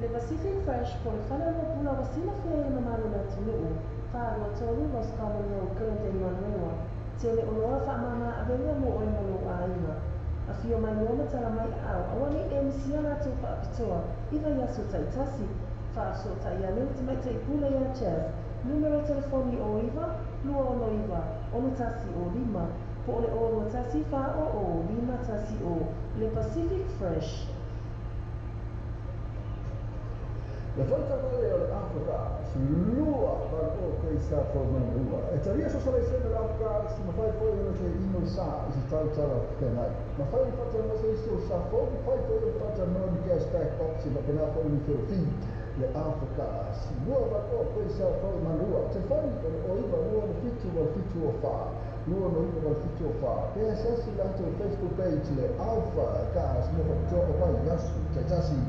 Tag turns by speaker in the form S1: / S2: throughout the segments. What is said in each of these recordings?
S1: Le Pacific Fresh po o le faleoloa pula ua silafia e le mamalu o le atunuu, 423 Roscommon Road, Glendale, Manurewa. Tele oloa faamama avega mo oe ma lou aiga. Afio mai loa ma tala mai aao, aua ne i e misia latou faapitoa i vaiaso taitasi. Faafesootai ane le tamaitai pule ia Jazz, numera telefoni 09 269 6105, po o le 021 400 510. Le Pacific Fresh.
S2: Le fale o le Africa, 280 koisa fo manua. E talia so sala sene le Africa, si mafai foi ona te ino sa i se tau tala whenai. Mafai ni whata no se iso sa fo, mafai foi o whata no ni gas back box i mapena foi ni whiro fi. Le Africa, 280 koisa fo manua. Te whani o le oiva lua no fitu o le fitu o wha. Lua no iwa o le fitu o wha. PSS i lato Facebook page le Alpha Gas mo whakatoa o vai yasu te tasi.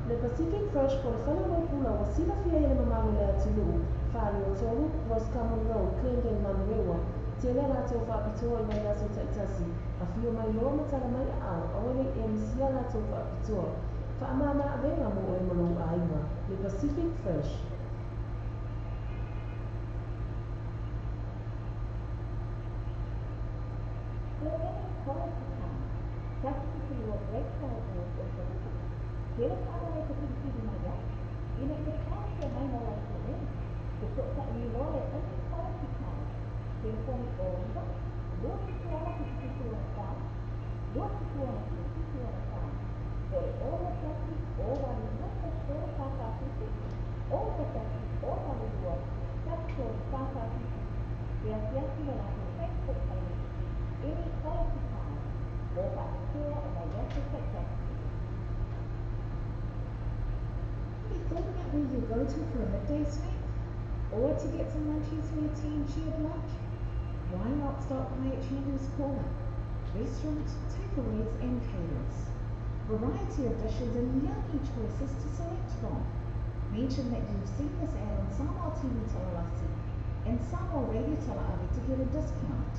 S1: Le Pacific Fresh po o le faleoloa pula ua silafia e le mamalu o le atunuu, 423 Roscommon Road, Glendale, Manurewa. Tele a latou faapitoa i vaiaso taitasi, afio mai loa ma tala mai aao, aua ne i e misia latou faapitoa. Faamama avega mo oe ma lou aiga. Le Pacific Fresh.
S3: Le Any Quality Time, 172 Braeside Road, Ōtorohanga. Tele taavale e te whiriwhiri mai ai, ina ia pākia mai mō latou nei, fesootai loa le Any Quality Time, telefoni 09 276 764, 276 764, po o le 021 082 1344 7, 021 082 1344 e asiasi le latou Facebook page Any Quality Time mo faapitoa o vaiaso taitasi.
S4: Have you thought about where you'll go to for a midday snack? Or to get some munchies for your tea and shared lunch? Why not stop by at Chandu's Corner? Restaurant, takeaways and caterers. Variety of dishes and yummy choices to select from. Mention that you've seen this ad on Samoa TV Talalasi and Samoa Radio Tala'ave to get a discount.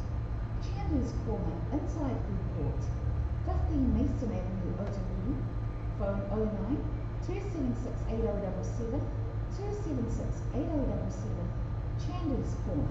S4: Chandu's Corner, inside Food Court, 15 Mason Avenue, Otahuhu. Phone 09 276 8077, 276 8077, Chandu's Corner.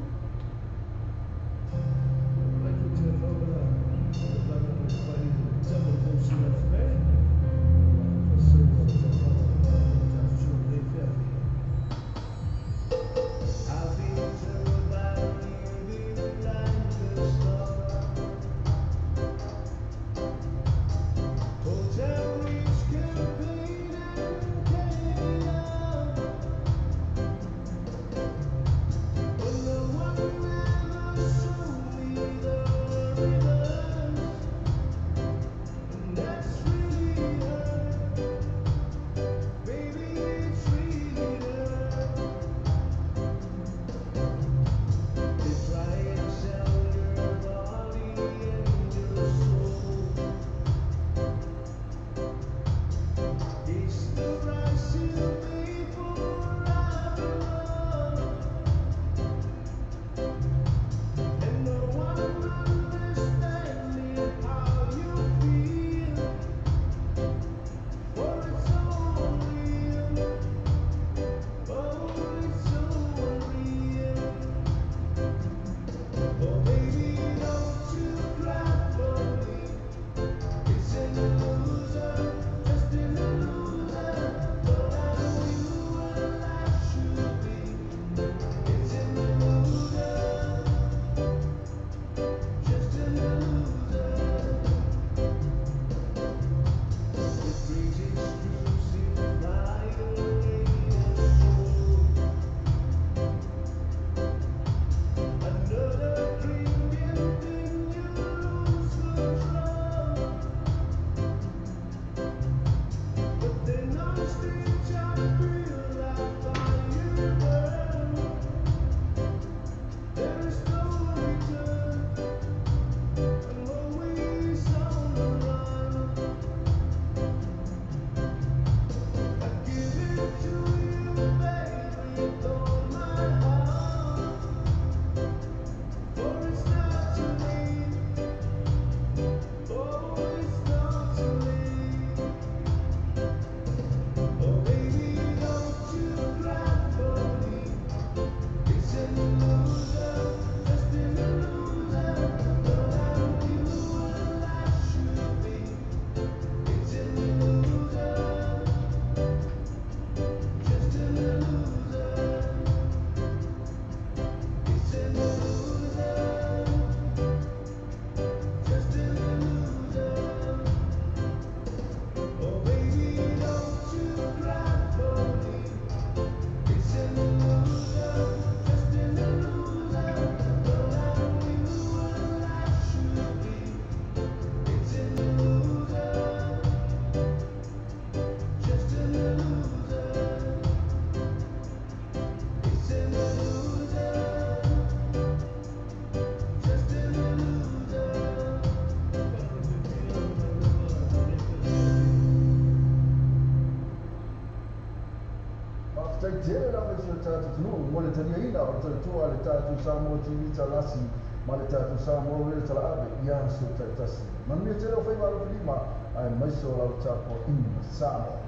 S2: Faafetai tele lava i si o tatou atunuu mo le taliaina o le talatua a le tatou Samoa TV Talasi ma le tatou Samoa Radio Talaave i aso taitasi. Manuia tele o faiva alofilima aemaise o lau tapuaiga Samoa.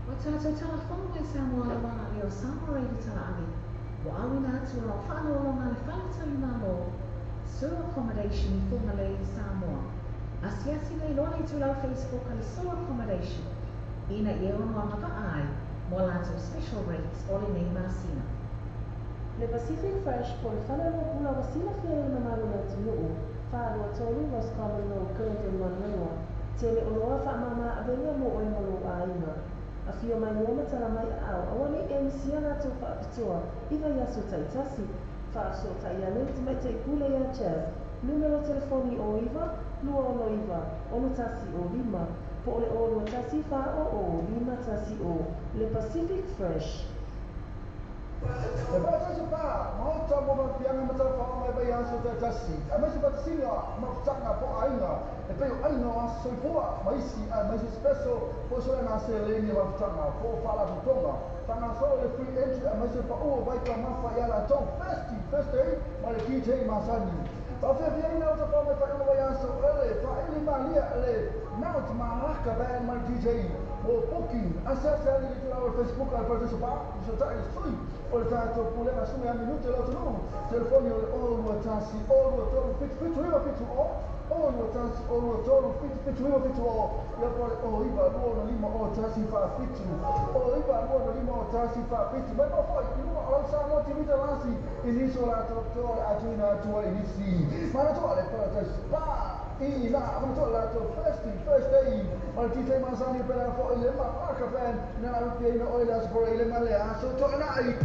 S4: Ua tatou talafou mai Samoa auala lea o Samoa Radio Talaave, ua auina atu o lau faaaloaloga a le Fale Talimalo, Sue Accommodation i Fugalei, Samoa. Asiasi nei loa le itulau Facebook a le Sue Accommodation ina ia ono agavaa ai mo a latou special rates o lenei masina.
S1: Le Pacific Fresh po o le fale o pula ua silafia e le mamalu o le atunuu, 423 Roscommon Road, Clinton, Manurewa, tele oloa faamama avega mo oe ma lou aiga. Afio mai loa ma tala mai aao, aua ne i e misia latou faapitoa i vaiaso taitasi. Faafesootai ane le tamaitai pule ia Chas, numera telefoni o 9 269 6105, po o le 0 21 400 510. Le Pacific Fresh.
S2: E faatasi pa, maota mo mafiaga ma talafaaoga mai vaiaso taitasi, aemaise faatasiga mafutaga po o aiga e pei o aiga o aso soifua ma isi aemaise special po o solega seleni o mafutaga po o faalapotopotoga faagasolo le free entry aemaise paʻu o vaitaumafa ia latou Festy Thursday ma le DJ masani. Faafiafiaina o tafao mai faaiuga vaiaso ele faaili malia le Mount Malaka Band ma le DJ mo booking. Asiasi ali le itulau o le Facebook a le Paradise Bar i fesootai le sui o le tatou pulega sumi a minute o le atunuu. Telefoni o le 021 023 77 970 021 023 77 970 ia po o le 09 25 01 47 09 25 01 47. Mai mo foi i luga o lau Samoa TV Talasi i nisi o latou toa o le a tuuina atu ai i nisi manatua le Paradise Bar i ina manatua le latou Thirsty Thursday ma le DJ masani pela foi le Malaka Band na alupiaina oe le aso fola i le ma le aso toanai.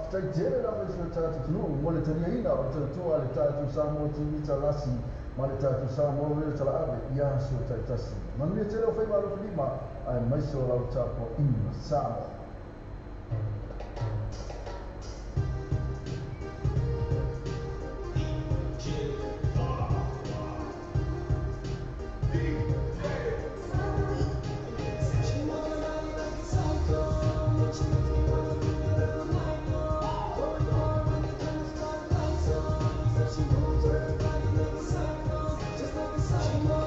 S2: Faafetai tele lava i si o tatou atunuu mo le taliaina o le tautua a le tatou Samoa TV Talasi ma le tatou Samoa Radio Talaave i aso taitasi. Manuia tele o faiva alofilima aemaise o lau tapuaiga Samoa.
S5: Just like a psycho.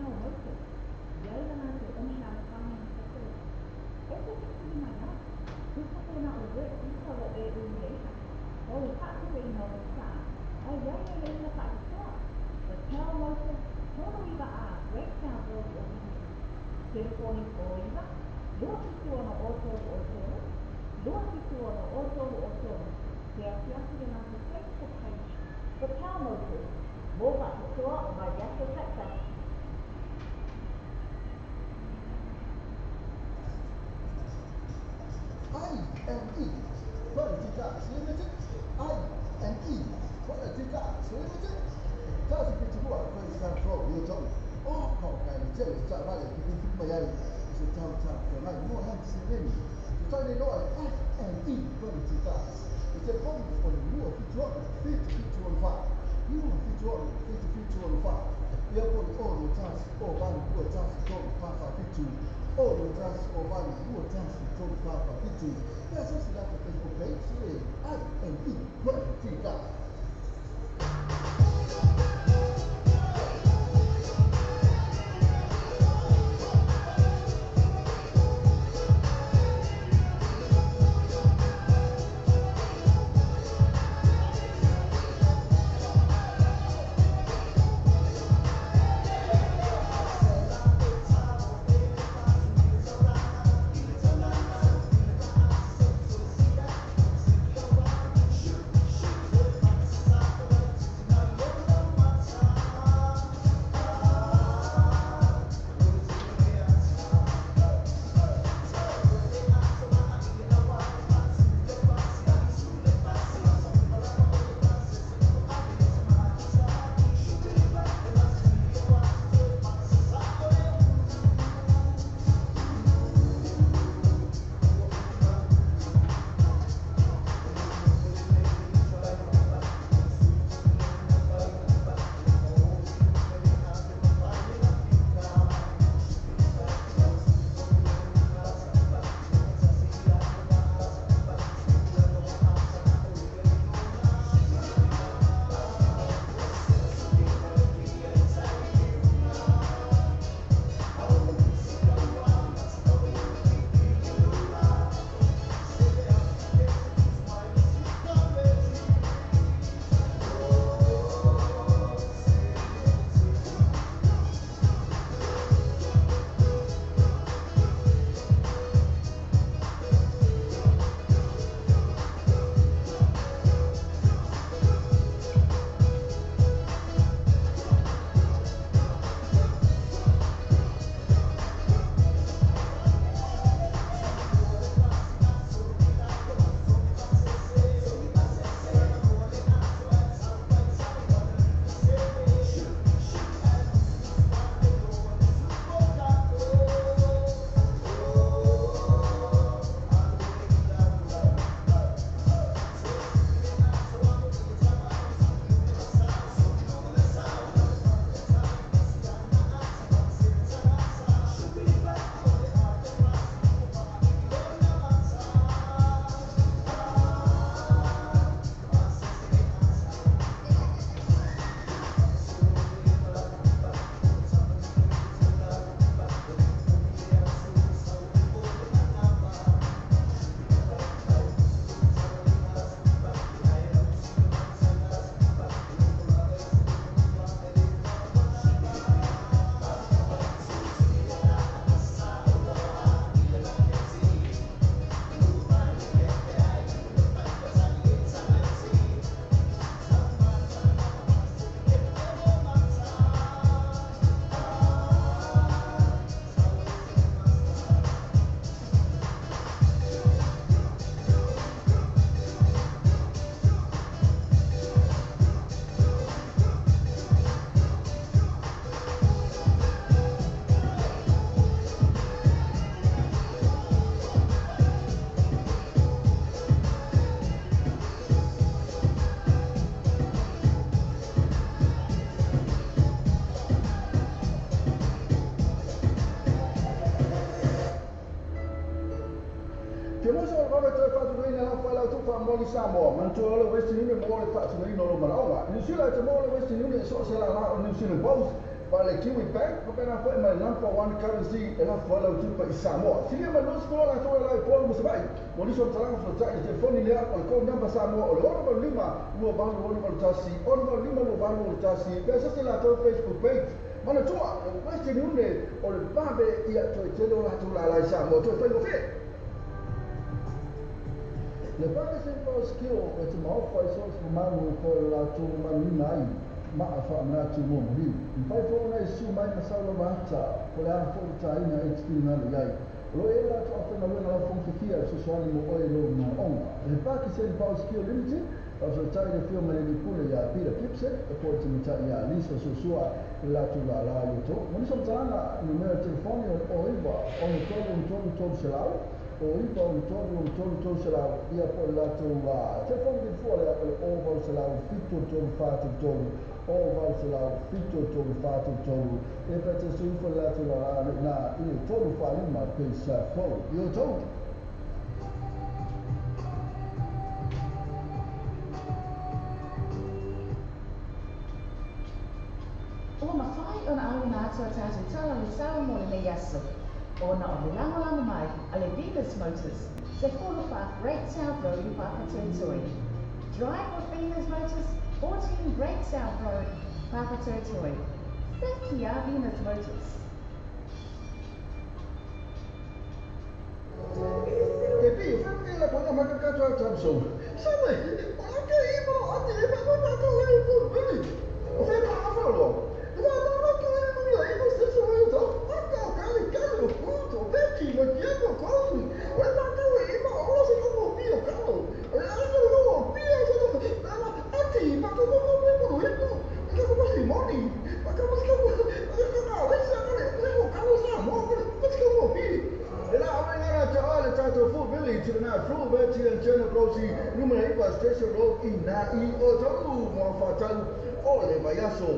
S3: Power Motors, iai le latou in-house finance facility. E te fesili mai ai, tusa pe na o work visa ua e uluiaina, o le faatupeina o lou sa, a iai le laina faapitoa. The Power Motors, 39A, Gracetown Road o Wini'i. Telefoni 09 276 03 276 03 Te asiasi le latou Facebook page, The Power Motors, mo faapitoa mai Aso Tractor.
S2: I&E Quality Cars Limited, I&E Quality Cars Limited. Tasi fitu lua Queenstown Road, ia tau. O kau kai le tele sa vale ki ki mai ai se tau tau ka mai mo han se veni. Se tau nei loa I&E Quality Cars. I te poni o le 276 77 04. 276 77 04. Ia po le 6 0 8 2 1 3 4 4 7. 6 0 8 2 1 3 4 4 7. Ia se si lata Facebook page e I&E Quality Cars. Moli Samoa, manatua o le Western Union mo le faatinoina o lo manaoga. Niu Sila e te maua le Western Union i so o se lala o New Zealand Post, Ma le Kiwi Bank, faapena foi ma le Number One Currency e lafo ai lau tupe i Samoa. Silia ma le 20 latou e la i Upolu ma Savaii. Mo nisi o matalaga fesootai i le telefoni lea o le code number Samoa o le 685 2881 685 2881 pe asiasi i latou Facebook page. Manatua, le Western Union o le vave ia toe tele o latou lala i Samoa toe faigofie. Le Pakistan Power Skill e te maofa i so o se mamalu e toe latou mamaluina ai maa faamanatu mo maliu. Mafai foi ona e susu mai ma sau lava ata, po o le a foi le taina e te finagalo i ai. O lo o i ai le latou afaigaluega laufogafifia e fesoasoani mo oe i lou manaoga. Le Pakistan Power Skill Limited, faafesootai i le afioga i le alii pule ia Peter Gibson, e po o le tamatai ia Lisa Suasua i le latou lala i outou. Mo nisi o matalaga, numera telefoni o le 09 63 63 300, 09 63 63 300, ia po o le latou telefoni telefua lea o le 0800 73 43 0800 73 43. Ia pe te sui ifo le latou lala i ina i le 345 Peisa Fou i outou.
S4: Ua mafai ona auina atu a tatou tala i le sao mo lenei aso, ona o le lagolago mai a le Venus Motors, 14 Great South Road i Papatoetoe. Drive with Venus Motors, 14 Great South Road, Papatoetoe. Sekia Venus Motors.
S2: Te pi, o whenua la koina maka katoa Samsung. Sawe, o la ke i mo ati e whanau tātou e o pū O whenua ka whalo. E wā nā rā ka e mura i mo sesa wai o tau. Aka o kale kale o pū o beki mo kia ko kosu. O e mātou e ima o ora se komo pi o kalo. O e aka o o pi o sa nā ati maka ko ko me puru ipu. Maka ko masi moni. Maka masi ko maka ko ka lesa kale o kalo sa mo masi ko mo pi. E la awe ngana te oa le tātou Full Village i na Full Village i General Grocery numera 9 Station Road i nā i o tau mo whātau o le vaiaso.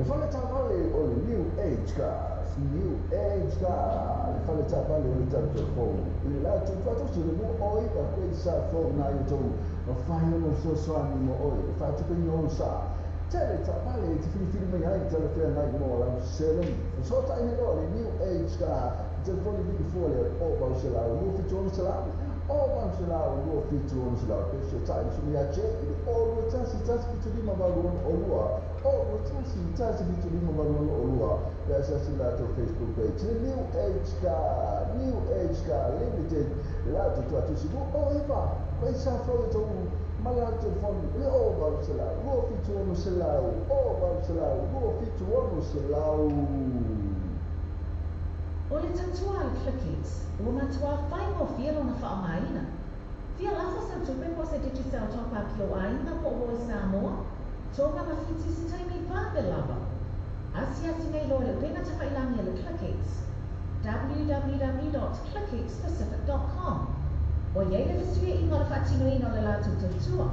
S2: Le fale taavale o le New Age Cars, New Age Car, le fale taavale o le tatou fou. I le latou tuatosi le lua oi pa koe sa fou nai o tou, mafai ona fesoasoani mo oe, le faatupeina o sa. Tele taavale e te filifili mai ai talafeagai mo lau seleni. Fesootai nei loa le New Age Car, telefoni vili fua lea 0800 276 0800 276 pe fesootai le susuga ia Jay i le 021 175 862 021 175 862 pe asiasi i le latou Facebook page le New Age Car, New Age Car Limited, le latou tuatusi 29 paisa fou e tou ma le latou telefoni le 0800 276 0800 276.
S4: O le tautua a le ClickX, ua matuā faigofie lona faaaogaina. Fia lafo sau tupe po o se Digicel top-up i lou aiga po o oe Samoa, Tonga ma Fiti i se taimi vave lava. Asiasi nei loa i le upega tafailagi a le ClickX, www.clickxpacific.com. Ua i ai le fesuiaiga o le faatinoina o le latou tautua.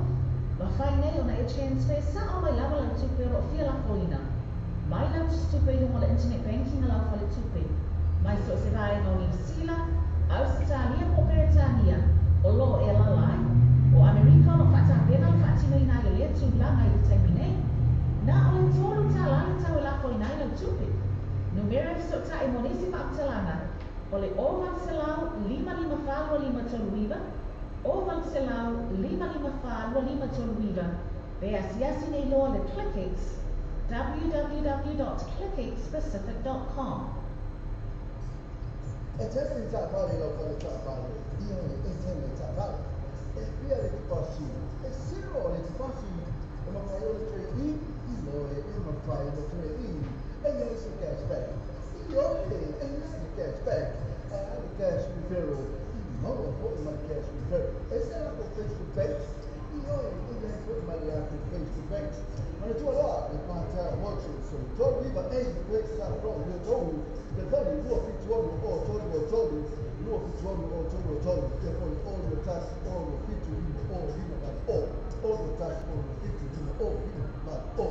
S4: Mafai nei ona e transfer sao mai lava lau tupe o lo o fia lafoina mai lau tusitupe i luga o le internet banking a lau faletupe, mai so o se vaega o Niu Sila, Ausetalia po o Peretania o lo o e alaala ai. O Amerika o lo o faatapena le faatinoina ai o lea tulaga i le taimi nei. Na o le $3 le tau e lafoina ai lau tupe. Numera e fesootai mo nisi faamatalaga o le 0800 554 2539, 0800 554 2539 pe asiasi nei loa le ClickX, www.clickxpacific.com.
S2: E tele ni taavale i lau fale taavale, ioe, e tele taavale. E fia le tipasi, e zero le tipasi, e mafai ona trade in, ioe, e mafai ona trade in. E i ai se cash back, ioe, e i ai se cash back. E a le cash referral, i maua foi ma le cash referral. E se latou Facebook page, ioe, e i ai foi ma le latou Facebook page. Manatua loa le Patel Motors, o le 39A Lakeside Road, le tou telefoni 276 o 33 276 o 33 telefoni 0 1 6 7 5 0 5 8 0 1 6 7 5 0 5 8.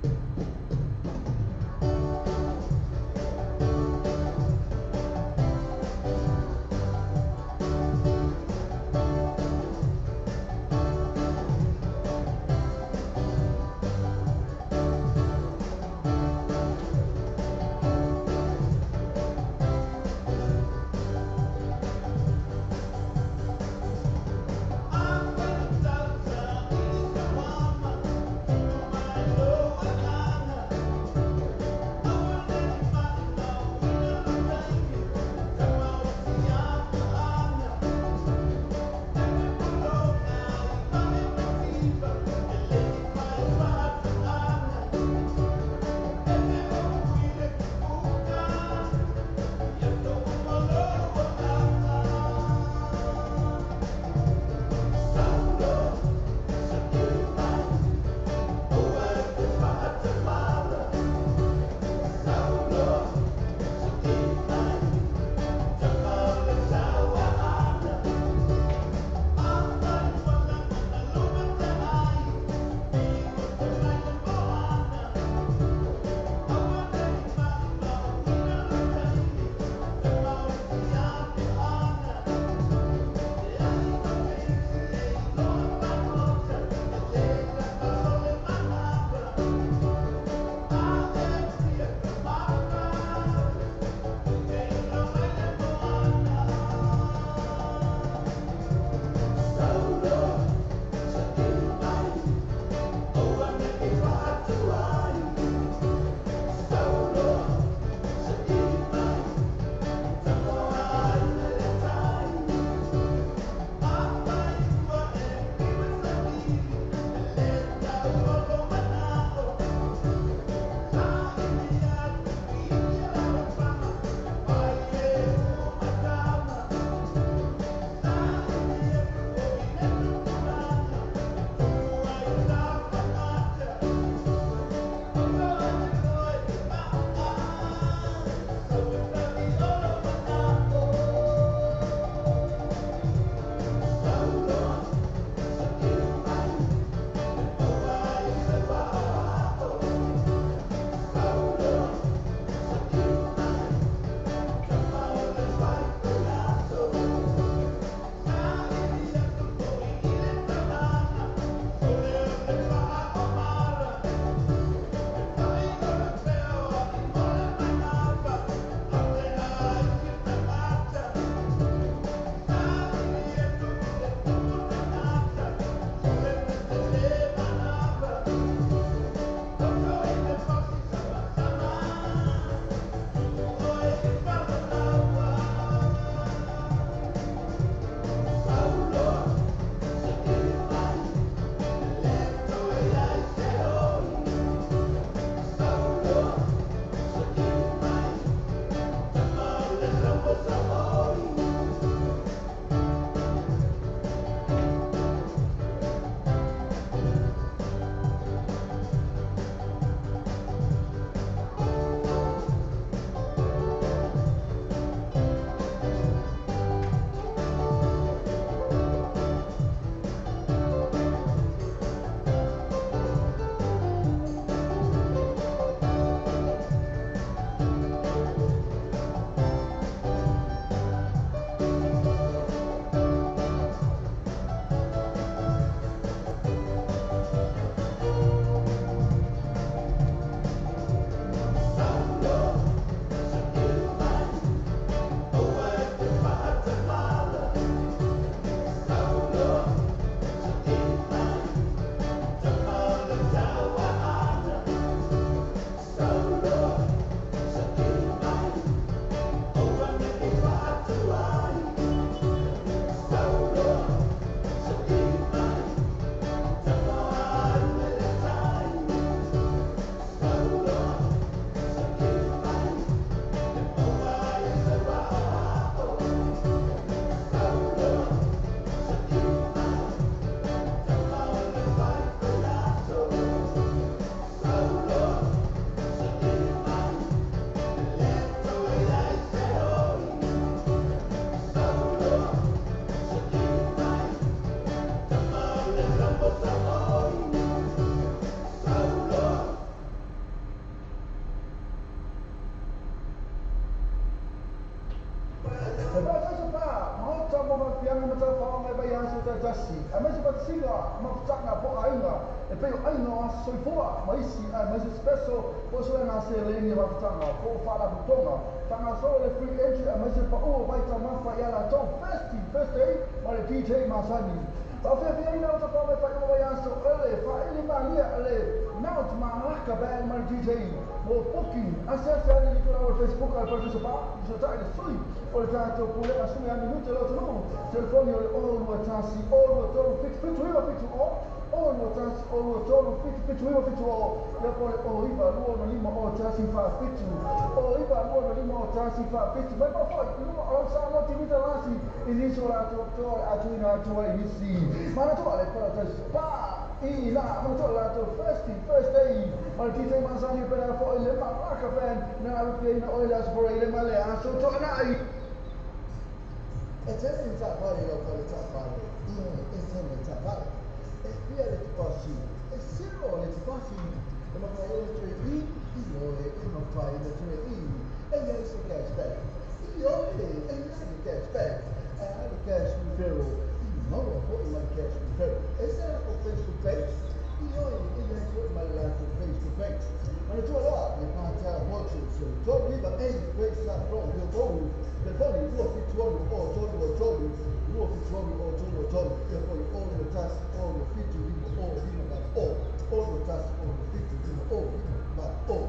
S5: Thank you.
S2: E pei o aiga o aso soifua ma isi aemaise special po o suega seleni a mafutaga po o faalapotopotoga. Faagasolo le free entry aemaise pau o vaitaumafa ia latou Thirsty Thursday ma le DJ masani. Faafiafiaina o tapa mai faaiuga vaiaso o le faaili malia le Mount Malaka Band ma le DJ. Mo booking, asiasi ane i le itulau o le Facebook a le Faletuisa Pa, fesootai le sui o le tatou Pulega Sui Minute le atunuu. Telefoni o le 021 023 77 97 0 021 023 77 97 ia po o le 09 25 01 47 09 25 01 47. Mai pau foi i luga o lau Samoa TV Talasi i nisi o latou toa o le a tuuina atu ai i nisi. Manatua le Paradise Pa i ina, manatua le latou Thirsty Thursday ma le DJ masani pena foi le Malaka Band na alupiaina oe le Aso Faraile ma le Aso Toanai. E tele ni taavale i lau fale taavale, ioe, e tele ni taavale. E fia le tupasi? E zero le tupasi. E mafai ai ona toe i? Ioe, e mafai ona toe i. E i ai se cash back? Ioe, e i ai le cash back. E a le cash referral? I maua foi ma le cash referral. E se latou Facebook page? Ioe, e i ai foi ma le latou Facebook page. Manatua loa le Patel Motors, 39A Wayside Road, Huatoru. Telefoni 276 0 3 276 0 3 ia foi 61 6 7 0 5 8 0 0 1 6 7 0 5 8 0.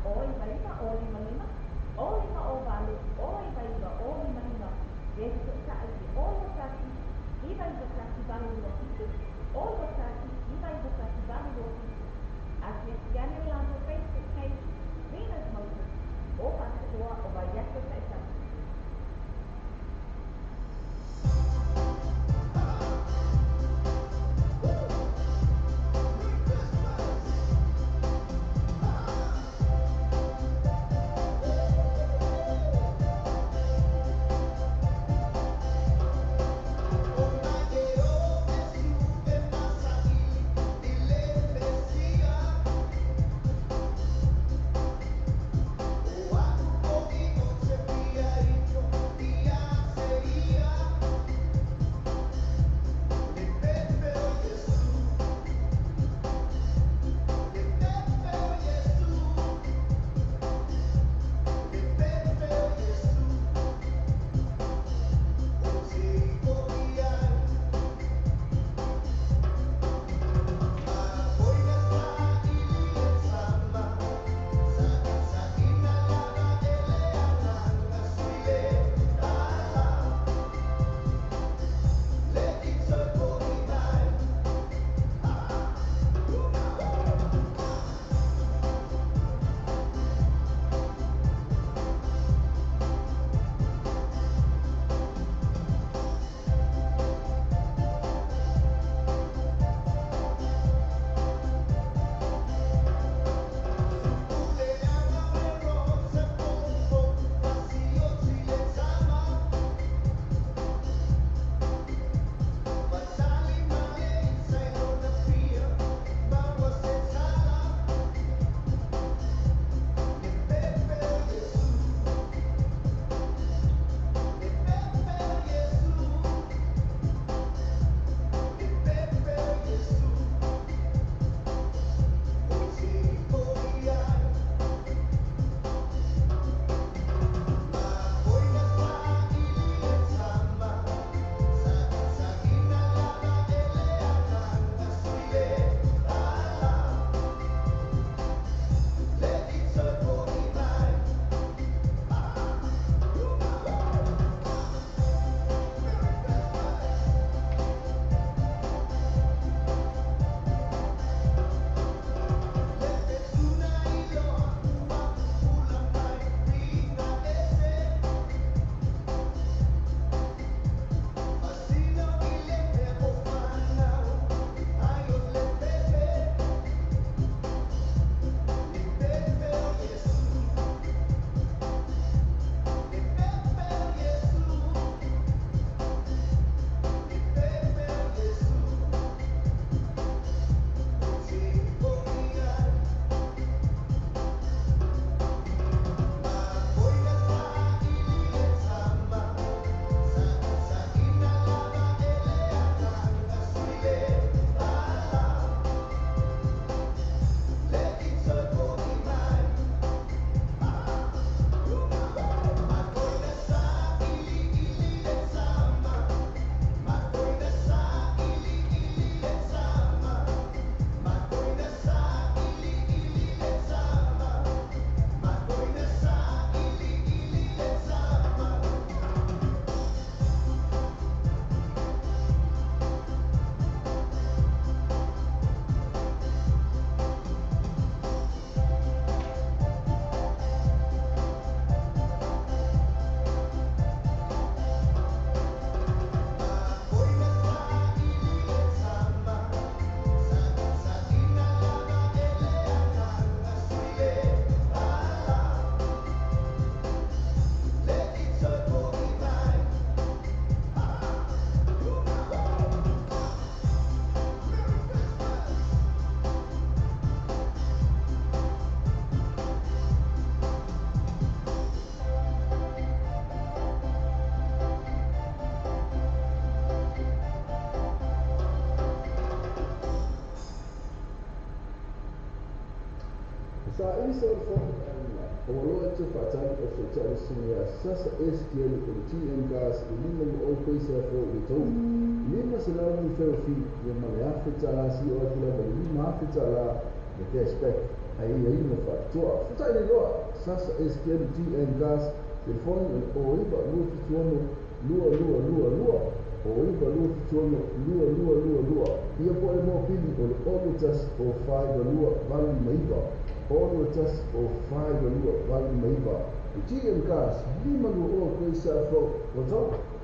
S3: 0 9 9 0 5 5 0 5 0 8 0 9 9 0 5 5 le fesoota'i i le 0 2 1 9 9 1 8 2 7 0 2 1 9 9 1 8 2 7. Asiasi ane le latou Facebook page Venus Motors o Fasitoouta o Vaiaso Ta'itasi.
S2: Sa ili sa o le fono ua loa te faatali o feutaʻi le susuga iā Sasa S Tielu o le TM Gas i le 50 paisa fou i le taula 500 referral fee ia ma le $1,000 sii o atu lava i le $5,000 le cash back. Aiaiga faapitoa. Fesotai le iloa Sasa SKM GN Gas, telefoni o le 09 276 2222, 09 276 2222. Ia po o le mopili o le 0 1 o 5 2 8 5 9, 0 1 o 5 2 8 5 9. GM Gas, 5 2 o Great South Road, Watoga.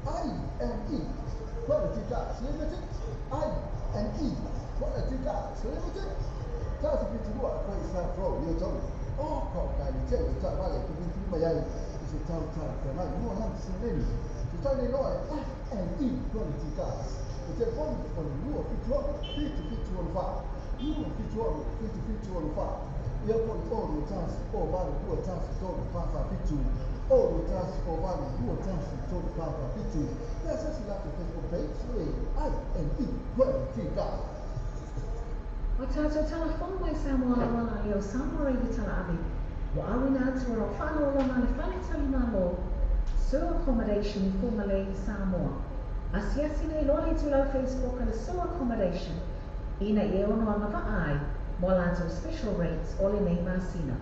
S2: I M E. Quality Cars Limited, I and E Quality Cars Limited. Tasi fitu lua koe sa pro i o tau. O ko kai ni te o ta vale te fitu mai ai i se tau tala whengai mo lan se leni. Se tau nei loa e I and E Quality Cars. O telefoni o le 276 7764. 276 7764. Ia po i 0 1 0 8 2 1 3 4 4 7. 0 1 0 8 2 1 3 4 4 7. Pe asasi latou Facebook page e I and E Quality Cars.
S4: O tātou tala fou mai Samoa lava la leo Samoa Radio Tala Ave. Ua auina atu o lau faaaloaloga le fale talimalo Sur Accommodation i Fugalei i Samoa. Asiasi nei loa le itulau Facebook a le Sur Accommodation ina ia e ono agavaa ai mo a latou special rates o lenei masina.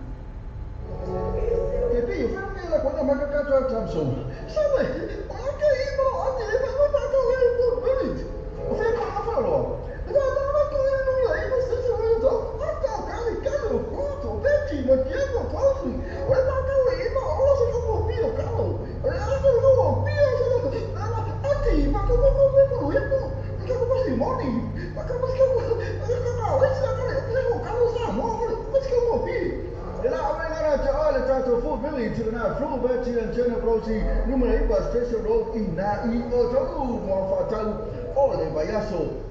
S2: Ke pei o fea nei la kona maka ka tau Thompson. Sawe, o la ke i mo ati e ma ma ka le mo village. O fea kona whaloa. E ka ta ma ko e no la i mo se se mo to. A ka ka le ka le ko to beti mo ke ko kosi. O le ma ka le i mo o se ko mo pi o ka lo. O le a ko lo pi o se ko. Na la ati ma ko ko ko ko ko e mo. Ka ko si mo ni. Ma ka ko ko ko ka ka le se ka le ko ka lo sa mo ko. Ma ko mo pi. E la avega na te ale tātou Food Village i na Fluberti and Jenna Brosi numera 9 Station Road i na i o tolu mo whātau o le vaiaso.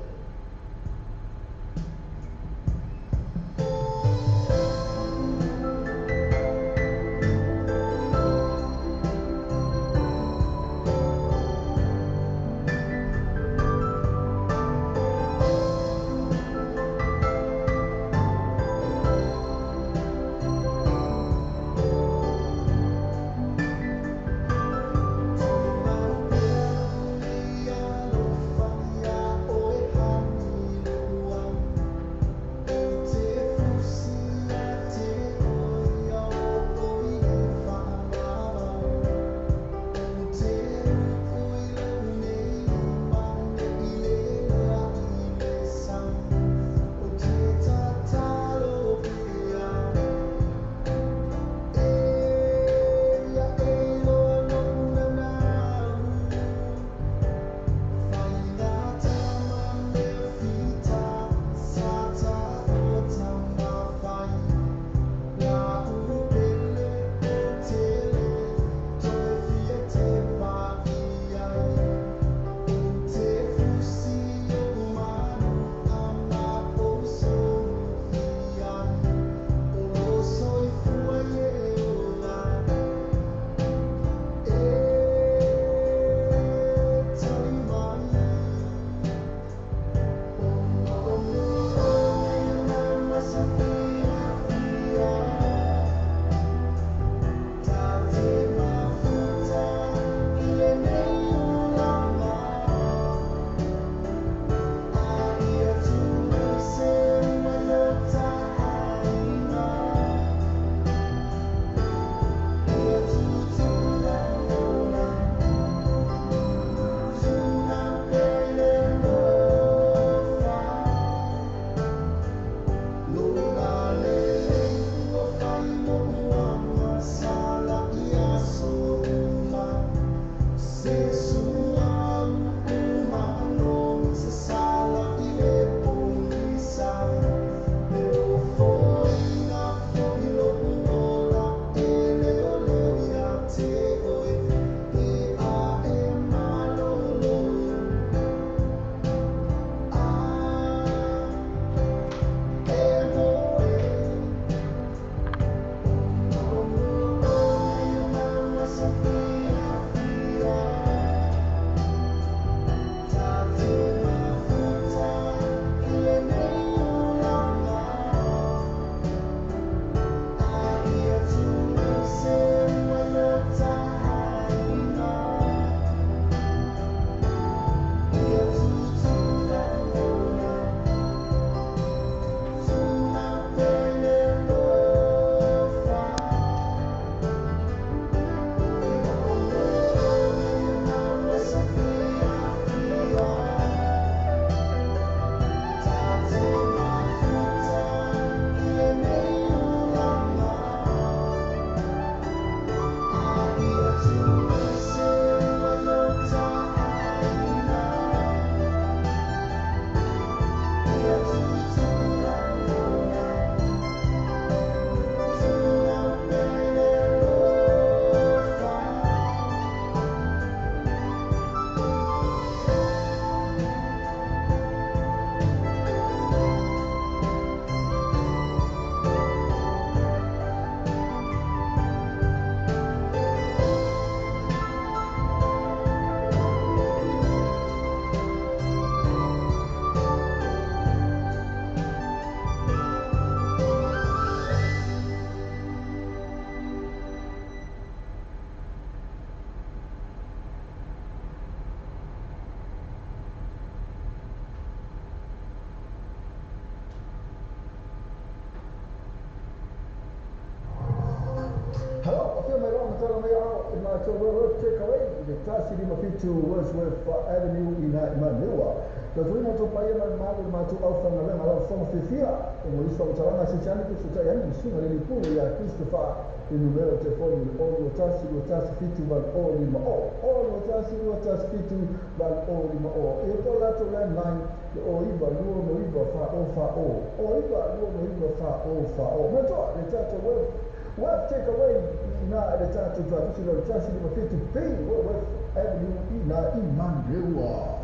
S2: tala mai ao i matou Wellworth Takeaway i le 157 Wordsworth Avenue i na i Maneua. Tautuina outou paia ma le mamalu i le matou aufaigaluega lau fofoga fiafia e mo isi faamatalaga siasi ane pe fesootai ane ma susuga le Lipule ia Christopher i numera o telefoni le 0 21 217 8050 0 21 217 8050 ia po o le latou landline le 09 29 40 40 09 29 40 40. Manatua le tatou Web Takeaway i ina i le tatou tuatusi le 157 B Wellworth Avenue i ina i Maneua.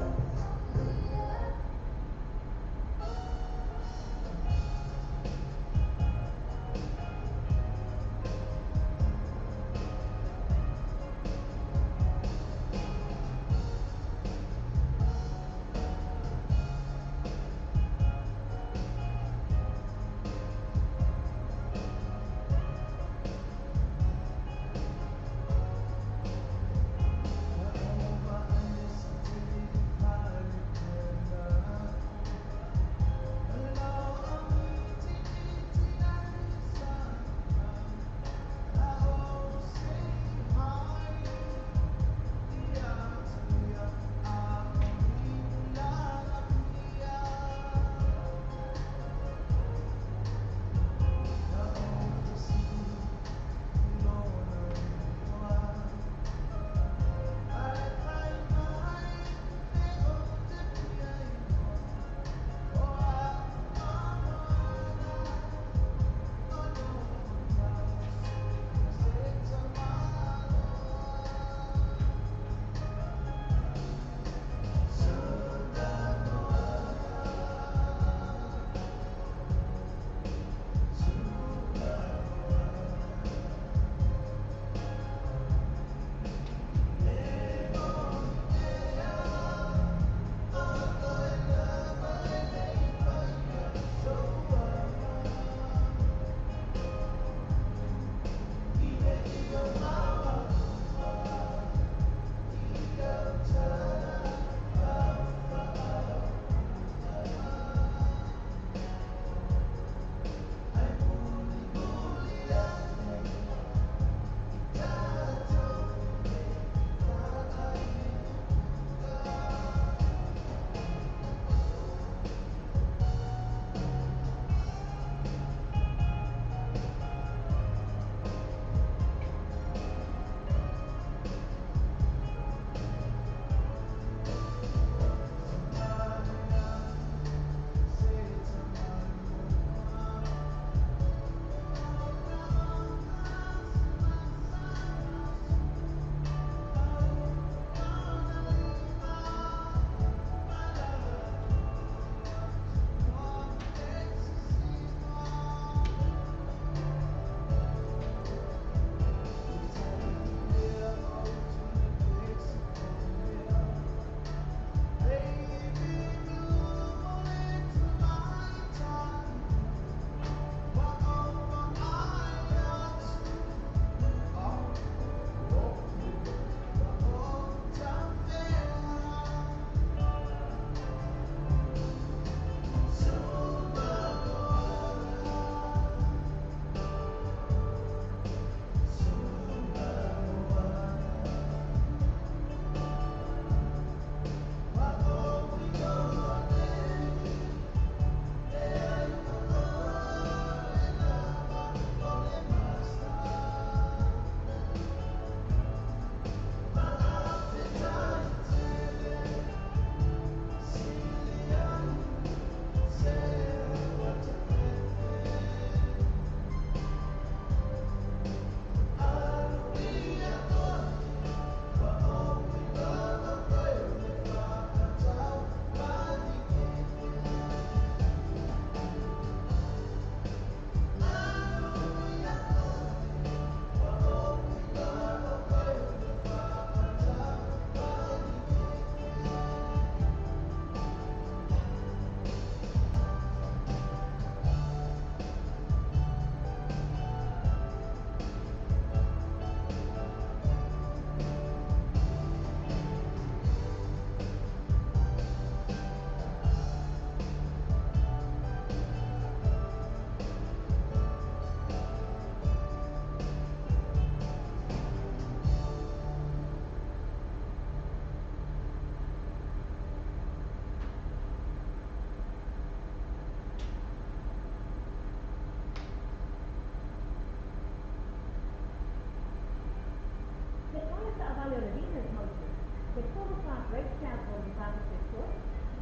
S3: Se tolu whā brake pads o le whāta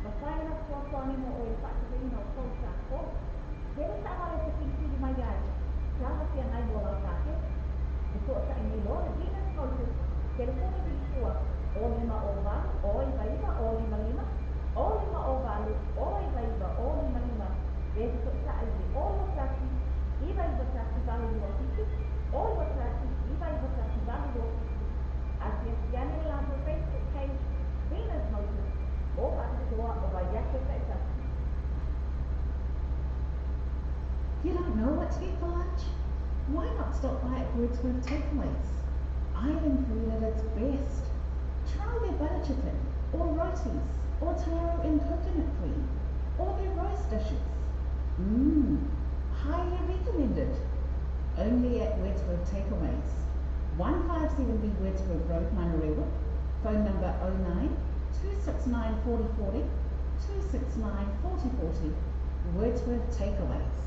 S3: Mawhai na fesoasoani mo oe faateleina o tou sa fou. Tele taavale e tefilifili mai ai, talafeagai mo lau paketi. Fesootai nei loa le Venus Motors, telefoni vilifua o 5 o 8 o 9 9 o 5 5 o 5 o 8 o 9 9 o 5 5 pe fesootai i le o 21 9 9 1 8 2 7 o 21 9 9 1 8 2 7. Asiasi ane le latou Facebook page Venus Motors mo faapitoa o vaiaso taitasi.
S4: You don't know what to get for lunch? Why not stop by at Wordsworth Takeaways? Island food at its best. Try their butter chicken, or rotis, or taro and coconut cream, or their rice dishes. Highly recommended. Only at Wordsworth Takeaways. 157B Wordsworth Road, Manurewa. Phone number 09 269 4040, 269 4040. Wordsworth Takeaways.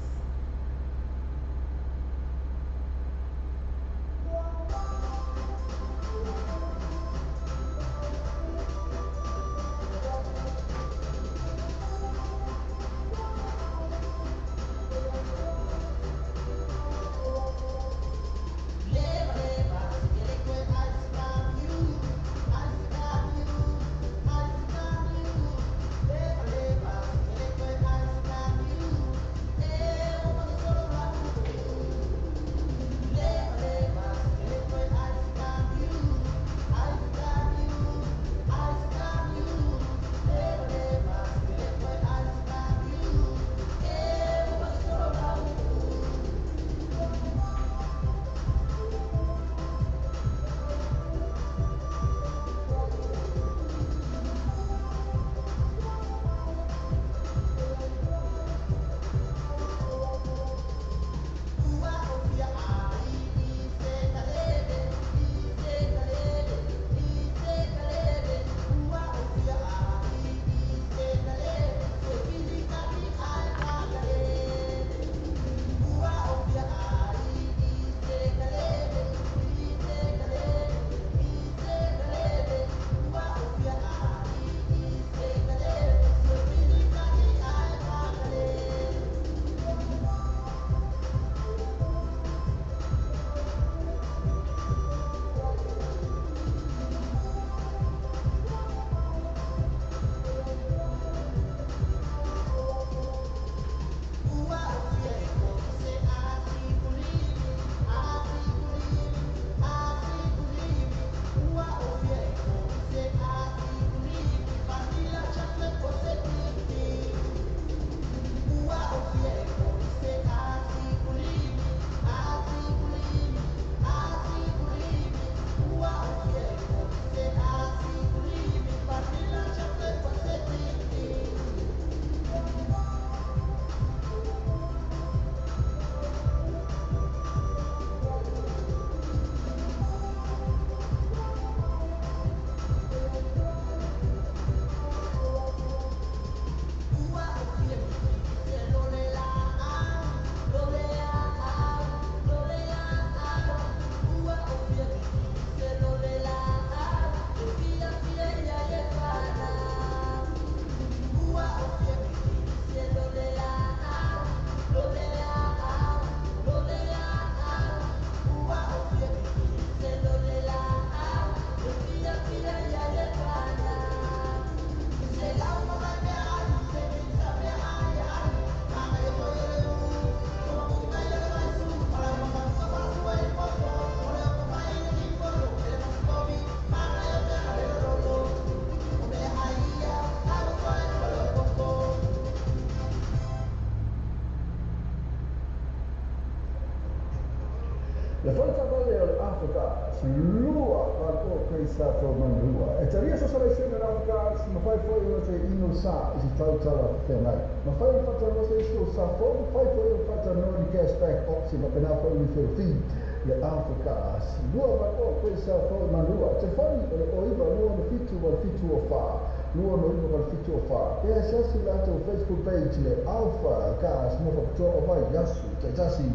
S2: Le whaitavale o le Afrikaans, lua o Grace Manrua. E taria so sa le Afrikaans, ma fai foi o se ino sa i se tautala whenai. Ma fai o whatanoa se iso sa fo, fai foi o whatanoa ni cashback option, ma pena foi ni whiro le Afrikaans. Lua o Grace Manrua. Te whani o le oiva lua no fitu o fitu o wha. Lua no iwa o fitu o wha. Pea siasi lato Facebook page le Alpha Gas mo whakutoa o vai yasu. Te tasi.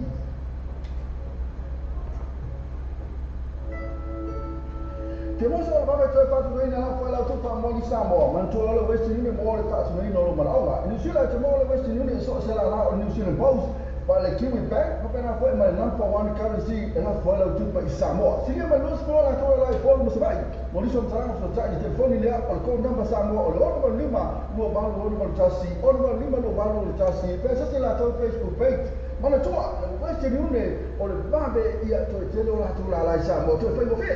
S2: Te moso o le vave toe faatinoina lafo ai lau tupe faamomoli i Samoa, manatua loa le Western Union mo le faatinoina o lou malaoga. I Niu Sila, e te maua le Western Union i so o se lālā o le New Zealand Post, ma le Kiwi Bank, faapena foi ma le Number One Currency e lafo ai lau tupe i Samoa. Silia mai 20 latou e la i Upolu ma Savaii. Mo nisi o matalaga fesootai i le telefoni lea, o le code number Samoa o le 685 2861 685 2861 pe asasi latou Facebook page. Manatua, le Western Union o le vave ia toe tele o latou lālā i Samoa toe faigofie.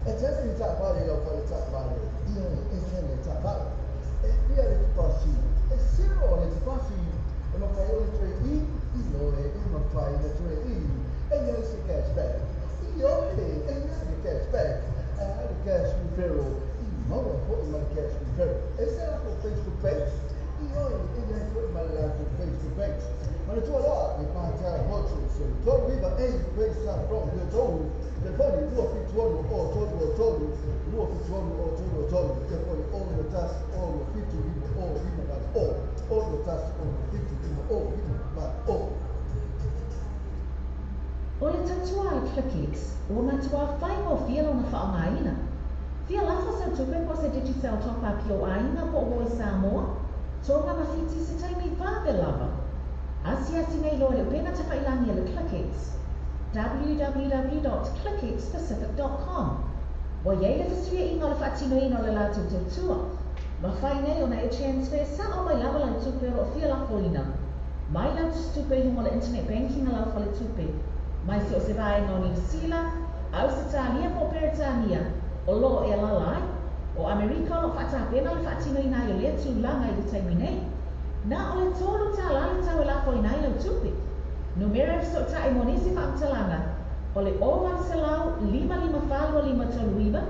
S2: E tele ni taavale i lau fale taavale, ioe, e tele taavale. E fia le tupasi? E zero le tupasi. E mafai ona toe inu? Ioe, e mafai ona toe inu. E i ai se cash back? Ioe, e i ai le cash back. E a le cash referral? I maua foi ma le cash referral. E se latou Facebook page? Ioe, e i ai foi ma le latou Facebook page. Manatua loa le Pātara Motors o le 39A Wayside Road, Huatohu. Telefoni 276 0 3 276 0 3 3, telefoni 6 1 6 7 5 0 5 8 0 6 1 7 5 0 5 8 0.
S4: O le tautua a le ClickX, ua matuā faigofie lona faaaogaina. Fia lafo sau tupe po o se Digicel top-up i ou aiga po o uo i Samoa, Tonga ma Fiti i se taimi vave lava. Asiasi nei loa i le upega tafailagi a le ClickX, www.clickxpacific.com. Ua i ai le fesuiaiga o le faatinoina o le latou tautua. Mafai nei ona e transfer sao mai lava lau tupe o lo o fia lafoina mai lau tusitupe i luga o le internet banking a lau faletupe, mai so o se vaega o Niu Sila, Ausetalia po o Peretania o lo o e alaala ai. O Amerika o lo o faatapena le faatinoina ai o lea tulaga i le taimi nei. Na o le $3 le tau e lafoina ai lau tupe. Numera e fesootai mo nisi faamatalaga, O le 0800 554 2539,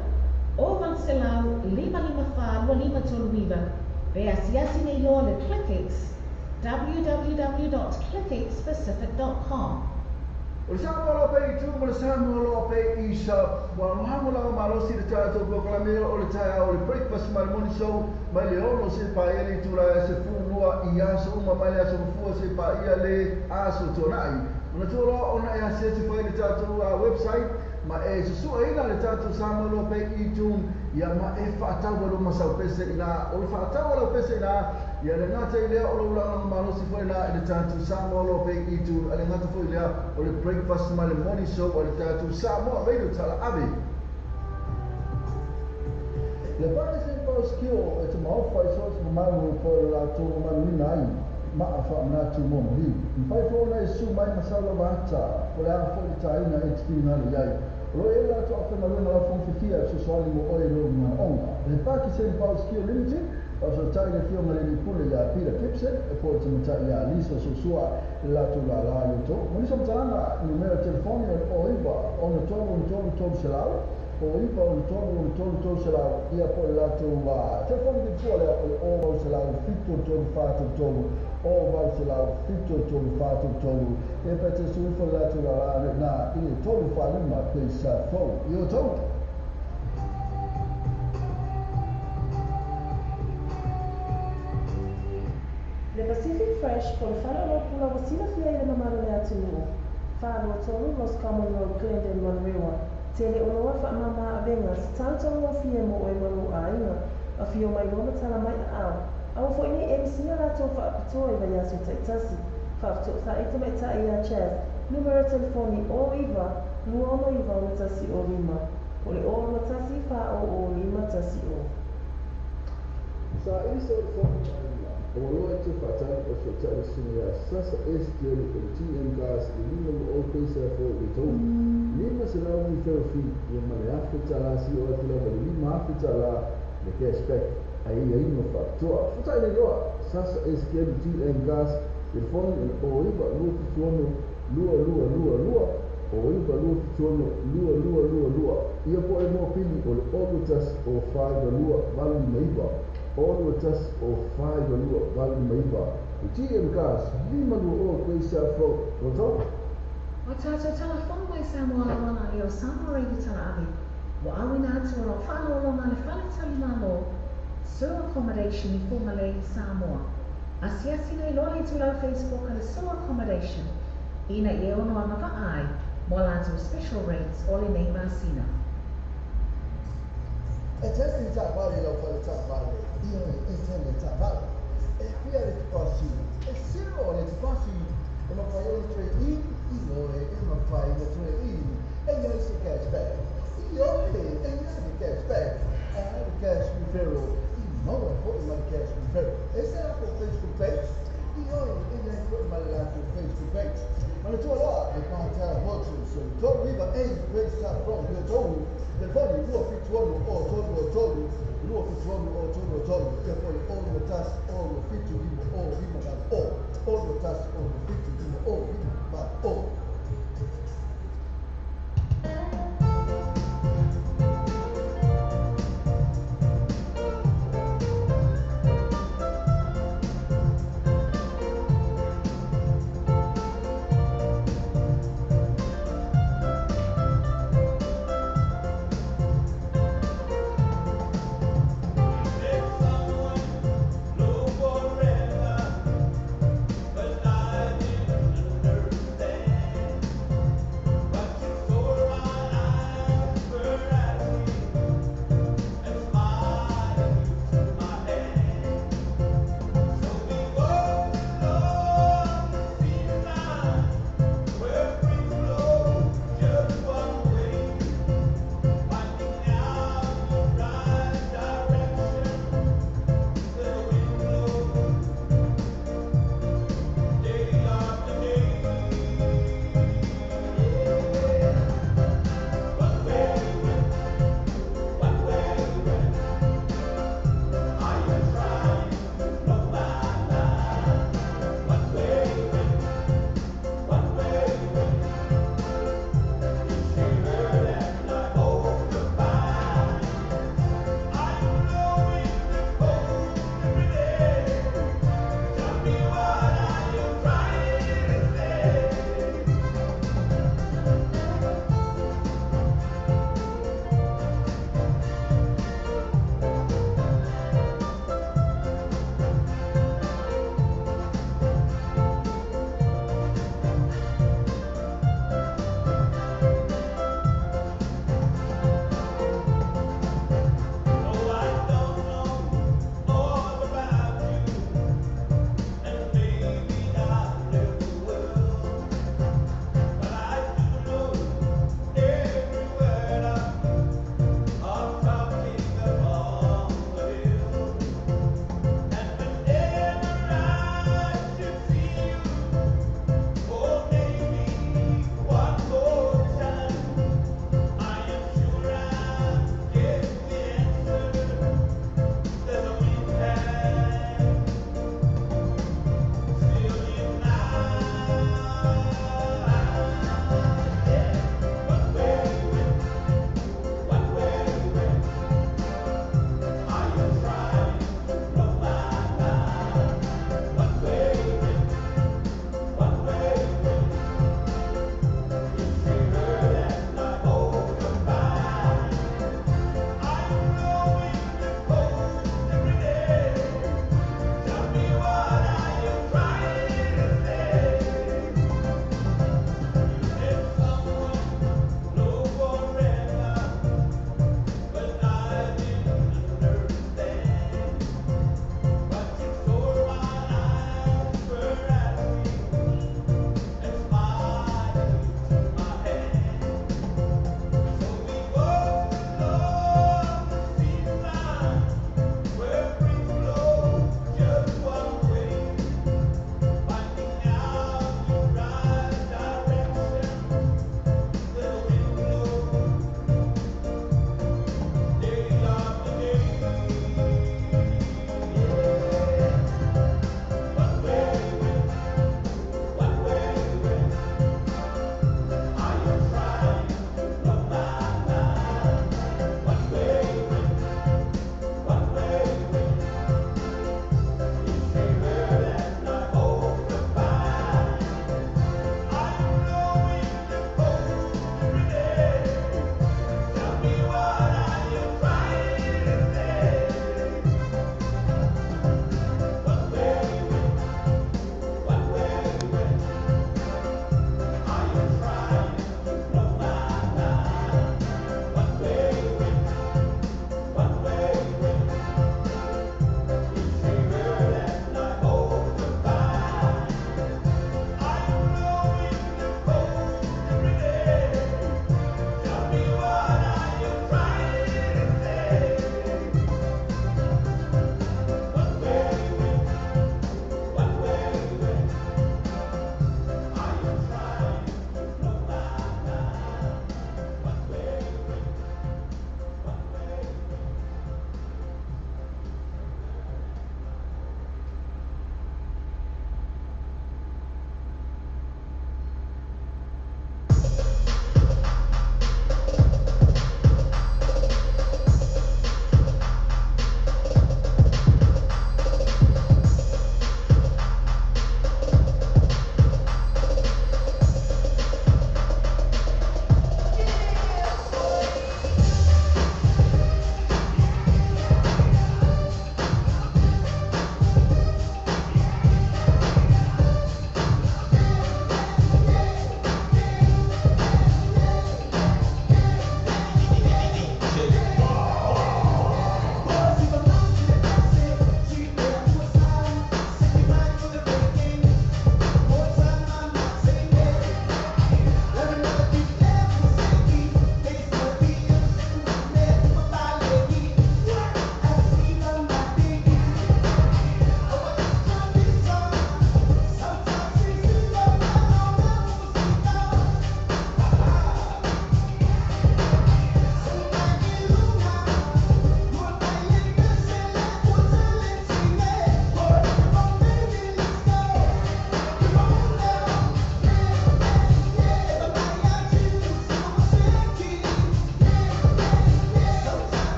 S4: 0800 554 2539, pe asiasi nei loa le ClickX, www.clickxpacific.com.
S2: O le Samoa Loa Pay i tu ma le Samoa Loa Pay i sa ua lohango lava malosi le tatou polokalame o le taeao o le breakfast ma le morning show mai le 6 seia paia le itula e 12 i aso uma mai le aso Gafua seia paia le aso Tuanai. Manatua loa ona e asiasi foi i le tatou website ma e susueina le tatou Samoa Loa Pay i tu ia ma e faatau ai lou masau pese ina o le faatau a lau pese ina ia le gata i lea o lou lagolago malosi foi la i le tatou Samoa Loa Pay i tu a le gata foi lea o le breakfast ma le morning show a le tatou Samoa Radio Tala Ave. Le Pakistan Post Kio e te maofa i so o se mamalu po o le latou mamaluina ai maa faamanatu mo maliu. Mafai foi ona e susu mai ma sau lava ata po o le a foi le taina e te finagalo i ai. O lo o i ai le latou aufaigaluega laufono fiafia e fesoasoani mo oe i lou manaoga. Le Pakistan Post Kio Limited, Faafetai i le Afioga i le Alii Pule ia Peter Gibson, e po i te matai ia Lisa Sosua i le latou lala i outou. Mo nisi o matalaga, numera telefoni o le 09 63 63 300, 09 63 63 300, ia po o le latou telefoni lipua lea o le 0800 73 43, 0800 73 43, ia pe te sui ifo le latou lala ina i le 345 Pesa Fou. I outou.
S1: Le Pacific Fresh po o le fale o lou pula ua silafia i le mamalu o le atunuu. 423 Roscommon Road, Glendon, Manurewa. Tele oloa faamama avega se tau taugofie mo oe ma lou aiga. Afio mai loa ma tala mai aao. Aua foi nei e misia latou faapitoa i vaiaso taitasi. Faafetoosai tamaitai ia Chas, numera telefoni 09 269 105 po o le 021 400 510.
S2: Sa isa o le fono aiga, ua loa e te faatali o sotai le susuga ia Sasa S. Jerry o le TM Gas i le 5 peisa fou i le tolu 500 referral fee ia ma le $1,000 sio atu lava i le $5,000 le cash back a ia ino faapitoa. Sotai nei loa Sasa S. Jerry TM Gas telefoni o le 09 276 2222 o 9 2 7 6 2 2 2 2 ia po e moa pili o le 6 1 o 5 2 8 5 9 6 1 o 5 2 8 5 9 O TM Cars 5 2 o Grace Afro Roto.
S4: O tātou tala fono mai Samoa lava la leo Samoa Radio Tala Ave ua auina atu o lau faaaloaloga le fale tali malo Sur Accommodation i Fugalei, Samoa. Asiasi nei loa le itulau Facebook a le Sur Accommodation ina ia ono agavaa ai mo a latou special rates o lenei masina.
S2: E tele ni taavale i lau fale taavale, ioe, e tele taavale. E fia le tupasi, e zero le tupasi, e mafai ona toe in, ioe, e mafai ona toe in, e iai se cash back, ioe, e iai le cash back, a le cash referral, i maua foi ma le cash referral. E se latou Facebook page, ioe, e iai foi ma le latou Facebook page. Manatua loa, le Pātara Hotu, so 39 A Grace Saffron, Io 3, telefoni 2 7 6 o 3 o 3, 2 7 6 o 3 o 3, ia po o le 6 1 6 7 5 o 5 8 o, 6 1 6 7 5 o 5 8 o.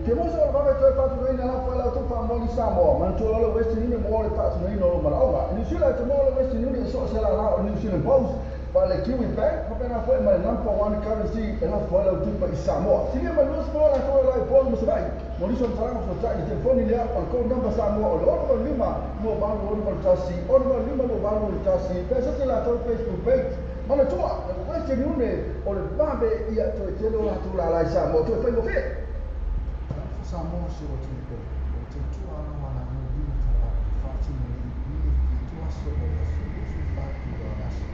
S2: Fia maua se vave toe faatinoina lafo ai la outou faamoa i Samoa, manatua loa le Western Union mo le faatinoina o lou malaoga. I Niu Sila e te maua le Western Union i so o se lālā o le New Zealand Post, ma le Kiwi Bank, faapena foi ma le number one currency e lafo ai lau tupe i Samoa. Silia ma le 20 latou e la i Upolu ma Savaii. Mo nisi o matalaga fesootai i le telefoni lea o le code number Samoa o le 685 2861 685 2861 pe search latou Facebook page. Manatua, le Western Union o le vave ia toe tele o latou lālā i Samoa toe faigofie.
S5: Talofa Samoa si o atunuu pele, o le tautua alo a la lima talaave faatino nei i le fitu aso o le aso 24 o Aso.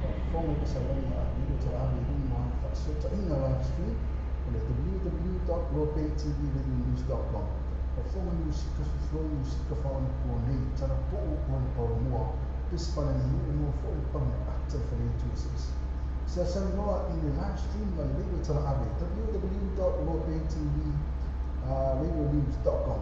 S5: Faafofoga i pasalauga a lima talaave i luga o ana faafesootaiga live stream o le www.lobaytvradionews.com. Faafofoga niusika fofo niusika faaonapo nei talapuu o le paulomua pesepalagi mo foi le paga ata faleitu eseese. Seasalanoa i le live stream ma le radio talaave www.lobaytvradionews.com.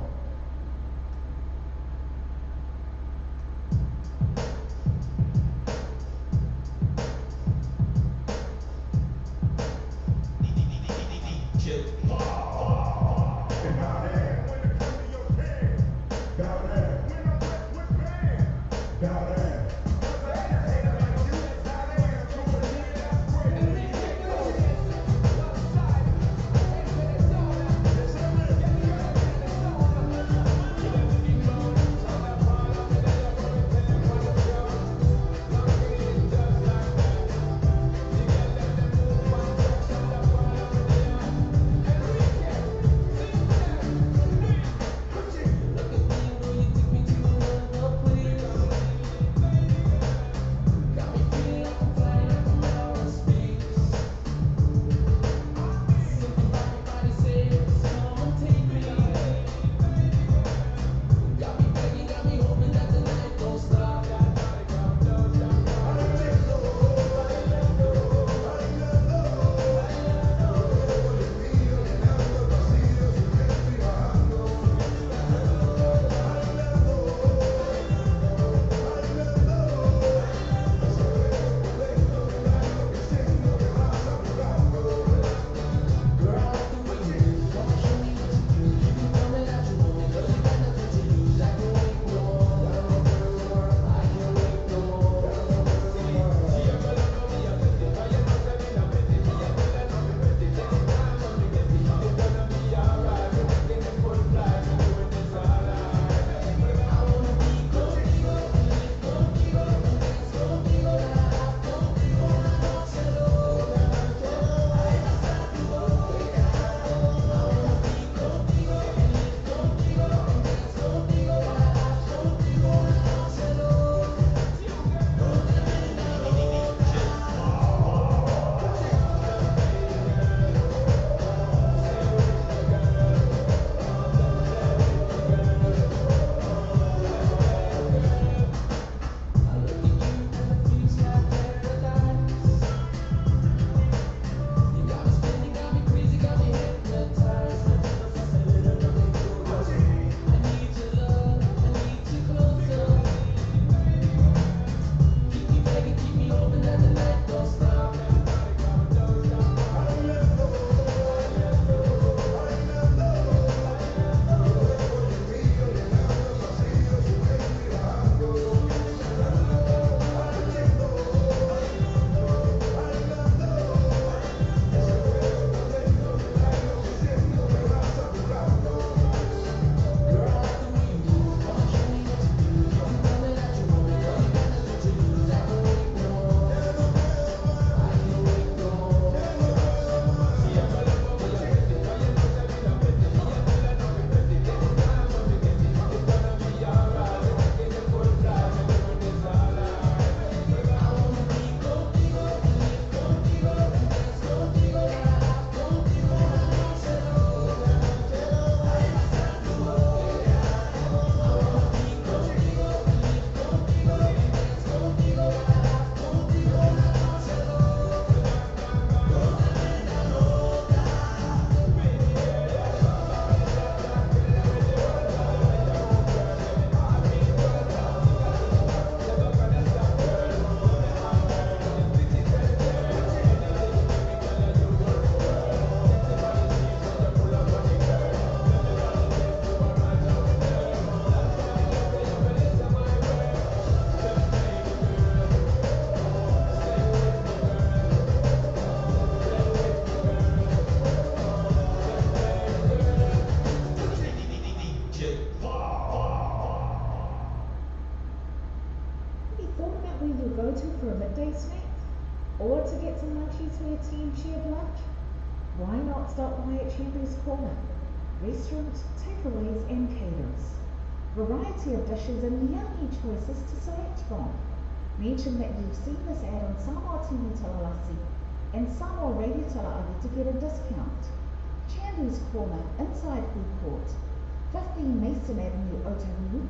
S4: tea and cheered lunch? Why not stop by at Chandu's Corner? Restaurant, takeaways and caterers. Variety of dishes and yummy choices to select from. Mention that you've seen this ad on Samoa TV Talalasi and Samoa Radio Tala'ave to get a discount. Chandu's Corner, inside Food Court, 15 Mason Avenue, Otahuhu.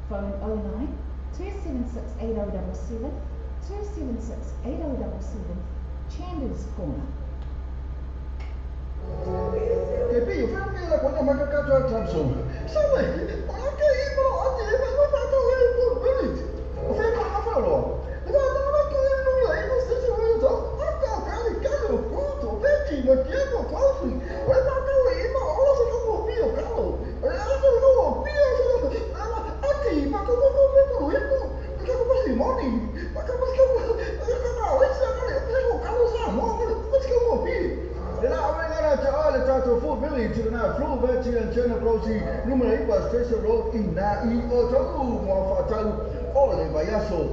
S4: Phone 09 276 8077, 276 8077, Chandu's Corner.
S2: Ke pi, o whea la kona maka katoa Thompson. Sawe, o ake i maro ate e mai mai tātou e i village. O whea kona mawhea loa. E tā tā mai koe i nui la i mo sisi o i tau. Aka kari kari o kuto, veti, ma kia ko kausi. O e tātou e i ma ora se kako o pio kalo. O e ake o o pio se ala ake i ma kako ko me puru i ko. Kako pasi moni. Kako pasi kako kako o isi akare. O kalo sa mo. Pasi kako o pio. Le la awenga na te ale tātou Food Village i nā Flu Veti and Chena Brosi numera ipa Station Road i nā i o tau mua whātau o le vaiaso.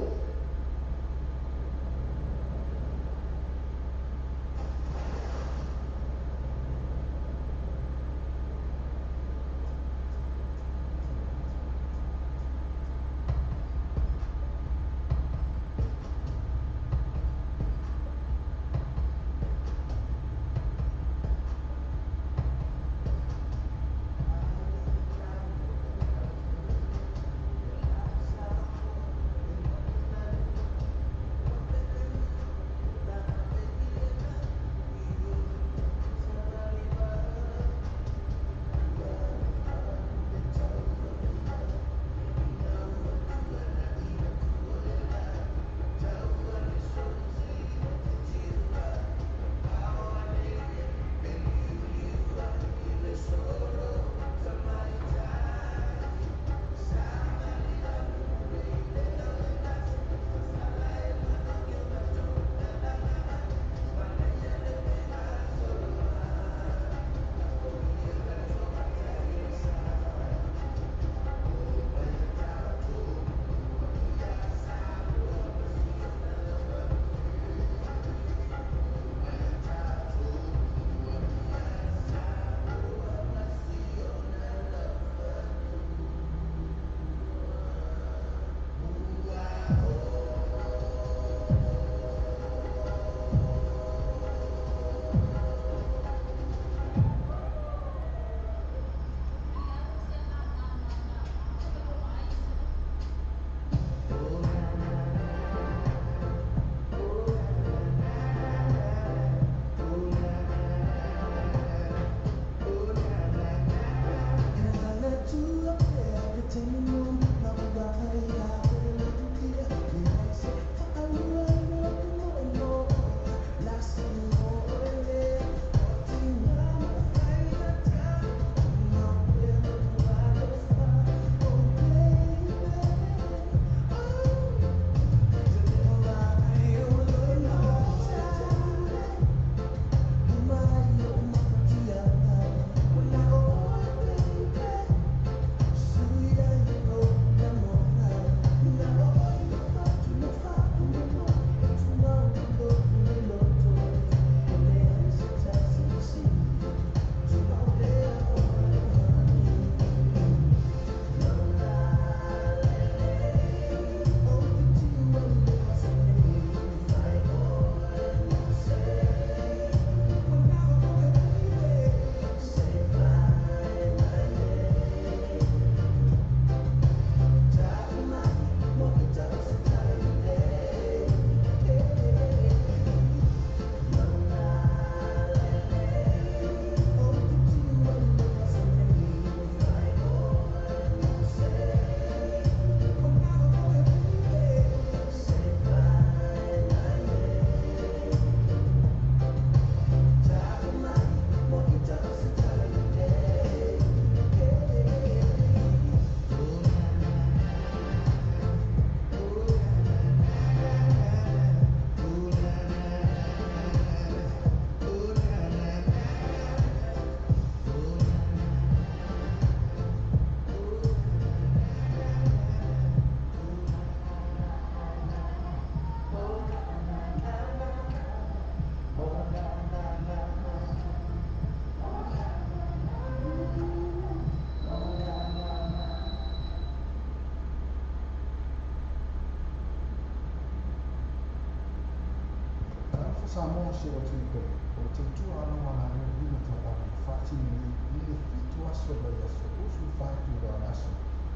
S5: Samoa si o atunuu tele, o le tautua a lau alaloa lima talaave e faatino nei i le 7 aso o le vaiaso 24 itula o le aso.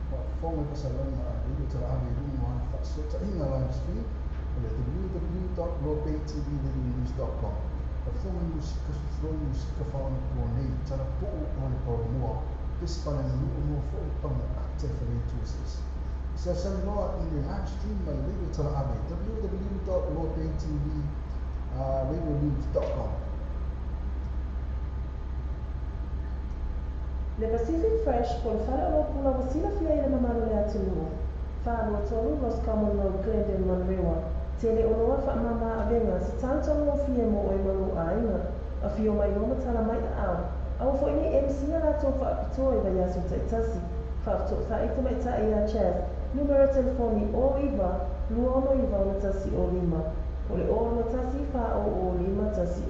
S5: Faafofoga i faasalaga a le talaave i luga o ana faafesootaiga live stream o le www.lobaytvradionews.com. Faafofoga i musika fofo musika faaonaponei talapuu o le paomoa pesi paleaganuu mo fo'i paga ata i faleitu eseese. Sausaunoa i le live stream ma le radio talaave www.lobaytvradionews.com.
S1: Le Pacific Fresh po le fale oloa pula ua silafia i le mamalu o le atunuu. 423 Roscommon Road, Glendon, Manurewa. Tele oloa faamama avega se tautaugofie mo oe ma lou aiga. Afio mai loa ma tala mai aao. Aua foi nei MC a latou faapitoa i vaiaso taitasi. Faafesootai tamaitai ia Chas. Numera telefoni 09 269 105. Po o le 021 400 510.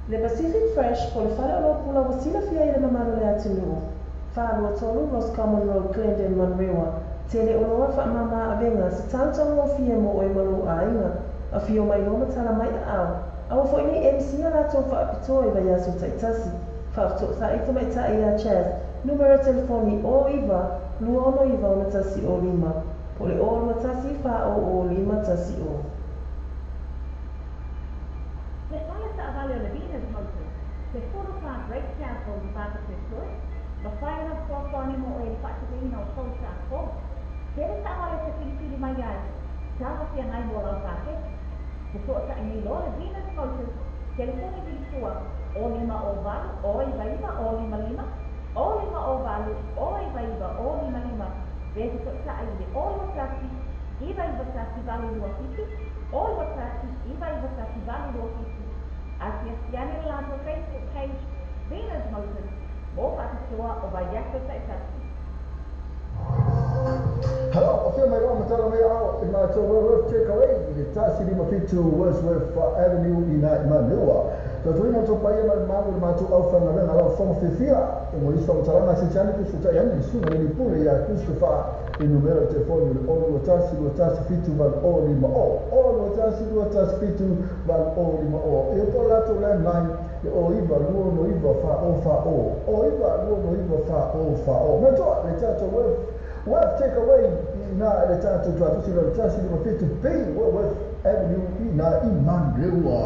S1: Le Pacific Fresh po o le fale oloa pula ua silafia i le mamalu o le atunuu. 423 Roscommon Road, Glendon, Manurewa. Tele oloa faamama avega se tautaugofie mo oe ma lou aiga. Afio mai loa ma tala mai aao. Aua foi nei MC a latou faapitoa i vaiaso taitasi. Faafesootai tamaitai ia Chas. Numera telefoni 09 269 105. Po o le 021 400 510.
S3: Le fale taavale o le Venus Motors, se 4 to 5 breakdown o le Pasifik Choice, mafai ona fesoasoani mo oe i le faateleina o tou sa fou. Tele taavale e te filifili mai ai, talafeagai mo lau paketi. Fesootai nei loa le Venus Motors. Telefoni vilifua o 5 o 8 o 9 9 o 5 5 o 5 o 8 o 9 9 o 5 5. Pe feso'ota'i i le o 21 9 91 8 2 7 o 21 9 91 8 2 7. Asiasi ane le latou Facebook page Venus Motors mo fa'apitoa o vaiaso ta'itasi.
S2: Hello, afio mai loa matala mai ao i mātou Wellworth Takeaway i le 157 Wordsworth Avenue i nā i Maneua. Tautuina tō paia ma le malu le mātou au whangawenga lau whanga whiwhia. E mo iso matalanga se tiane ku suta i ane sunga le pule ia Christopher i numero telefoni le 0 21 21 7 8 o 5 o 0 21 21 7 8 o 5 o. E po latou landline le o iwa lua no iwa fa o fa o. O iwa lua no iwa fa o fa o. Matoa le tātou Wealth Takeaway i nā le tātou tuatusi le 157 B Wellworth Avenue i nā i Maneua.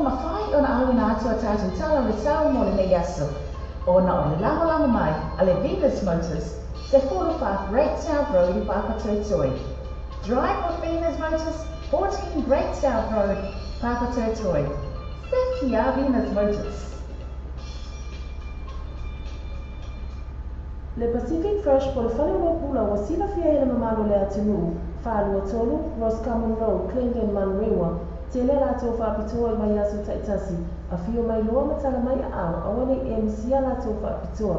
S4: Ua mafai ona auina atu a tatou tala o le sao mo lenei aso, ona o le lagolago mai a le Venus Motors, 14 Great South Road i Papatoetoe. Drive with Venus Motors, 14 Great South Road, Papatoetoe. Thank you, Venus Motors.
S1: Le Pacific Fresh po o le fale oloa pula ua silafia e le mamalu o le atunuu, 423 Roscommon Road, Clendon, Manurewa, tele a latou faapitoa i vaiaso taitasi, afio mai loa ma tala mai aao, aua ne i e misia a latou faapitoa.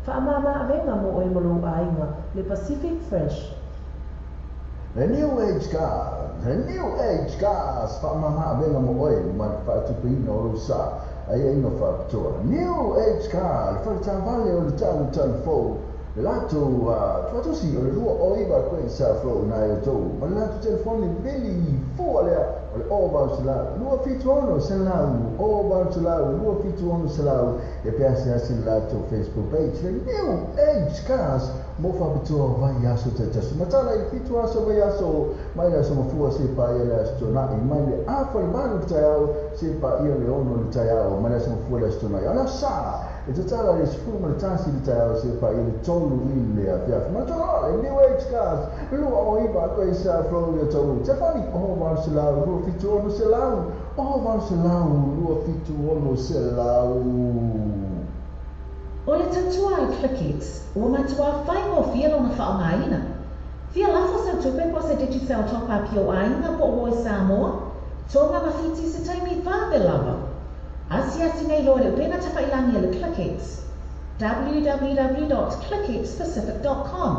S1: Faamama avega mo oe ma lou aiga. Le Pacific Fresh.
S2: The New Age Cars, The New Age Cars, faamama avega mo oe ma le faatupeina o lou sa, aiaiga faapitoa. New Age Car, le fale taavale o le talutalu fou, le latou tuatosi o le 29 Great South Road i Nai o Tou, ma le latou telefoni vili fua lea o le 0800 276 0800 276 e pe asiasi le latou Facebook page, le New Age Cars, mo faapitoa vaiaso taitasi. Matala i le 7 aso vaiaso, mai le aso mafua seia paia le aso Toonai, mai le 7:30 i le taeao seia paia le 6 i le taeao, mai le aso mafua i le aso Toonai. O le aso Sa, e tatala i le 11 i le taeao seia paia le 3 i le afiafi. Manatua le New Age Cars, 29 Great South Road i Otahuhu. Telefoni 0800 276 0800 276.
S4: O le tautua a le ClickX, ua matuā faigofie lona faaaogaina. Fia lafo sau tupe po o se Digicel top-up i ou aiga po o Voi Samoa, Tonga ma Fiti i se taimi vave lava. Asiasi nei loa i le upega tafailagi a le ClickX, www.clickxpacific.com.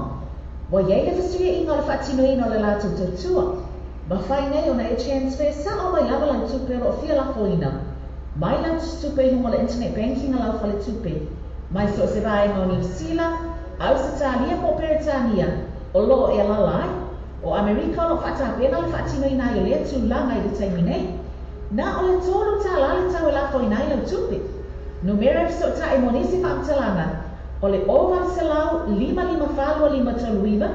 S4: Ua i ai le fesuiaiga o le faatinoina o le latou tautua. Mafai nei ona e transfer sao mai lava lau tupe o lo o fia lafoina mai lau tusitupe i luga o le internet banking a lau faletupe, mai so o se vaega o Niu Sila, Ausetalia po o Peretania o lo o e alaala ai. O Amerika o lo o faatapena le faatinoina ai o lea tulaga i le taimi nei. Na o le $3 le tau e lafoina ai lau tupe. Numera e fesootai mo nisi faamatalaga o le 0800 554 2539,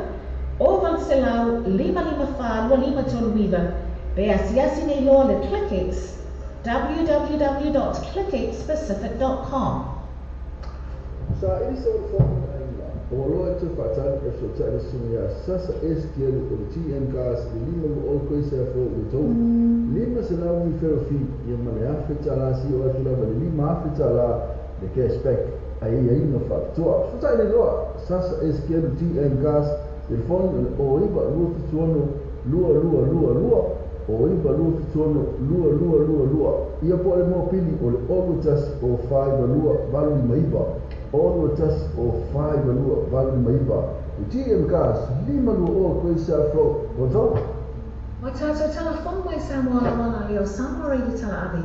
S4: 0800 554 2539, pe asiasi nei loa le ClickX, www.clickxpacific.com.
S2: Sa ili sa o le faamatalaina, ua loa e toe faatali e fesootai le susuga ia Sasa S. Kelu o le TM Cars i le 5 20 Koisa Fou i Otahuhu, $500 referral fee ia ma le $1,000 seia oo atu lava i le $5,000 le cashback aiaiga faapitoa. Fesootai nei loa Sasa S. Kelu TM Cars, telefoni o le 09 276 2222, 09 276 2222 ia po o le mopili o le 021 052 859, 021 052 859. Le TM Cars, 520 Great South Road, Otahuhu.
S4: Ua tatou talafono mai Samoa lauala lea o Samoa Radio Talaave,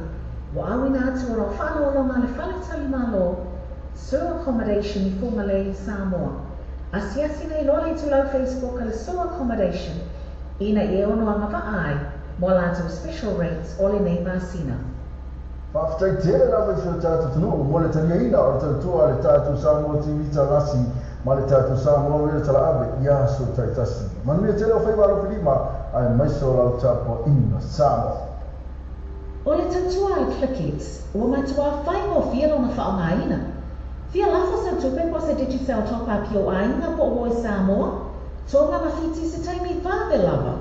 S4: ua auina atu o lau faaaloaloga a le Faletalimalo, Sur Accommodation i Fugalei, Samoa. Asiasi nei loa le itulau Facebook a le Sur Accommodation ina ia e ono agavaa ai mo a latou special rates o lenei masina.
S2: Faafetai tele lava i si o tatou atunuu mo le taliaina o le tautua a le tatou Samoa TV Talasi ma le tatou Samoa Radio Talaave i aso taitasi. Manuia tele o faiva alofilima aemaise o lau tapuaiga Samoa.
S4: O le tautua a le ClickX, ua matuā faigofie lona faaaogaina. Fia lafo sau tupe po o se Digicel top-up i ou aiga po o Voi Samoa, Tonga ma Fiti i se taimi vave lava.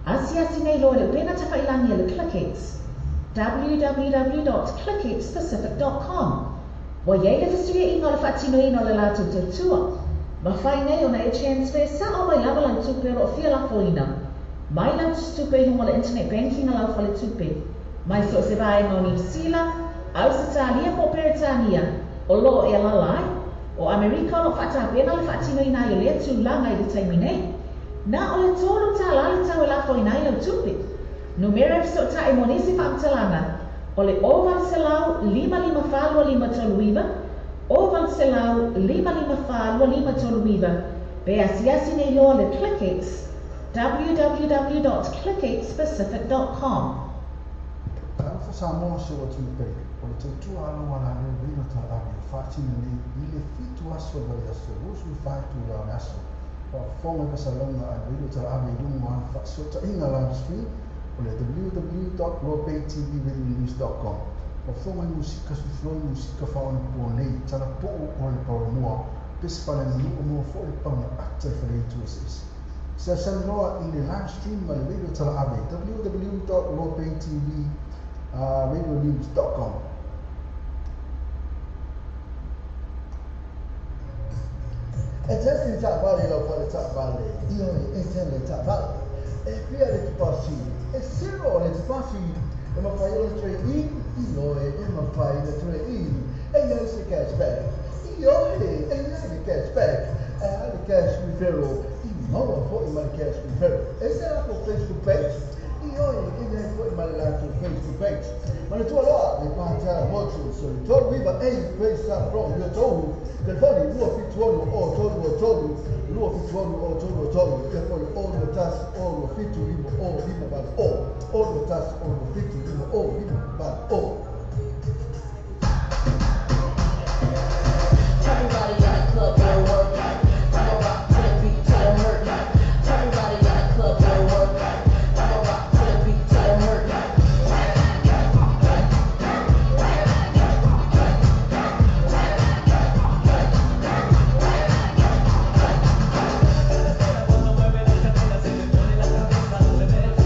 S4: Asiasi nei loa i le upega tafailagi a le ClickX, www.clickxpacific.com. Ua i ai le fesuiaiga o le faatinoina o le latou tautua. Mafai nei ona e transfer sao mai lava lau tupe o lo o fia lafoina mai lau tusitupe i luga o le internet banking a lau faletupe, mai so o se vaega o Niu Sila, Ausetalia po o Peretania o lo o e alaala ai. O Amerika o lo o faatapena le faatinoina ai o lea tulaga i le taimi nei. Na o le $3 le tau e lafoina ai lau tupe. Numera e fesootai mo nisi faamatalaga o le 0800 554 2539, 0800 554 2539, pe asiasi nei loa le ClickX, www.clickxpacific.com.
S5: Talofa Samoa si ou atunuu pele, o le tautua a lau alaleo Rino Talaave o faatino nei i le 7 aso o le vaiaso 24 itula o le aso. Faafofoga i pasalauga a le Rino Talaave i luga o ana faasootaiga live stream O le www.loabaytvradionews.com. Faafofoga i musika suifloi musika faaonaponei talapuu o le paolomoa pese faaleaganuu mo foʻi le pauna ata i faleitu eseese. Seasani loa i le live stream ma le radio talaave www.loabaytvradionews.com. E tele le taavale lau fale taavale, ioe e tele le taavale. E fia le tupasi, e zero le tupasi. E mafai ona trade in, ioe e mafai le trade in. E iai se cashback, ioe e iai le cashback. E a le cash referral, i maua foʻi ma le cash referral. E se latou Facebook page, ioe e iai foʻi ma le latou Facebook page. Manatua loa le Patala Motors o le 39A Wayside Road i Otahuhu. Telefoni 276 o 323 276 o 323 ia po le o 21 o 27 5 o 5 8 o o 21 o 27 5 o 5 8 o.
S6: Everybody in the club go work. I'ma rock to the beat till it hurt. Everybody in the club go work. I'ma rock to the beat till it hurt.
S7: Cuando mueve la cadera se me pone la cabeza al revés.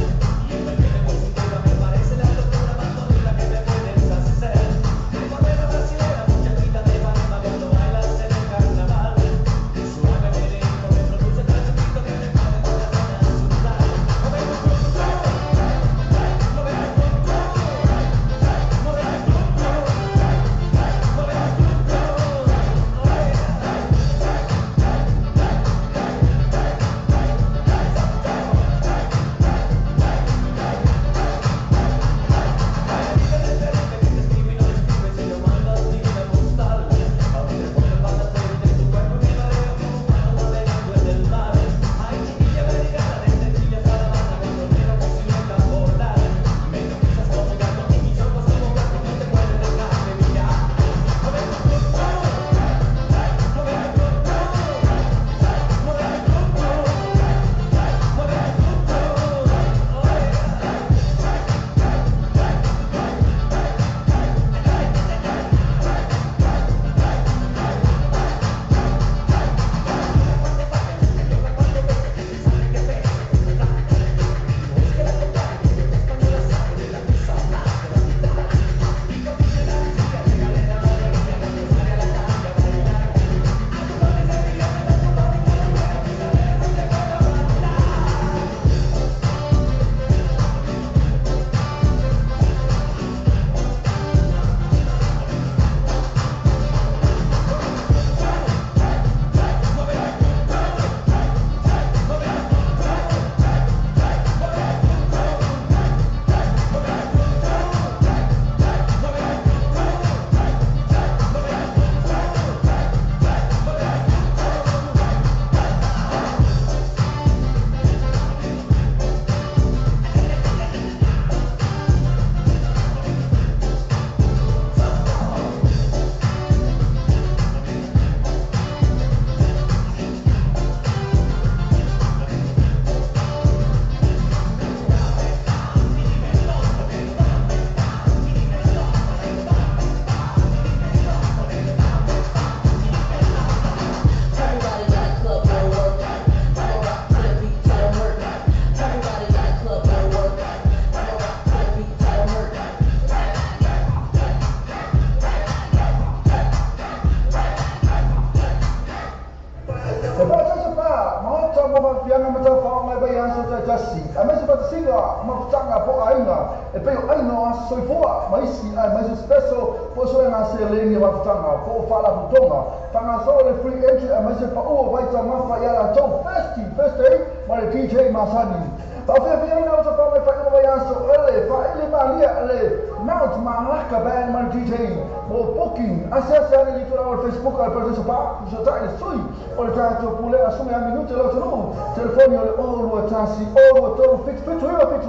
S7: Y el baile con cintura me parece la locura más bonita que me puedes hacer. Morena brasileña, muchachita de Ipanema, cuando bailas en el carnaval. Suave merengue me produce tan chiquito que me pone con la pena asustar. Mueve tu cuerpo, mueve tu cuerpo, mueve tu cuerpo, mueve tu cuerpo. Que te escribe y no escribe, si no mandas ni una postal. A donde pone para de tu cuerpo me mareo como un palo navegando en el mar. Ay, chiquilla americana, desde Chile hasta La Habana, con frontera posible a volar. Me hipnotizas como un gato y mis ojos como gato no te pueden dejar de mirar. Mueve tu cuerpo, mueve tu cuerpo, mueve tu cuerpo, mueve tu cuerpo.
S6: Everybody in the club go work. I'ma rock to the beat till it hurt. Everybody in the club go work. I'ma rock to the beat till it hurt.
S2: E paratasi pa, maota mo fafiaga ma tafaoga e vaiaso taitasi, aemaise faatasiga ma futaga po o aiga, e pei o aiga o aso soifua, ma isi aemaise special po o suega seleni o fafutaga po o faalapotopotoga, faagasolo le free entry aemaise paʻu o vaitaugafa iā latou Thirsty Thursday ma le DJ masani. Faafiafiaina o tafaoga i faaiuga vaiaso o le faaele malia le Mount Malaka Band ma le DJ. Mo booking, asiasi ane i le itulā o le Facebook a le Parataiso Pa, fesootai le sui o le tatou pulea sugi a minute le atunuu. Telefoni o le 0 21 0 23 7 7 9 7 0 0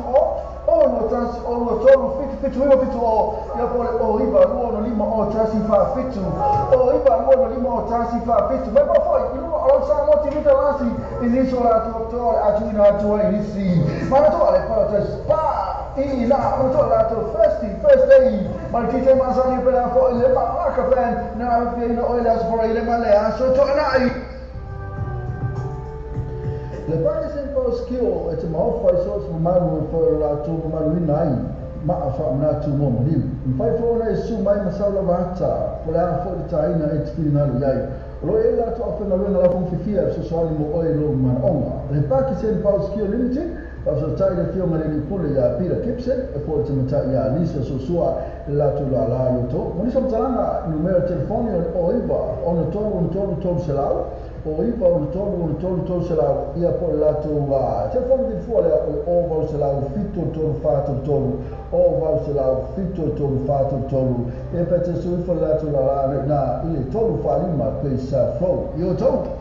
S2: 21 0 3 7 7 9 7 0 ia po o le 0 9 2 6 5 0 1 4 7 0 9 2 6 1 4 7. Mai po foi i luga o lau Samoa TV talasi i nisi o latou toa o le a tuuina atu ai i nisi. Manatua le Paradise Pa. I la o to latou Thirsty Thursday ma le DJ masani pe la foʻi le Malaka Band na afiaina oe le aso faraile ma le aso toanai. Le Pakistan Post Kio e te maofa i so se mamalu e foi o latou mamaluina ai maa faamanatu mo maliu. Mafai foi ona e susu mai ma sau lava ata po o le a foi le taina e te finagalo i ai. O lo o i ai le latou aufaigaluega lau fofifia e fesoasoani mo oe i lou manaoga. Le Pakistan Post Kio Limited, faafesootai le Afioga i le Alii Pule ia Peter Gibson e foi le tamaitai ia Lisa Suasua i le latou lala i outou. Mo nisi o matalaga, numera telefoni o le 09 63 300, o 9 63 300, ia po o le latou telefoni vilifua lea o le 0800 73 43, 0800 73 43, ia pe te sui ifo le latou lala ana i ina i le 345 Place Flow i outou.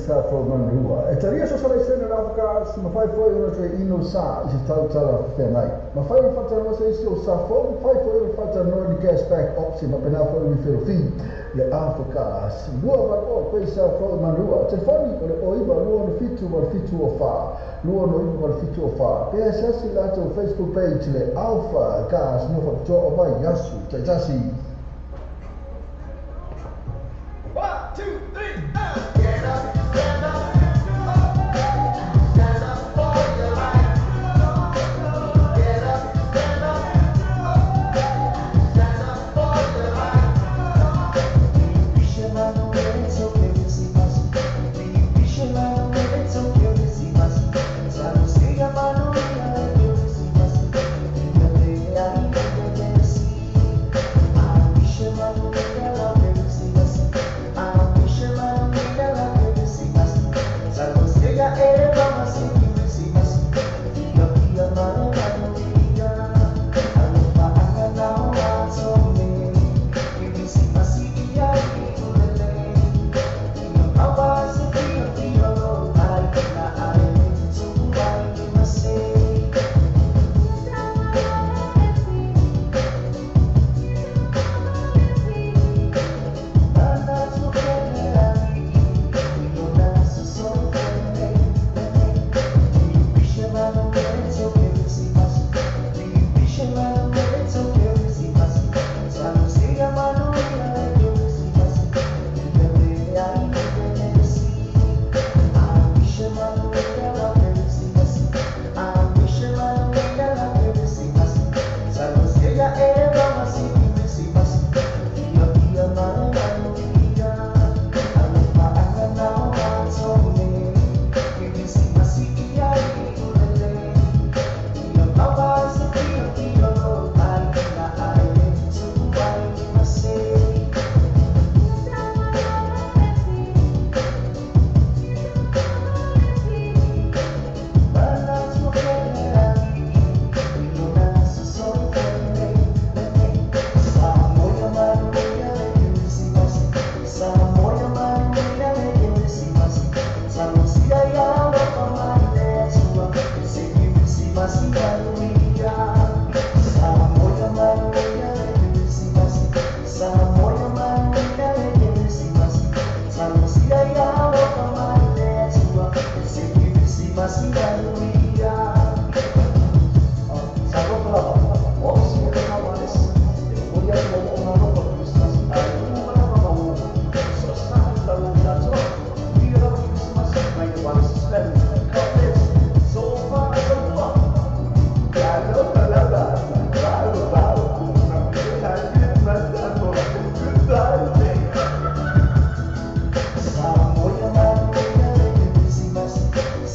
S2: sa fo manua. E talia so sa sena la ka si mafai foi ona toe ino sa i se tautala whengai. Mafai o whatanoa se isi o sa fo, mafai foi o whatanoa ni cashback option, ma pena foi ni whiro fi le Alpha 2 8 pei sa fo manua. Telefoni o le 09 2 7 8 7 o 4, 2 9 8 7 o 4. Pe asiasi latou Facebook page le Alpha Gas no whakatoa o vai yasu. Taitasi.
S7: 1, 2, 3, get up, stand up, stand up for your right. Get up, stand up, stand up for your right.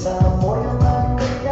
S6: Samoya Manuia.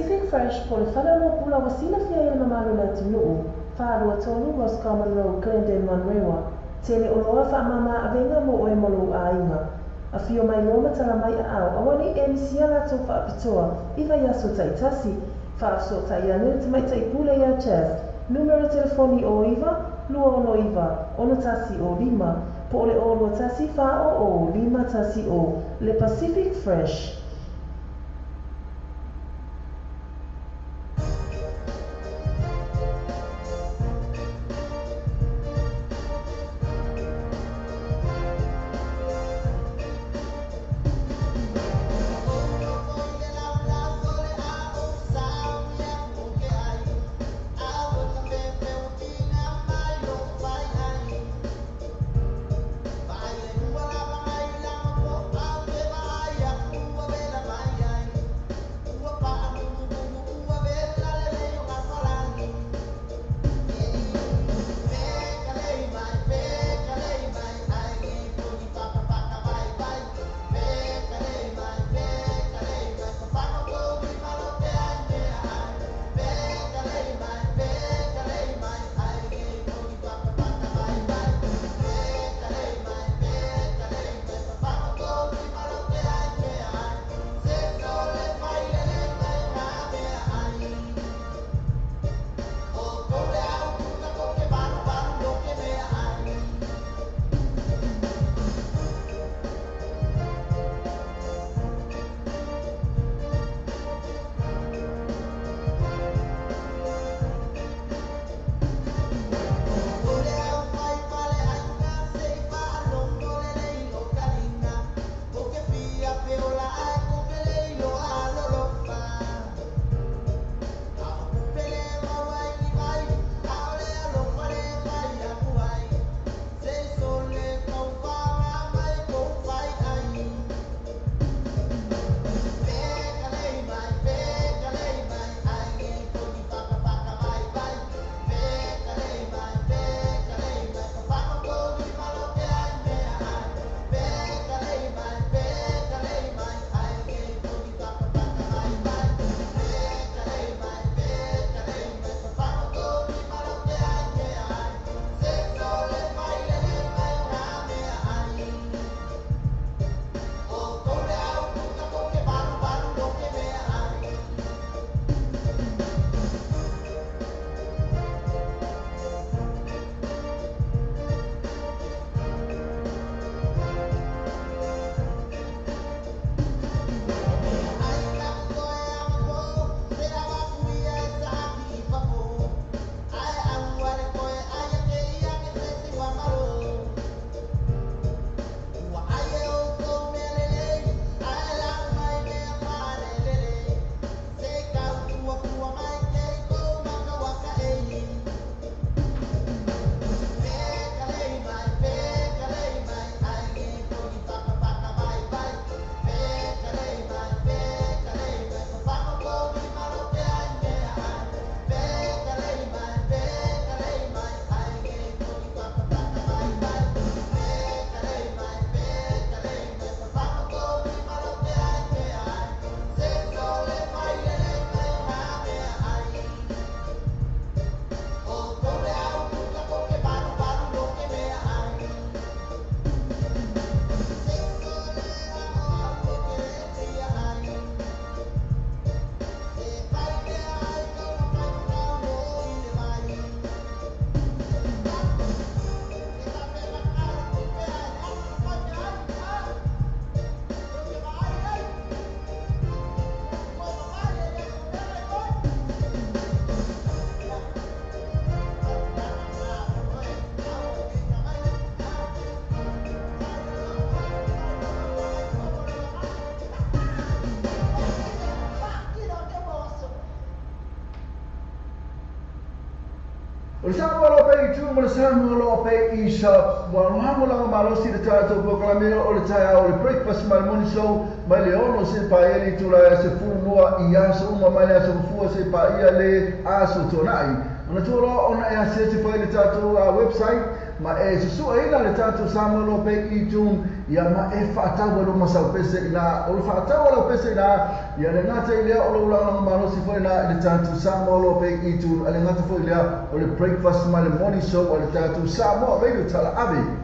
S1: Pacific Fresh po o le faleoloa pula ua silafia ai e le mamalu o le atunuu, 423 Roscommon Road, Glendale, Manurewa. Tele oloa faamama avega mo oe ma lou aiga. Afio mai loa ma tala mai aao, aua ne i e misia latou faapitoa i vaiaso taitasi. Faafesootai ane le tamaitai pule ia Jazz, numera telefoni 09 269 6105 po o le 021 400 510. Le Pacific Fresh.
S2: O le Samoa loa pe i tu ma le Samoa loa pe i sa ua lagolago malosi le tatou polokalame o le taeao o le breakfast ma le morning show mai le 6 seia paia le itula e 12 i aso uma mai le aso Gafua seia paia le aso Toonai. Manatua loa ona e asiasi foi i le tatou website Ma e susu'aina le tatou Samoa loa pea i i-Tune, ia ma e fa'atau ai lo masaupese ina o le fa'atau a laupese ina ia le gata i lea o lou lagolago malosi foi ina i le tatou Samoa loa pea i i-Tune, a le gata foi lea o le breakfast ma le morning show a le tatou Samoa Radio Talaave.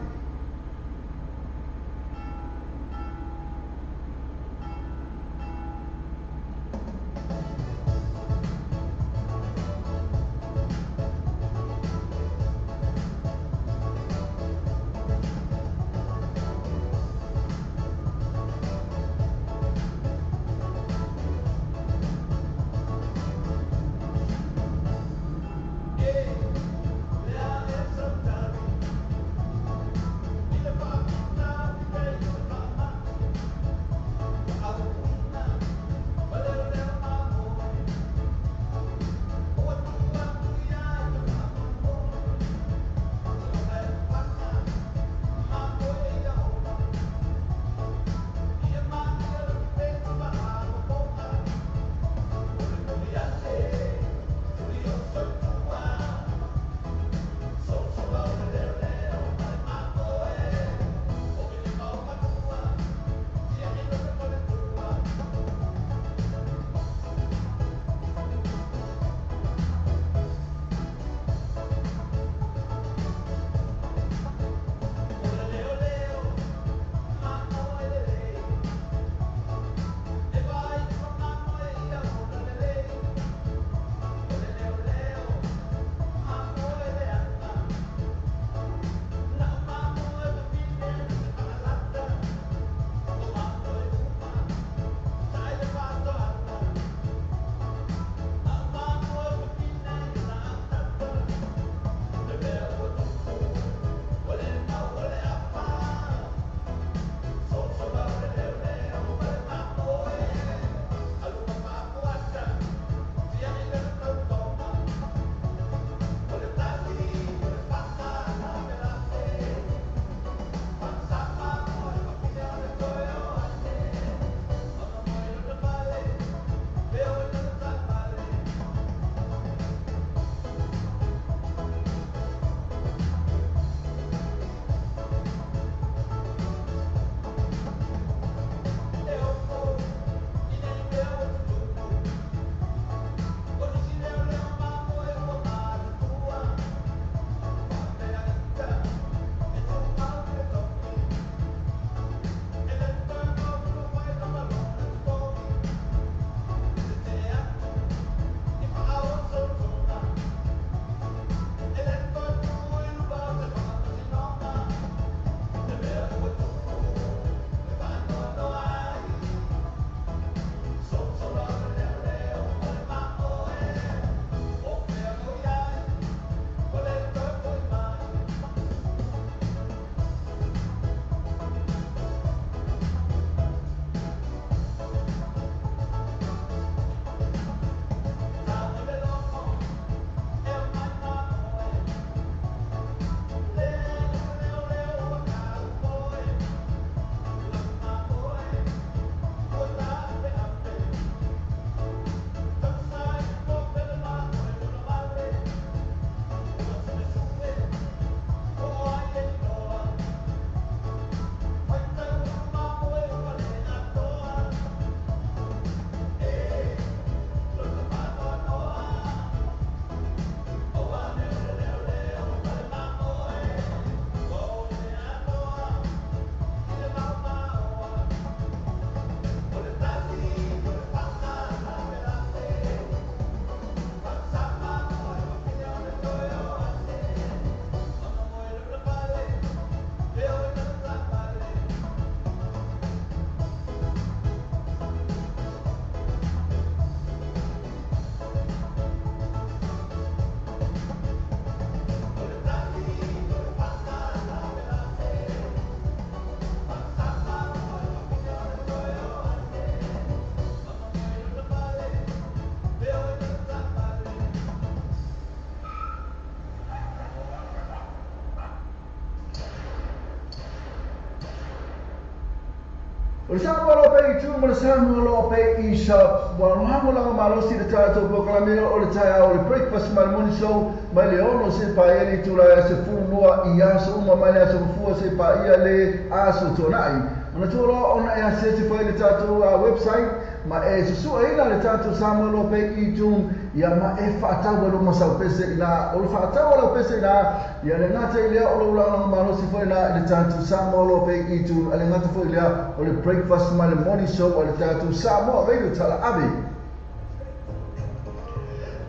S2: O le Samoa loa pea i tu ma le Samoa loa pea i shop. Ua lagolago malosi le tatou polokalame o le taeao o le breakfast ma le morning show mai le 6 seia paia le itula e 12 i aso uma mai le aso Gafua seia paia le aso Toonai. Manatua loa ona e asiasi foi i le tatou website ma e susueina le tatou Samoa Loa Pay iTunes ia ma e faatau ai luma sau pese i ina. O le faatau a lau pese i ina, ia le gata i lea o lou lagolago malosi foi ina i le tatou Samoa Loa Pay iTunes, a le gata foi i lea o le breakfast ma le morning show a le tatou Samoa Radio Talaave.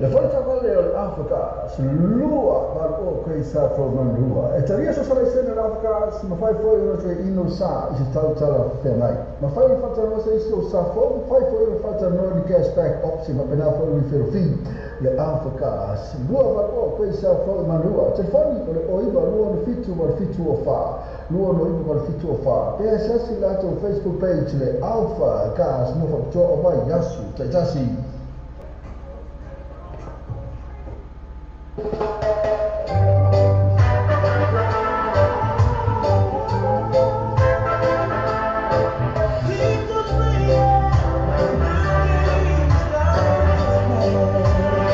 S2: Le foi taavale o le Alpha Cars, 280 K Safo Manua. E talia so salaisene le Alpha Cars, mafai foi ona toe inu sa i se tautala feagai. Mafai ona faatalanoa se isi o Safo, mafai foi ona faatalanoa ni cashback option faapena foi refill fee. Le Alpha Cars, 280 K Safo Manua. Telefoni o le 09 267 8704, 269 8704. Pe asiasi le latou Facebook page le Alpha Cars mo faapitoa o vaiaso taitasi.
S7: People playing the games life's play.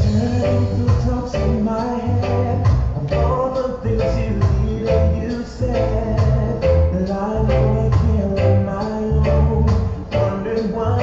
S7: Turning through thoughts in my head of all the things you did and you said. That I know I can't on my own. Wondering why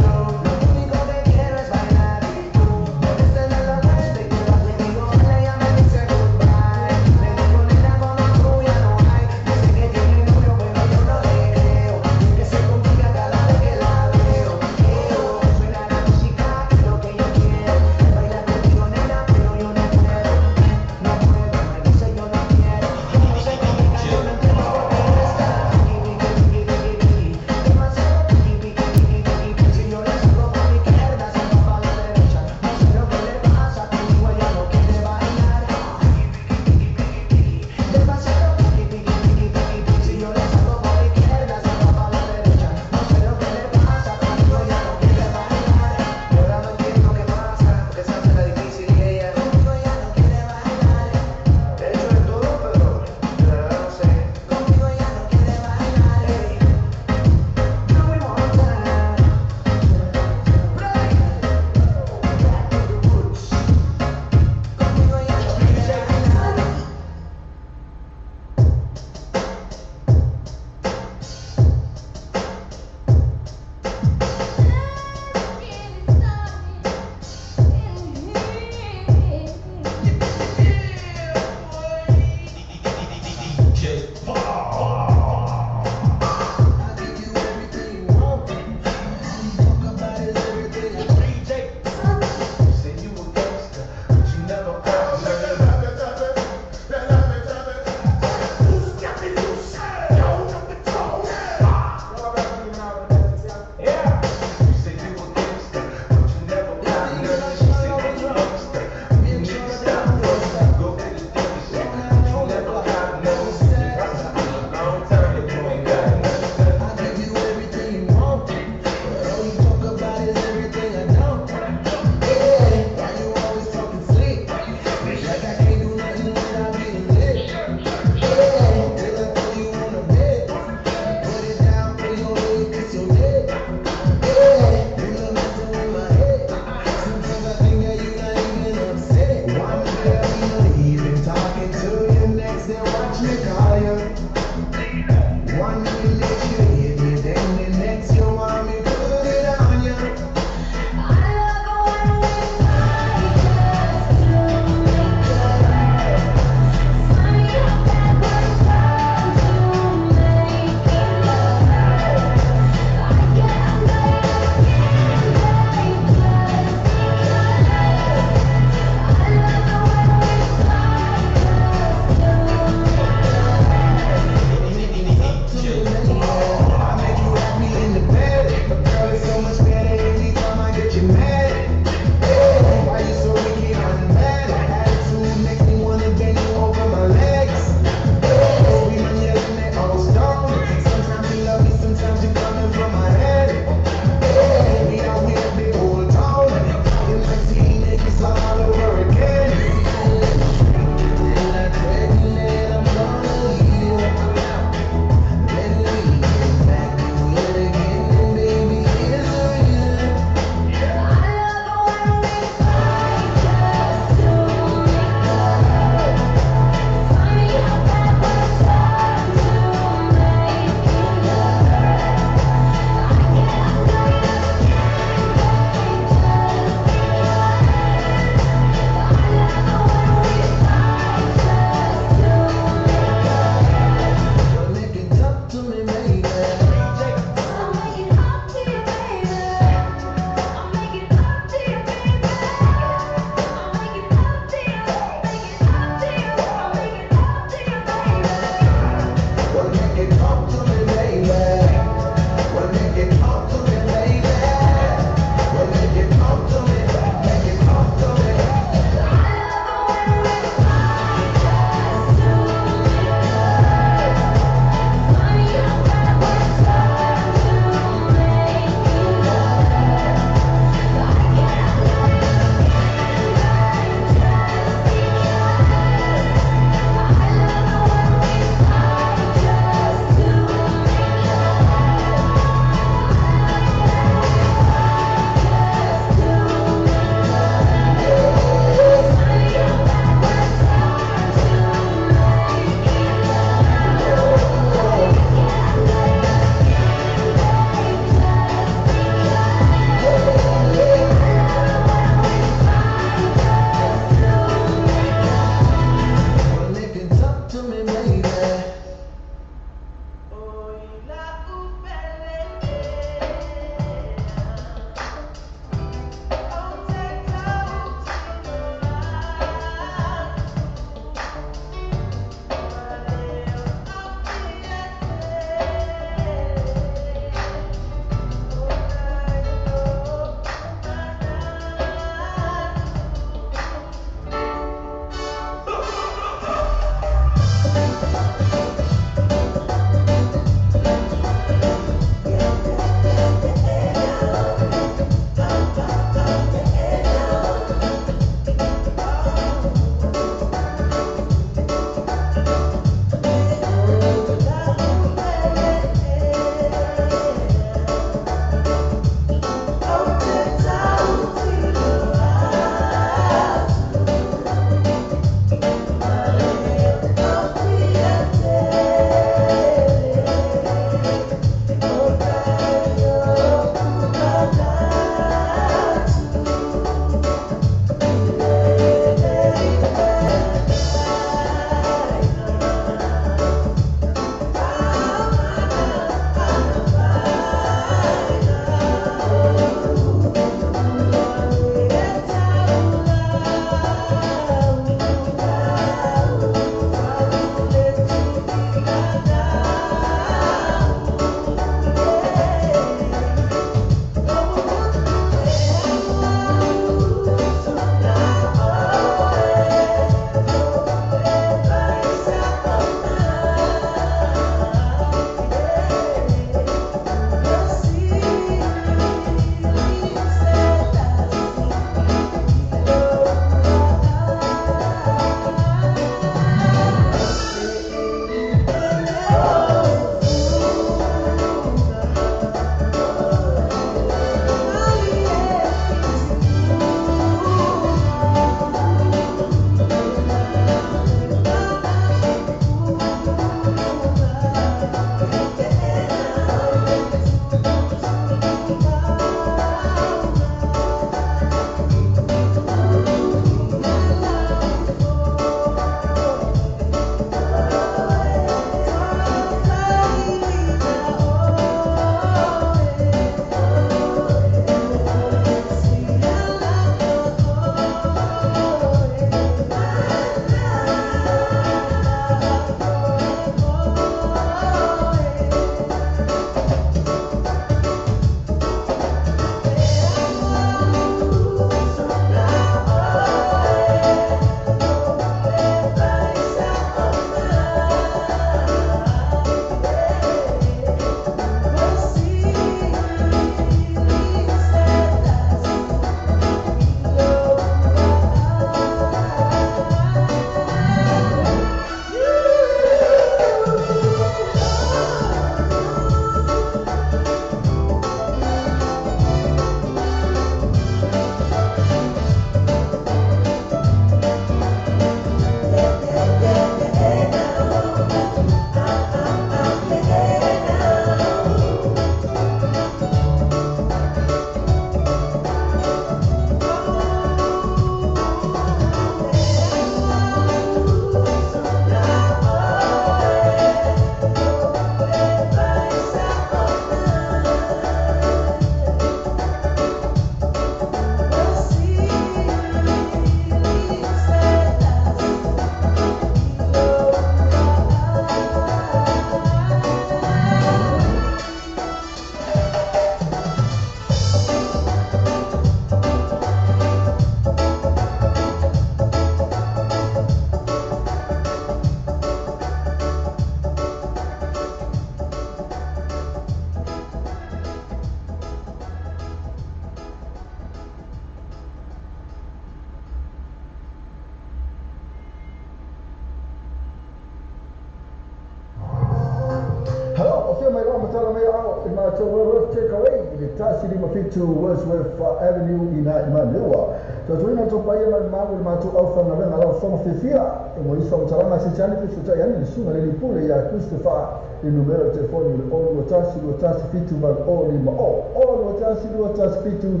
S2: Afio mai loa matala mai ao i matou Wellworth Takeaway i le 157 Wordsworth Avenue i na i Manurewa. Tuatuina le paia ma le malu i le matou aufaigaluega lau fofoga fiafia. E mo isi faamatalaga se ane fesootai ane le susuga le Lipule ia Christopher i numera o le telefoni le 0 21 217 80 50 0 21 217 80 50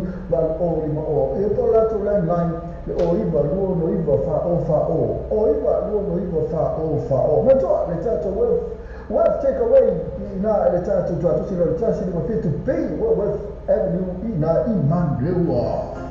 S2: e po latou landline le o 9 2 9 4 o 4 o o 9 2 9 4 o 4 o. Manatua le tatou Wealth Takeaway i ina i le tatou tuatusi le 157 B Wellworth Avenue i ina i Manurewa.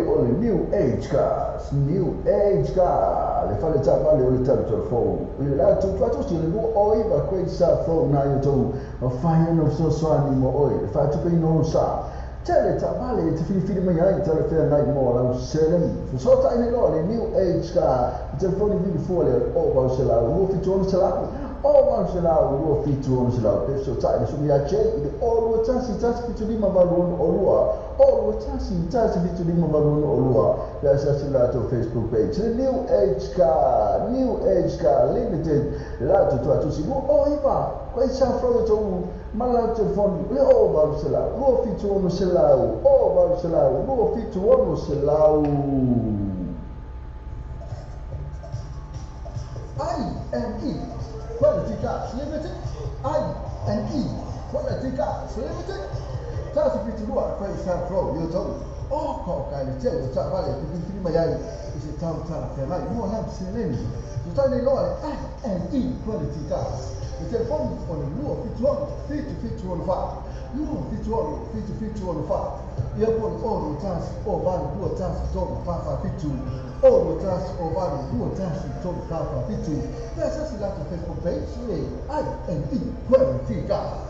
S2: o le New Age Cars, New Age Car, le fale taavale o le talatala fou. I le latou tuatosi o le 29 Great South Road na i outou, mafai ona fesoasoani mo oe le faatupeina o sa. Tele taavale e te filifili mai ai talafeagai mo lau seleni. Fesootai nei loa le New Age Car, le telefoni vili fua lea o 800 276 o 800 276. Pe fesootai le susuga ia Jay i le o 21 175 86 o 21 175 86 pe asiasi le latou Facebook page. Le New Age Car, New Age Car Limited, le latou tuatusi 29 Great South Road outou ma le latou telefoni le o 800 276 o 800 276. I&E Quality Cars Limited, I&E Quality Cars Limited, 172 Great South Road i outou, o ka o le tele o taavale e te filifili mai ai i se tau talafeagai mo lau seleni. Fesootai nei loa le I&E Quality Cars, le telefoni o le 276 7764 276 7764 ia po le o 21 o 8 21 3 4 4 7 o 21 o 8 21 3 4 4 7 pe asiasi latou Facebook page le I&E Quality Cars.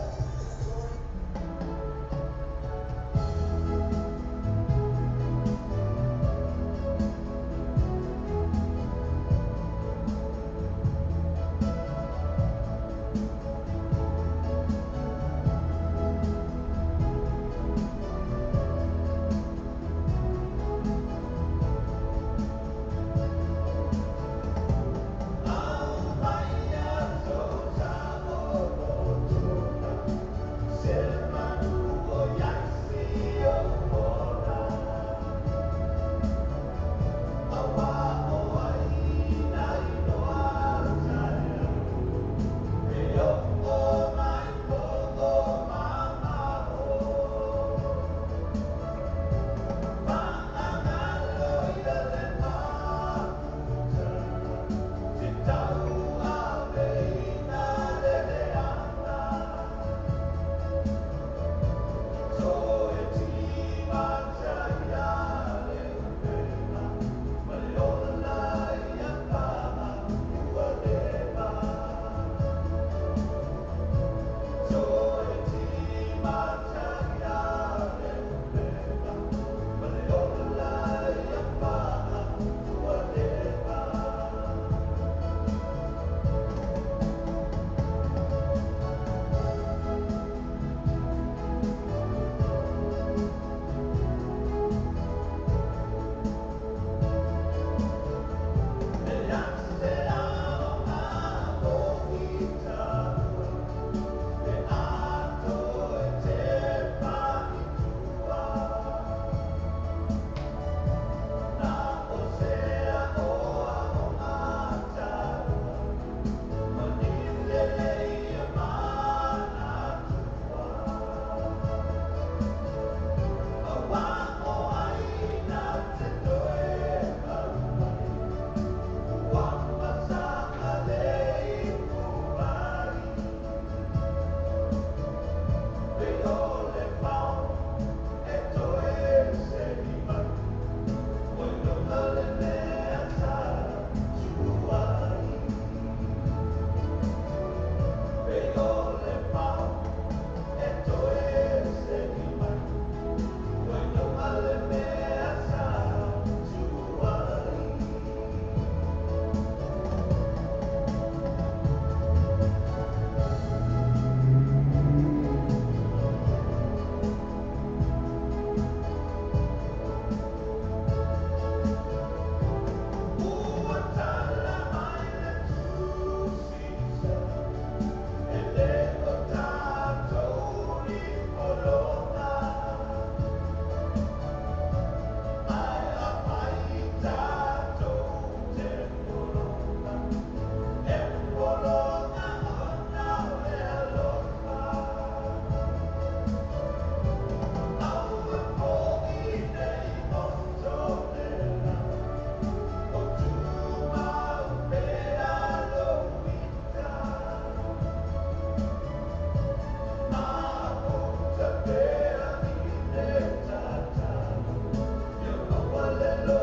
S6: If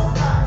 S6: I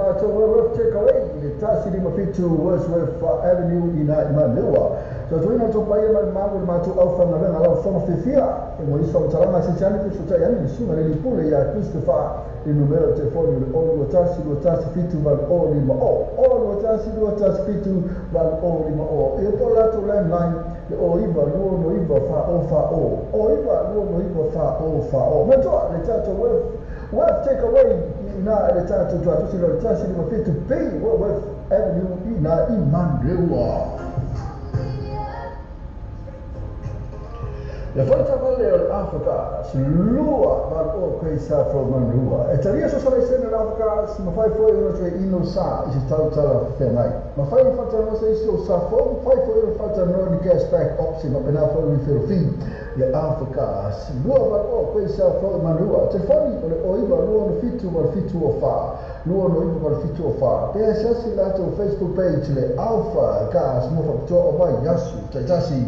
S2: matou Wellworth Takeaway i le 157 Wordsworth Avenue i ina i Manurewa. Tautuaina le tou paia ma le mamalu i le matou aufaigaluega lau Afioga fiafia e mo nisi faamatalaga asiasi ane pe fesootai ane i le susuga i le Alii Pule ia Christopher i le numera o le telefoni o le 021 217 8050 021 217 8050 ia po o le latou landline le 09 269 4040 09 269 4040. Manatua le tatou Web Takeaway i ina i le tatou tuatusi le 157 B Wellworth Avenue i ina i Manurewa. Le foi taavale o le Alpha Cars, 280 Quay South Road, Manurewa. E talia so salaisene o le Alpha Cars, mafai foi ona toe inu sa i se tautala feagai. Mafai ona faatalanoa se isi o sa fou, mafai foi ona faatalanoa ni cashback option faapena foi refill fee. Le Alpha Cars, 280 Quay South Road, Manurewa. Telefoni o le 09 267 8724, 269 8724. Pe asiasi i le latou Facebook page le Alpha Cars mo faapitoa o vaiaso taitasi.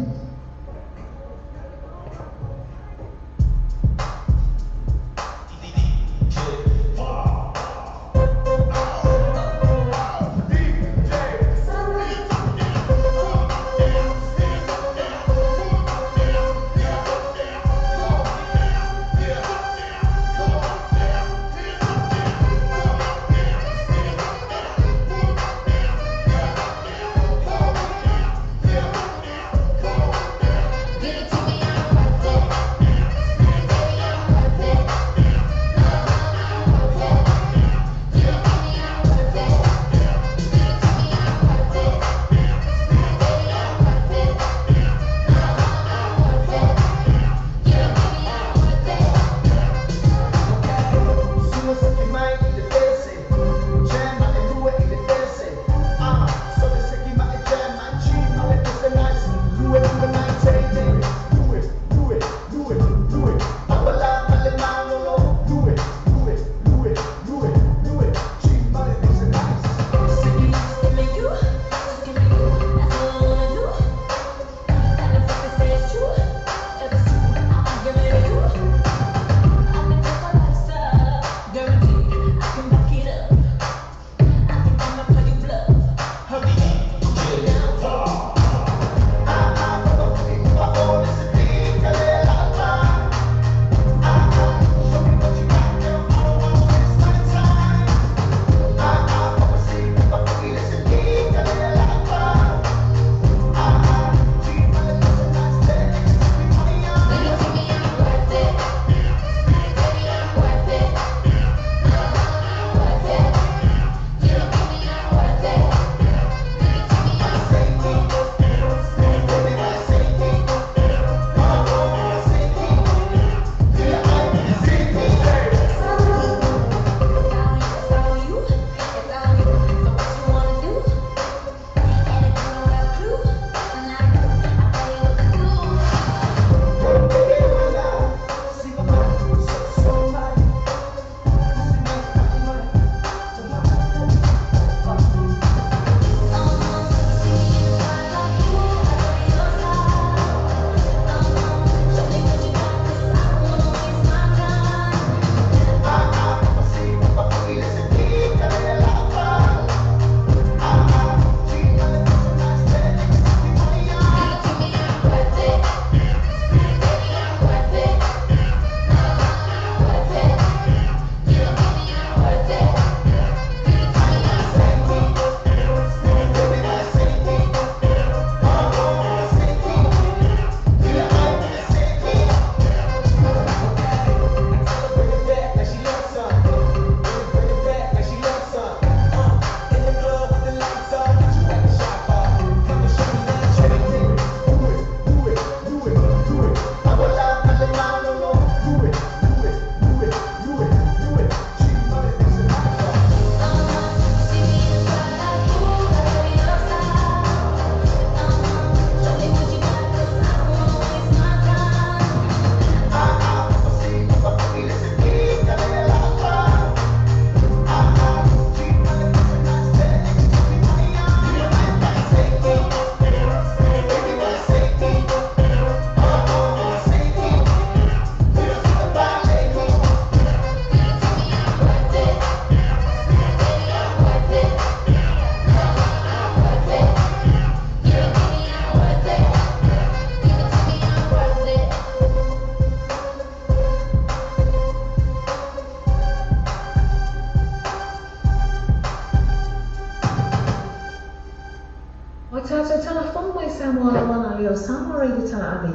S4: O tātou talafono mai Samoa lauala lea o Samoa Radio Talaave,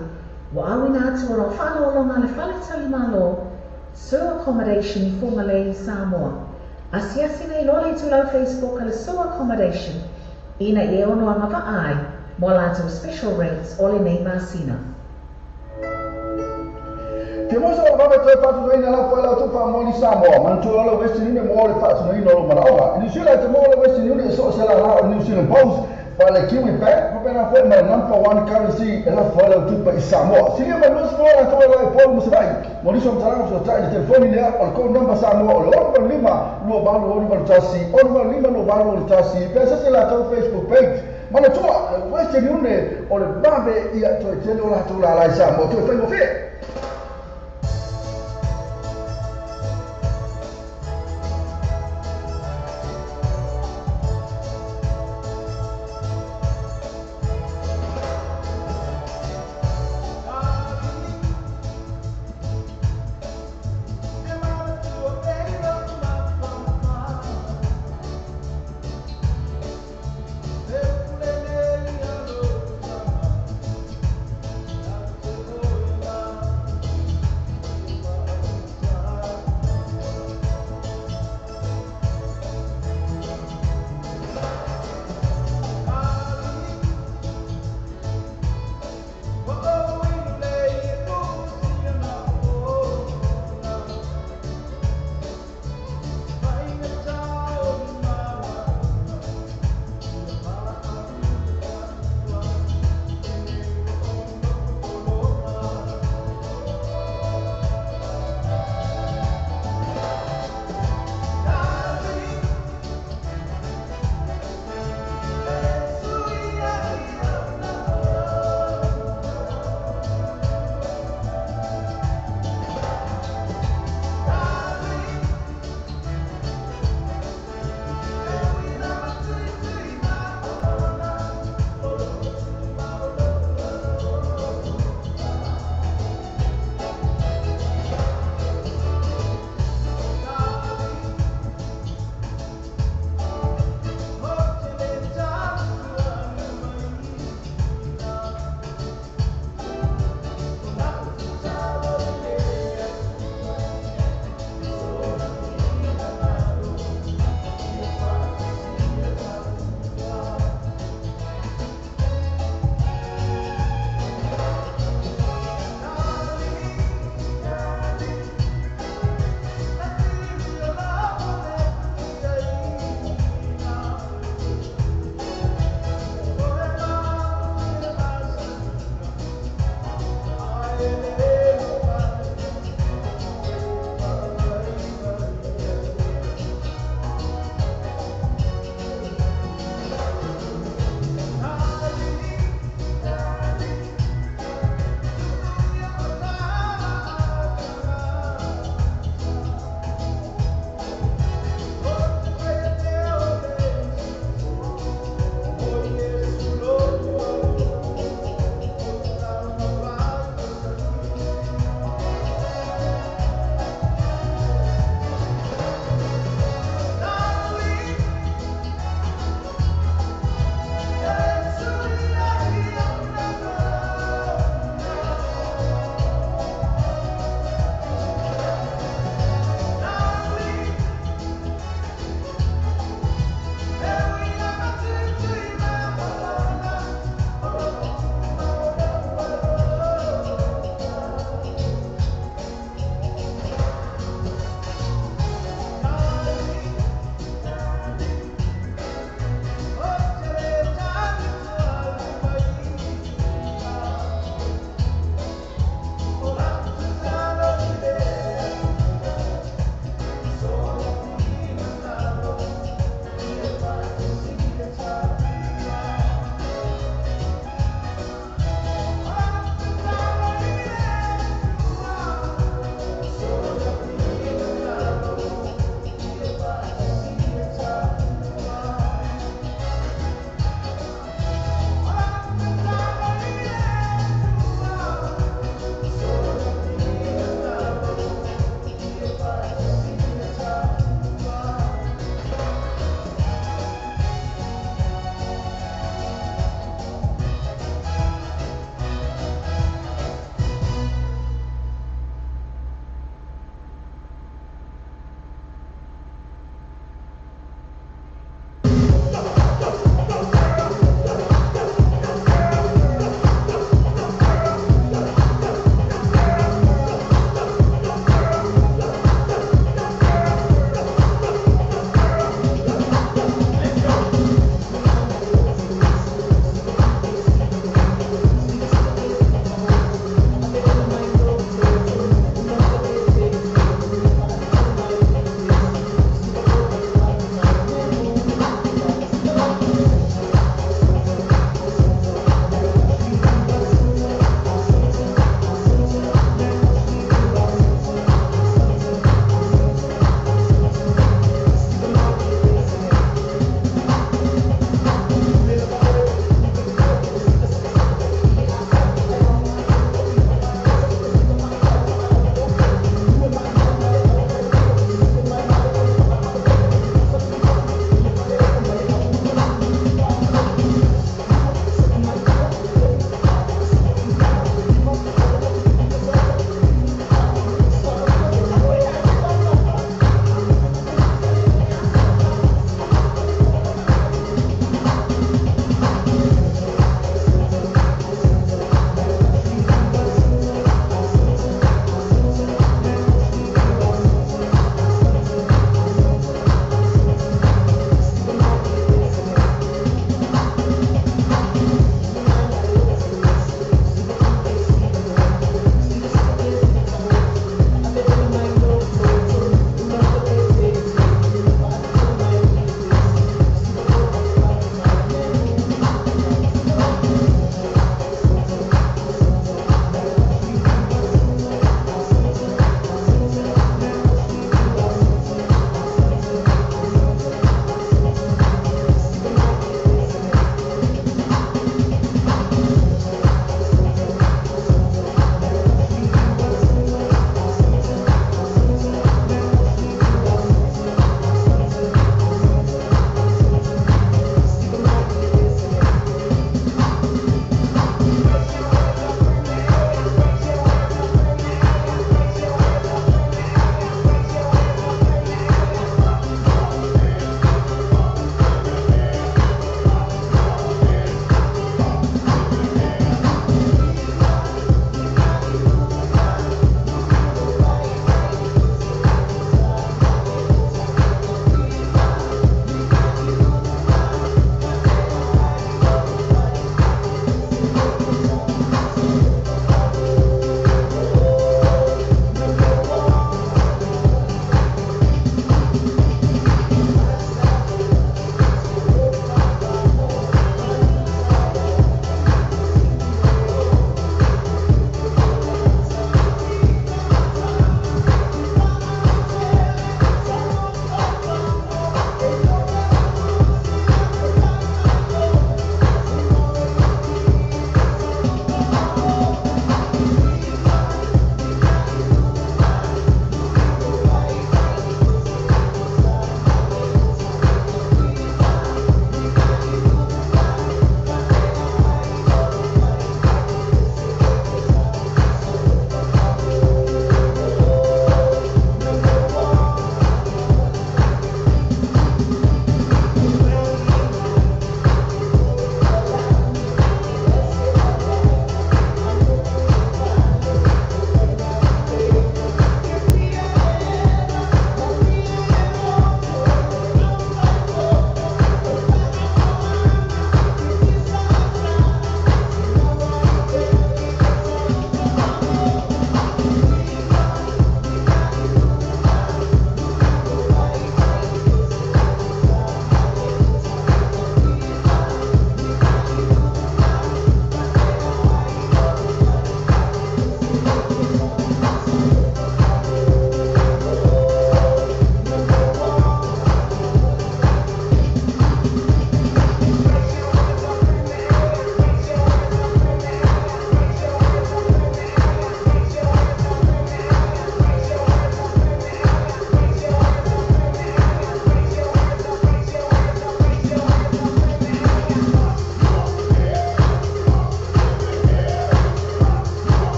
S4: ua auina atu o lau faaaloaloga le faletalimalo Sue Accommodation i Fugalei, Samoa. Asiasi nei loa le itulau Facebook a le Sue Accommodation ina ia e ono agavaa ai mo a latou special rates o lenei masina.
S2: Te moso o le vave toe faatinoina lafo ai la outou faamoli Samoa, manatua loa le Western Union mo le faatinoina o lou manaoga. I Niu Sila e te maua le Western Union i so o se lala o le New Zealand Post, pa le Kiwi Bank, faapena foi ma le Number One Currency e lafo ai lau tupe i Samoa. Silia mai 20 latou e loa i Upolu ma Savaii. Mo nisi o matalaga fesootai i le telefoni lea o le code number Samoa o le 685 2861 685 2861 pe asasi latou Facebook page. Manatua, le Western Union o le vave ia toe tele o latou lala i Samoa toe faigofie.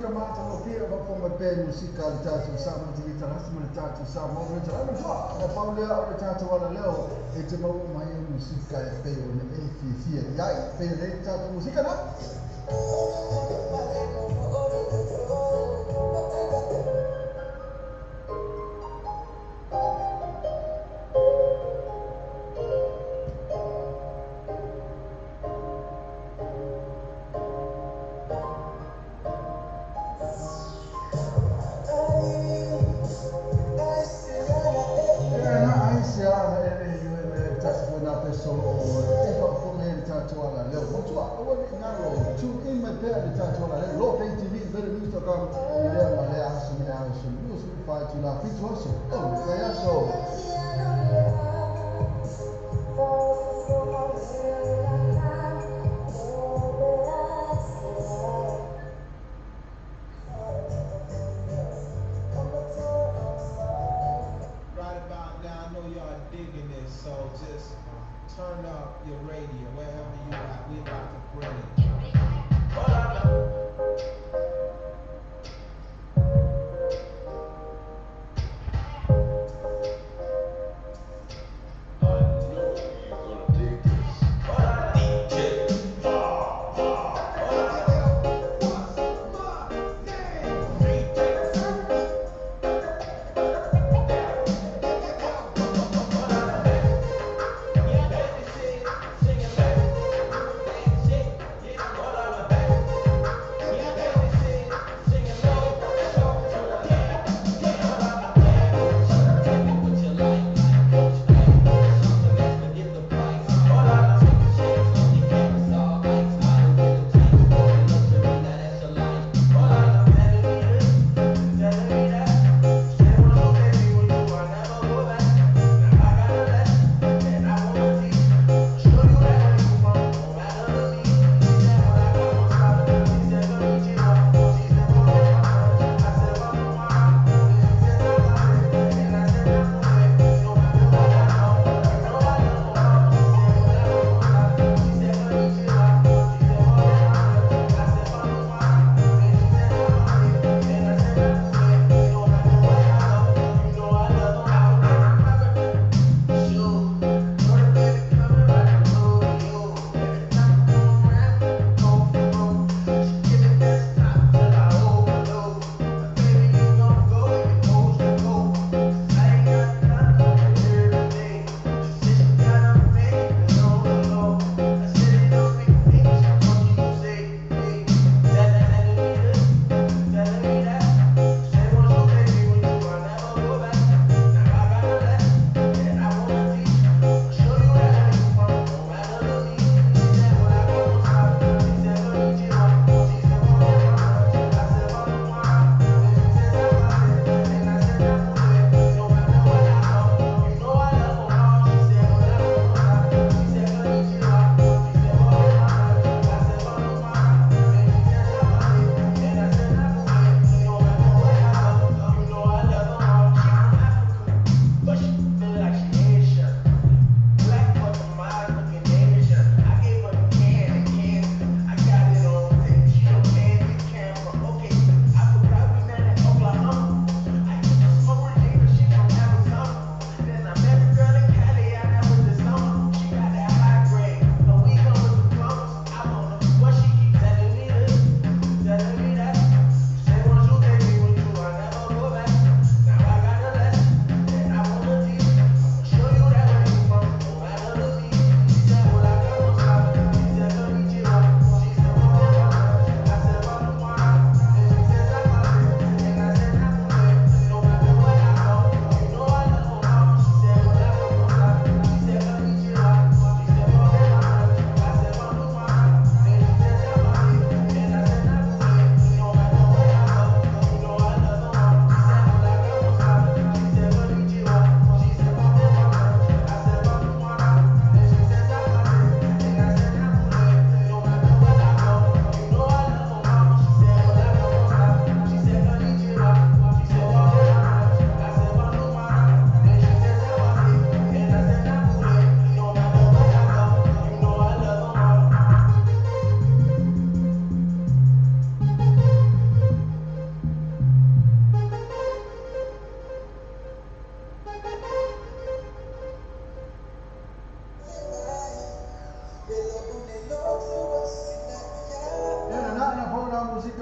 S2: tila mata o pia o fonga pe musika le tātou Samoa TV talasi ma le tātou Samoa le talasi ma na pau lea o le tātou ala leo e te mau mai o musika e pe o ne e fia fia iai pe le tātou musika na.
S8: Right about now, I know y'all digging this, so just turn up your radio wherever you at. We about to bring it. All I know.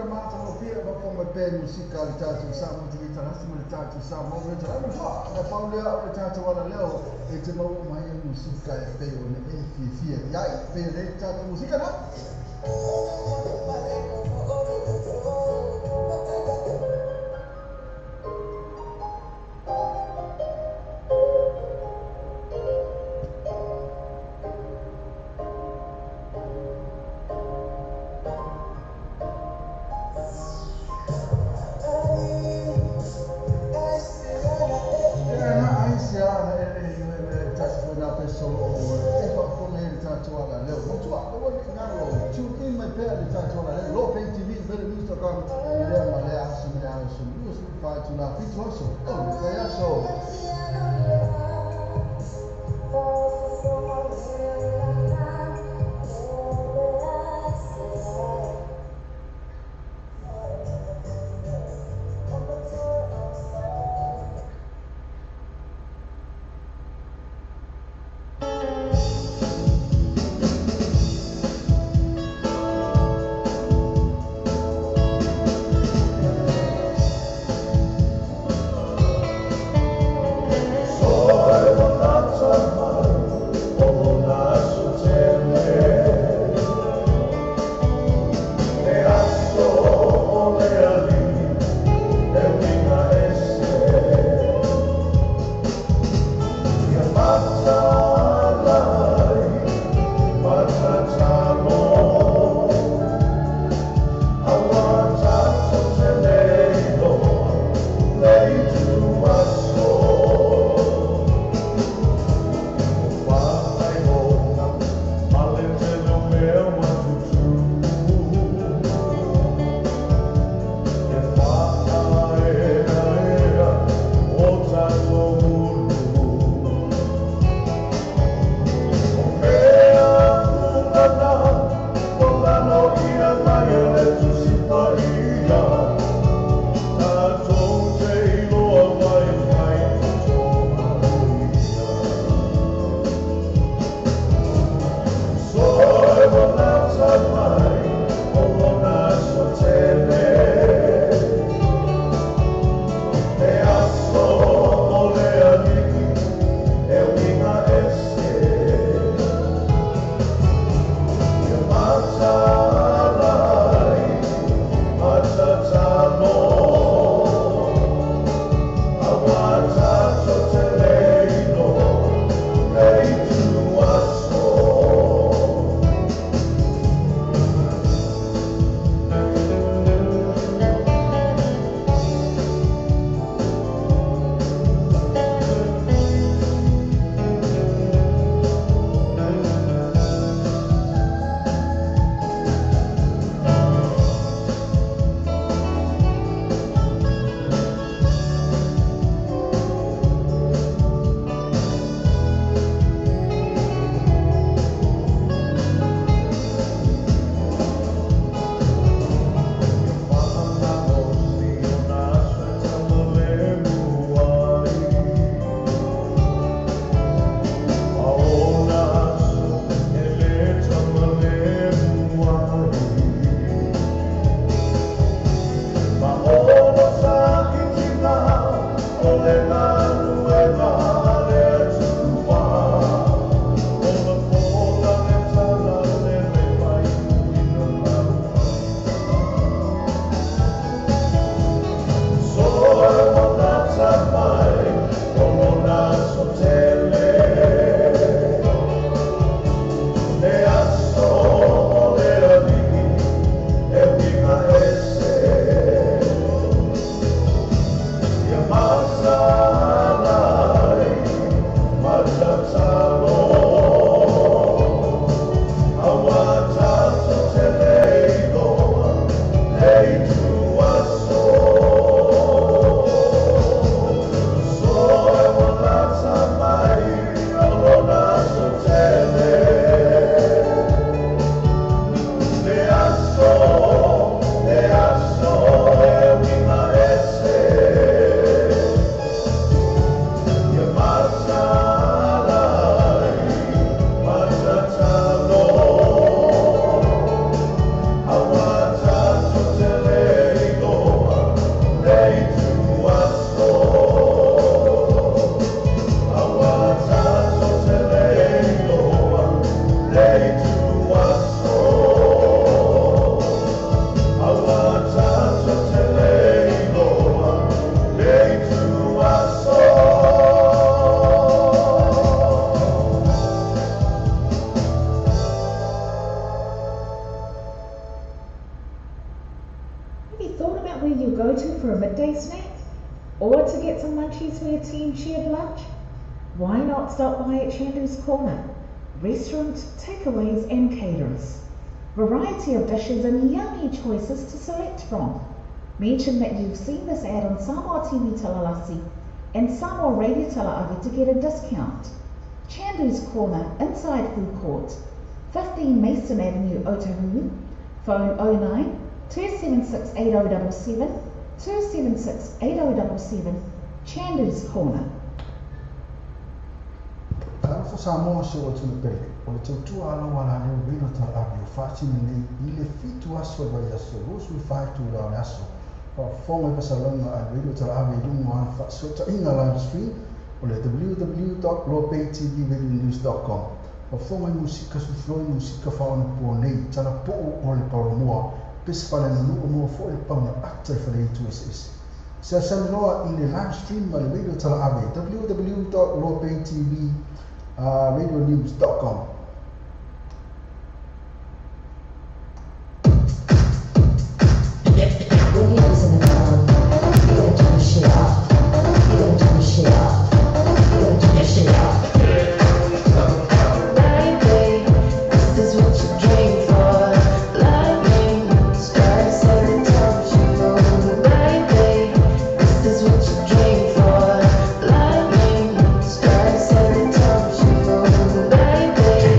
S2: Fila mata mo fia ma fo mai pe musika le tatou Samoa TV talasi ma le tatou Samoa Radio. Ai ma na paulea o le tatou ala leo e te maua mai e musika e pei o le e fiafia iai pe le tatou musika na.
S4: about where you go to for a midday snack? Or to get some munchies for your team shared lunch? Why not stop by at Chandu's Corner? Restaurant, takeaways and caterers. Variety of dishes and yummy choices to select from. Mention that you've seen this ad on Samoa TV Talalasi and Samoa Radio Tala'ave to get a discount. Chandu's Corner, inside Food Court, 15 Mason Avenue, Otahuhu. Phone 09 276 8077 276 8077. Chandu's Corner.
S5: Talofa Samoa si o tuna pele, o le tautua alo ala leo radio tala'ave o faatino nei i le 7 aso o le vaiaso, 24 itula o le aso. Faafofoga i faasalaga a le radio tala'ave i luga o ana faasootaiga live stream o le www.lobaytvradionews.com. Faafofoga i musika sufloi musika faaonaponei, talapuu o le paolomoa, pese faaleaganuu moa foi le pauna ata i faleitu eseese. Seasali loa i le live stream a le radio tala'ave www.lobaytvradionews.com.
S6: When he was in the club, he gonna turn the shit off. He gonna turn the shit off. He gonna turn the shit off.
S9: Baby, this is what you dream for. Lightning strikes every time she moves. Baby, this is what you dream for. Lightning strikes every time she moves. Baby,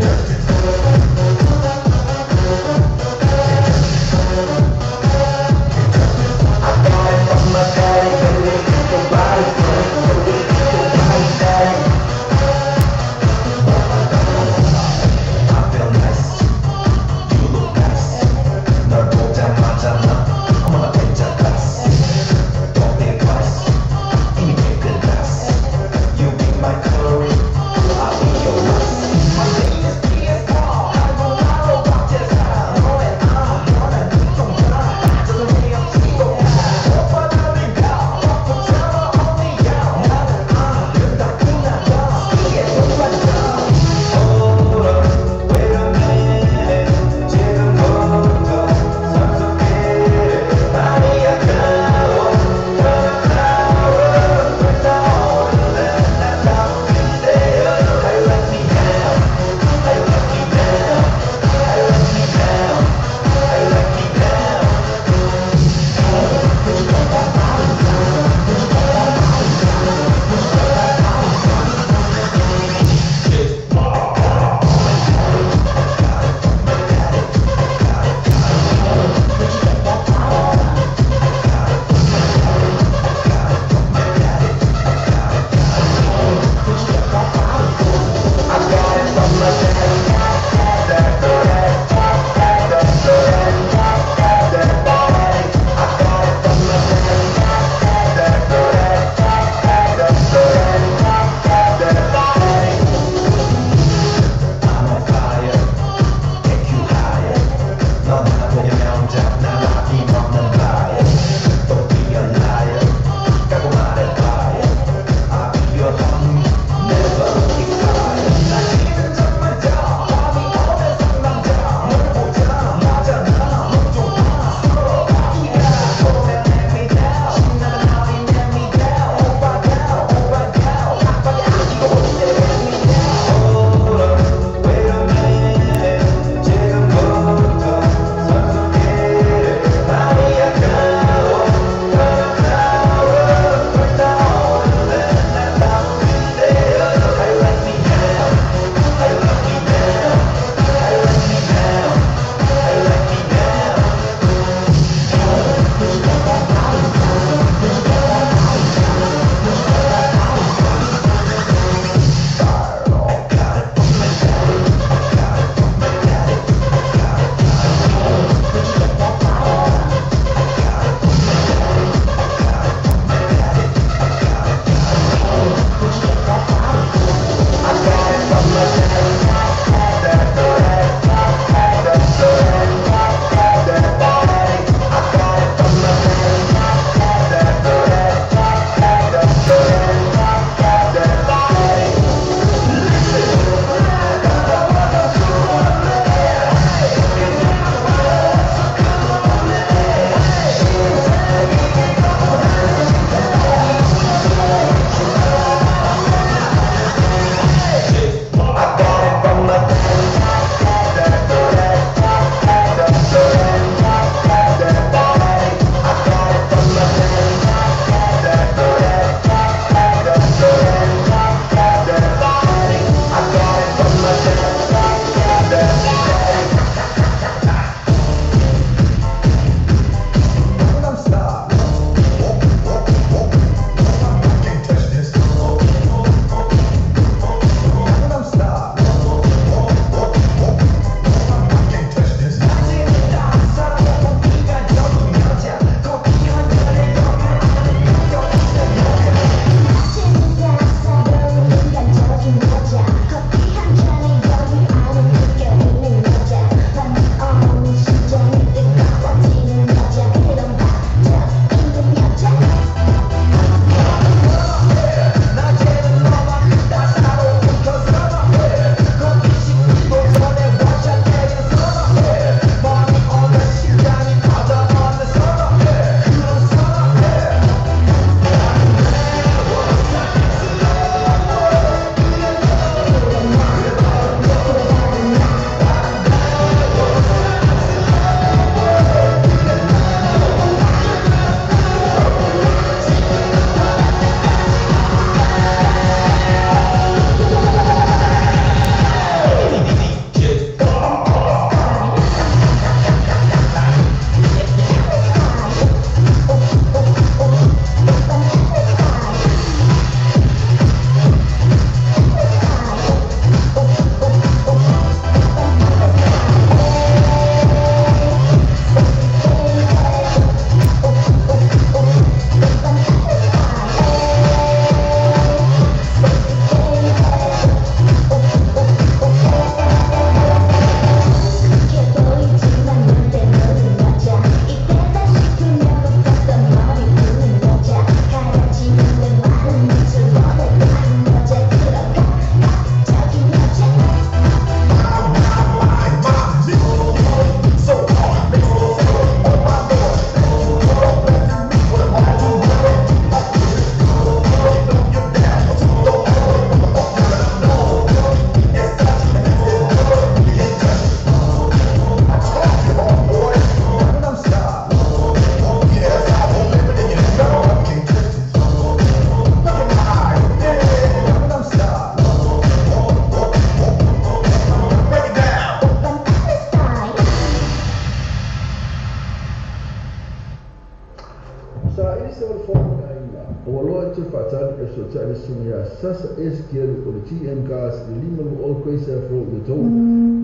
S2: Sa ili se o le fono le aiga. O aloa e te whaatali e so tai le sunga ia Sasa S. Kielu o le GM Cars le lima lu o Grace Afro le tau.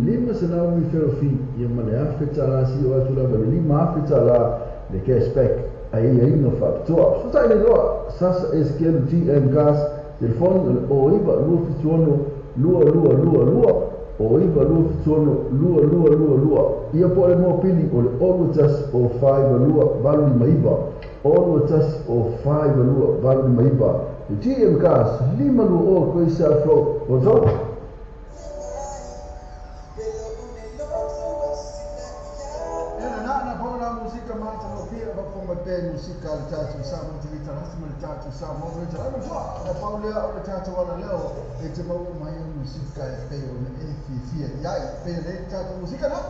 S2: Lima se nau mi fero fi ia ma le afe tala si o atu lava le lima afe tala le cashback ai ia inga whaapitoa. So tai le loa Sasa S. Kielu GM Cars telefoni o le o iwa lua fituono lua lua lua lua o iwa lua fituono lua lua lua lua. Ia po le mua pili o le olu tasi o whaiwa lua valu lima iwa. Olu tasi o whaiwa lua valu lima iwa. Le GM Cars lima lua o koe sa flow. O tau.
S5: Musika le tātou sa mo te vita rasi mo le tātou sa mo le tātou sa mo paulea o le tātou ala leo e te mau mai o musika e pei o le e fifia iai pei o le tātou musika na.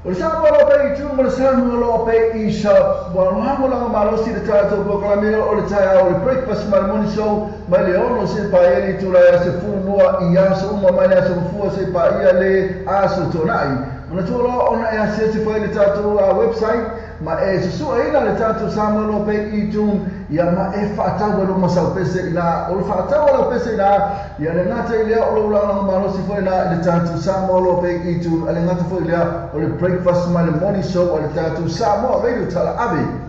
S2: O le Samoa lo pe i tu mo le Samoa lo pe i sa warohango langa malosi le tātou programmeo o le taia o le breakfast ma le morning show mai le ono se pa eli tula ia se funua i aso uma mai le aso fua se pa ia le aso tonai. Ona tua ona e ase se fai le tātou website ma e susua ina le tātou Samoa lo pe i tu ia ma e whaataua lo masau pese ina o le whaataua lo pese ina ia le ngata i lea o lo ulanga malosi foi ina le tātou Samoa lo pe i tu a le ngata foi lea o le breakfast ma le morning show a le tātou Samoa Radio Tala Ave.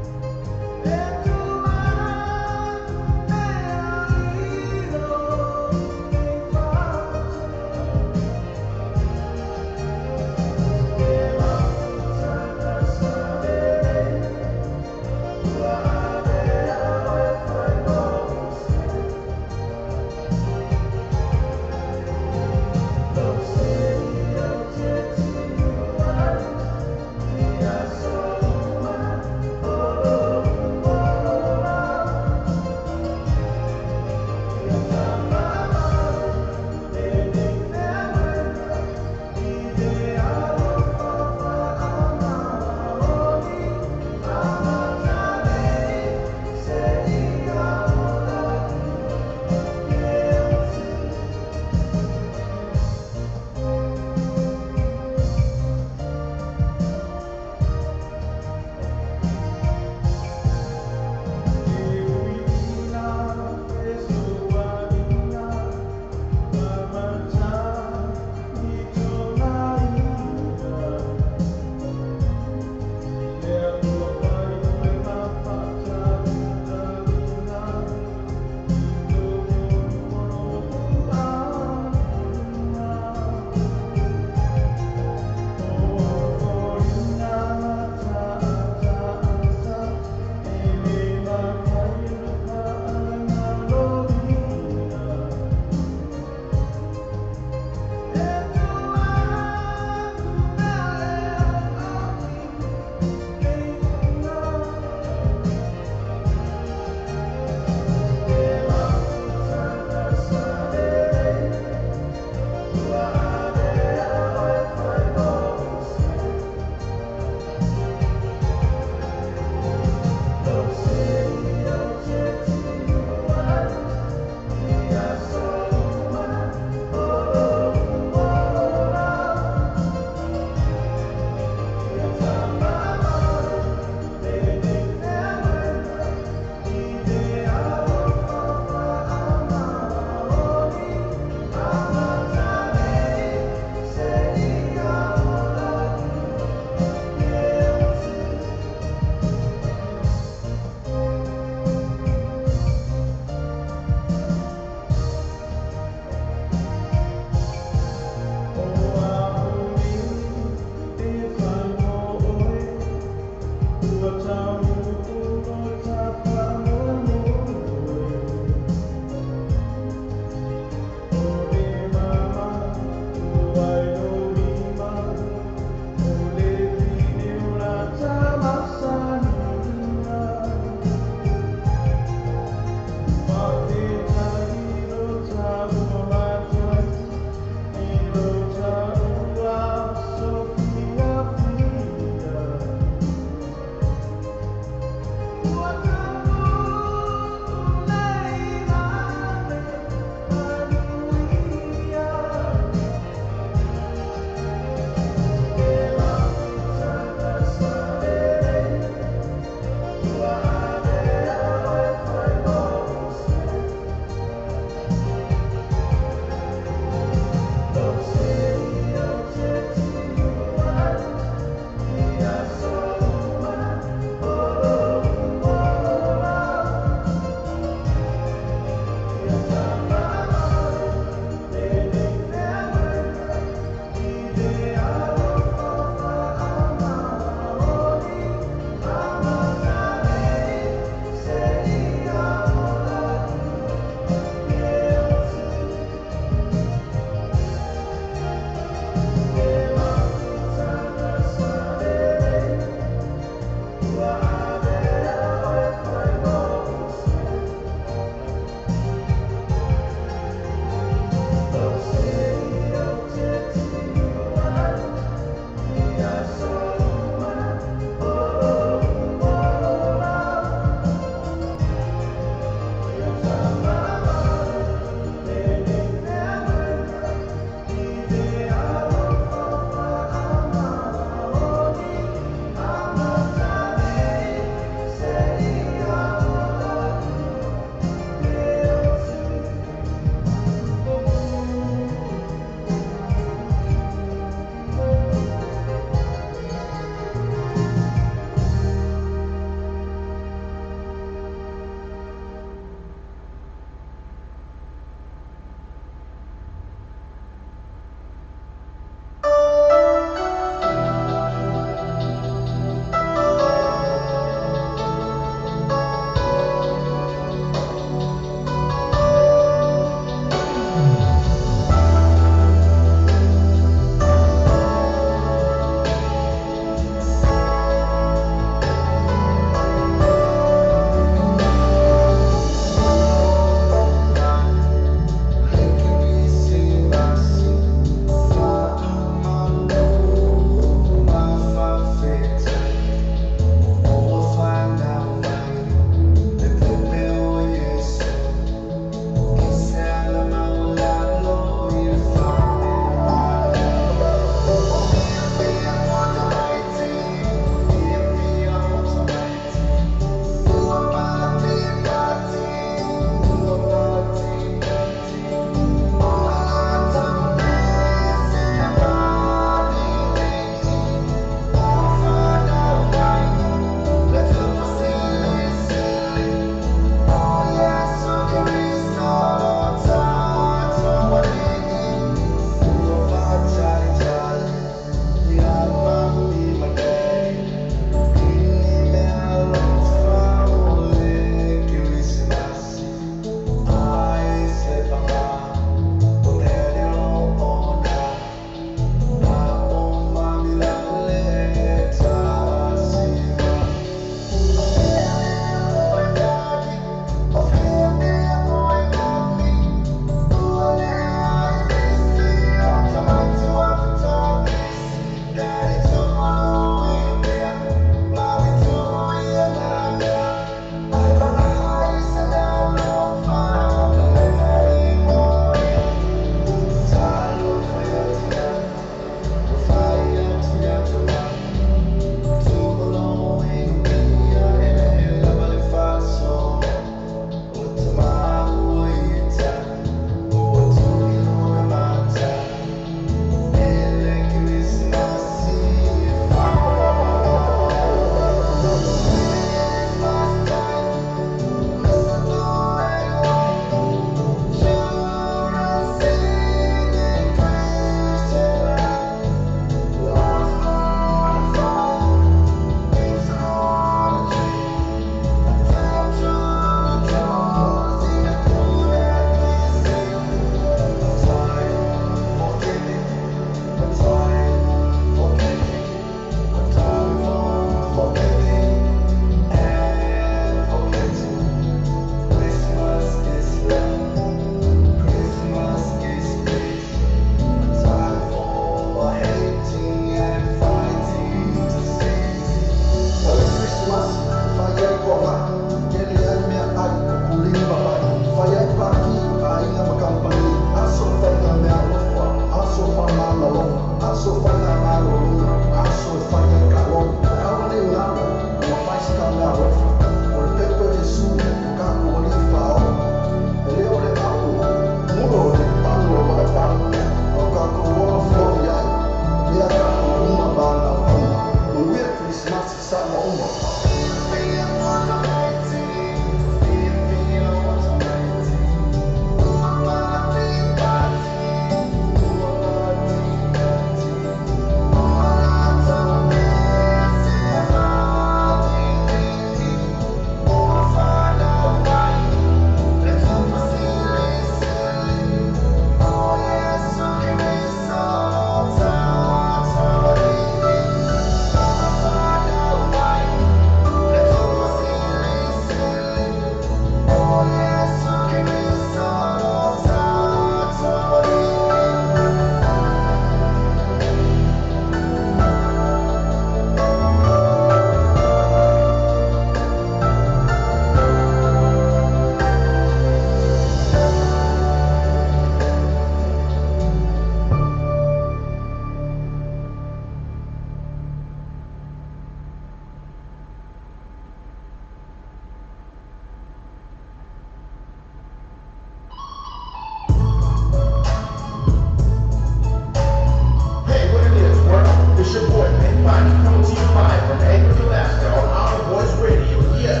S10: from Anchorage, Alaska on Our Voice Radio. Yeah.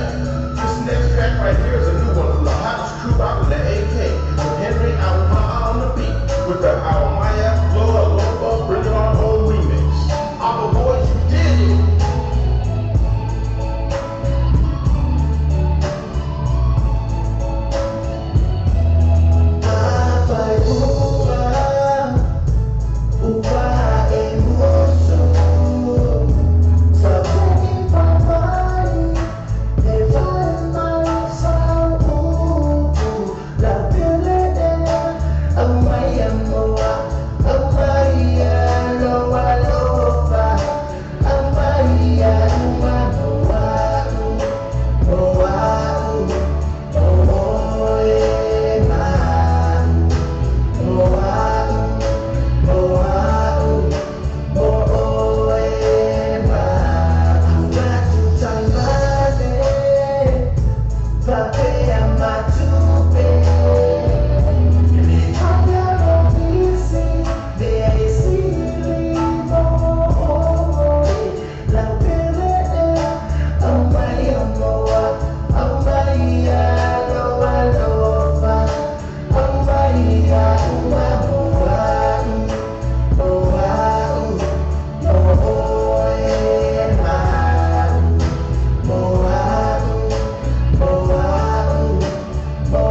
S10: This next track right here is a new one from the hottest crew out in the AK with Henry Aumaa on the beat with the Aumaya Lola Loba Bring It On Home remix. Our Voice, you did it!
S6: Oh.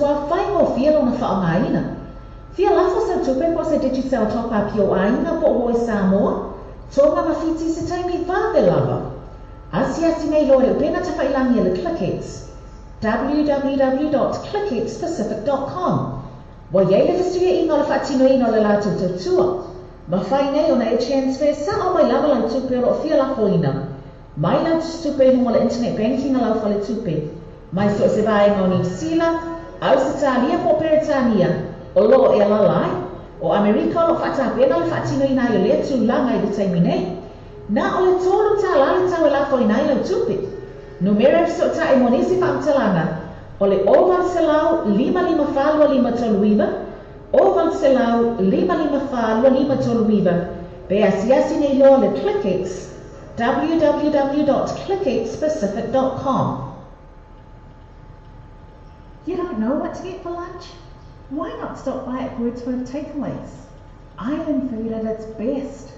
S4: matua faigofie lona faaaogaina. Fia lafo sau tupe po o se Digicel top up i ou aiga po o ua i Samoa, Tonga ma Fiti i se taimi vave lava. Asiasi nei loa i le upega tafailagi a le ClickX, www.clickxpacific.com. Ua i ai le fesuiaiga o le faatinoina o le latou tautua. Mafai nei ona e transfer sao mai lava lau tupe o lo o fia lafoina mai lau tusitupe i luga o le internet banking a lau faletupe, mai so o se vaega o Niu Sila, Ausetalia po o Peretania o lo o e alaala ai. O Amerika o lo o faatapena le faatinoina ai o lea tulaga i le taimi nei. Na o le $3 le tau e lafoina ai lau tupe. Numera e fesootai mo nisi faamatalaga o le 0800 554 2539, 0800 554 2539, pe asiasi nei loa le ClickX, www.clickxpacific.com. You don't know what to get for lunch? Why not stop by at Wordsworth Takeaways? Island food at its best.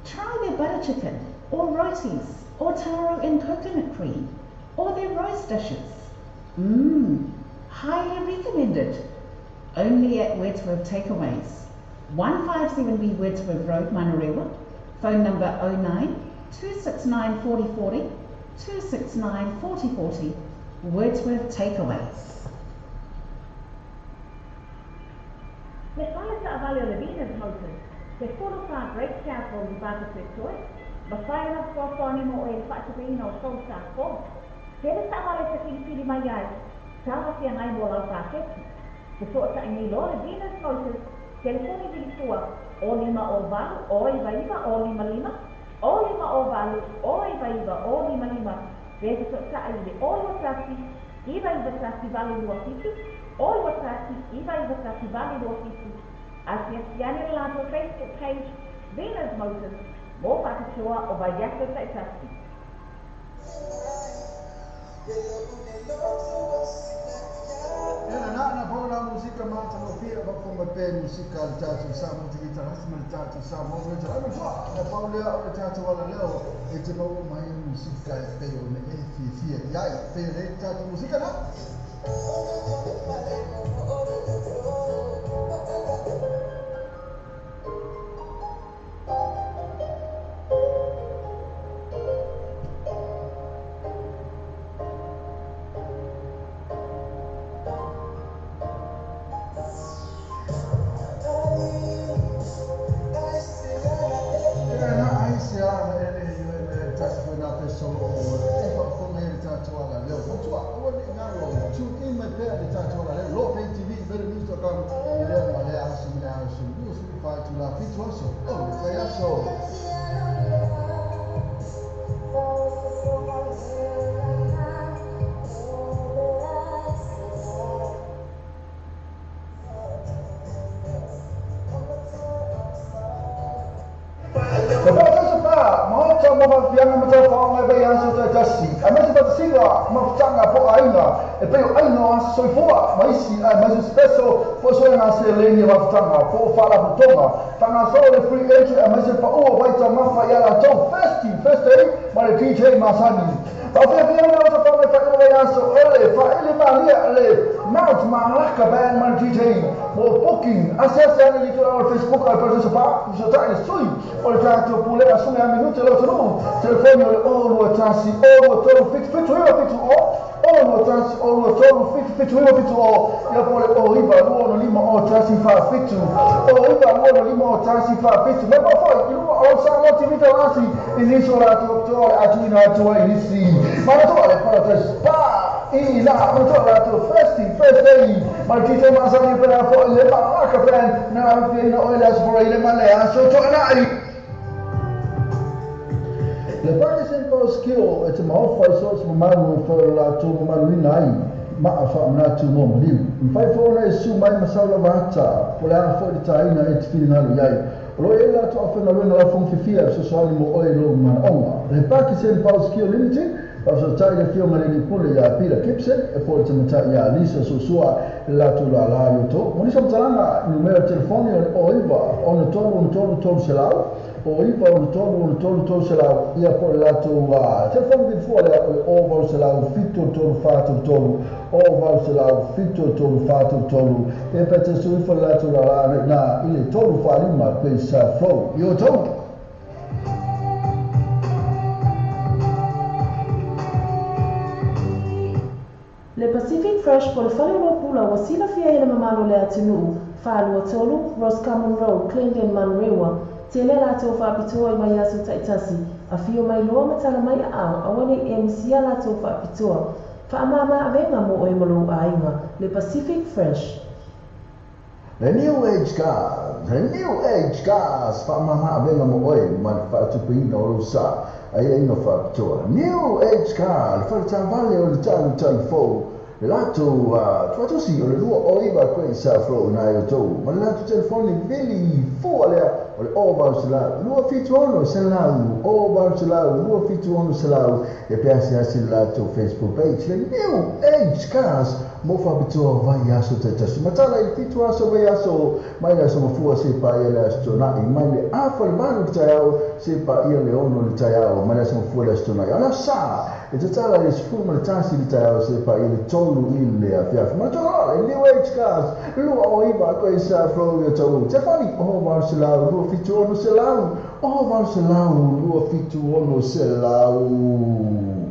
S4: Try their butter chicken, or rotis, or taro and coconut cream, or their rice dishes. Mmm, highly recommended. Only at Wordsworth Takeaways. 157B Wordsworth Road, Manurewa. Phone number 09 269 4040, 269 4040. Wordsworth Takeaways.
S3: Le fale taavale o le Venus Motors, se 14 brake pads o le vaka toetoe, mafai ona fesoasoani mo oe i le faatupeina o tou sa fou. Tele taavale e filifili mai ai, talafeagai mo lau paketi. Fesootai nei loa le Venus Motors, telefoni vilifua o 5 o 8 o 99 o 55, o 5 o 8 o 99 o 55, pe fesootai i le o 21 991 827, o 21 991 827. Asiasi ane le latou Facebook page, Venus Motors, mo faapitoa o vaiaso taitasi.
S2: Ena na na pau la musika matagofie faafofoga mai pea i musika a le tatou Samoa TV talasi ma le tatou Samoa Radio ma toa na pau lea o le tatou alaleo e te maua mai ai musika e pei ona e fiafia i ai pei ona e tatou musika na. Ea na aisea na ele le tasi foi na peso o e faafofoga ai le tatou alaleo. Matua, aua ne i galo, tune in mai pea le tatou alaleo, Lo Pay TV, velonews.com, i lea ma lea aso ma lea aso, 24 itula 7 aso o le vaiaso. Le Parataiso Pa, Maota mo Faafiaga ma Taufaoga e vaiaso taitasi, aemaise faatasiga mafutaga po o aiga e pei o aiga o aso soifua ma isi aemaise special po o suega seleni e mafutaga po o faalapotopotoga faagasolo le free entry aemaise paua o vaitaumafa ia latou Thirsty Thursday ma le DJ masani. Faafiafia na o tafaga e faailoa vaiaso o le faaele malia le Mount Malaka Band ma le DJ mo booking asiasi ane i le ituaiga o le Facebook a le Parataiso Pa, fesootai le sui o le tatou pulega suge a minute le atunuu telefoni o le 021 023 77 9 70 021 023 77 9 70 ia po o le 09 2 5 0 1 4 7 09 2 5 0 1 4 7 mai po foi i luga o lau Samoa TV Taurasi i nisi o latou apitoa o le a tuuina atu ai i nisi manatua le Parataiso Pa i na manatua latou Thirsty Thursday ma le DJ masani pea foi le Malaka Band na afiaina oe le aso fola i le ma le aso toanai. Le Pakistan Power Skill e te maofa i so o se mamalu e fai o le latou mamaluina ai maa faamanatu mo maliu. E mafai foi ona e susu mai ma sau lava ata po o le a foi le taina e te finagalo i ai. O lo o i ai le latou aufaigaluega laufoga fiafia e fesoasoani mo oe i lou manaoga. Le Pakistan Power Skill Limited faafesootai le Afioga i le Alii Pule iā Peter Gibson e po o le tamatai iā Lisa Suasua i le latou lālā i outou. Mo nisi o matalaga, numera telefoni o le 09 63 63 300, 09 63 63 300, ia po o le latou telefoni vilifua lea o le 0800 73 43 o 873 4 3 e pe te sui fo la tu la la na i le 3 4 5 pe sa flow i o tau.
S1: Le Pacific Fresh po le fale o pula ua silafia e le mamalu o le atunuu, 423 Roscommon Road, Clendon, Manurewa. Tele latou faapitoa i vaiaso taitasi, afio mai loa ma tala mai aao, aua nei e misia latou faapitoa. Faamama avega mo oe ma lou aiga, le Pacific Fresh.
S2: The New Age Cars, The New Age Cars, whaamama avenga mo oe, ma le whaatupeina o lou sa, ai ai no whaapitoa. New Age Car, le whaletavale o le talu talu fou, le latou tuatusi o le 2 o 9 koe sa flow na i o tou. Ma le latou telefoni vili fua lea, o le 800 276 00, 800 276 00, e pe asiasi le latou Facebook page, le New Age Cars, mo whaapitoa vai aso te tasi. Matala i le 7 aso vai aso, mai le aso mafua se pa ia le aso tonai, mai le afa le 8 le taiao, se pa ia le 6 le taiao, mai le aso mafua le aso tonai. Ala sa, e te tala le 11 le taiao, se pa ia le 3 i le afiafi. Matala, le New Age Cars, 2 o 9 koe sa flow i o tau. Te whani, o 800, 276 00, o 800, 276 00.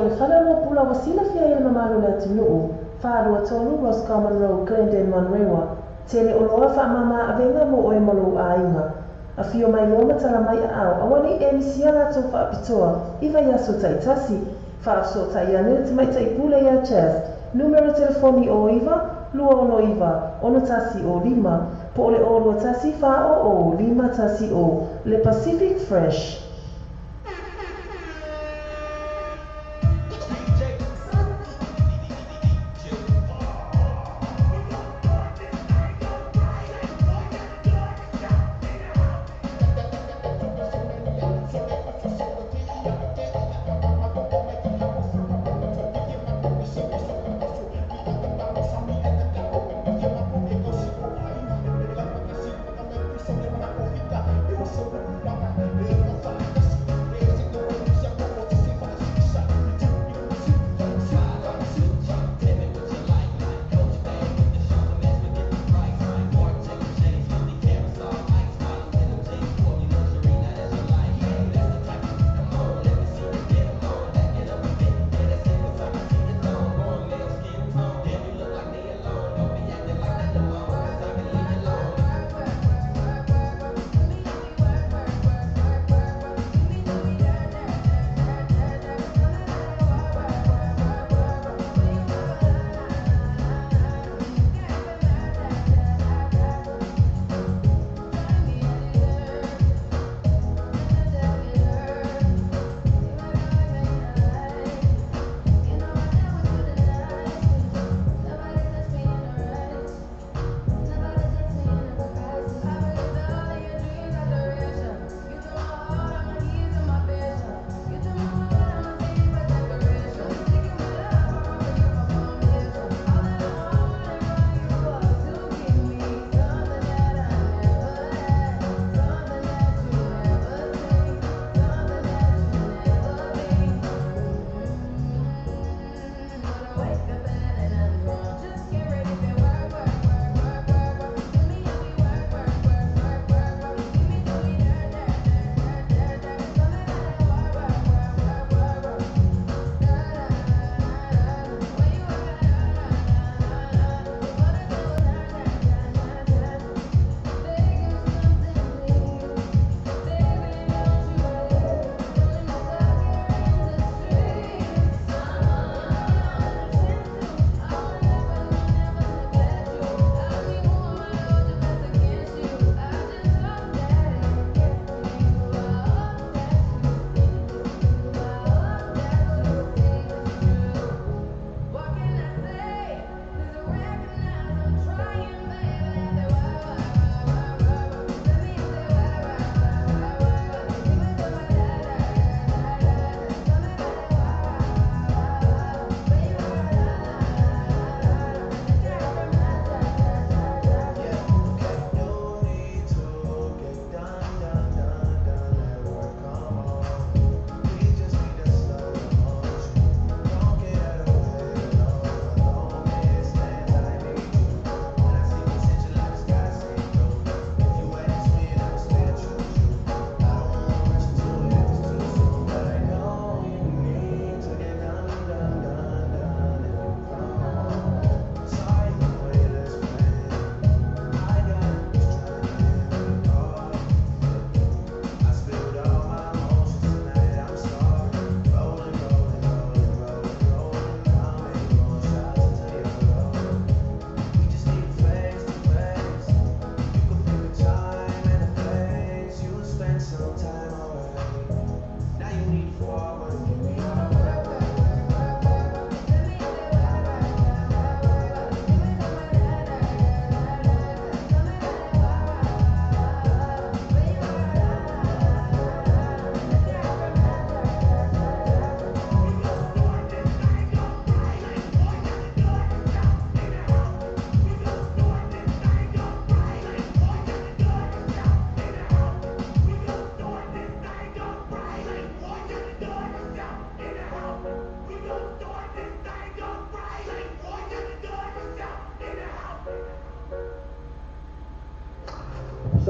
S1: po o le faleoloa pula ua silafia ai e le mamalu o le atunuu, 423 Roscommon Road, Glendale, Manurewa. Tele oloa faamama avega mo oe ma lou aiga. Afio mai loa ma tala mai aao, aua ne i e misia latou faapitoa i vaiaso taitasi. Faafesootai ane le tamaitai pule iā Chas, numera telefoni 09 269 6105, po o le 021 400 510, le Pacific Fresh.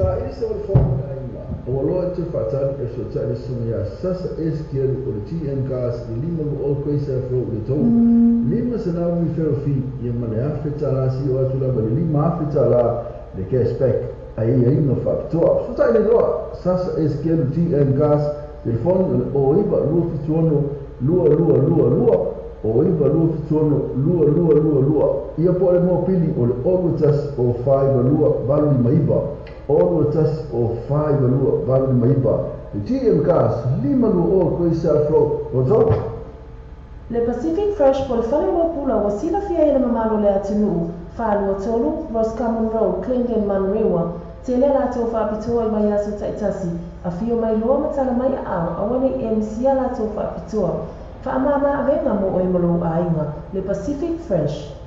S2: Saili se o le fono le aiga, ua loa e te faatali e fesoatai le susuga ia Sasa S. Kelu o le GM Cars i le 520 Quayside Road i Letou. $500 referral fee ia ma le $1,000 sio atu lava le $5,000 le cashback aiaiga faapitoa. Fesoatai le loa Sasa S. Kelu GM Cars, telefoni o le 09 276 2222, 09 276 2222. Ia po o le mopili o le 021 o 52 859, 021 o 52 859. Le GM Cars, 520 Quayside Road, Rotoru.
S1: Le Pacific Fresh po le fale pula ua silafia e le mamalu o le atunuu, 423 Roscommon Road, Clendon, Manurewa. Tele a latou faapitoa i vaiaso taitasi, afio mai loa ma tala mai aao, aua nei e misia latou faapitoa. Faamama avega mo oe ma lou aiga. Le Pacific Fresh.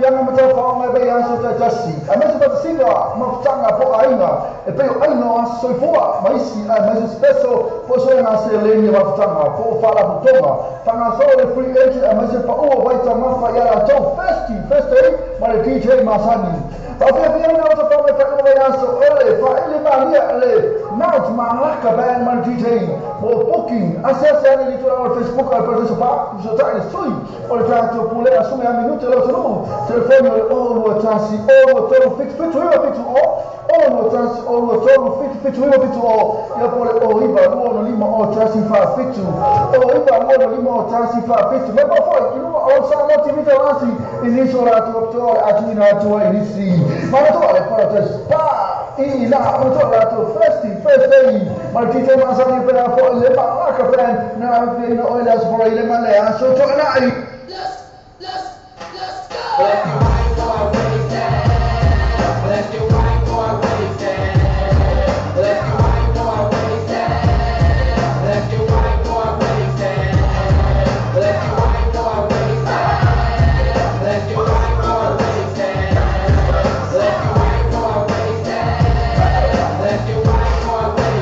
S2: Afiaga ma taufaoga e vaiaso taitasi aemaise faatasiga mafutaga po o aiga e pei o aiga o aso soifua ma isi aemaise special po o suega seleni e mafutaga po o faalapotopotoga faagasolo le free entry aemaise paʻu o vaitaumafa iā latou festi first day ma le DJ masani. Faafiafiaina o tafaga e faaiuga vaiaso o le faaili malia le Mount Malaka Band ma le DJ. Mo booking asiasi ane i le tulaga o le Facebook a le Paradise Park fesootai le sui o le tatou pulea sume a minute lau atunuu. Telefoni o le 0 21 0 2 3 7 7 9 7 0 0 1 0 3 7 7 9 7 0 ia po o le 0 9 2 6 5 0 1 4 7 0 9 2 6 5 0 1 4 7. Mai pau foi i luga o Samoa TV Taurasi i nisi o latou apitoa o le a tuuina atu ai i nisi manatua le Paradise Park i ina manatua le latou Festi First Day ma le DJ masani pe a foi le Malaka Band na afiaina oe le Aso Faraile ma le Aso Toanai.
S6: Let's go. Let's get right for our ways. Let's get right for our ways. Let's get right for our ways. Let's get right for our ways. Let's get right for our ways. Let's get right for our ways. Let's get right for our ways. Let's get right for our ways.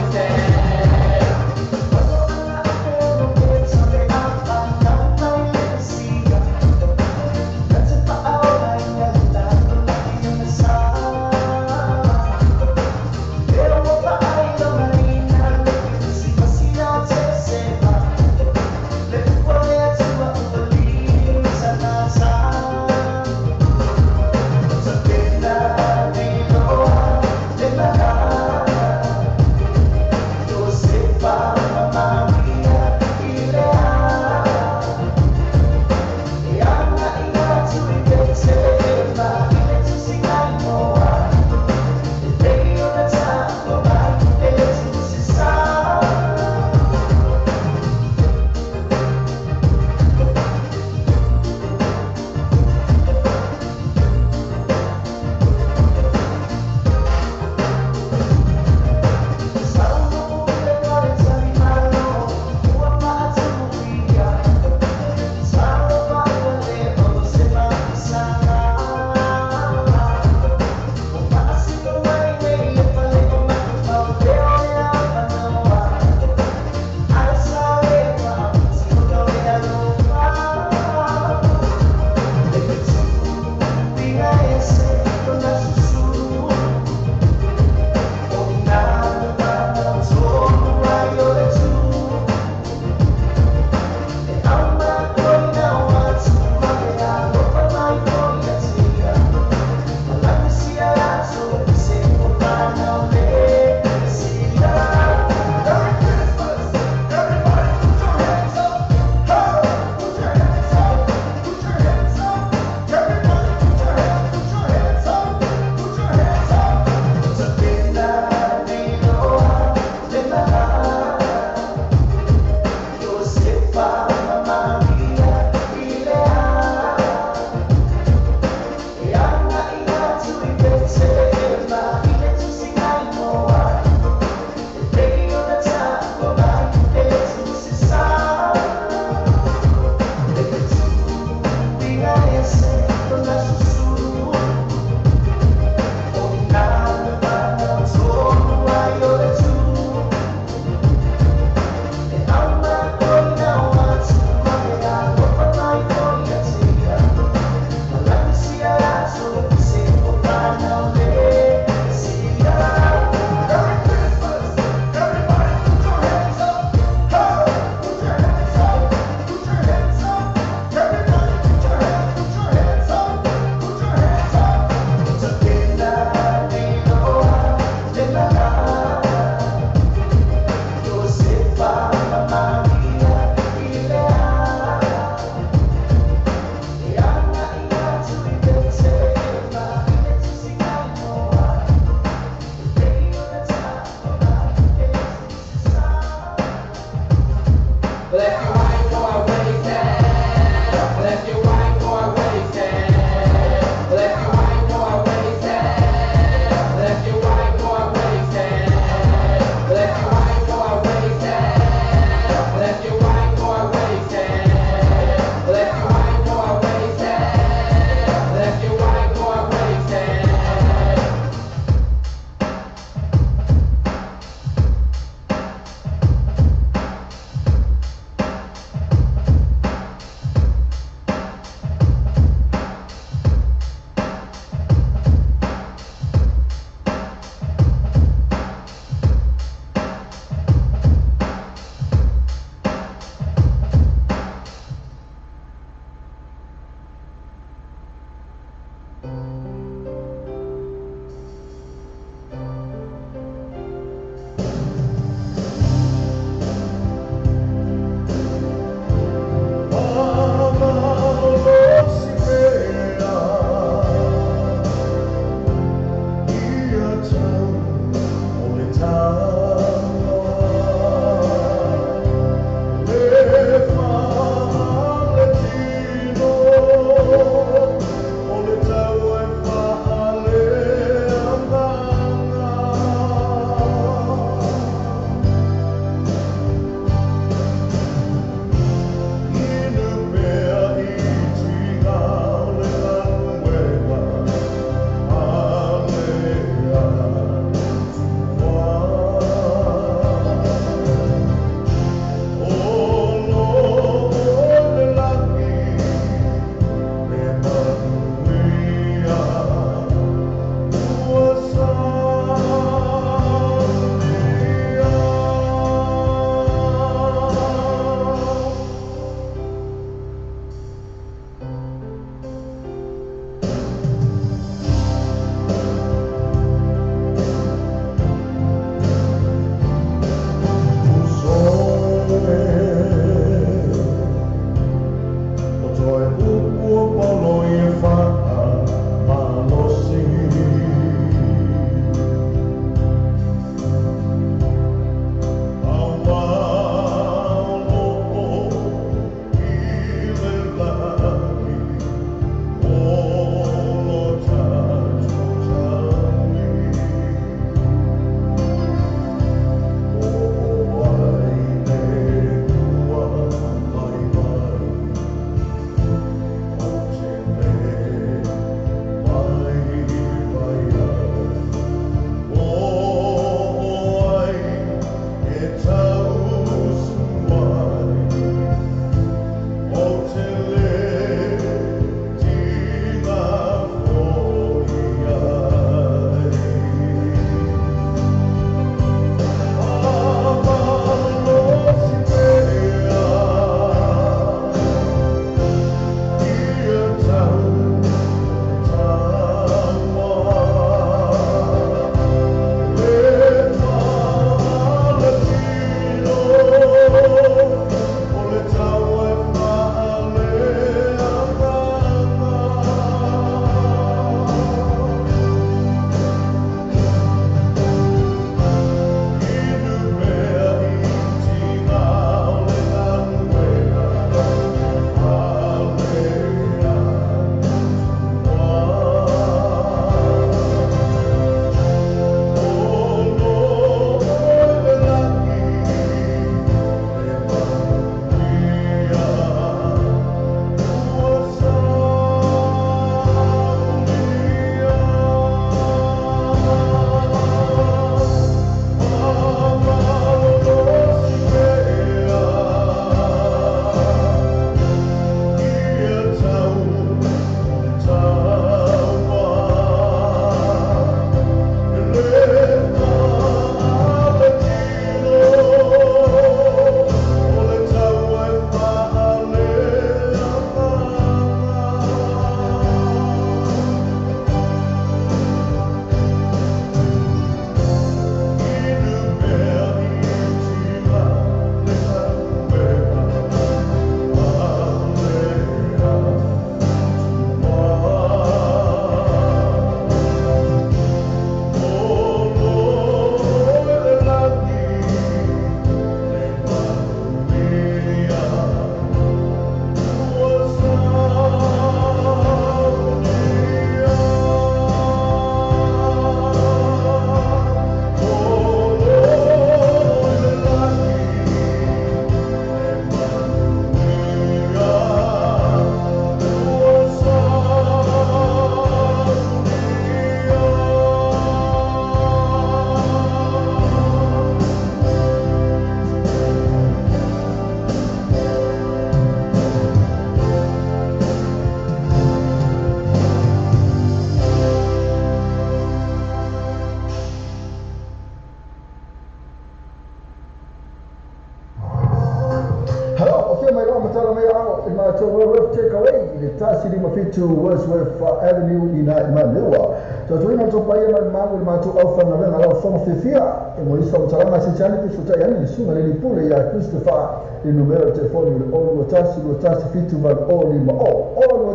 S2: Afio mai loa matala mai ao i matou Wellworth Takeaway i le 157 Wordsworth Avenue i na i Maneua. Tautuina le topaia ma le malu i le matou aufaigaluega lau fofoga fiafia e mo isa o talama se tani pe sotai ani le suga le lipule ia Christopher i numera o telefoni o le 021 217 8050 021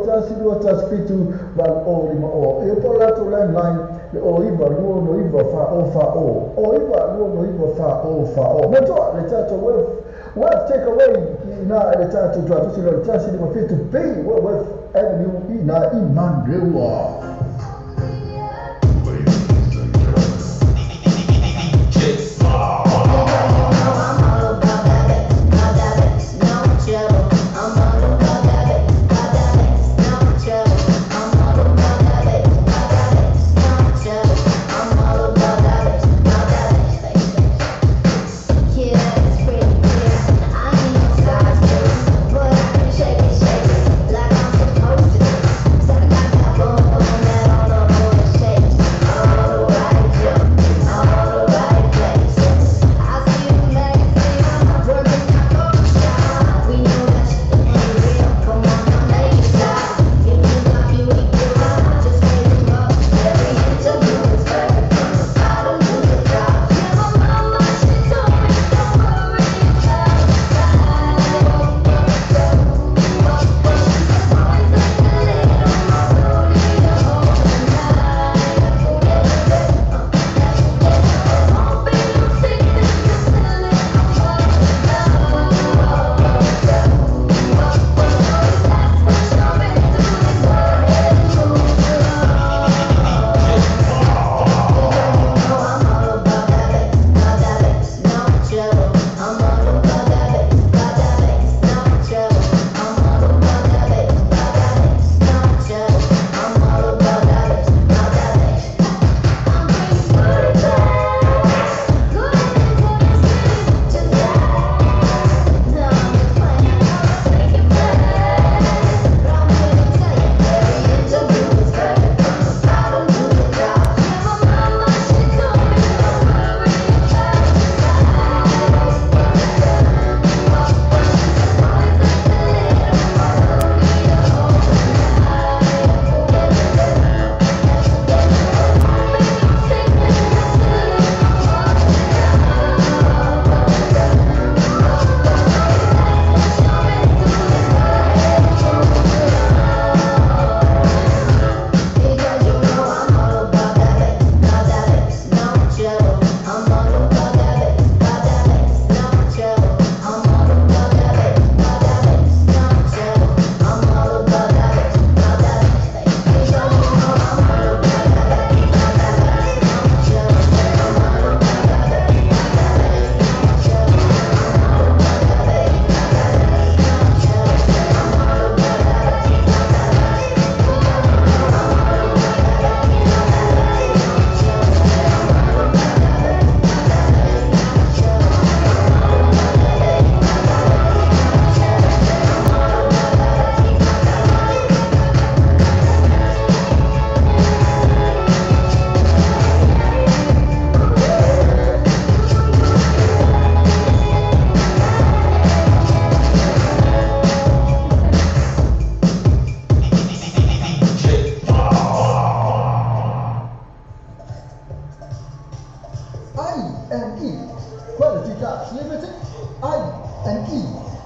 S2: 217 8050 e po latou landline le 09 29 40 40 09 29 40 40. Matoa le tatou Wealth Takeaway i na le tatou tuatusi le 157 B Wellworth Avenue i na i Maneua.
S9: Like I'm supposed to.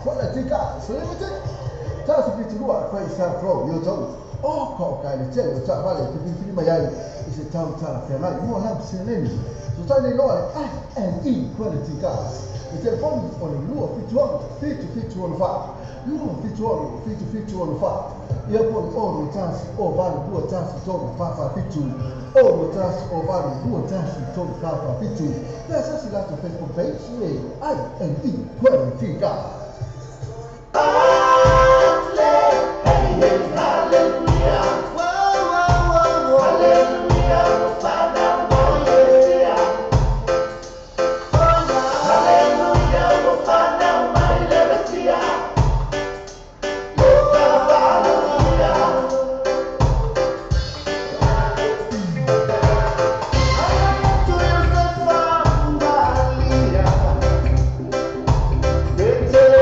S2: Quality Cars Limited. Tasi fitu lua kwa isa flow yo tau. O ko ka le tele o ta vale te pili mai ai i se tau tala whengai mo lau seleni. So tai nei loa le I&E Quality Cars. Le telefoni o le 276 7715. 276 7715. Ia po le 0 1 o 8 2 1 3 4 4 7. 0 1 o 8 2 1 3 4 4 7. Pea sasi latou Facebook page le I&E Quality Cars.
S10: It's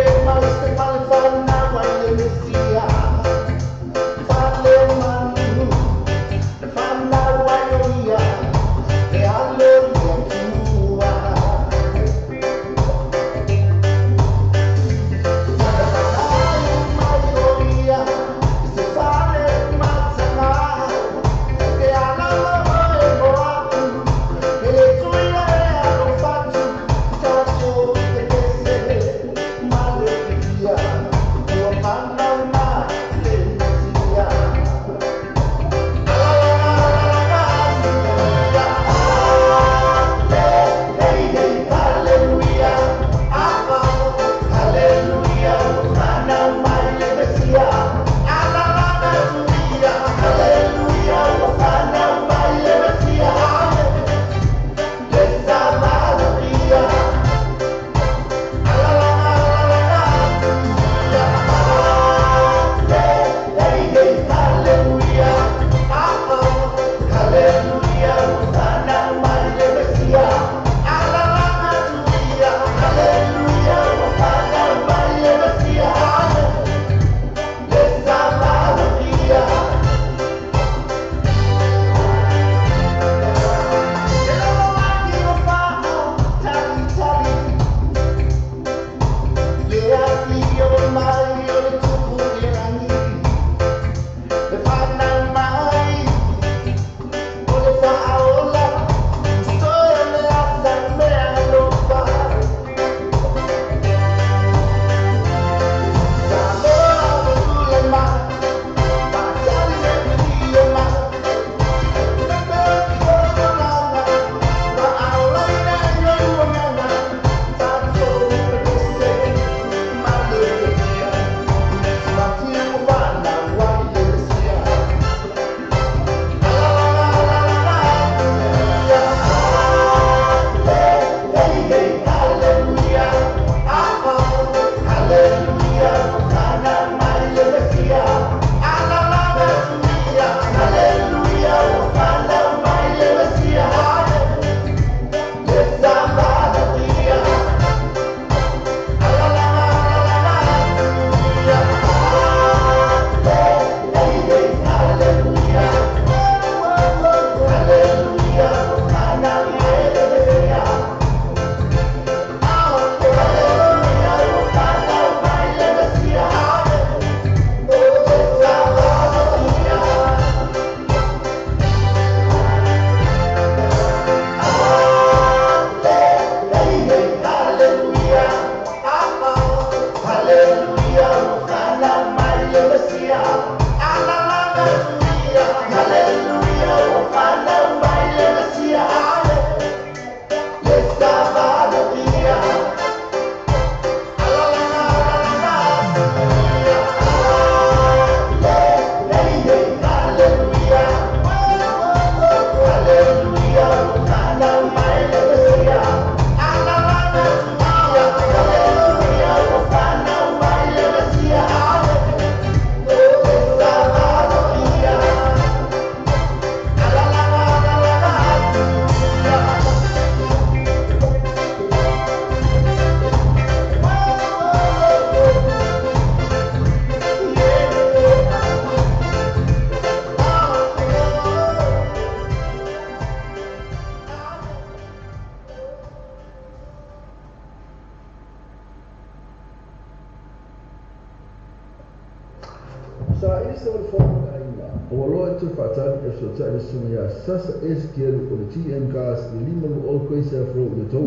S2: Faisa o le fono le aiga, o aloa e te whaatali e sotai le sunga ia Sasa S. Kelu o le TM Cars le lima lu o koe sa fro le tau.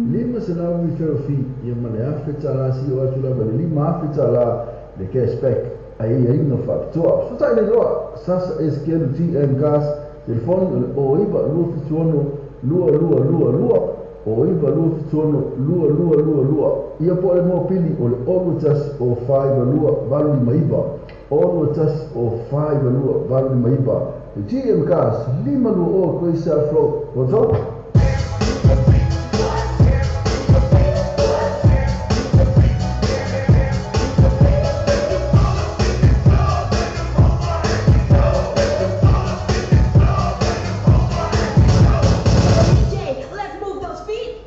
S2: Lima se lau mi fero fi ia ma le afe tala si o atu lava le lima afe tala le cashback ai ai inga whaapitoa. Sotai le loa Sasa S. Kelu TM Cars telefoni o le o iwa lua fituono lua lua lua lua o iwa lua fituono lua lua lua lua. Ia po le mua pili o le olu tasi o whaiwa lua valu lima iwa. Olu tasi o whaiwa lua valu lima iwa. Le TM Cars lima lua o koe sa fro. What's up?
S11: Let's move those feet.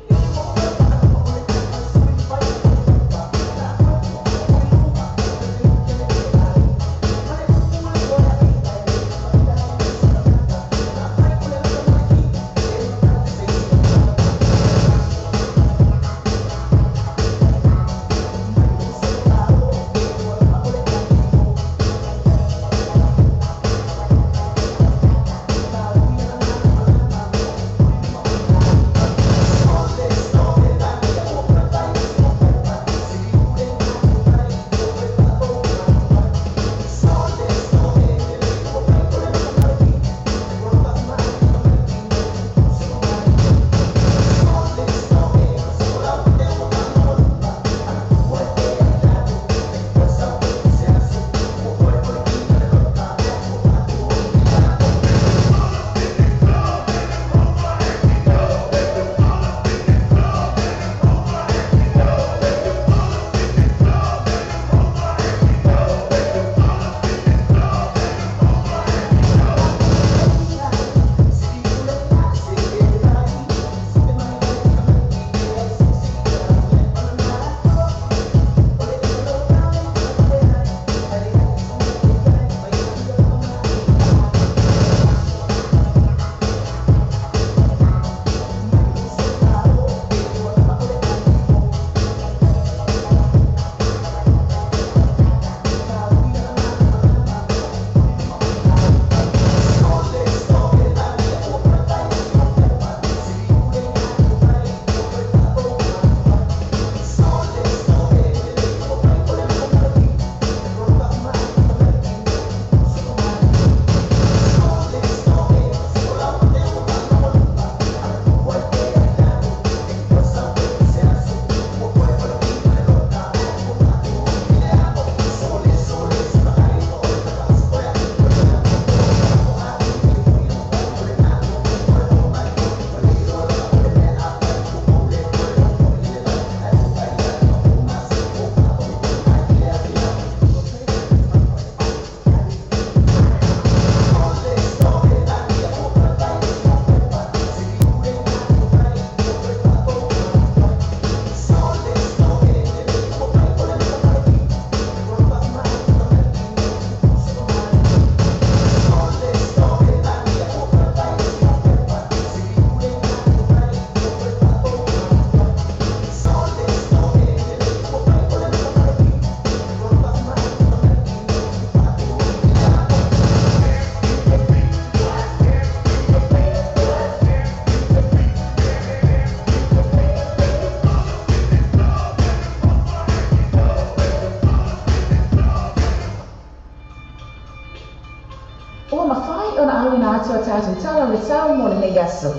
S4: O mawhai o na auina atu a tātou tala le tau mo le nei aso.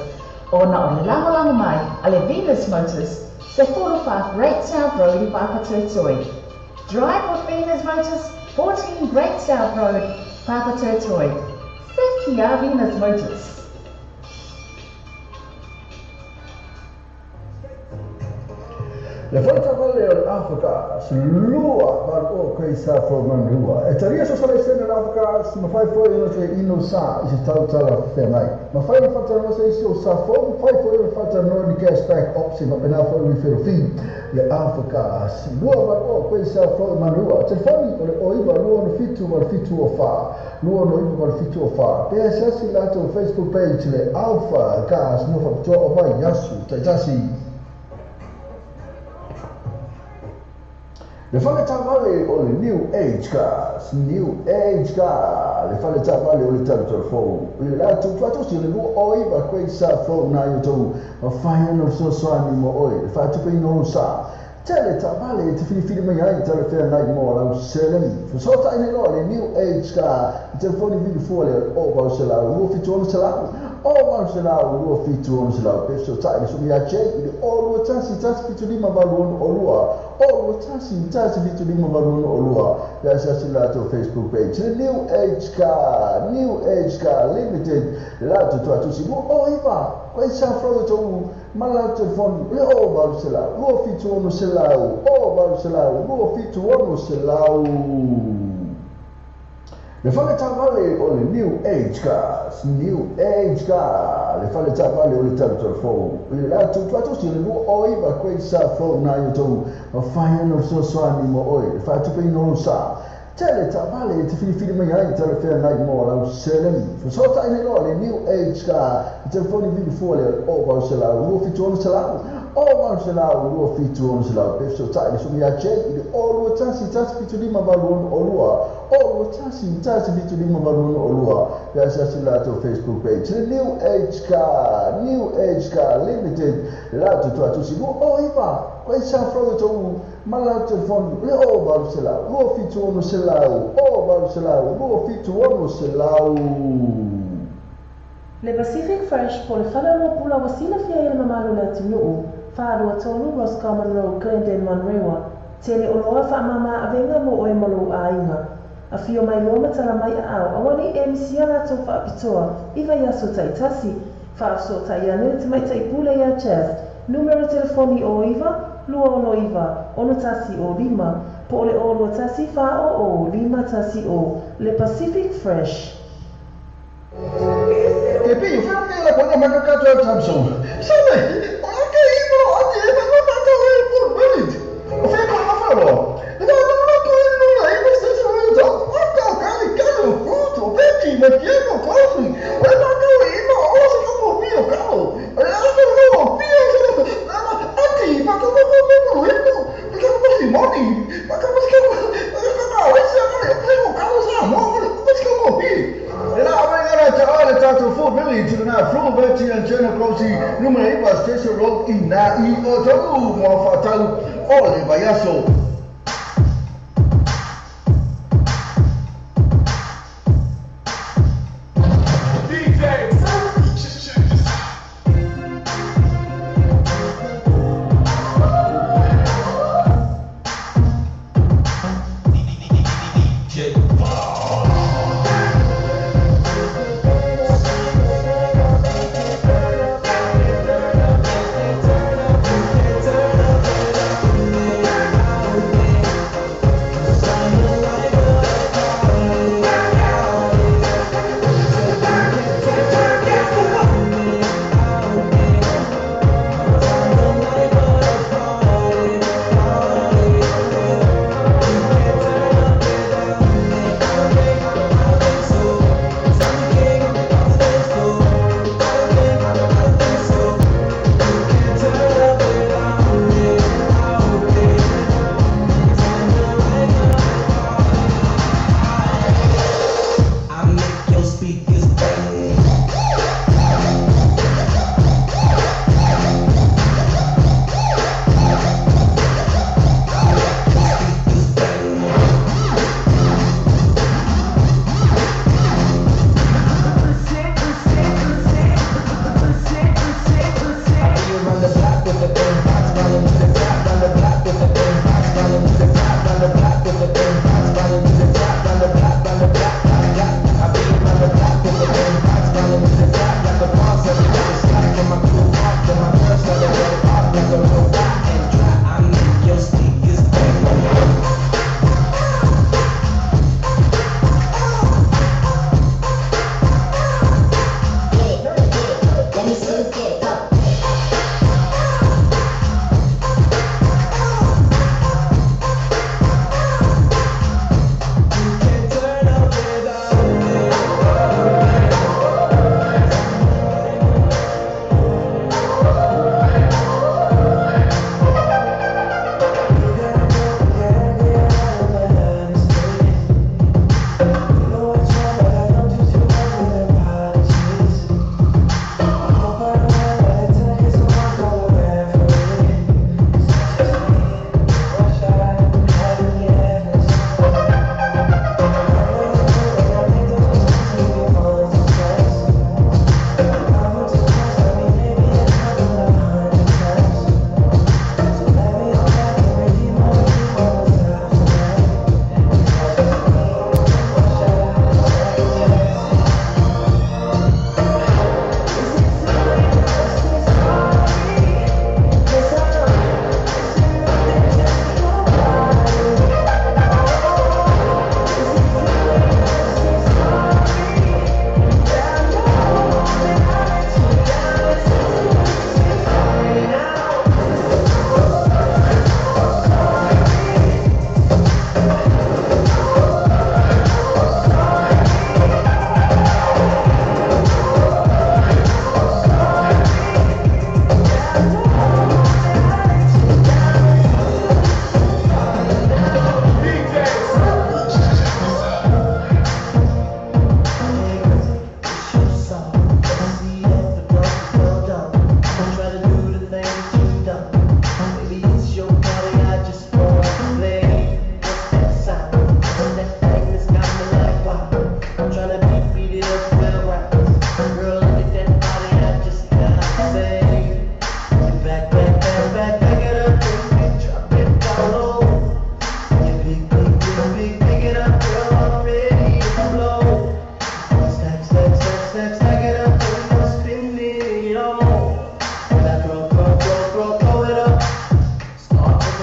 S4: O na o le langolango mai a le Venus Motors, se 45 Great South Road i Papatoetoe. Drive with Venus Motors, 14 Great South Road, Papatoetoe. 50 Venus Motors.
S2: Le falta vale o le Afrika, lua valu o koe sa fro manrua. E taria so sala sene le Afrika, si mawhai foi ona te ino sa i se tautala whengai. Mawhai na whata se isi o sa fo, mawhai foi na whata noa ni cashback option, mapena foi ni whiro fi. Le Afrika, si lua valu o koe sa fro manrua. Telefoni o le o iwa lua no fitu ma le fitu o wha. Lua no iwa ma le fitu o wha. Pea se asi lato Facebook page le Alpha Gas no whapitoa o vai yasu. Taitasi. Le fale taavale o le New Age Cars, New Age Car, le fale taavale o le talutalufou. I le latou tuatosi o le 29 Great South Road na i outou, mafai ona fesoasoani mo oe, le faatupeina o lou sa. Tele taavale e te filifili mai ai talafeagai mo lau seleni. Fesootai nei loa le New Age Car i telefoni vili fua lea o 800 27 600 o 800 27 600 pe fesootai le susuga ia Jay i le o 21 175 862 o 21 175 862 pe asiasi i le latou Facebook page le New Age Car, New Age Car Limited le latou tuatusi 29 Koe sa fro tou ma le latou telefoni le o 800 27 600 o 800 27 600. Le fale taavale o le New Age Cars, New Age Car, le fale taavale o le talutalufou. I le latou tuatosi o le 29 Great South Road na i outou, mafai ona fesoasoani mo oe, le faatupeina o lou sa. Tele taavale e te filifili mai ai talafeagai mo lau seleni. Fesootai nei loa le New Age Car i telefoni vili fua lea o 800 27 600 o 800 27 600 pe fesootai le susuga ia Jay i le o 21 175 862 o 21 175 862 pe asiasi i le latou Facebook page le New Age Car, New Age Car Limited le latou tuatusi 29 Koe sa fro tou ma le latou telefoni le o 800 27 600 o 800 27 600.
S1: Le Pacific Fresh po o le faleoloa pula ua silafia ai e le mamalu o le atunuu, 423 Roscommon Road, Glendale, Manurewa. Tele oloa faamama avega mo oe ma lou aiga. Afio mai loa ma tala mai aao, aua ne i e misia latou faapitoa i vaiaso taitasi. Faafesootai ane le tamaitai pule ia Chas, numera telefoni o 9 269 61 05, po o le o 21 4 00 5 1 0. Le Pacific Fresh.
S2: Ke pi, whea me la kona maka ka 12 times so. Sale, o la ke i mo ati e ma ma ta le por minute. O whea ko na whero. E ka na na ko i no la i mo se se mo to. O ka ka ni ka no fruit o beti ma ke mo kosi. O e ma ka i mo o se ka mo pi o ka o. E a ka no pi o se na na ati ma ka mo mo mo i mo. Ma ka mo si mo ni. Ma ka mo se ka ka ka o se ka le o ka o sa mo mo se ka mo pi. E la avega la ta le tatou Food Village na Fluverty and General Grossi numera 9 Station Road i na i o tau mo whatau o le vaiaso.
S6: DJ.
S7: Turn up,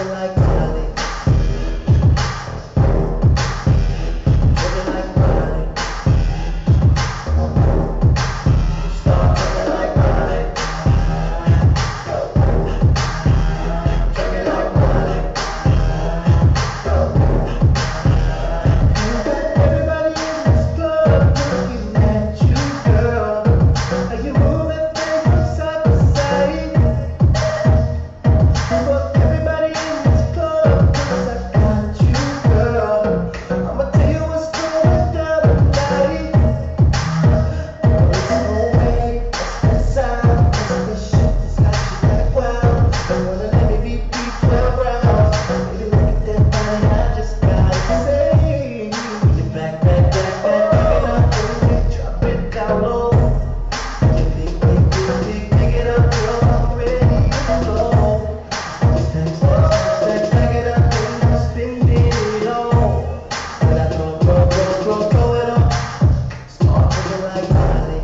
S9: twerking like Miley. Twerking like Miley. Start twerking like Miley. Twerking like Miley. You got everybody in this club looking at you, girl. How you move that thing from side to side. Well, everybody in this club knows I got you, girl. I'ma tell you what's going down tonight. It's no way, it's the sound, it's the shit that's got you like wow. Don't wanna let me be 12 rounds. Baby, look at that body, I just gotta say. You back, back, back, back, back it up, baby, drop it down low. You pick, pick, pick, pick, pick it up, girl, I'm ready to go. Stack, stack, stack, stack it up, baby, I'm spending it all. When I throw, throw, throw, throw, throw it up, start twerking like Miley.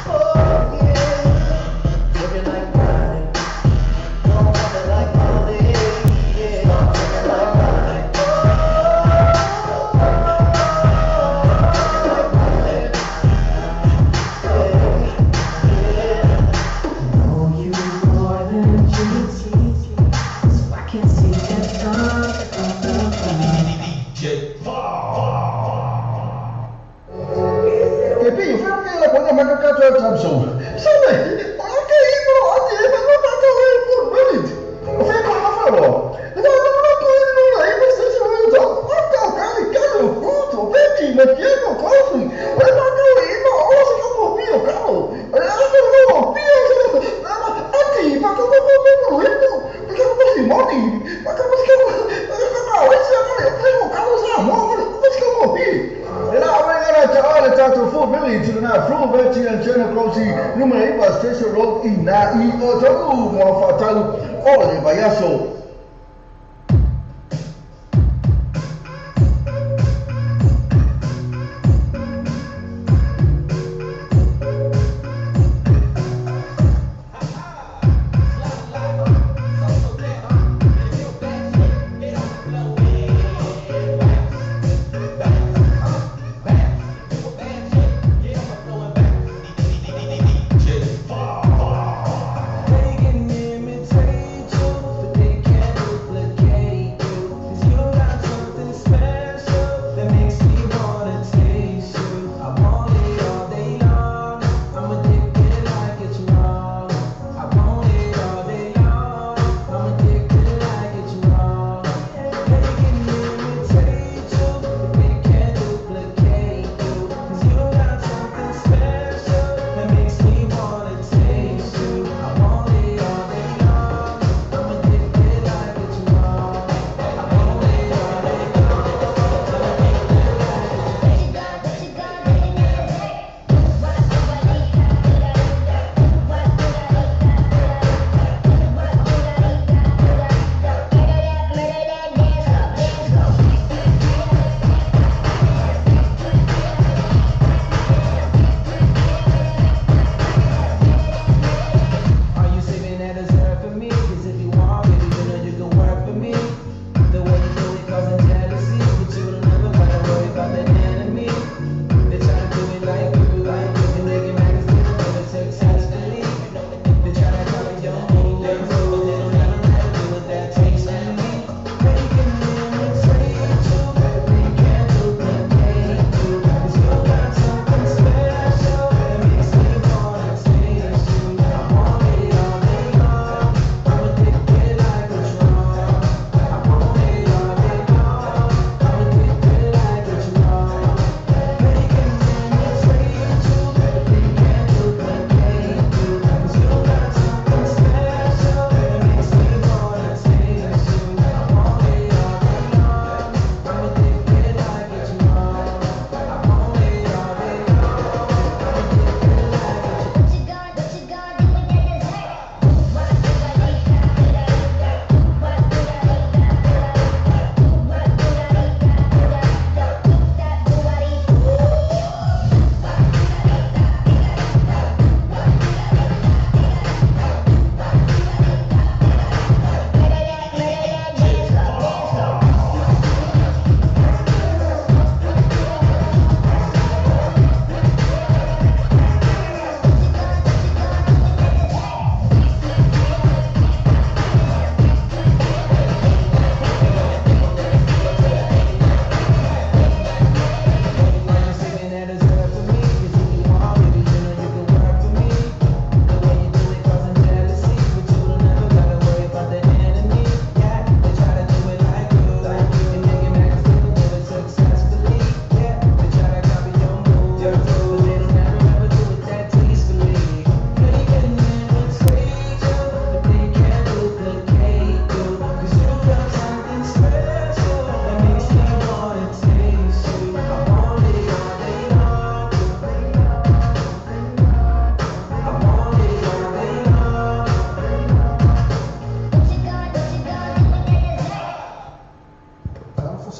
S9: Oh yeah, twerking like Miley. Don't pop it like Miley. Yeah, start twerking like Miley. Oh, like Miley. Yeah, yeah. Know you more than GT, so I can see that thumb, thumb, thumb, thumb.
S2: E pei o whia la kona maka katoa tamso. Same, o la ke i mo ati e ma ma ka e por minute. O whia kona wharoa. Le ka ma ko i no la i mo se se o to. O ka ka i ka lo puto beki me quiero coffee. O le ma ka i mo o se ka mo pio ka o. O le ka mo pio se na ati ma ka ko ko ko ko i mo. Ka ko si moni. Ma ka mo se ka ka o se ka le ko ka o sa mo ko se ka mo pio. E la avega la tato 4 million to the now Fru Verti and Jenna Grossi numero 8 Station Road i na i o tonu mo fatau o le vaiaso.
S6: They can imitate you, but they can't.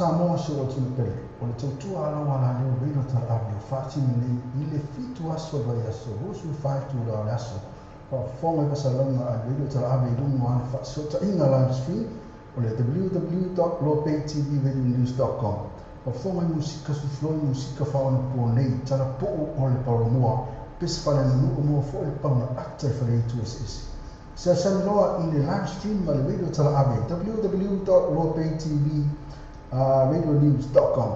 S5: Samoa si o atunuu pele, o le tautua a lau alaleo Radio Talaave o faatino nei i le 7 aso o le vaiaso 24 itula o le aso. Faafofoga i faasalaga a le Radio Talaave i luga o ana faasootaiga live stream o le www.lobaytvradionews.com. Faafofoga i musika sufloi musika faaonaponei talapuu o le palomoa pese faaleaganuu moa foi le pauna ata i faleitu eseese. Seasani loa i le live stream ma le Radio Talaave www.lobaytvradionews.com.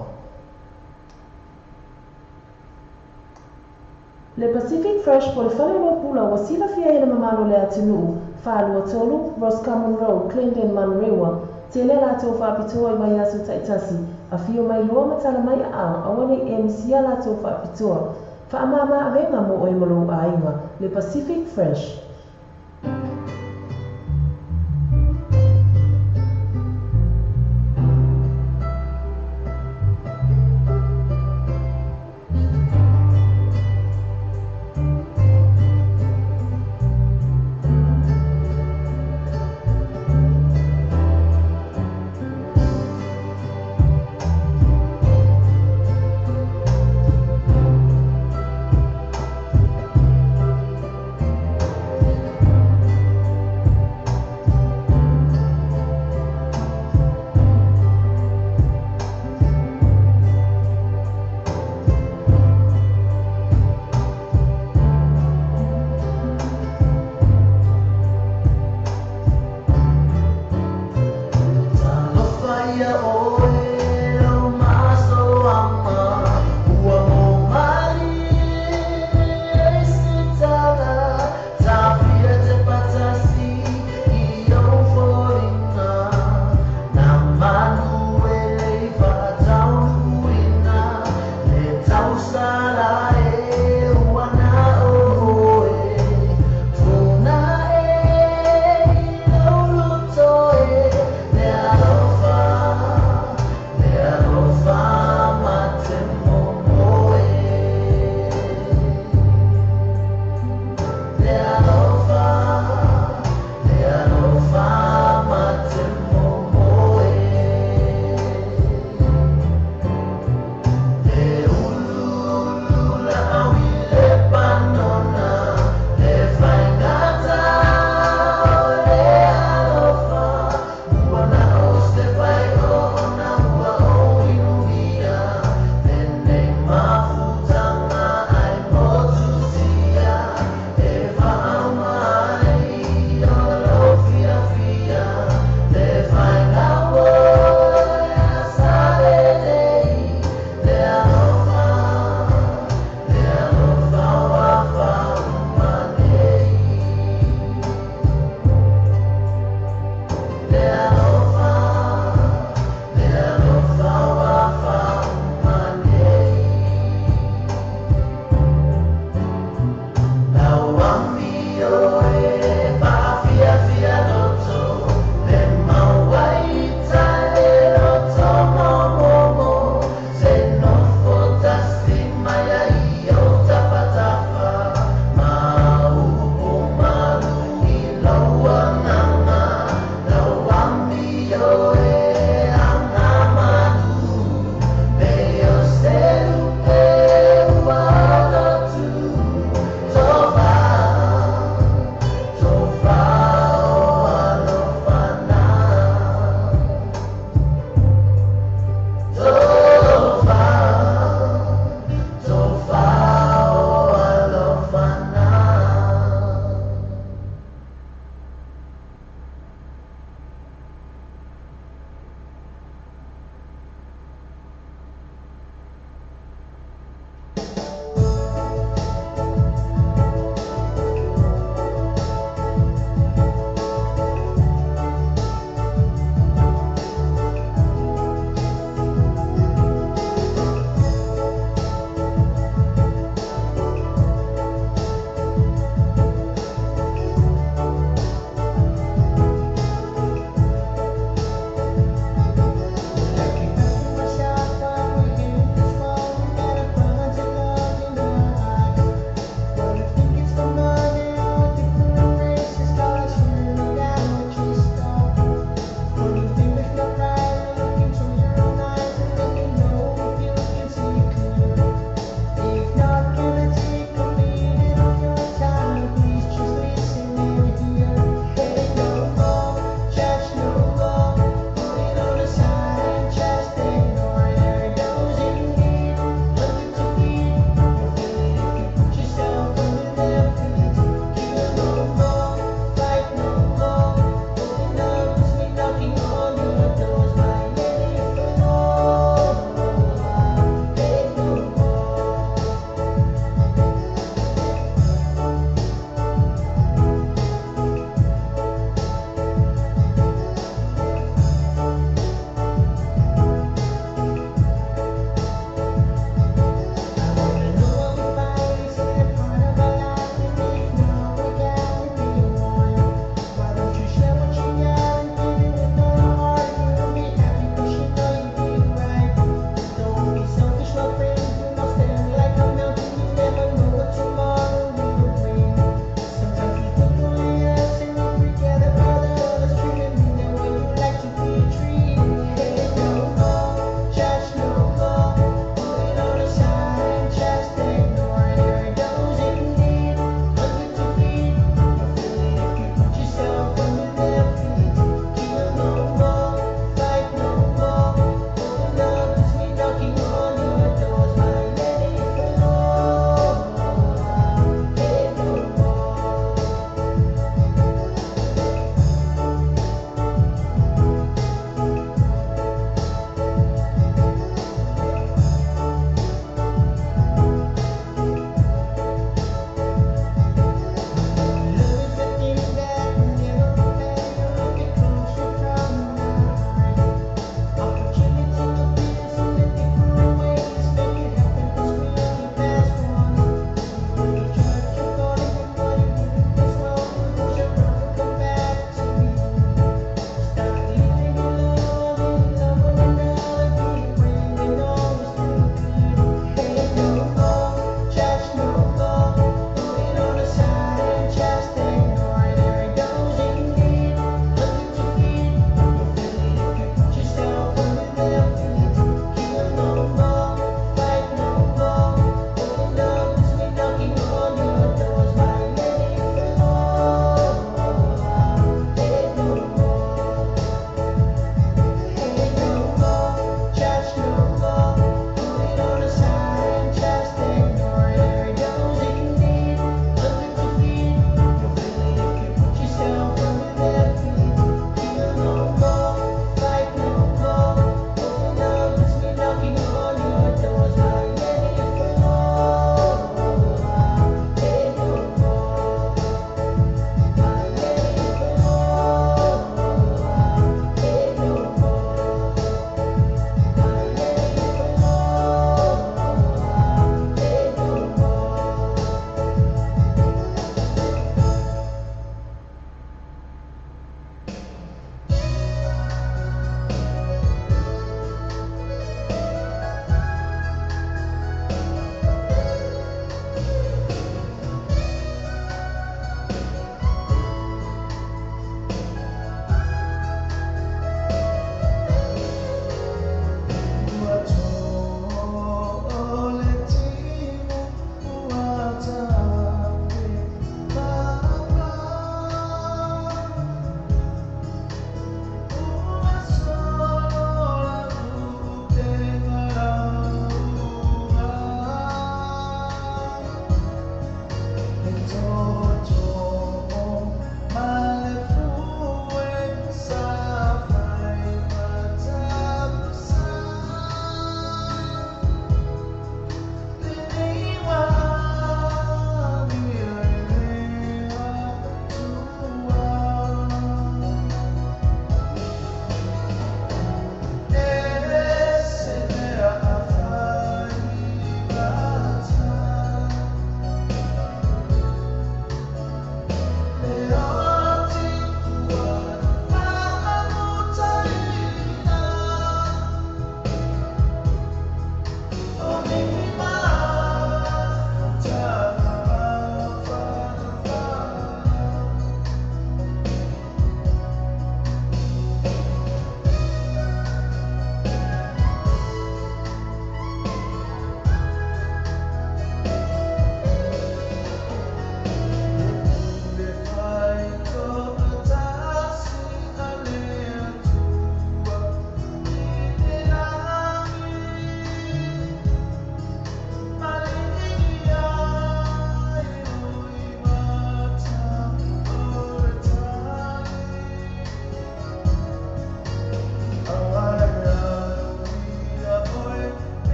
S1: Le Pacific Fresh po le fale oloa pula ua silafia e le mamalu o le atunuu, 423 Roscommon Road, Clendon, Manurewa, tele a latou faapitoa i vaiaso taitasi, afio mai loa ma tala mai aao aua nei e misia latou faapitoa. Faamama avega mo oe ma lou aiga, le Pacific Fresh.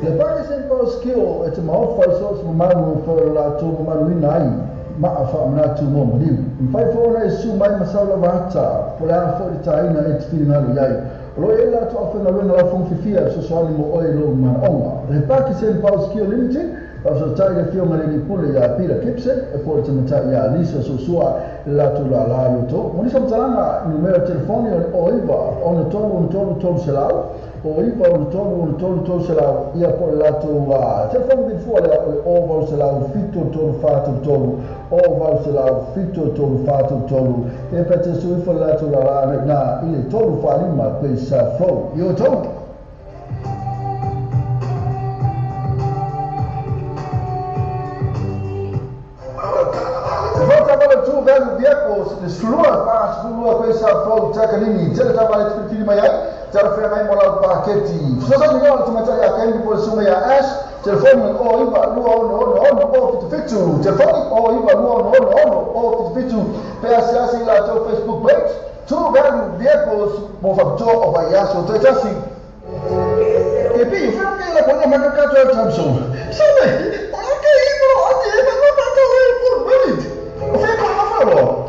S2: Le Pakistan Skill e te maofa i so se mamalu o la tō mamalu ina ai maa wha manatu mō maliu. Mwhai fōna e su mai masau lava ata, po le a fō i tāina e te whiringalu iai. O lo e la tō awhenga wena la fong whiwhia so soani mō oe lo manaonga. Le Pakistan Power Skill Limited, pa so tai le fio marini pule ia Peter Gibson, e po te matai ia Lisa Sosua le latu la la yoto. Monisa mtalanga numero telefoni o iwa, ono tolu, ono tolu, tolu selau, o iwa, ono tolu, ono tolu, tolu selau, ia po le latu telefoni vifua le o vau selau, fito tolu, fatu tolu, o vau selau, fito tolu, fatu tolu, e pete suifo le latu la la na ile tolu whalima pe sa fou. Yoto! Slua pa slua ko sa fo takalini tele tabale tfili mai ai tara fe mai mola paketi so sa ni no tumata ya kendi po suma ya ash telefoni o iba lua ono ono ono o fitu fitu telefoni o iba lua ono ono ono o fitu fitu pe asiasi la to Facebook page two value vehicles mo fa to o va ya so to tasi e pi fe pe la kona makaka to tamso so me o ke ibo o te ma no ma to e por minute o fe ko ma fa lo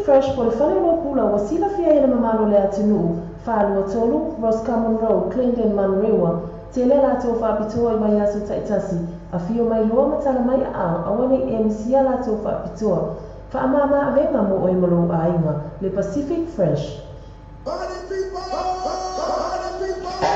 S1: Fresh po le fale oloa pula ua silafia ai e le mamalu o le atunuu, 423 Roscommon Road, Clendon, Manurewa. Tele a latou faapitoa i vaiaso taitasi, afio mai loa ma tala mai aao, aua ne i e misia a latou faapitoa. Faamama avega mo oe ma lou aiga, le Pacific Fresh.
S8: Party people! Party people!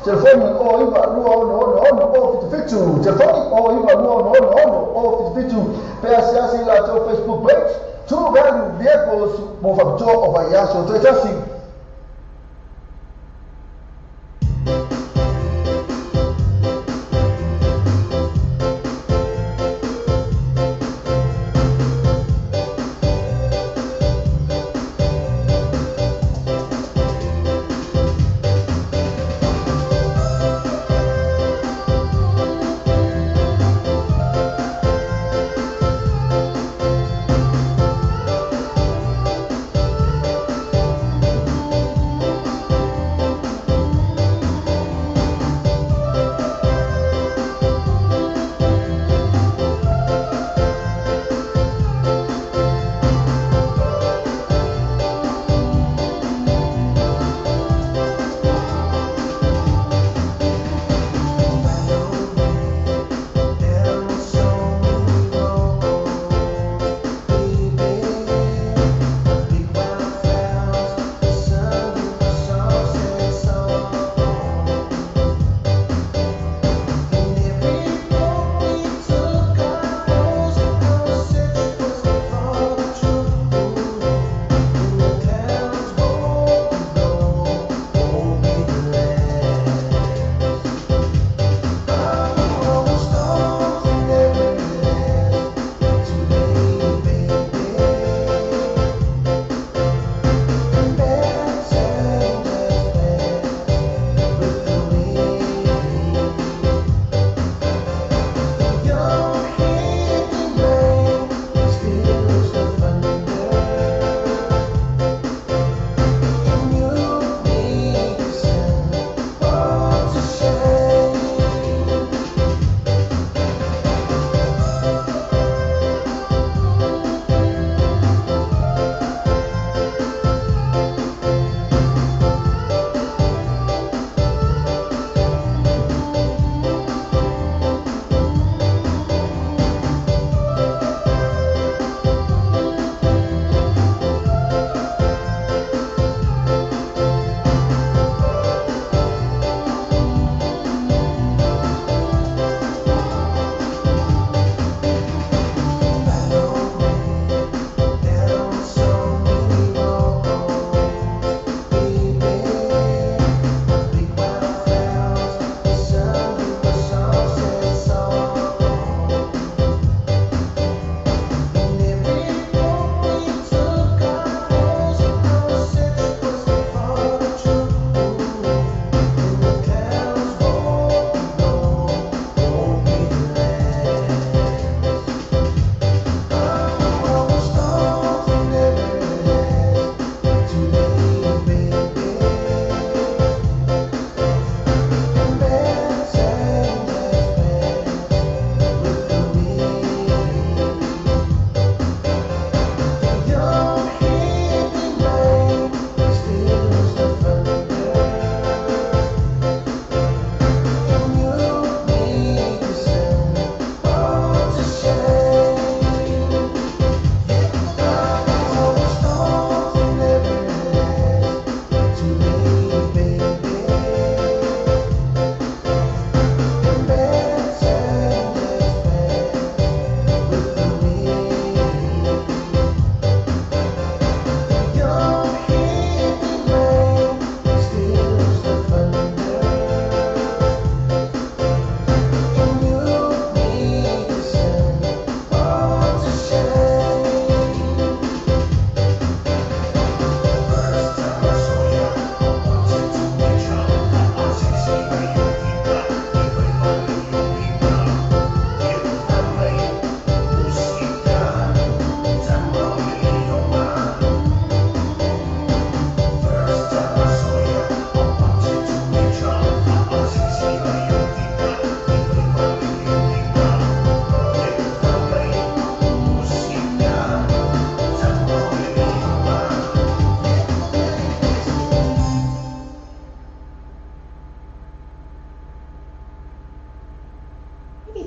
S2: Telefoni o iva lua ono ono ono o fitu fitu. Telefoni o iva lua ono ono ono o fitu fitu. Pe asiasi la tau Facebook page. True Value Vehicles mo faapitoa o vaiaso taitasi.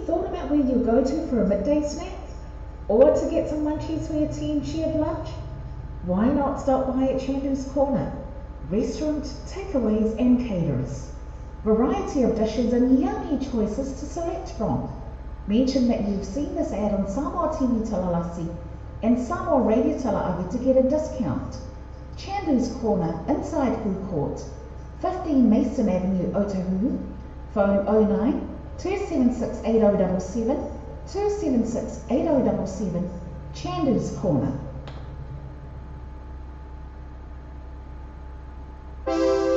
S4: thought about where you'll go to for a midday snack? Or to get some munchies for your team shared lunch? Why not stop by at Chandu's Corner? Restaurant, takeaways and caterers. Variety of dishes and yummy choices to select from. Mention that you've seen this ad on Samoa TV Talalasi and Samoa Radio Tala'ave to get a discount. Chandu's Corner, inside Food Court, 15 Mason Avenue, Otahuhu. Phone 09 276 8077 276 8077. Chandu's Corner.
S12: Ua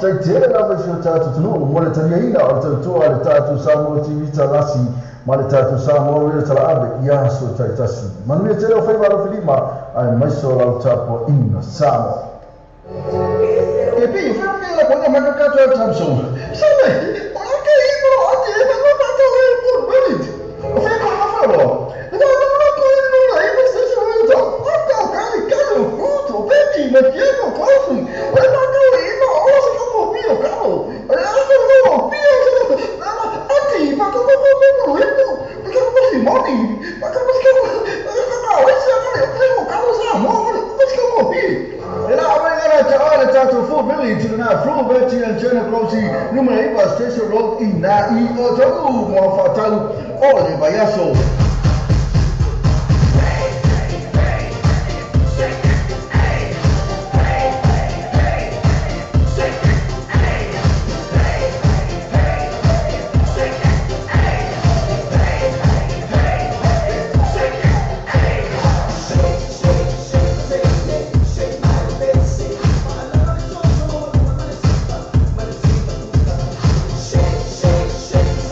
S2: Faafetai tele lava i si o tatou atunuu mo le taliaina o le tautua a le tatou Samoa TV Talasi ma le tatou Samoa Radio Talaave i aso taitasi. Manuia tele o faiva alofilima aemaise o lau tapuaiga Samoa. E pei o fea la kona maka ka twa tamso. Sabe, o la ke i mo ati e ma ma ta le por minute. O fea ko ma fa lo. Na na na ko i no la i mo se se mo to. O ka ka ni ka lo fruto, baby, me quiero coffee. O la ka i mo o se ka mo pio ka lo. O la ka lo pio se na na ati pa ko ko ko ko i mo. Pa ko ko si moni. Pa ko ko ko ka o se ka le ko ka lo sa mo ko se ka mo pi. E la avega la tatou Full Village na Flu Veti and China Closey numero 9 Station Road i na i o tonu mo whatau o le vaiaso.
S9: Shake, shake, shake,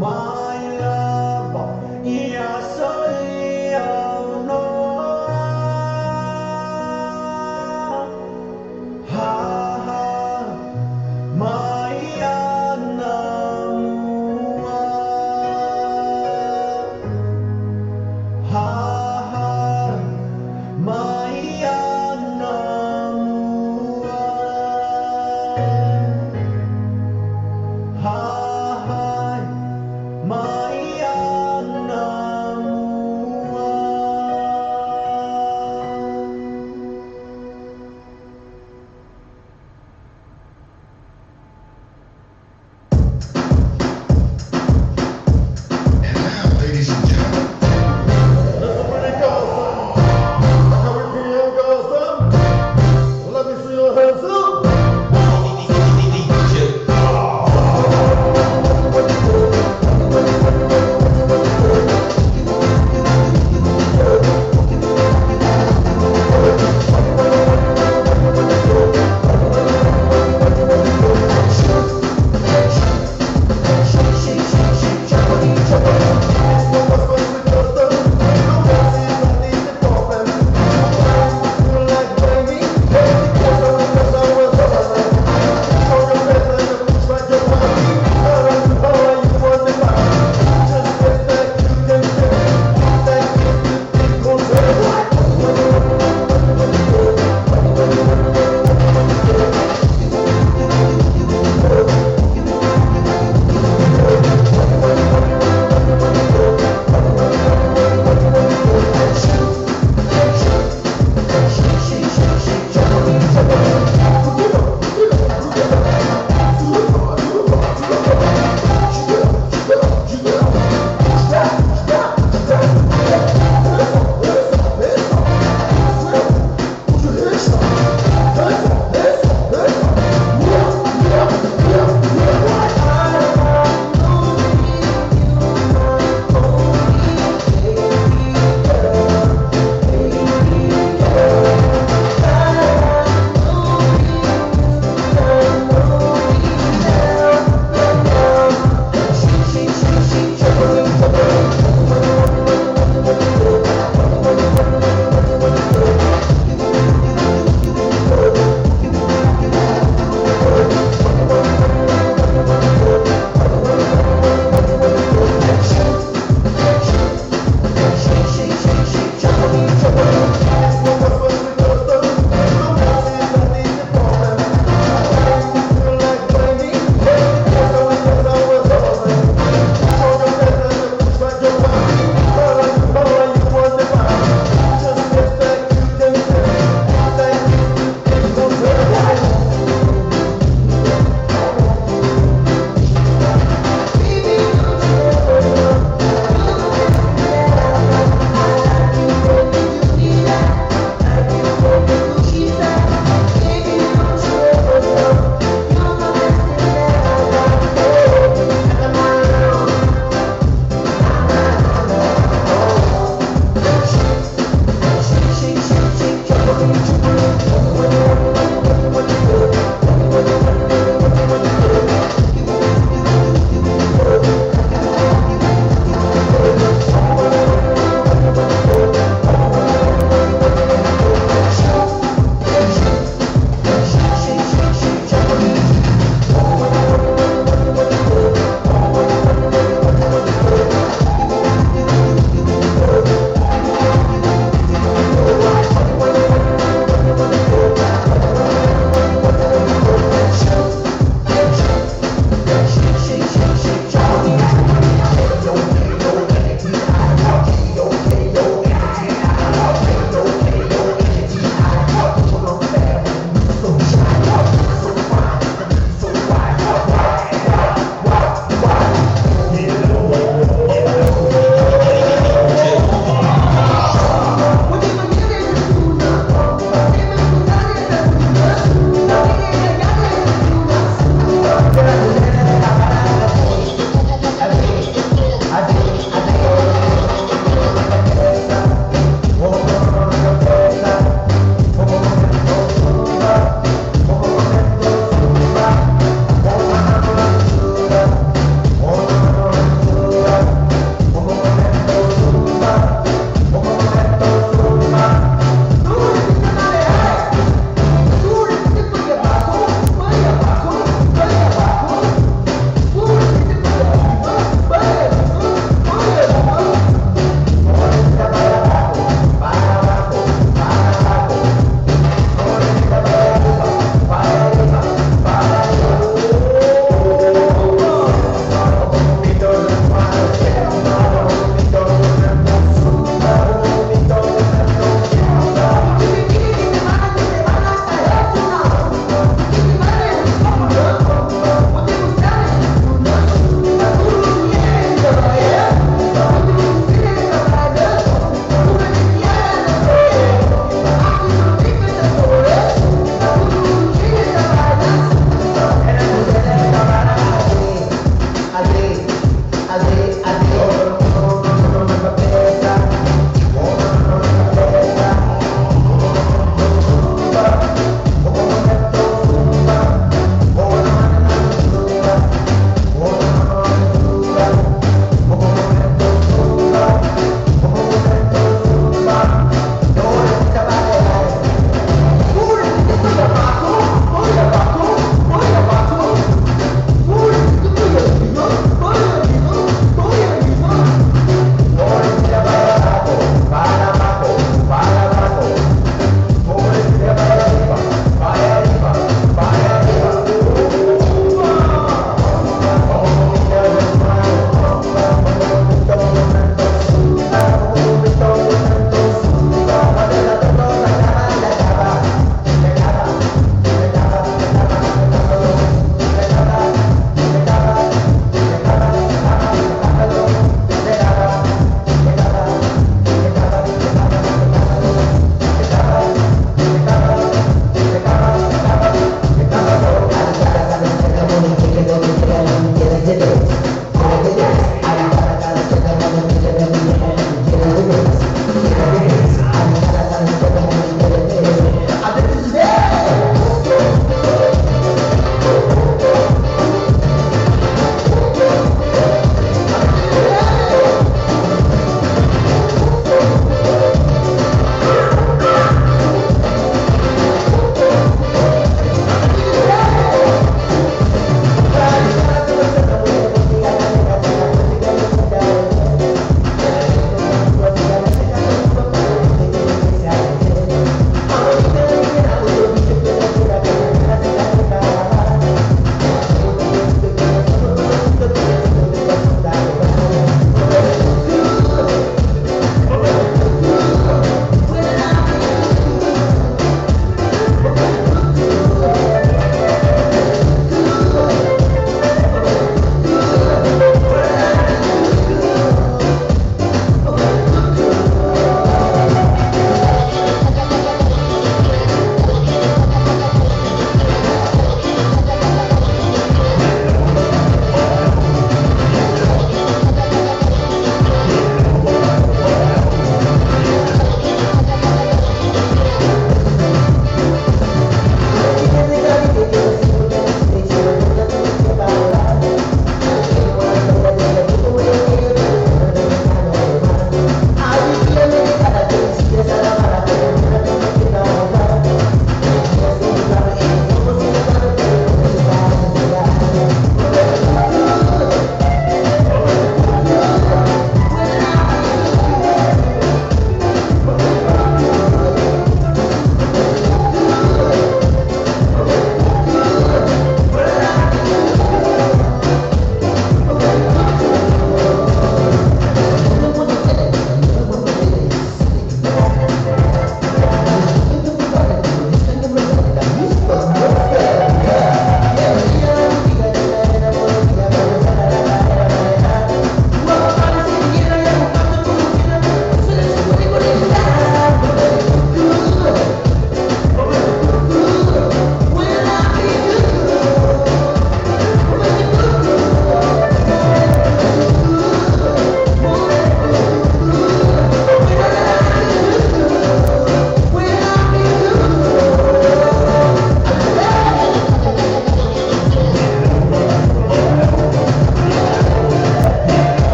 S9: Mai lava ia soia Ha ha mai ana mua. Ha ha mai ana mua. Ha ha mai ana mua.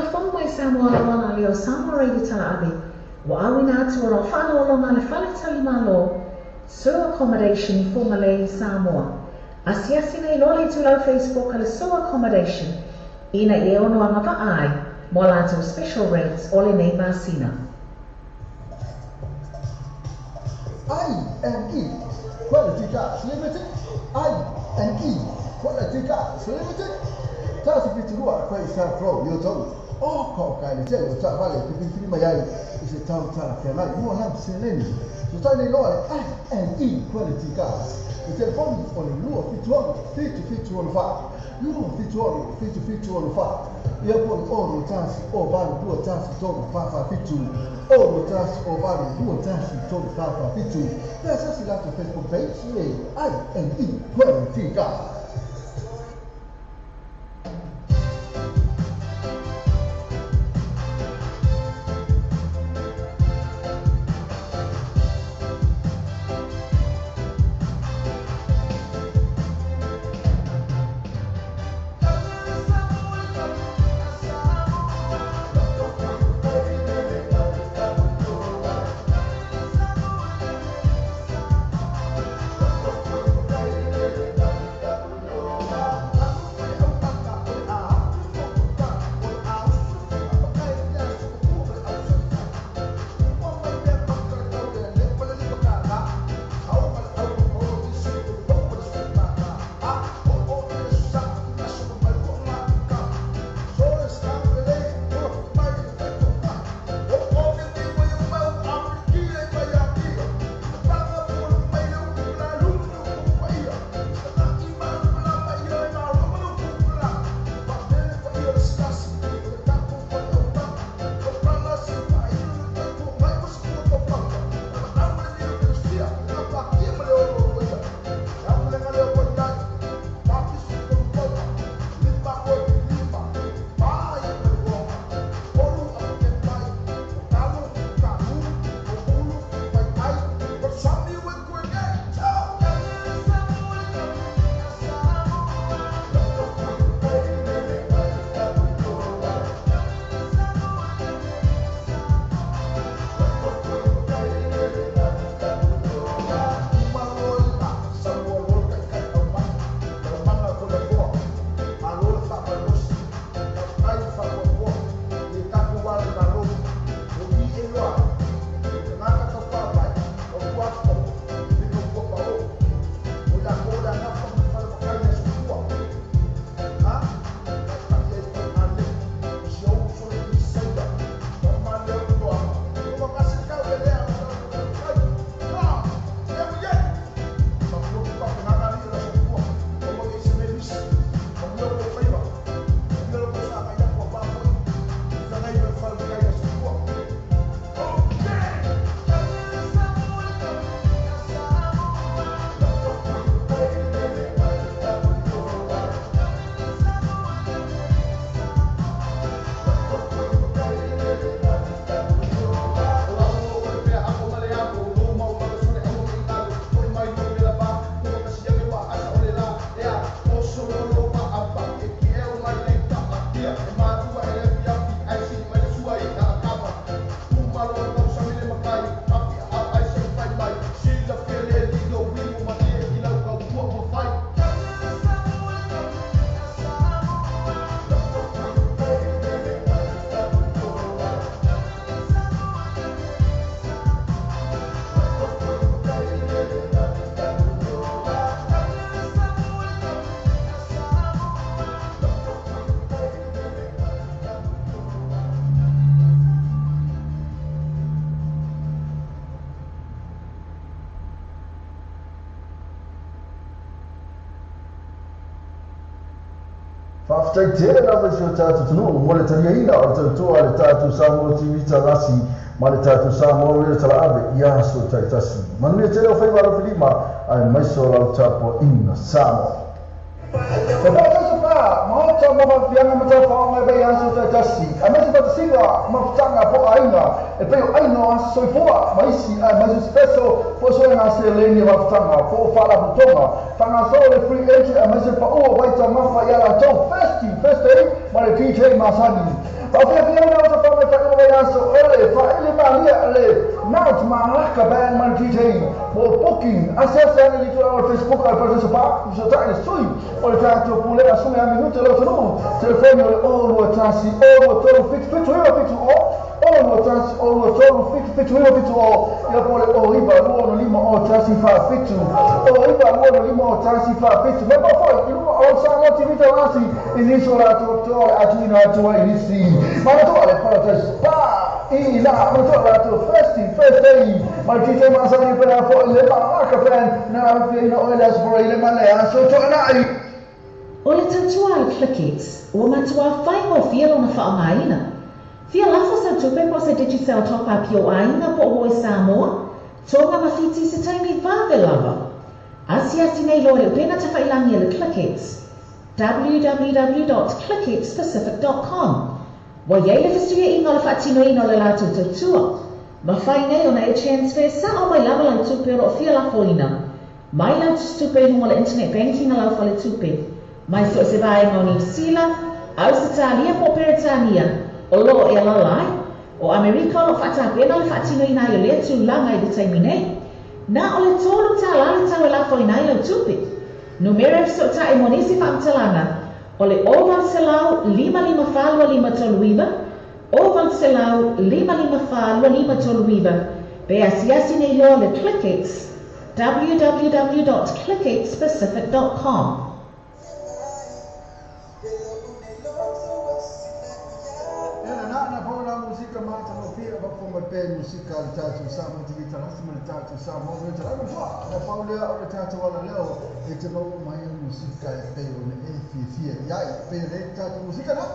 S4: Faafogafoga mai Samoa auala lea o Samoa Radio Talaave, ua auina atu o lau faaaloaloga a le Faletalimalo, Sue Accommodation i Fugalei, Samoa. Asiasi nei loa le itulau Facebook a le Sue Accommodation ina ia ono agavaa ai mo a latou special rates o lenei masina.
S2: I and E Quality Cars Limited. I and E Quality Cars Limited. Tasi fitu lua fai sa pro yo tau. O ko kai le tele o ta vale te fili mai ai i se tau tala whengai mua lau seleni. So tai nei loa le I and E Quality Cars. Le telefoni o le 276 776 4. 276 776 4. Ia po le 6 0 8 2 1 3 4 4 7. 6 0 8 2 1 3 4 4 7. Pe asasi latou Facebook page le I and E Quality Cars. Faafetai tele lava i si o tatou atunuu mo le taliaina o le tautoa a le tatou Samoa TV Talasi ma le tatou Samoa Radio Talaave i aso taitasi. Manuia tele o faiva alofilima aemaise o lau tapuaʻiga Samoa. E faatasi pa maota mo faafiaga ma taufaoga e pai aso taitasi aemaise faatasiga mafutaga po o aiga e pei o aina o aso soifua ma isi aemaise special po o soega seleni o mafutaga po o faalapotoga fagasolo le free entry aemaise paʻua vaitamafa ia latou Festi First Day ma le DJ Masani. Faafia na o fa mai fa o le aso ole fa ile malia le Mount Malaka Band man DJ mo booking asasa ni to our Facebook al pa pa so ta le sui o le tatou pule aso me minuto le tonu telefoni o le o tasi o tolu fit fit o fit o o tasi o tolu fit fit o fit o ia po le o iva lo no lima o tasi fa fit o iva lo no lima o tasi fa fit me po foi i o sa mo ti vita lasi i ni so la to to atu ina atu ai nisi mana to le para te spa i la mana to la to first day ma ti te ma sa ni pera fo le ma ka fen na fi ina o le spora ile ma le aso to na i
S4: O le tautua le ClickX, ua matua whaingofie lona whaongaina. Fia lafo sa tupe po se Digicel top up i o aiga po o Samoa, Tonga ma Fiti se taimi vave lava. Asiasi nei loa le upena tawhailangi le ClickX, www.clickxpacific.com. Wa iei le fasuia inga o le whaatino ina o le lātou tautua. Ma whai nei ona e transfer sa o mai lava lau tupe o loo fia lafo ina. Mai lau tupe i hunga le internet banking a lau whale tupe. Mai so se vaenga o Niu Sila, Ausitalia po Peretania, o loo e alalai, o Amerika o lo whaatapena le whaatino ina i o lea tūlanga i le taimi nei. Nā o le tōlu tā lale tau e lafo ina i lau tupe. Numera e so ta e monisi whaamtalanga, o le 0 5 5 4 5 3 9, 0 5 5 4 5 3 9, pe asiasi nei loa le ClickX, www.clickxpacific.com.
S2: Musika le tatou Samoa TV talasi ma le tatou Samoa le talasi ma le paulea o le tatou ala leo e te maua mai a musika e pei o le e fiafia i ai pei le tatou musika na.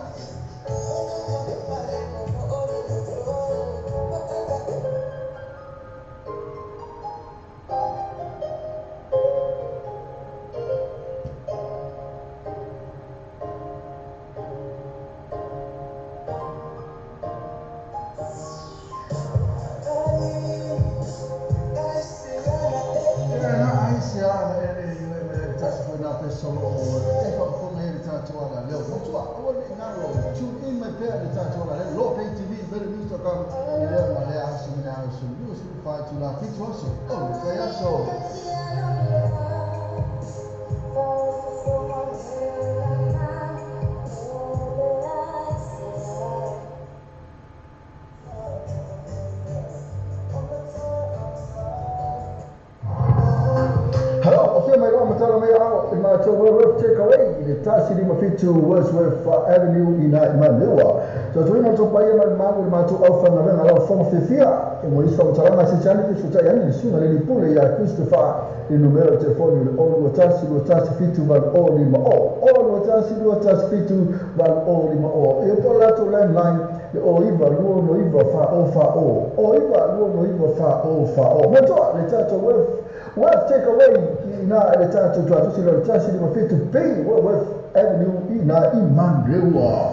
S2: To Wordsworth Avenue in Manurewa. So to ina to paia mai magu le matu au whangawenga lau whanga whiwhia. E mo isa o talanga se tani pe suta yani sunga le lipule ia Christopher i numero telefoni le 0 1 1 7 8 0 5 0 1 1 7 8 0 5 0. E po lato landline le o iva luo no iva fa o fa o. O iva luo no iva fa o fa o. Matoa le tato wealth take away ina le tato tuatusi le tasi le mafitu P Wordsworth Avenue ina i Manurewa.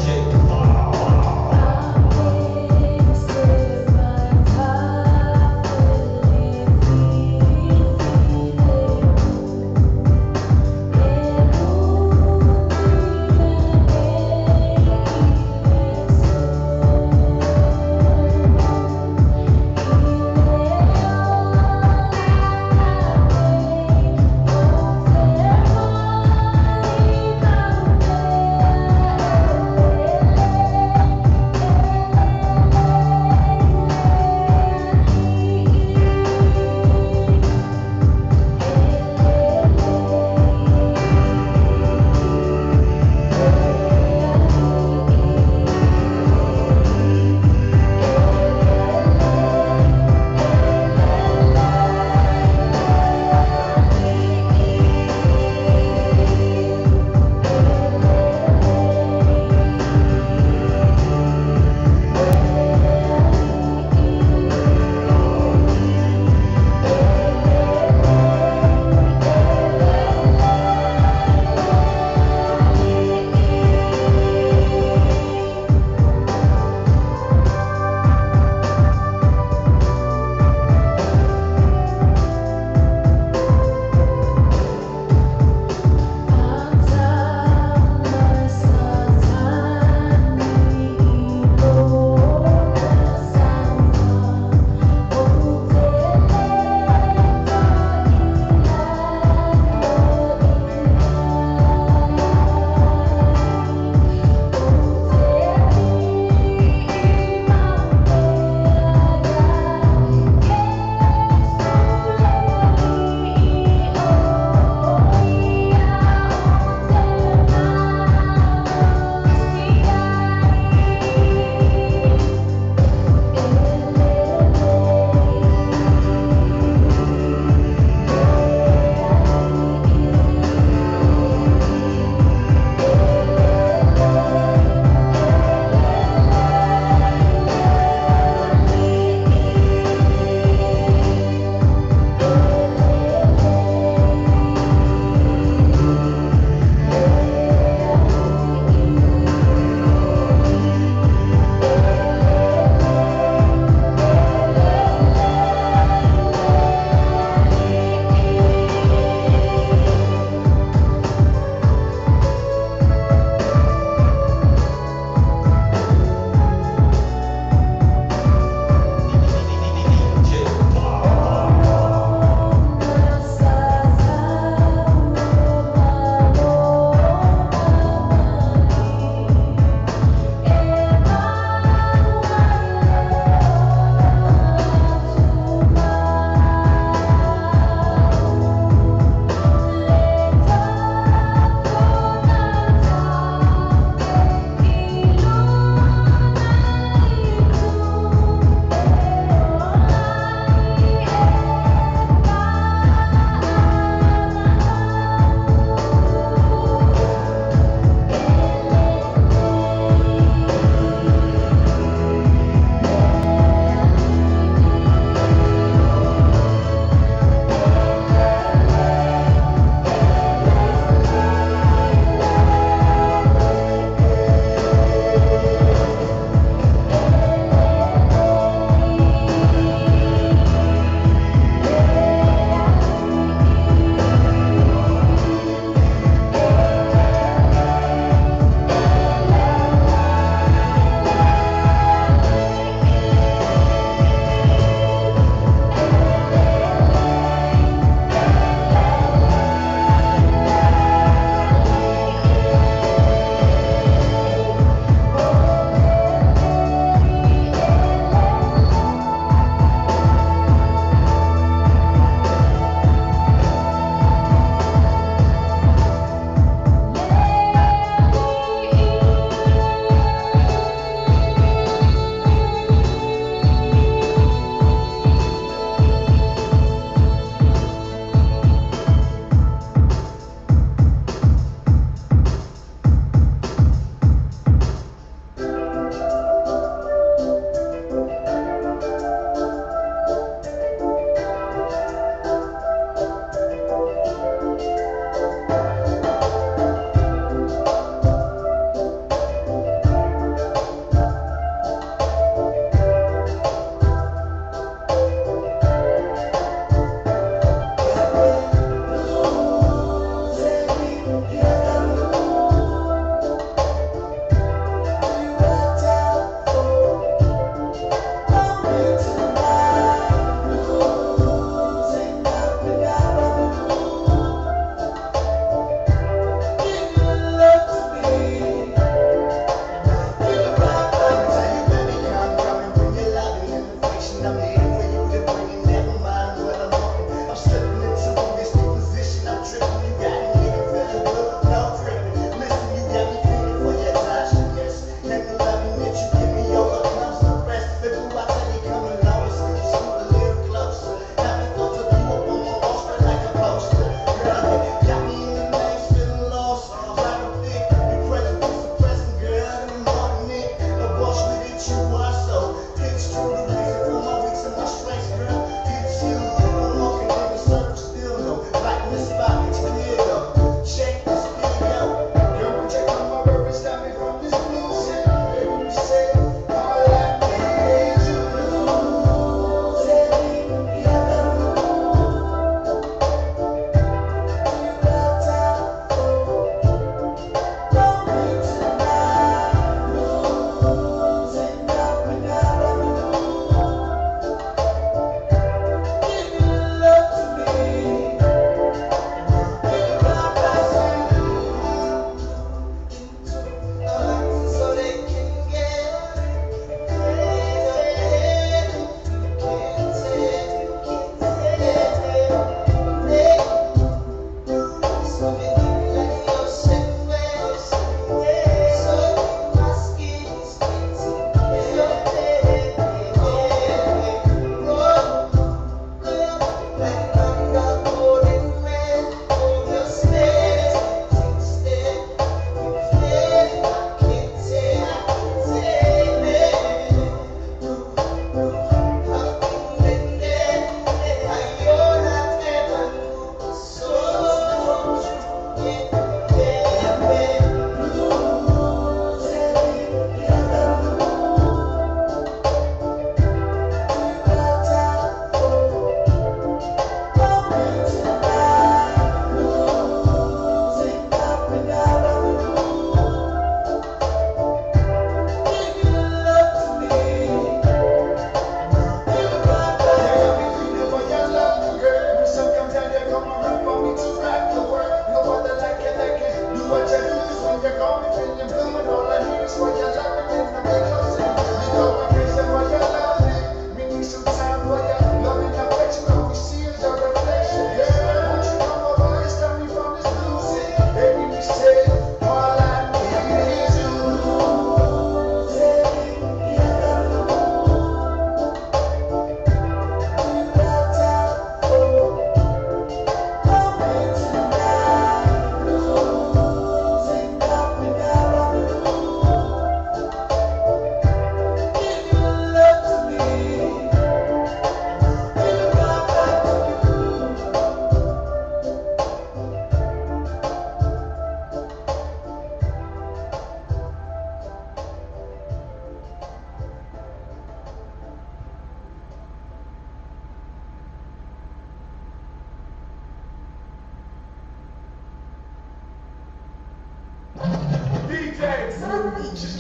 S8: J.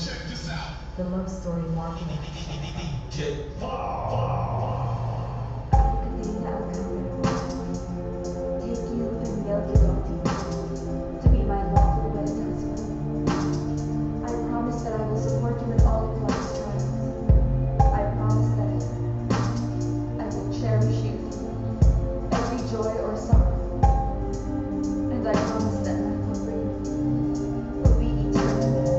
S8: Check this out.
S4: The love story marking.
S8: DJ
S12: Take you and Yelkidoti to be my lawful wedded husband. I promise that I will support you in all of life's trials. I promise that I will cherish you through every joy or sorrow. And I promise that my love for you will be eternal.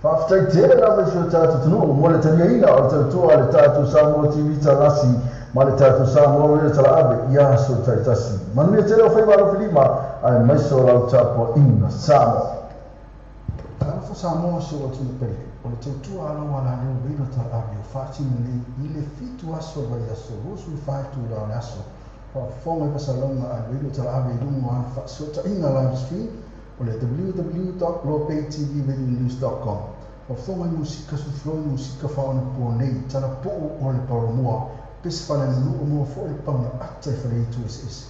S2: Faafetai tele lava i si o tatou atunuu mo le taliaina o le tautua a le tatou Samoa TV Talasi ma le tatou Samoa Radio Talaave i aso taitasi. Manuia tele o faiva alofilima aemaise o lau tapuaiga Samoa.
S5: Talofa Samoa si ou atunuu pele, o le tautua a lau alaleo Radio Talaave o faatino nei i le 7 aso o le vaiaso 24 itula o le aso. Faafofoga i faasalaga a le Radio Talaave i luga o ana faasootaiga live stream o le www.lobaytvradionews.com. Faafofoga i musika sufloi musika faaonaponei talapuu o le palomua pese faaleaganuu moa foi le pauna ata i faleitu eseese.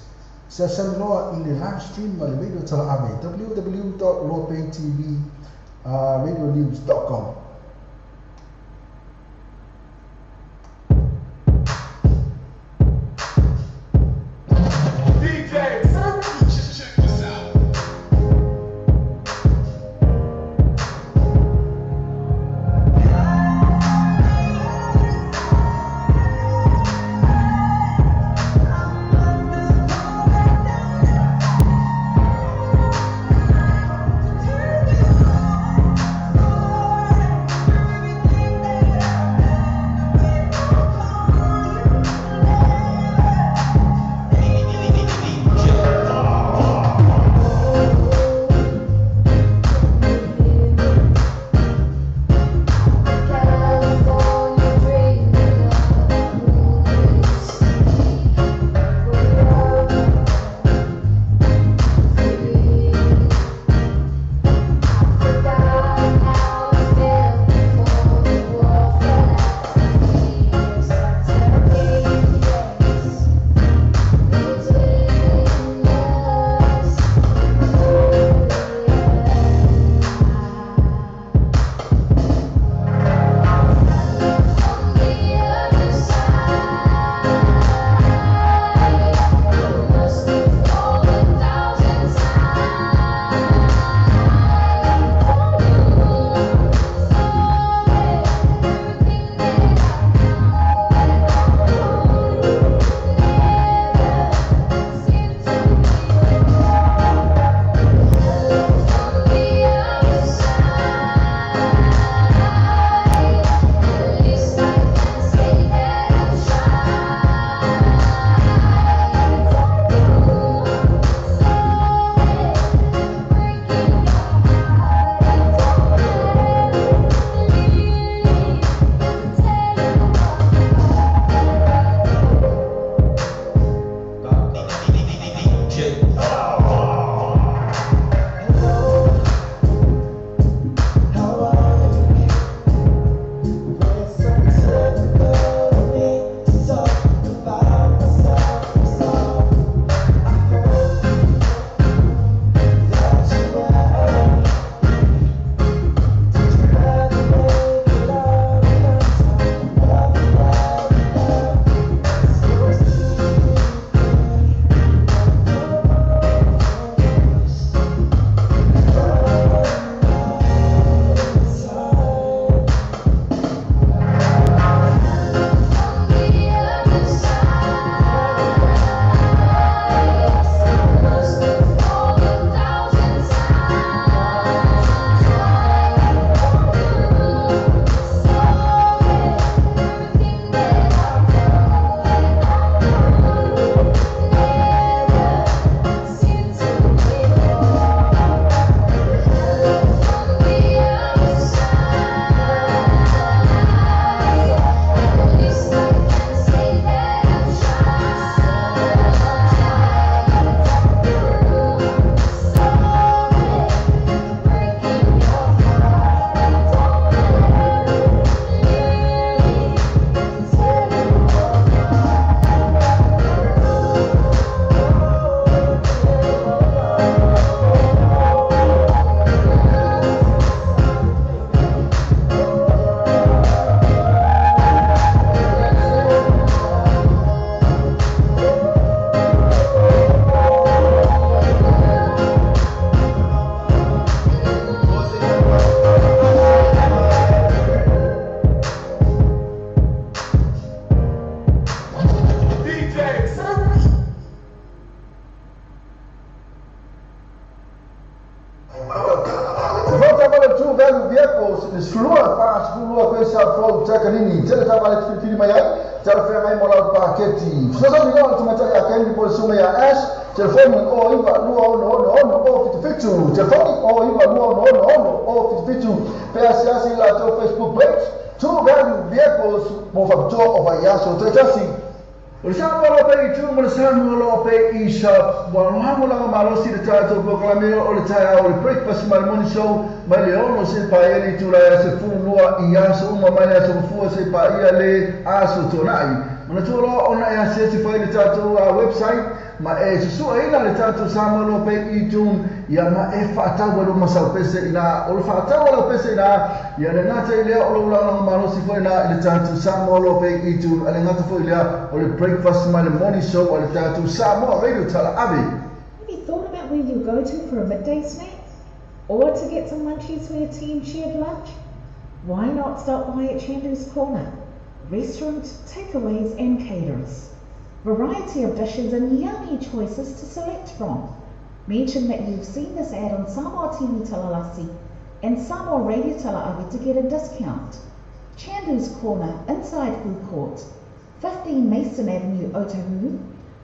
S5: Seasami loa i le live stream a le Radio Talaave www.lobaytvradionews.com.
S8: DJ, check this out.
S2: taavale True Value Vehicles le 12 42 Quayside Road, Takanini. Tele taavale filifili mai ai talafeagai mo lau paketi. Fesoasoani loa le tamaitai a Kennedy po o le susuga ia Ash. Telefoni 092666 077, telefoni 092666 077, pe asiasi i latou Facebook page True Value Vehicles mo faapitoa o vaiaso taitasi. O le Samoa loa pe i tu ma le Samoa loa pe i shop. Ua lagolago malosi le tatou polokalame o le taeao o le Breakfast ma le Morning Show mai le 6 seia paia le itula e 12 i aso uma mai le aso Gafua seia paia le aso Toonai. Manatua loa ona e asiasi foi i le tatou website ma e susu'aina le tatou Samoa Loa Pay iTunes, ia ma e fa'atau ai lou masau pese inā. O le fa'atau a lau pese inā, ia le gata i lea o lou lagolago malosi foi inā i le tatou Samoa Loa Pay iTunes, a le gata foi i lea o le Breakfast ma le Morning Show a le tatou Samoa Radio Talaave.
S4: Have you thought about where you'll go to for a midday snack? Or to get some munchies for your team shared lunch? Why not stop by at Chandu's Corner? Restaurant, takeaways and caterers. Variety of dishes and yummy choices to select from. Mention that you've seen this ad on Samoa TV Talalasi and Samoa Radio Tala'ave to get a discount. Chandu's Corner, inside Food Court, 15 Mason Avenue, Otahuhu.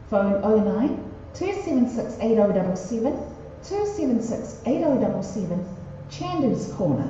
S4: Phone 09 276 8077, 276 8077, Chandu's Corner.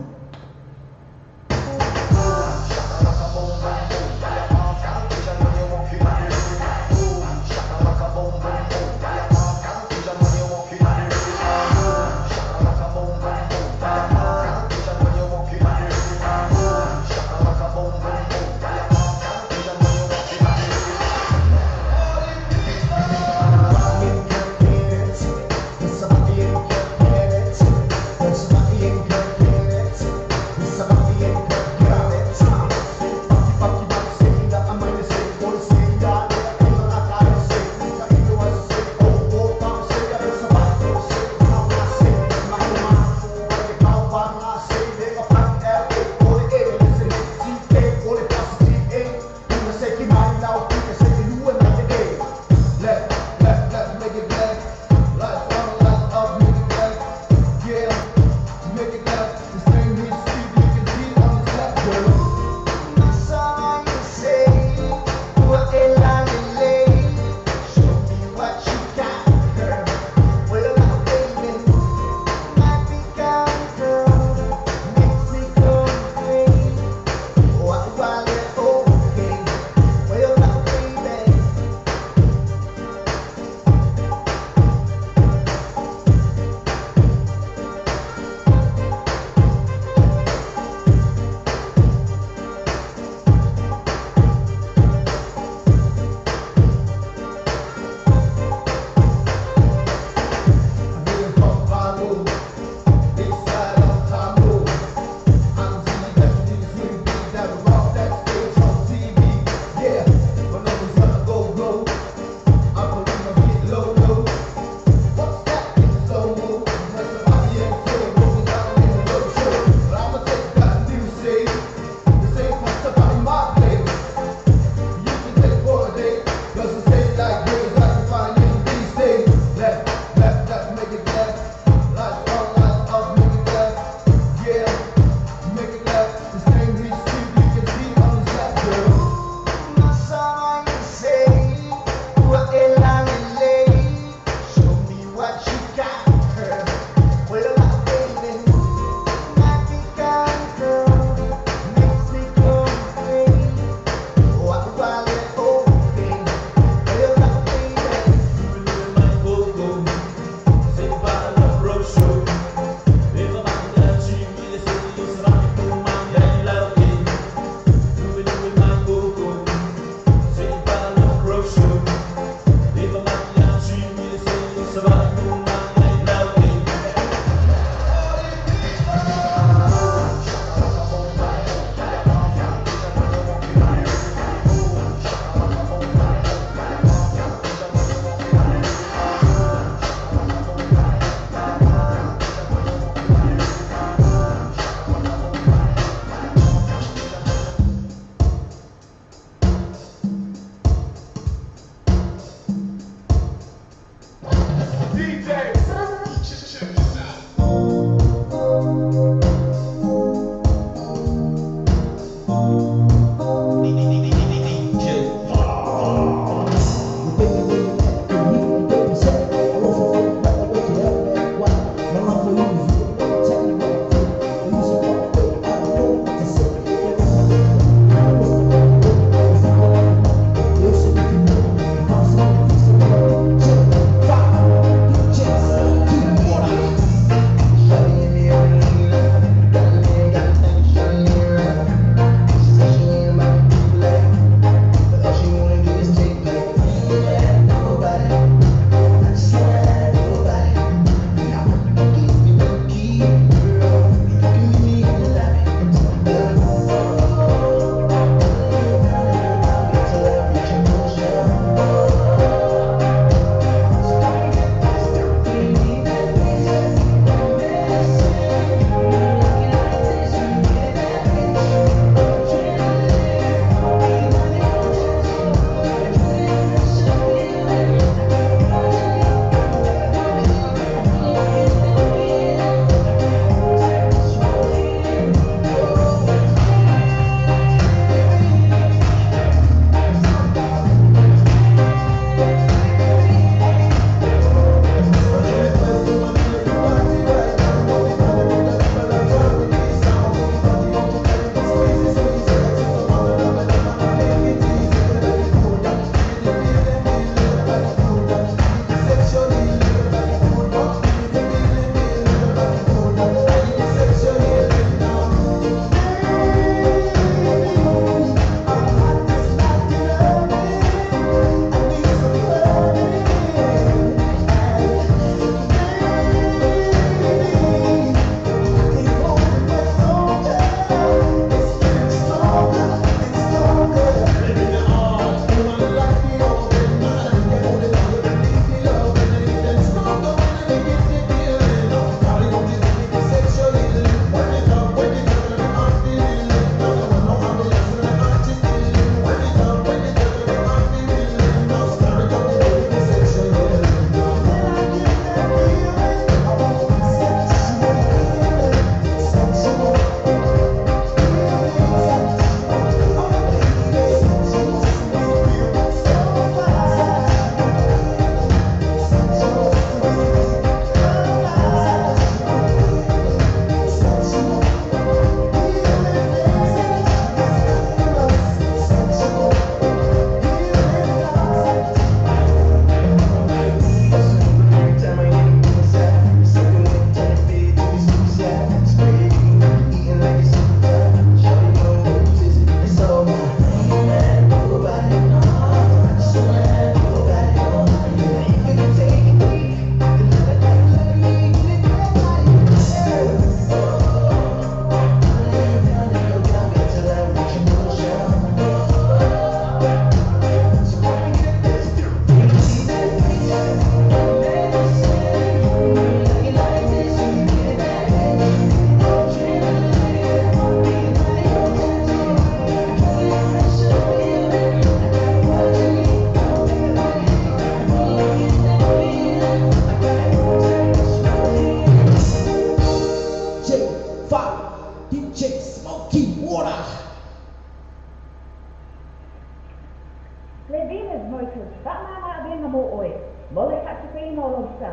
S3: sa,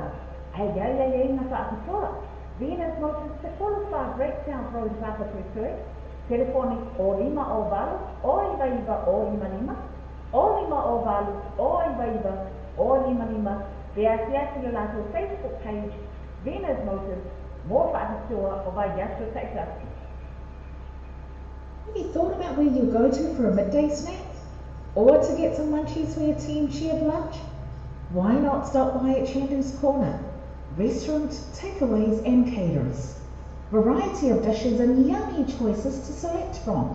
S3: ae iai aiaiga faapitoa. Venus Motors, 14 Great South Road, Papatoetoe. Telefoni o 5 o 8 o 99 o 55, o 5 o 8 o 99 o 55. Pe asiasi le latou Facebook page, Venus Motors, mo faapitoa o vaiaso taitasi.
S4: Have you thought about where you'll go to for a midday snack? Or to get some munchies for your team shared lunch? Why not stop by at Chandu's Corner? Restaurant, takeaways and caterers. Variety of dishes and yummy choices to select from.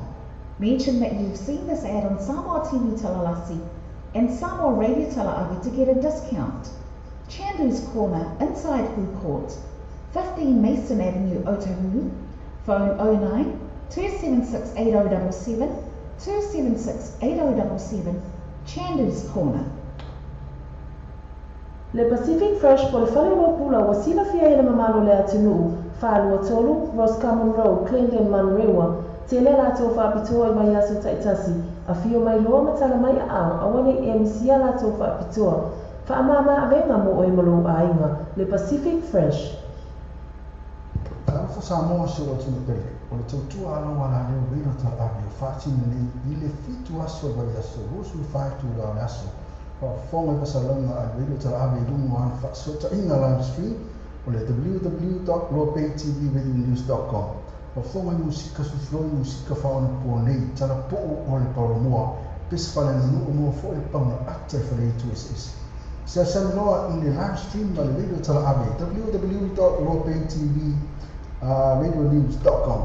S4: Mention that you've seen this ad on Samoa TV Talalasi and Samoa Radio Tala'ave to get a discount. Chandu's Corner, inside Food Court, 15 Mason Avenue, Otahuhu. Phone 09 276 8077, 276 8077, Chandu's Corner.
S1: Le Pacific Fresh po le fale oloa pula ua silafia e le mamalu o le atunuu, 423 Roscommon Road, Clendon, Manurewa. Tele latou faapitoa i vaiaso taitasi. Afio mai loa ma tala mai aao, aua nei e misia latou faapitoa. Faamama avega mo oe ma lou aiga. Le Pacific Fresh.
S5: Talofa Samoa si o atunuu pele, o le tautua aloagaleu Radio Talaave o faatino nei i le 7 aso o le vaiaso 24 itula o le aso. Faafofoga i faasalaga a le Radio Talaave i luga o ana faasootaiga live stream o le www.loapaytvradionews.com. Faafofoga i musika sufloi, musika faaonaponei, talapuu o le palomoa, pese faaleaganuu moa foi le paga ata i faleitu eseese. Seasami loa i le live stream a le Radio Talaave www.loapaytv radionews.com.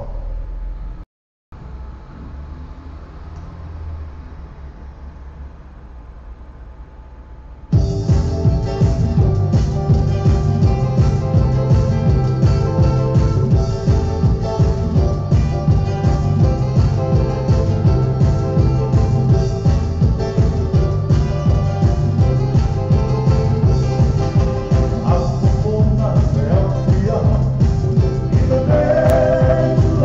S7: I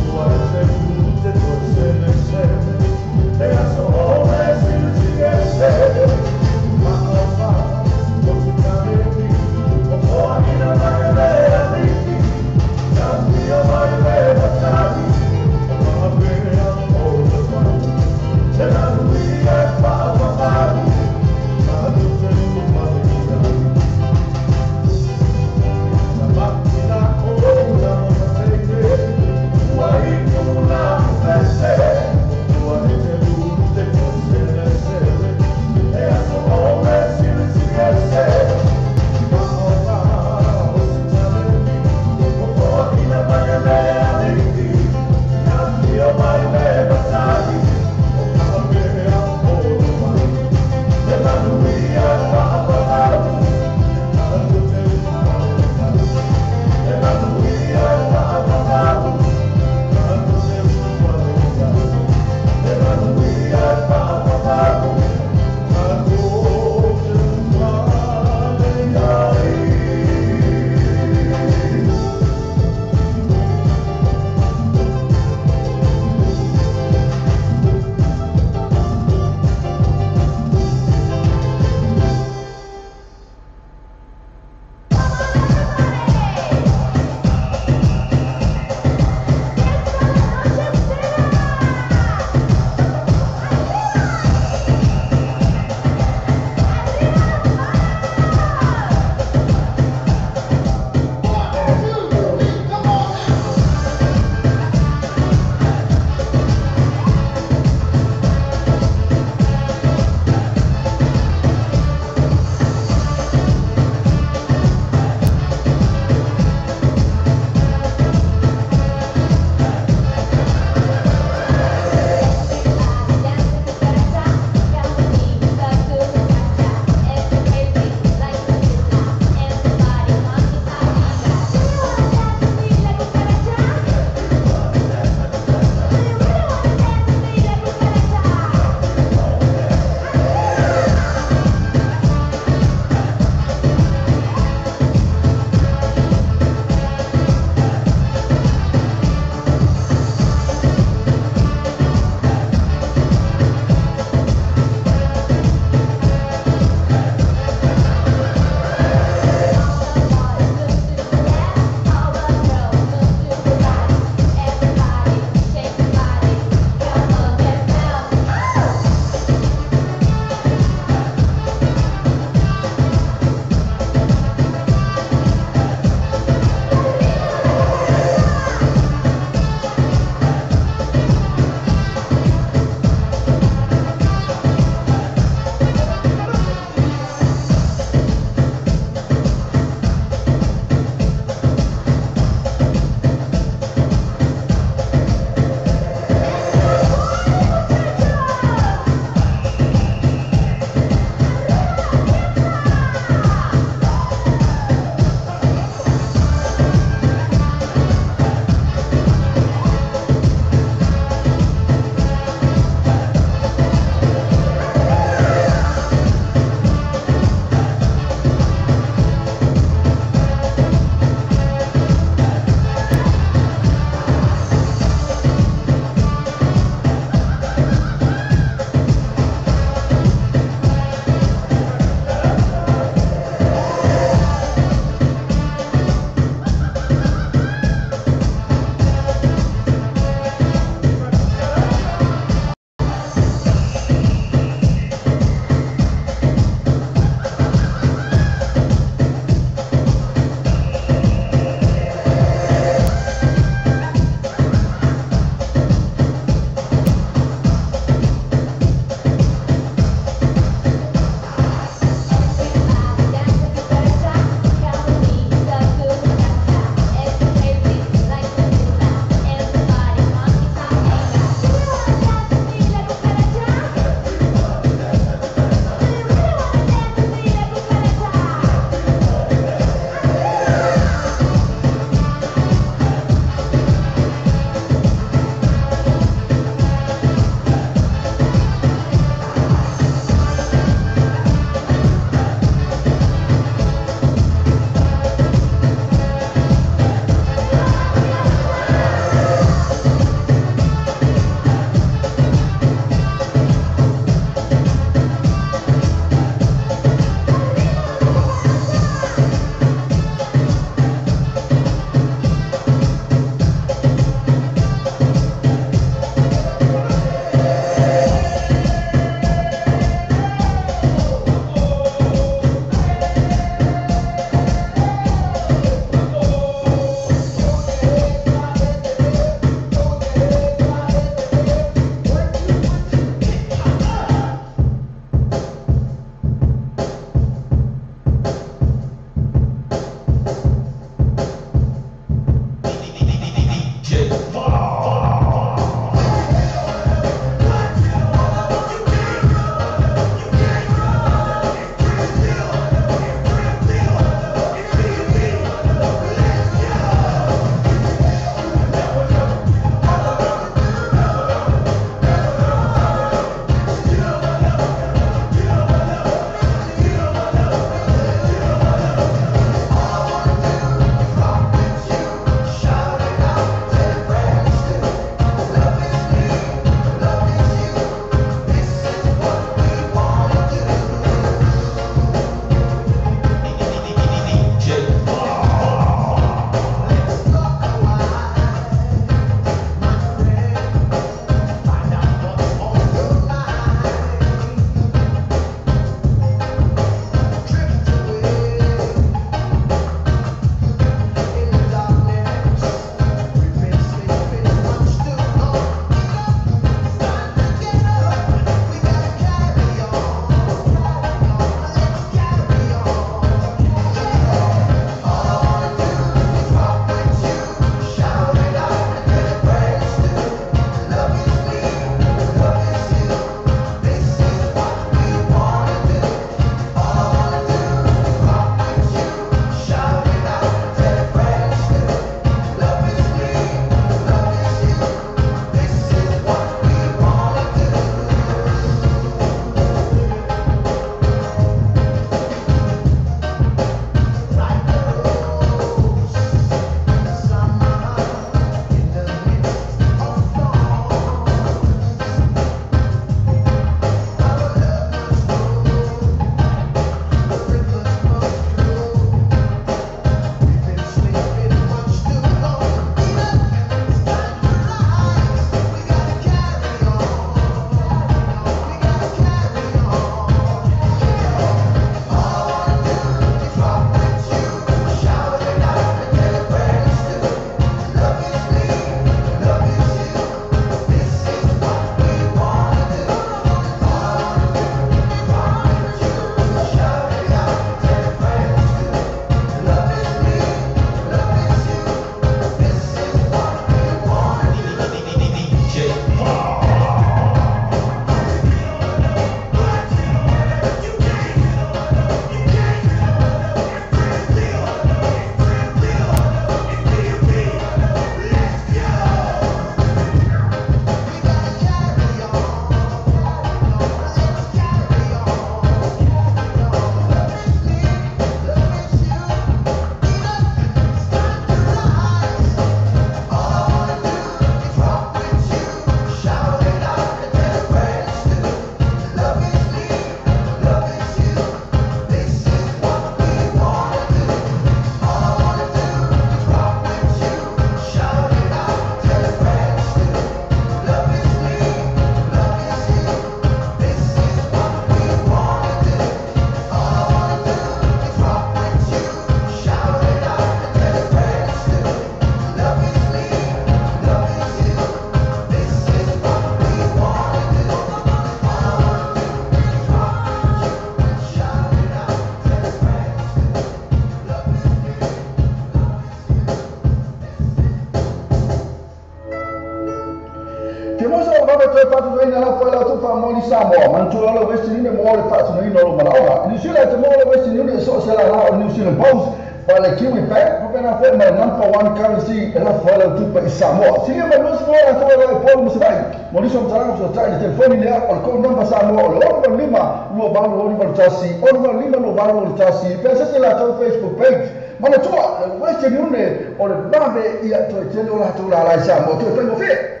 S2: Faatuina la fo la tu faamoli Samoa manatua le Western Union mo le faatinoina o lou malaoga. I New Zealand te maua le Western Union e so o se lala o New Zealand Post pa le Kiwi Bank faapena foi ma le number one currency e lafo ai lau tupe i Samoa. Silia mai 20 latou e lau e Upolu ma Savaii. Mo nisi o matalaga fesootai i le telefoni lea o le code number Samoa o le 685 28 61 685 28 61 pe asese latou Facebook page. Manatua le Western Union o le vave ia toe tele o latou lala i Samoa toe faigofie.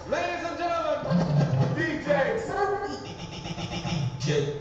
S8: Ladies and gentlemen, DJ DJ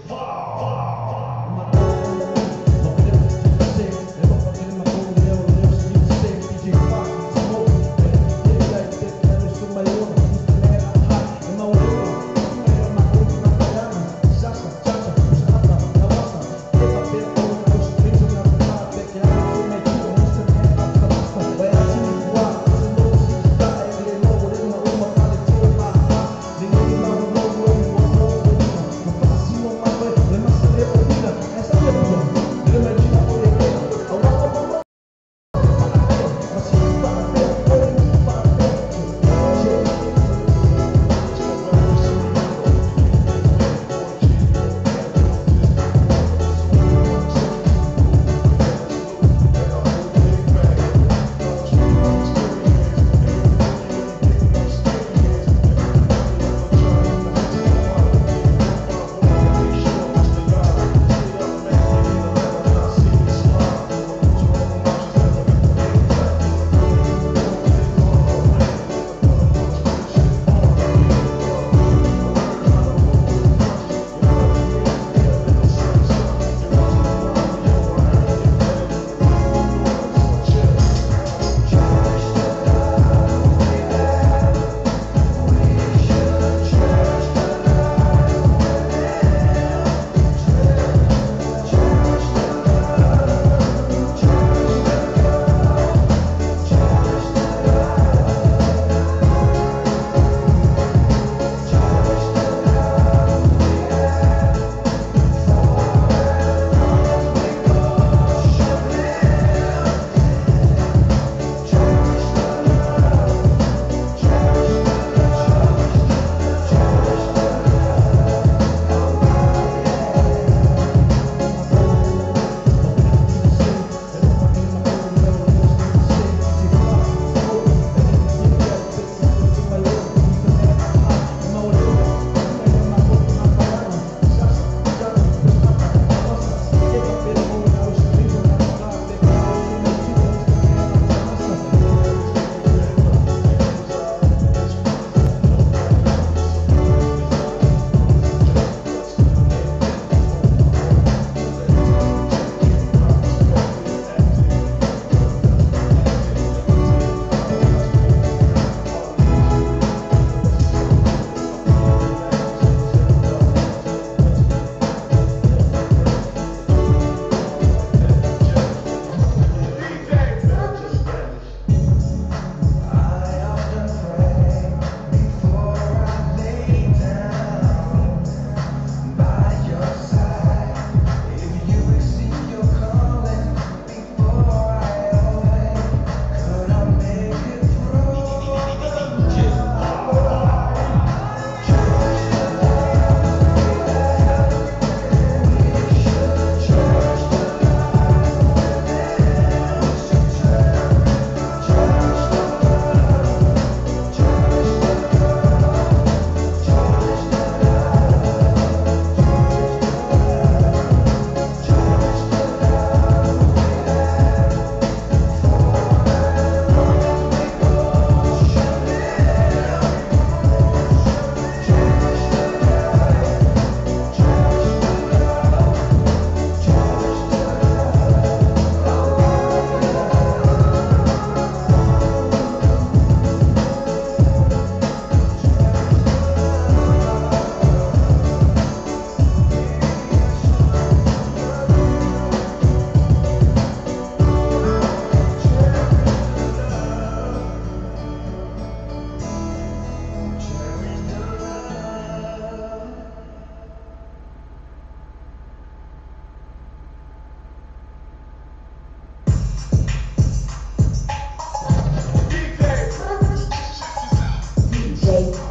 S12: DJ.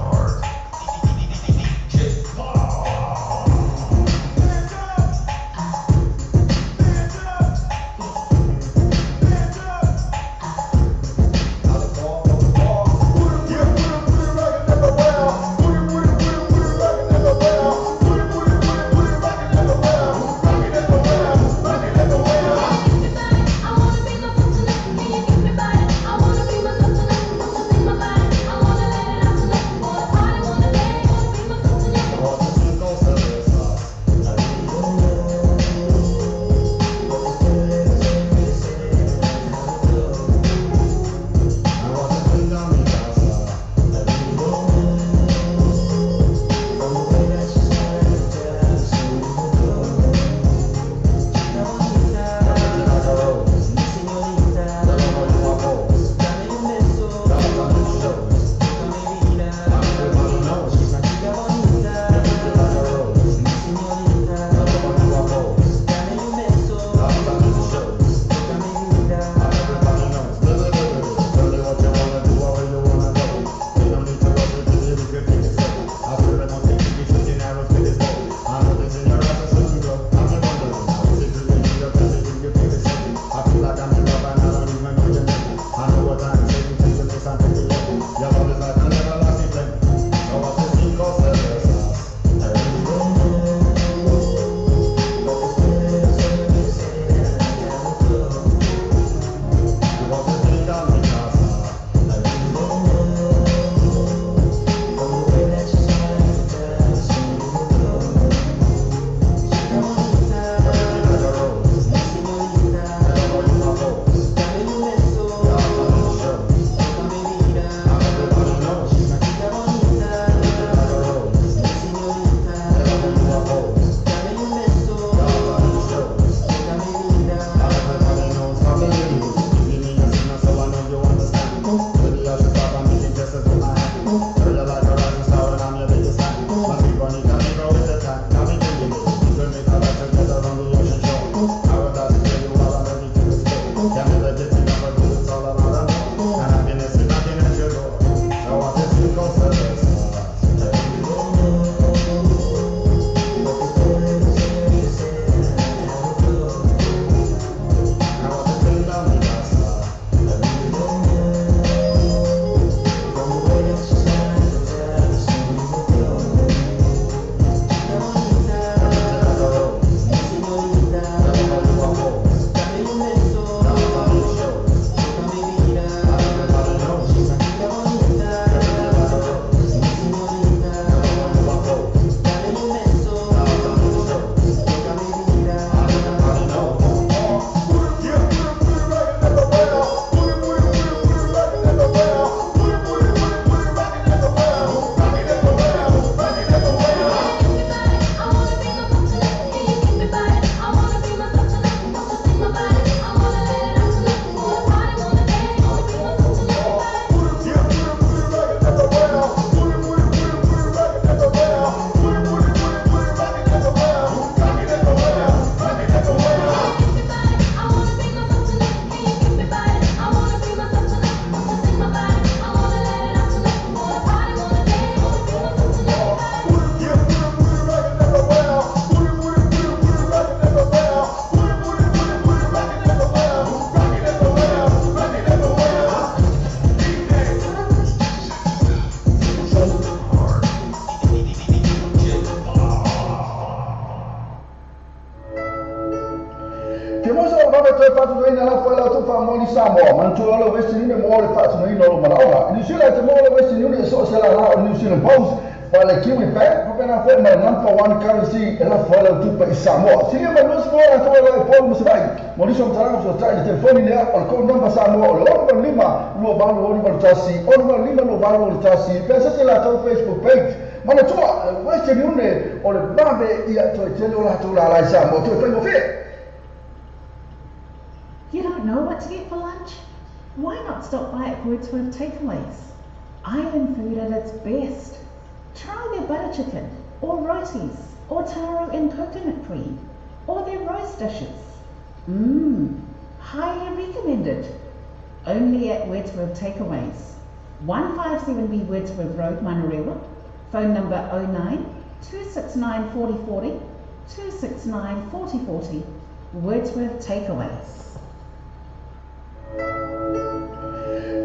S2: Facebook page. Manatua, Western Union, o le vave ia toe tele o latou la lai Samoa, toe faigofie.
S4: You don't know what to get for lunch? Why not stop by at Wordsworth Takeaways? Island food at its best. Try their butter chicken, or rotis, or taro and coconut cream, or their rice dishes. Mmm, highly recommended. Only at Wordsworth Takeaways. 157B Wordsworth Road, Manurewa. Phone number 09 269 4040 269 4040. Wordsworth Takeaways.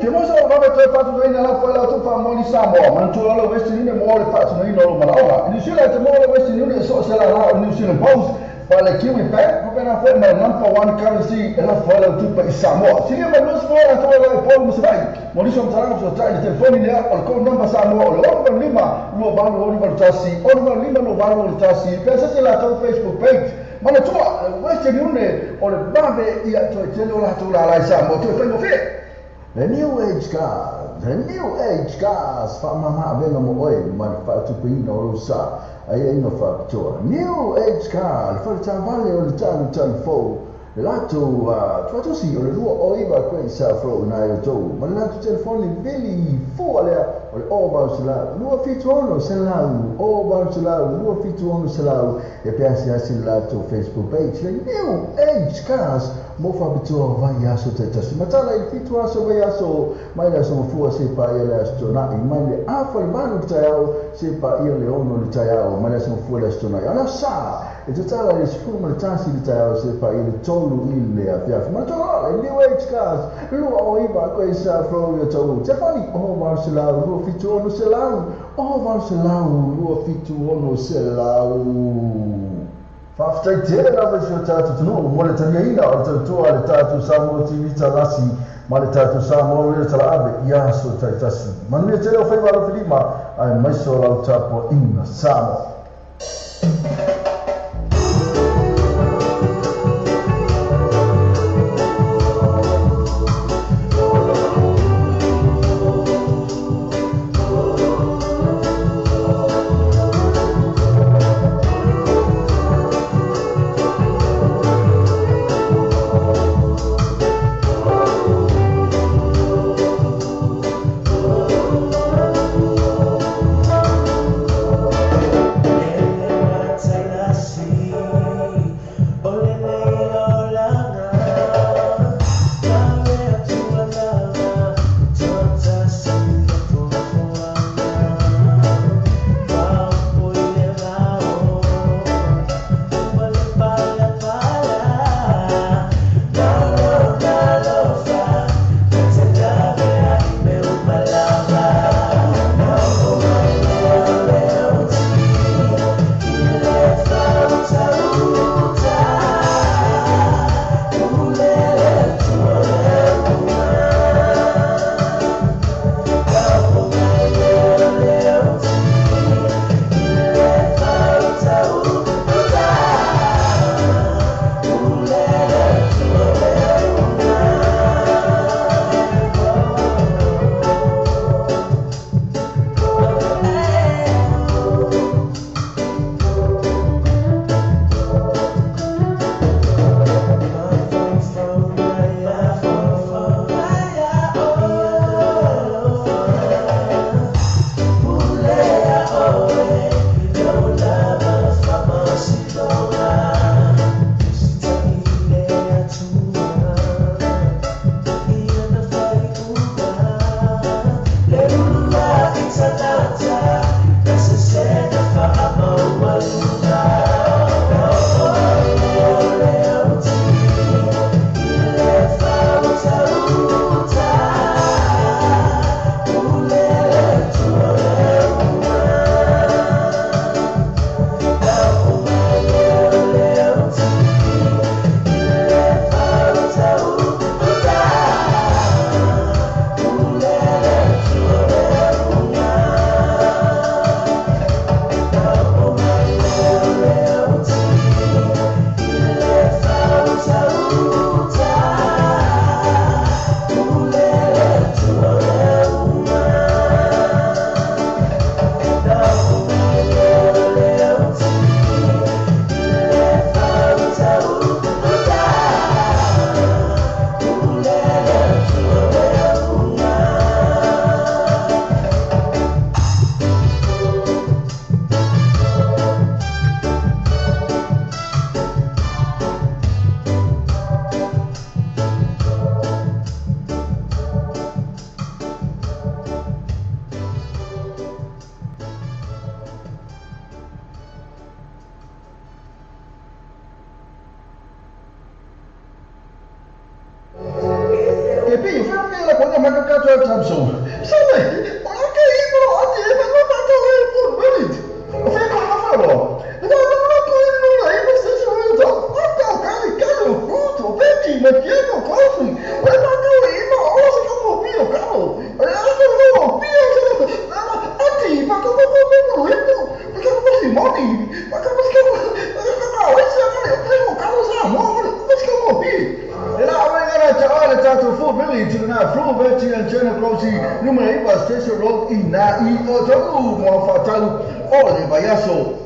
S2: Te mosa o vave toe whātutoina la whaela tu wha Samoa, manatua le Western Union mo le whaatunoina o manaoga. I New Zealand te mo le Western Union e so se la la o New Zealand Post, pa le Kiwi Bank, pa pena whae ma number one currency e la whaela tupa i Samoa. Silia mai los whaela toa la e Paul Musavai, mo liso mtaranga so tai le telefoni lea o le code number Samoa o le 65 28 1 65 28 pesa se la tau Facebook page. Manatua le Western Union o le vave ia toe tele o la tau la lai Samoa, toe whaingo whia.
S13: The New Age Cars, the New Age Cars, whaamama awenga mo oe, ma le whaatupuina o sa, ai ai no whaapitoa. New Age Car, le whaatawale o le tanu tanu fou, le latou tuatosi o le lua o iwa koe i sa fro nai o tou, ma le latou telefoni vili fua lea o le o vau selau, 276 selau, o vau selau, 276 selau, e pe asi asi le latou Facebook page, le New Age Cars, mo whapitoa vai aso te tasi. Matala i fitu aso vai aso, mai le aso mafua se pa ia le aso tonai, mai le afa le malu le taiao, se pa ia le ono le taiao, mai le aso mafua le aso tonai. Ana sa, e te tala le sifuru ma le tasi le taiao, se pa ia le tolu i le afiafi. Mana toa le New Age Cars, lua o iwa koe sa fro i o tau. Te whani, o valu selau, 276 selau, o valu selau, 276 selau. Whawhitai tele lava i si o tātou tunu, mo le taliaina o le tautua le tātou Samoa TV talasi, ma le tātou Samoa Radio talaabe, i aso taitasi. Manuia tele o whaiwa alo whilima, ai maiso lau tāpua inga Samoa.
S9: Take
S13: Samson. Sale, o ke i mo ati e ma ma to e fu minute. O fe ko na fa lo. Na na na ko i no la i se se o to. O ka ka i ka lo fruto, veggie, ma piano coffee. O ma ko i mo o se ko mo pio ka lo. O la ko no pio se no. Ati ma ko ko ko ko ko. Ma ko ko si moni. Ma ko ko ko ko ko se ko ka lo sa mo. Ma ko mo pi. E la venga la tato fu village na flu veggie and Jenna Grossi numero 8 Station Road i na i o tonu mo fatau o le vaiaso.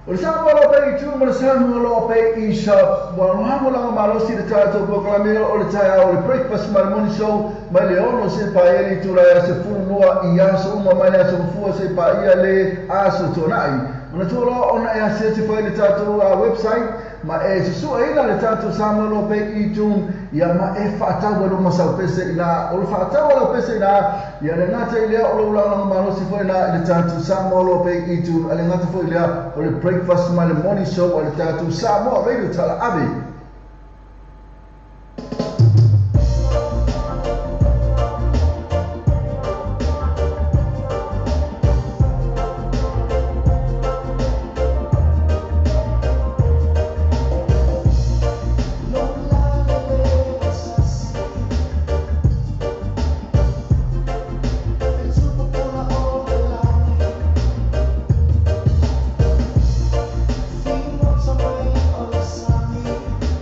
S13: O le Samoa lo pe i tu ma le Samoa lo pe i sa waluhango langa malosi le tatou polokalame o le taeao o le breakfast ma le morning show mai le 6 se paia le itula e aso 12 i aso uma mai le aso mafua se paia le aso tonai. Manatua loa ona e asiasi foi i le tatou website ma e susu'eina le tatou Samoa Loa Pay iTunes ia ma e fa'atau ai luma sau pese i'ina. O le fa'atau a lau pese i'ina ia le gata i lea o lou lagolago malosi foi ina i le tatou Samoa Loa Pay iTunes, a le gata foi i lea o le breakfast ma le morning show a le tatou Samoa Radio Talaave.
S9: Sunny.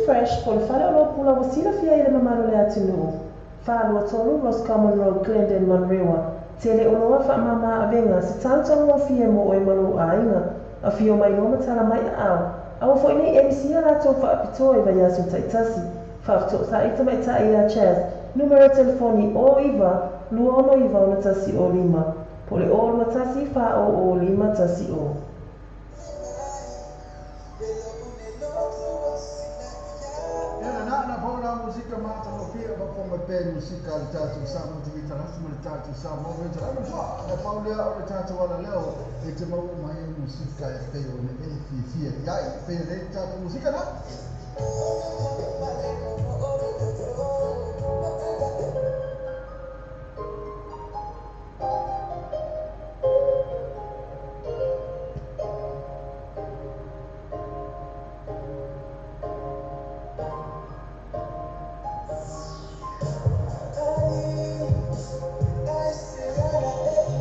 S1: Fresh po o le faleoloa pula ua silafia i le mamalu o le atunuu. 423 Roscommon Road, Glendon, Manurewa. Tele oloa faamama avega, se tatau taugofie mo oe ma lou aiga. Afio mai loa ma tala mai aao. Aua foi nei e misia latou faapitoa i vaiaso taitasi. Faafesootai tamaitai ia Chas, numera telefoni 09 269 6105, po o le 021 400 510.
S2: Ia na na pau na musika matagofie faafofoga mai pea i musika a le tatou Samoa TV International ma le tatou Samoa Radio International. Na pau lea o le tatou alaleo e te maua mai ai musika e pei ona e fiafia i ai, e pei ona i ai le tatou musika na.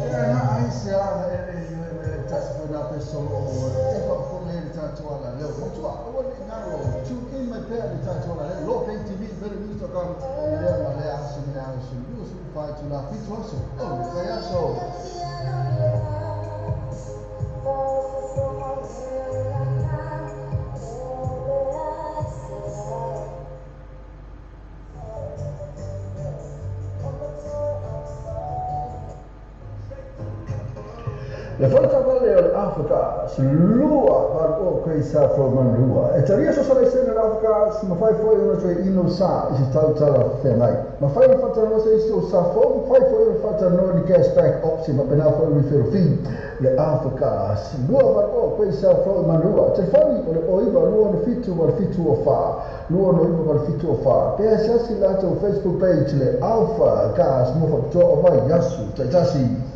S2: Ia na ai se ana e le ioe mai le tasi foi na peso o lo o e faafofoga ai le tatou alaleo. Matua, aua ne i galo, tune in mai pea le tatou alaleo, Lopeng TV, velonews.com, i lea ma lea aso ma lea aso, 24 itula, 7 aso o le vaiaso. Le fale o le Afrika, lua valu o koe sa fo manua. E talia so sa sene le Afrika, ma fai foi ona toe ino sa i se tautala whengai. Ma fai na whatanoa se isi o sa fo, ma fai foi ona whatanoa ni cashback option, ma pena foi referral fee. Le Afrika, lua valu o koe sa fo manua. Telefoni o le o iwa lua no fitu wa le fitu o wha. Lua no iwa wa le fitu o wha. Pea se asi latou Facebook page le Alpha Gas mo whakatoa o vai yasu. Taitasi.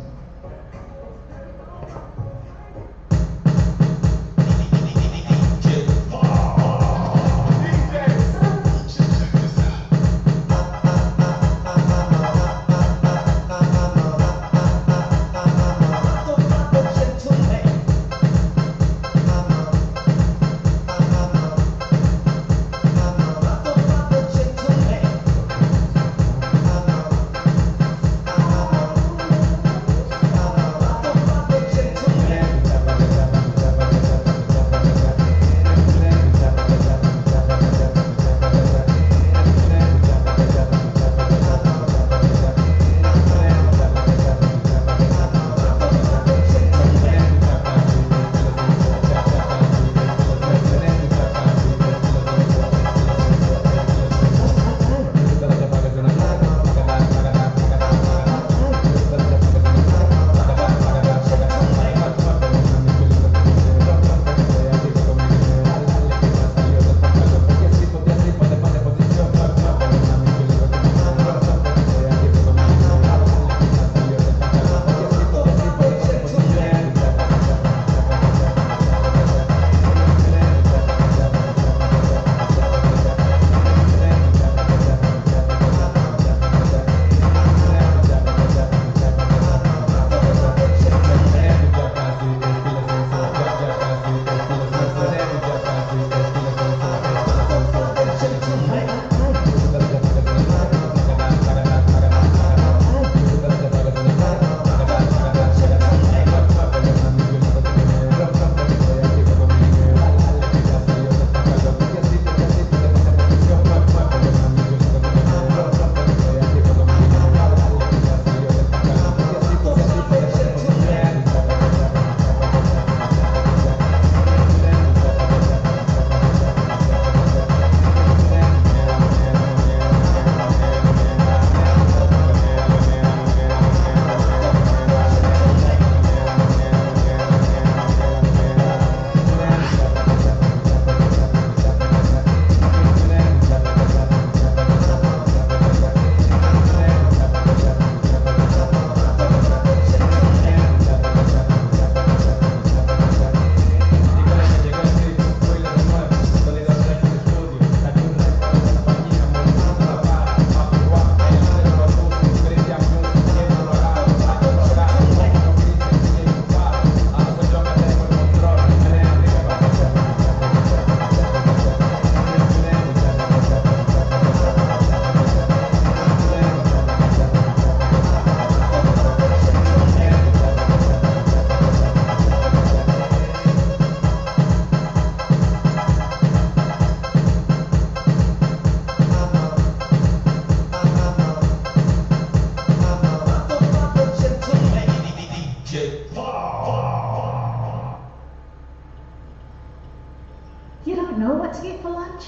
S4: You don't know what to get for lunch?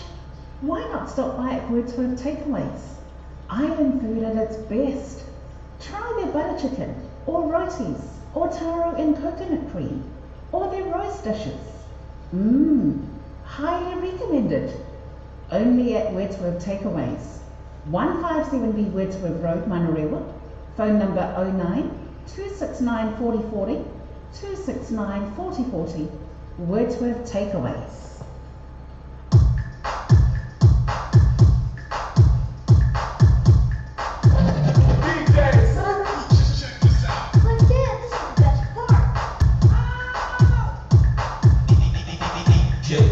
S4: Why not stop by at Wordsworth Takeaways? Island food at its best. Try their butter chicken, or rotis, or taro and coconut cream, or their roast dishes. Mmm, highly recommended. Only at Wordsworth Takeaways. 157B Wordsworth Road, Manurewa. Phone number 09 269 4040 269 4040. Wordsworth Takeaways.
S11: But Dad, this is the best part.
S7: Yeah.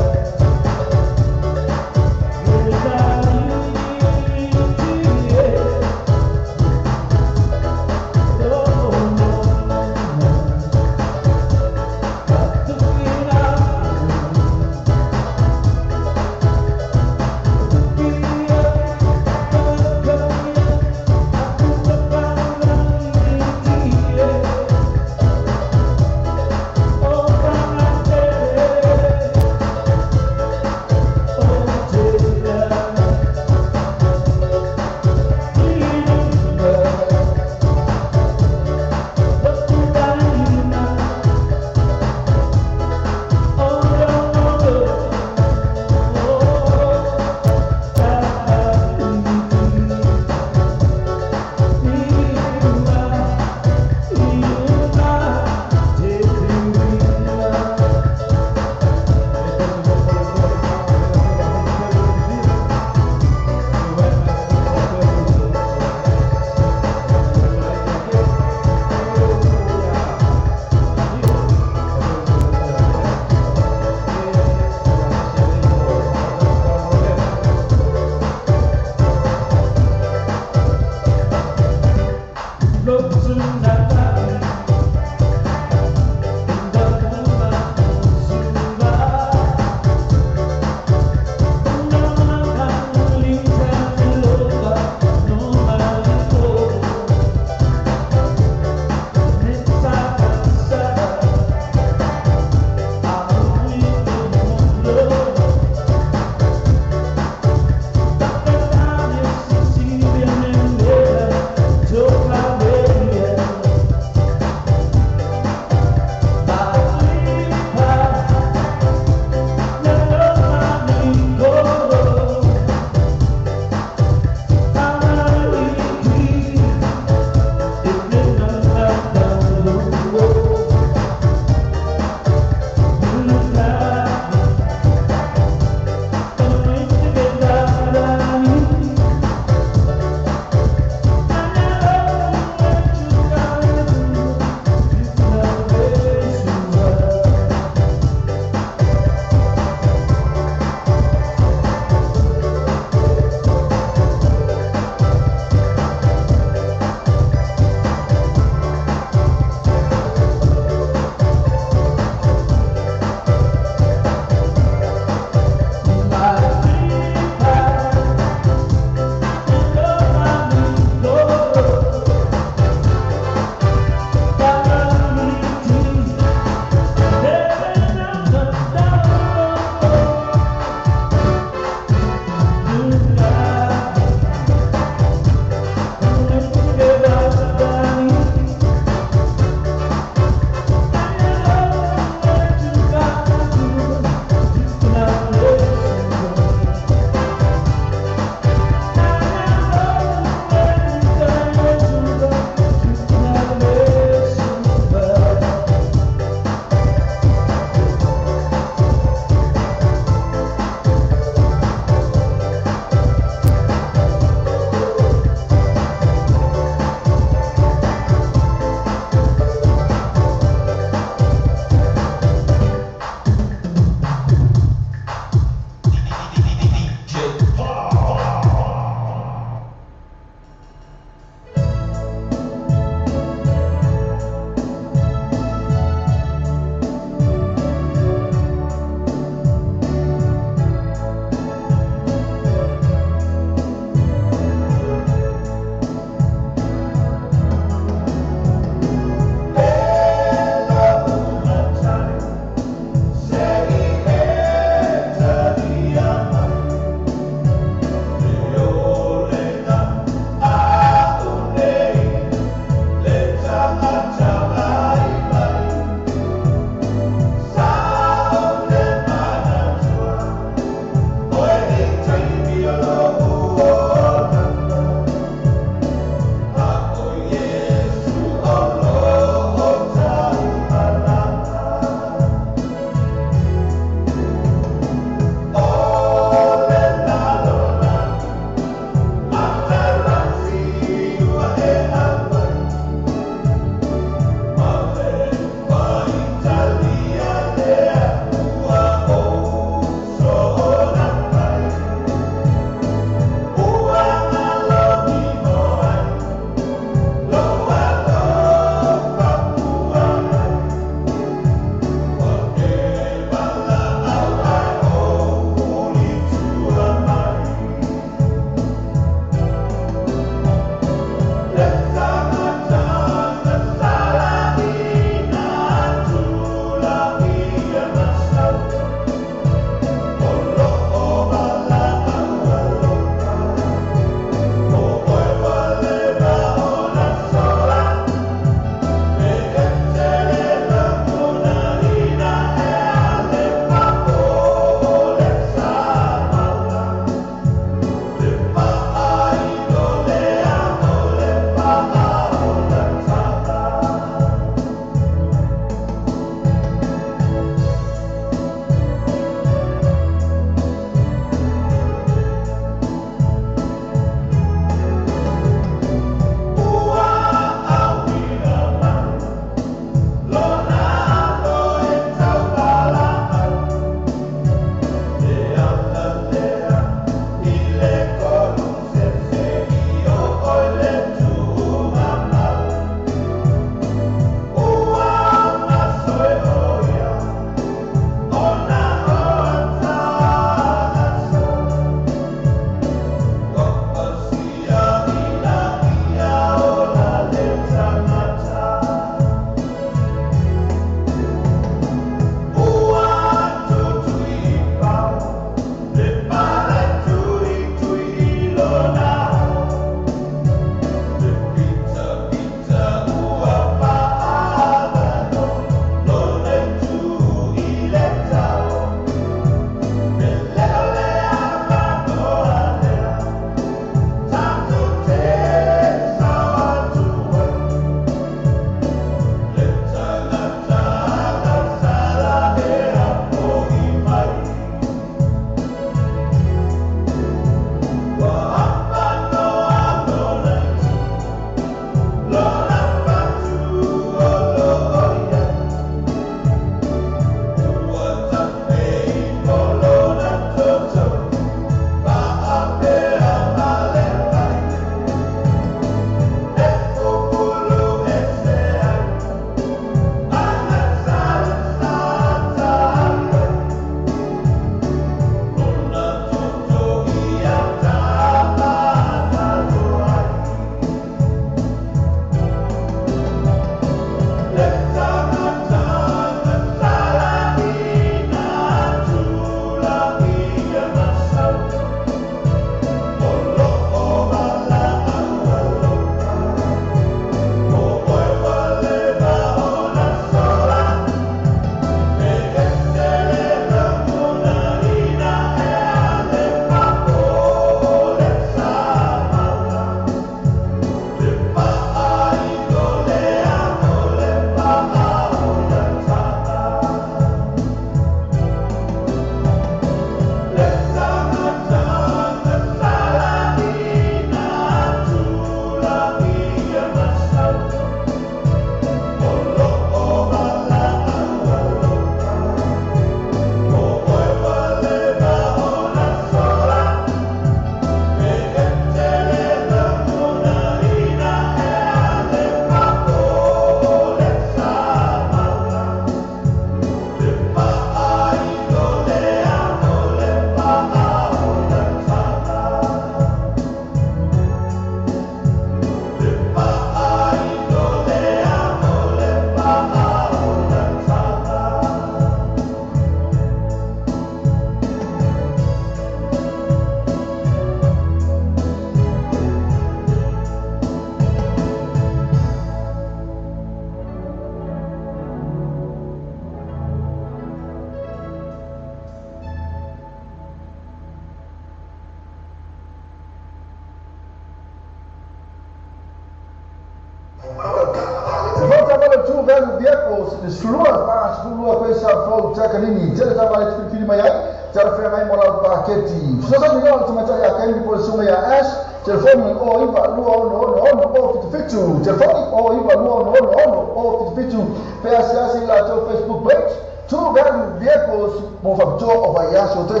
S13: Volta para tu velho vehicles, slua pa slua pesa fo takanini, tele tava le fili mai ai, tele fe mai mola paketi. Sasa ni lo tuma ya kendi po suma ya S, telefoni o iva lua ono ono ono o fitu fitu, telefoni o iva lua ono ono ono o fitu fitu, PSS la teu Facebook page, tu velho vehicles, mo fa o vai aso, te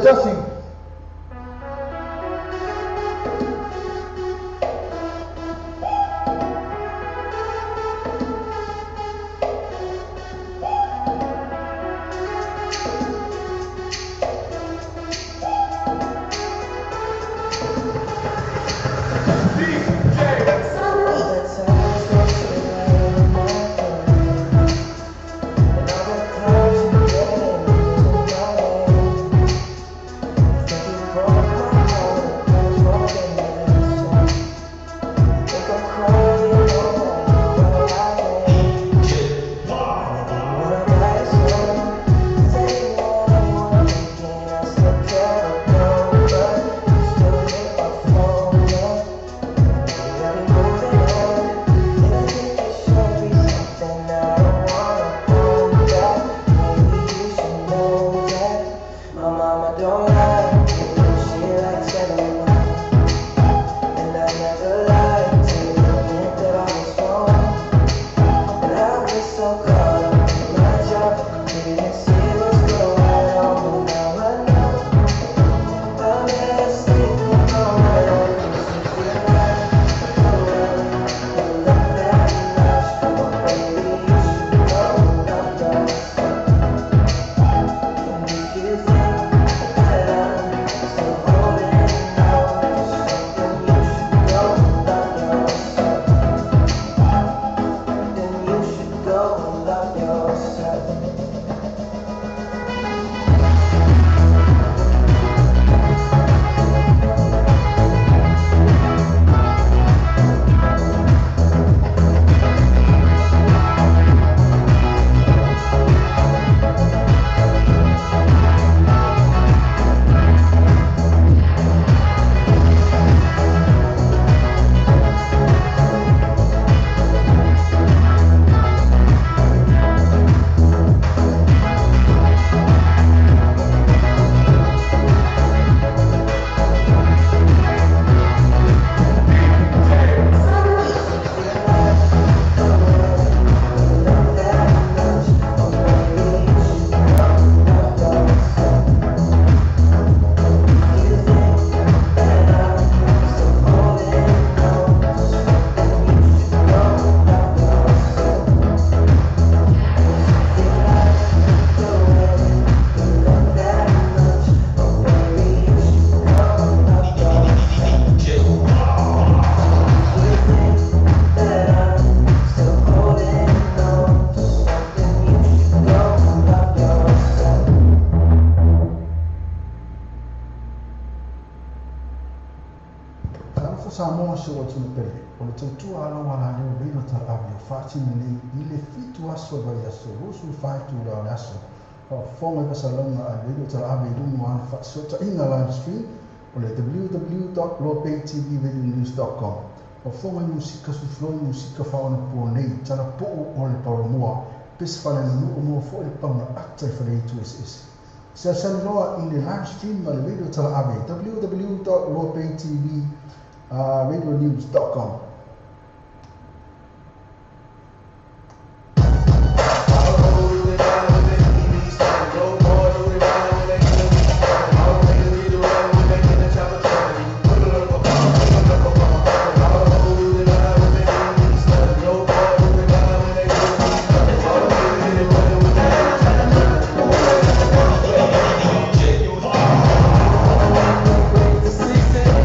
S5: Samoa se o tuna pele, o le tautua alo wala leo velo talaave o whaatini nei i le fitu aso vai aso, rosu whaitu la o le aso. Whafonga i pasalonga a velo talaave i lungu ana whaasota inga live stream o le www.lopaytvradionews.com. Whafonga i musika sufloi musika whaona pua nei, tala poo o le paulomua, pes whale nanu o mua fo le pauna ata i whale itu SS. Se asani loa i le live stream ma le velo talaave www.lopaytvradionews.com.
S9: Season.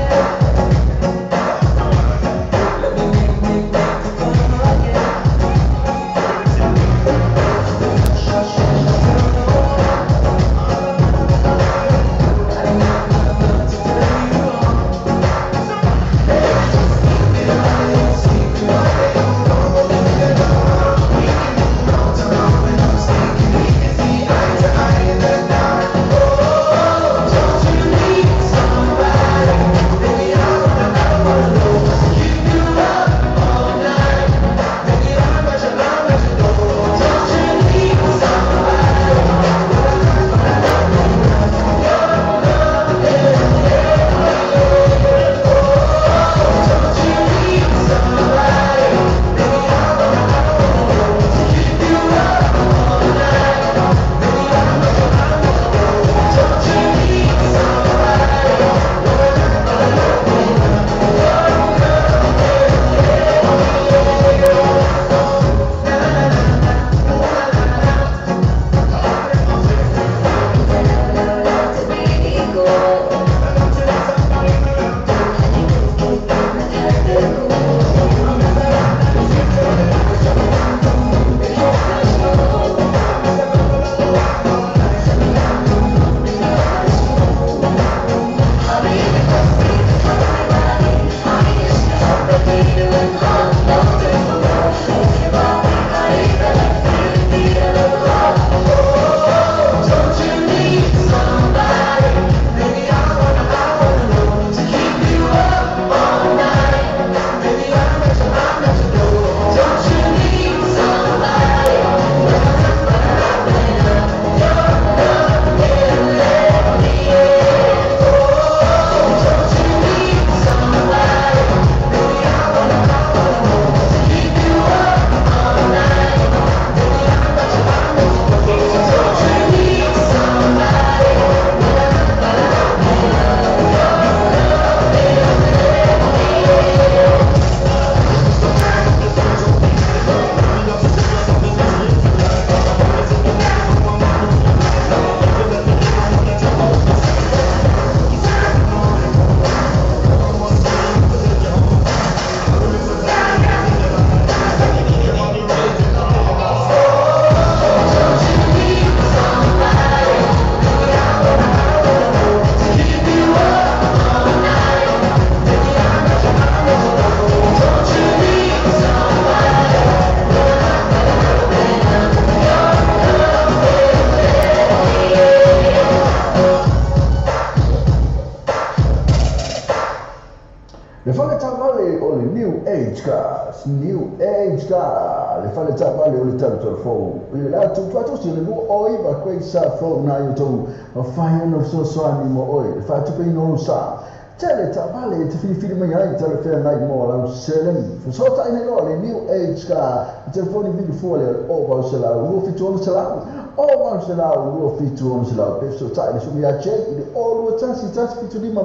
S13: Le faletaavale o le New Age Cars, New Age Car, le faletaavale o le talu fou. I le latou tuatosi o le 29 Great South Road na i outou, mafai ona fesoasoani mo oe, le faatupeina o lou sa. Tele taavale e te filifili mai ai talafeagai mo lau seleni. Fesootai nei loa le New Age Car, le telefoni vili fua lea o 800 276 o 800 276 pe fesootai le susuga ia Jay i le o 21 175 86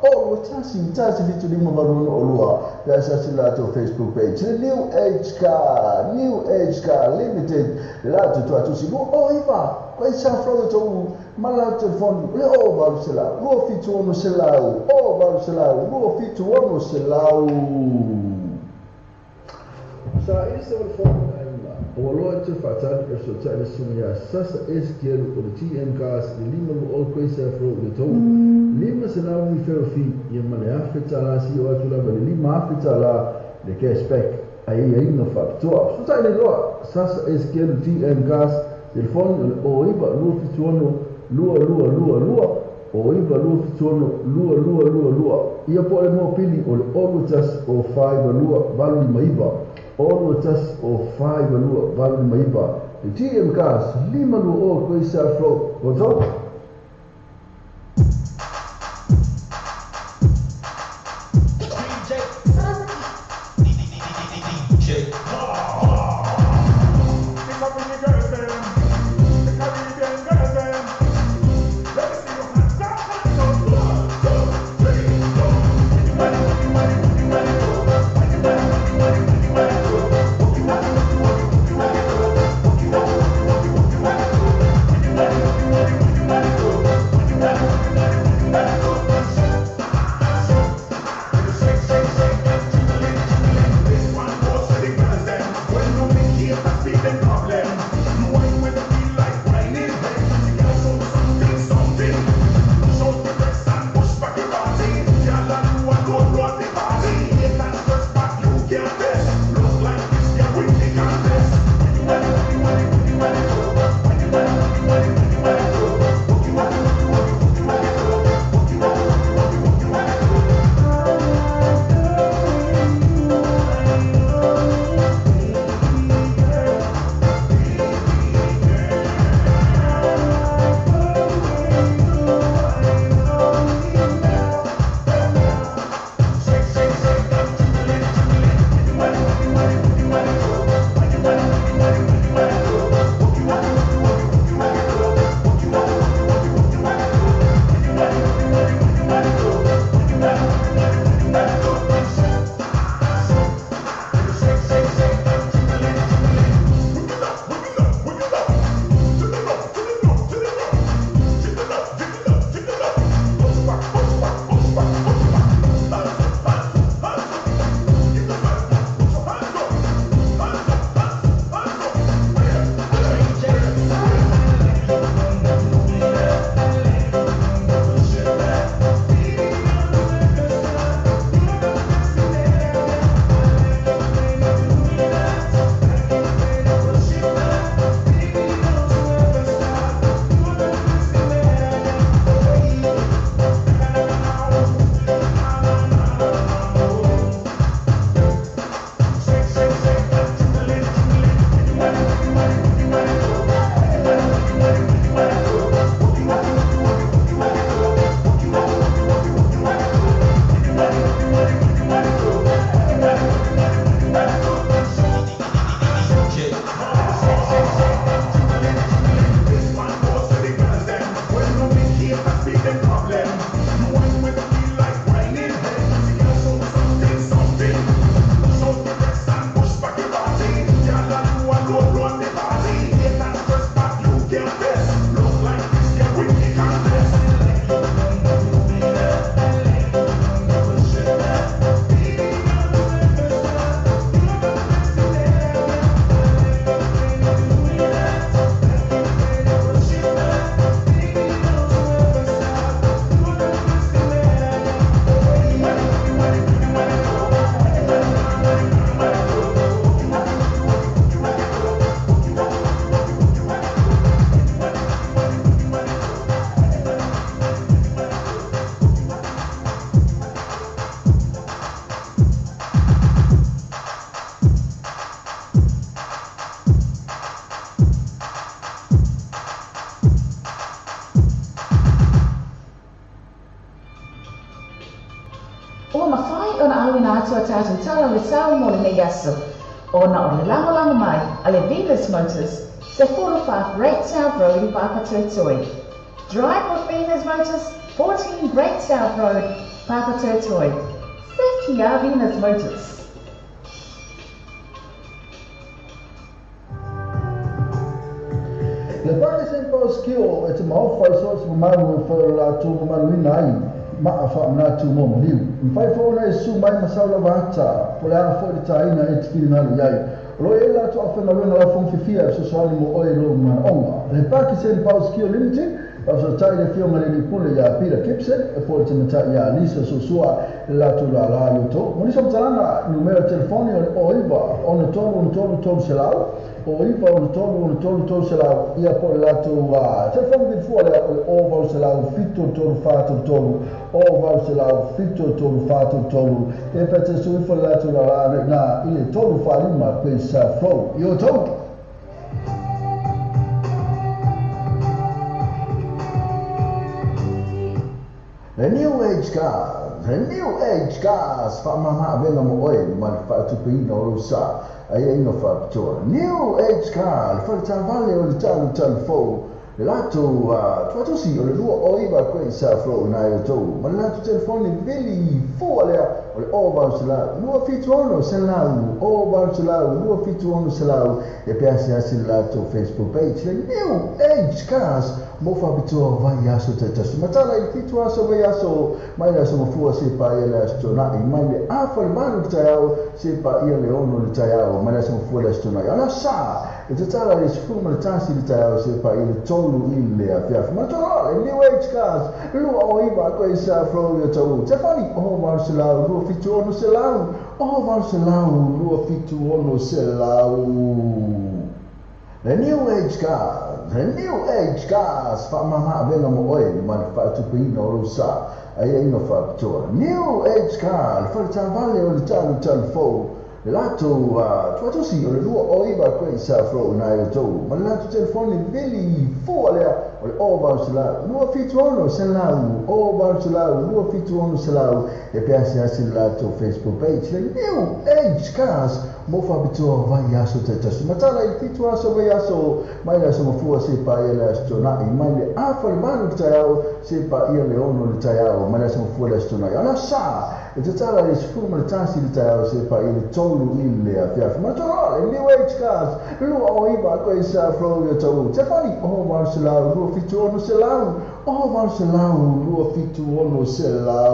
S13: o 21 175 86 pe asiasi le latou Facebook page le New Age Car, New Age Car Limited, le latou tuatusi 29 Koe sa flau e tou ma lau telefoni le o 800 276 o 800 276. Sa i se o le fono na aiga, o aloa e te whaatani e so tai le sunga ia Sasa Eskielu o le TM Cars le lima lu o koe sa flau le tou. Lima se lau ni feo fi ia ma le afe tala si o atu lava le lima afe tala le cashback ai ia inga whaapitoa. So tai le loa Sasa Eskielu TM Cars telefoni o le o iwa 276 2222 o iwa 276 2222 ia po le mopili o le olu tasi o 52 89 olu tasi o 52 89 le TM Cars lima lua o koe sa flo o tau.
S10: Walk you, walk you, walk you, walk you, walk you.
S4: Ua mafai ona auina atu a tatou tala o le sao mo lenei aso, ona o le lagolago mai a le Venus Motors, 14 Great South Road i Papatoetoe. Drive with Venus Motors, 14 Great South Road, Papatoetoe. Se kia Venus Motors.
S2: Le Pakistan Post Kio e te maofa i so se mamalu e whae o latou mamaluina ai maa whaamanatu mo maliu. Mwhai fōna e su mai masau lava ata, po le ana foi le tāina e te whiringalu iai. O lo e latou awhengaluenga lau whongwhiwhia e sosoani mo oe lo manaonga. Le Pakistan Post Kio Limited, Faafetai le Afioga i le Alii Pule ia Peter Gibson, e po i le tamatai ia Lisa Suasua le latou lala i outou. Mo nisi o matalaga, numera telefoni o le 09 63 300, 09 63 300, ia po o le latou telefoni vilifua lea o le 0800 73 43, 0800 73 43, e pe te sui ifo le latou lala ana i ina i le 345 Great South Road i outou. The New Age Cars, The New Age Cars, faamama avega mo oe ma le faatupeina o lou sa, aiaiga faapitoa. New Age Car, le faletaavale o le talutalu fou, le latou tuatosi o le 29 Great South Road i nai outou, ma le latou telefoni vili fua lea o le 0800 276 100, 0800 276 100, e pe asiasi le latou Facebook page, le New Age Cars, Mo faapitoa vaiaso taitasi matala i le 7 aso vaiaso mai le aso mafua se paia le aso tuanai mai le afa le 8 le taeao se paia le 6 le taeao mai le aso mafua le aso tuanai o le aso sa e tatala i le 11 le taeao se paia le 3 i le afiafi matala le New Age Cars 29 koe sa Flow i tau Tefani oho 800 276 100 oho 800 276 100. The New Age Cars, The New Age Cars, faamama avega mo oe ma le faatupeina o lou sa, aiaiga faapitoa. New Age Car, le faletaavale o le talutalu fou, le latou tuatosi o le 29 Great South Road i nai outou, ma le latou telefoni vili fua lea o le 0800 276 100, 0800 276 100, e pe asiasi le latou Facebook page, le New Age Cars, Mo faapitoa vaiaso taitasi matala i le 7 aso vaiaso mai le aso mafua se paia le aso tuanai mai le afa le 8 le taeao se paia le 6 le taeao mai le aso mafua le aso tuanai o le aso sa e tatala i le 11 le taeao se paia le 3 i le afiafi matala le New Age Cars 29 koe sa Flow i Otahuhu Tefani oho 800 276 100 oho 800 276 100.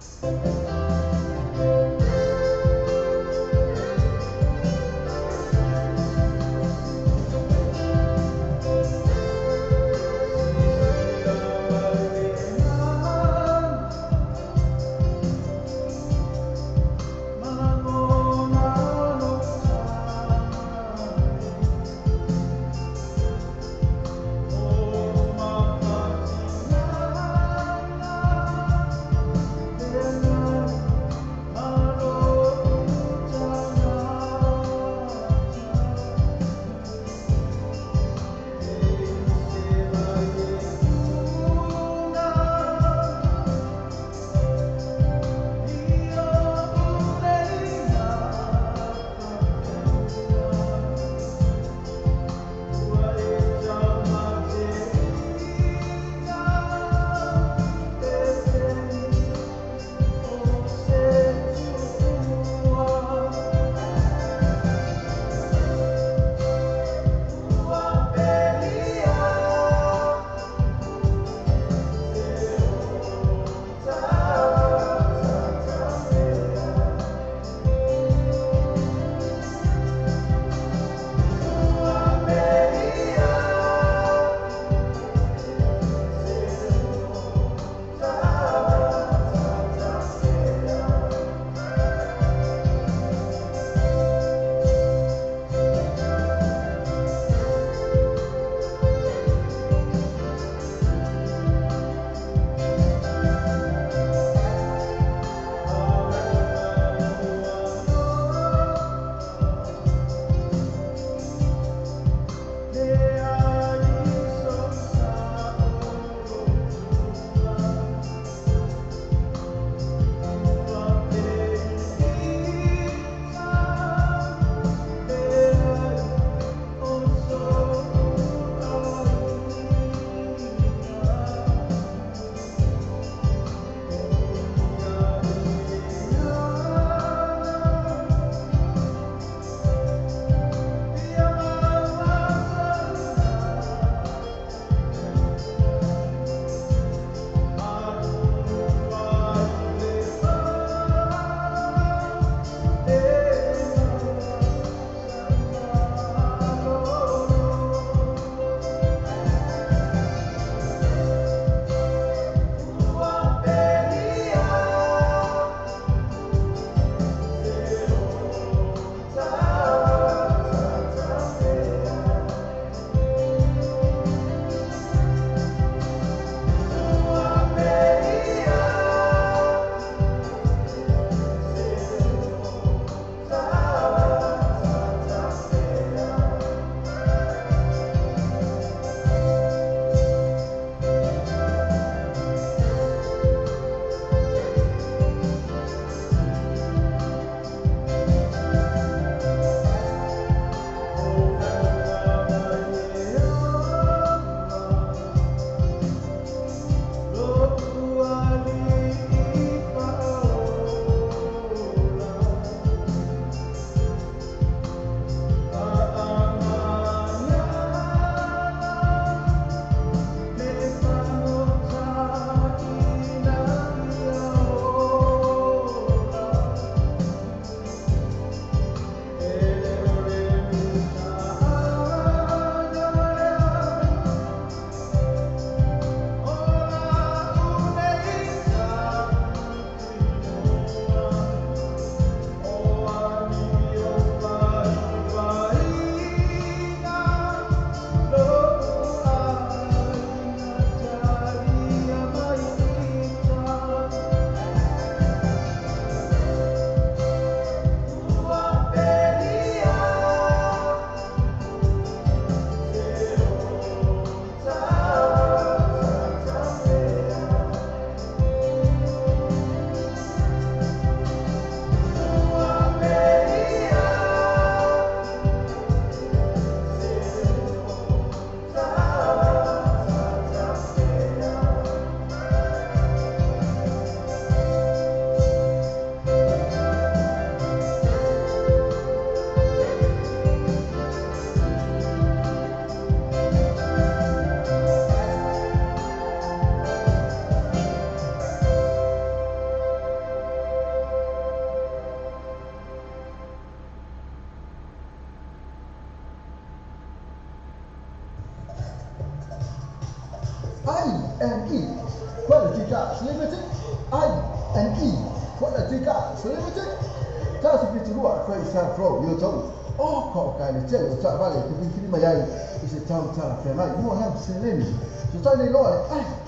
S9: Oh, my
S2: I&E Quality Cars Limited, I&E Quality Cars Limited. Tasi 72 Craig South Road, yo tau. O ka o kai le tele o taavale te filifili mai ai i se tau talafeagai mo lau seleni. So tai nei loa le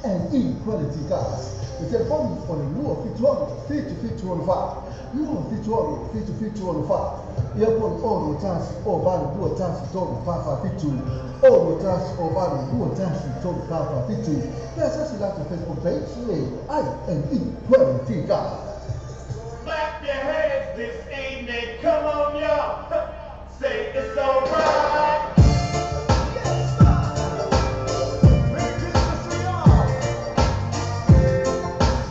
S2: I&E Quality Cars. Le telefoni o le 276 7764, 276 7764. Ia po le 6 0 8 2 1 3 4 4 7, 6 0 8 2 1 3 4 4 7. Pe asasi latou Facebook page le I&E Quality Cars.
S10: Clap your hands this evening. Come on, y'all. Say it's alright.
S8: Yes, sir. Merry Christmas to y'all.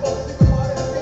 S8: OCYSC.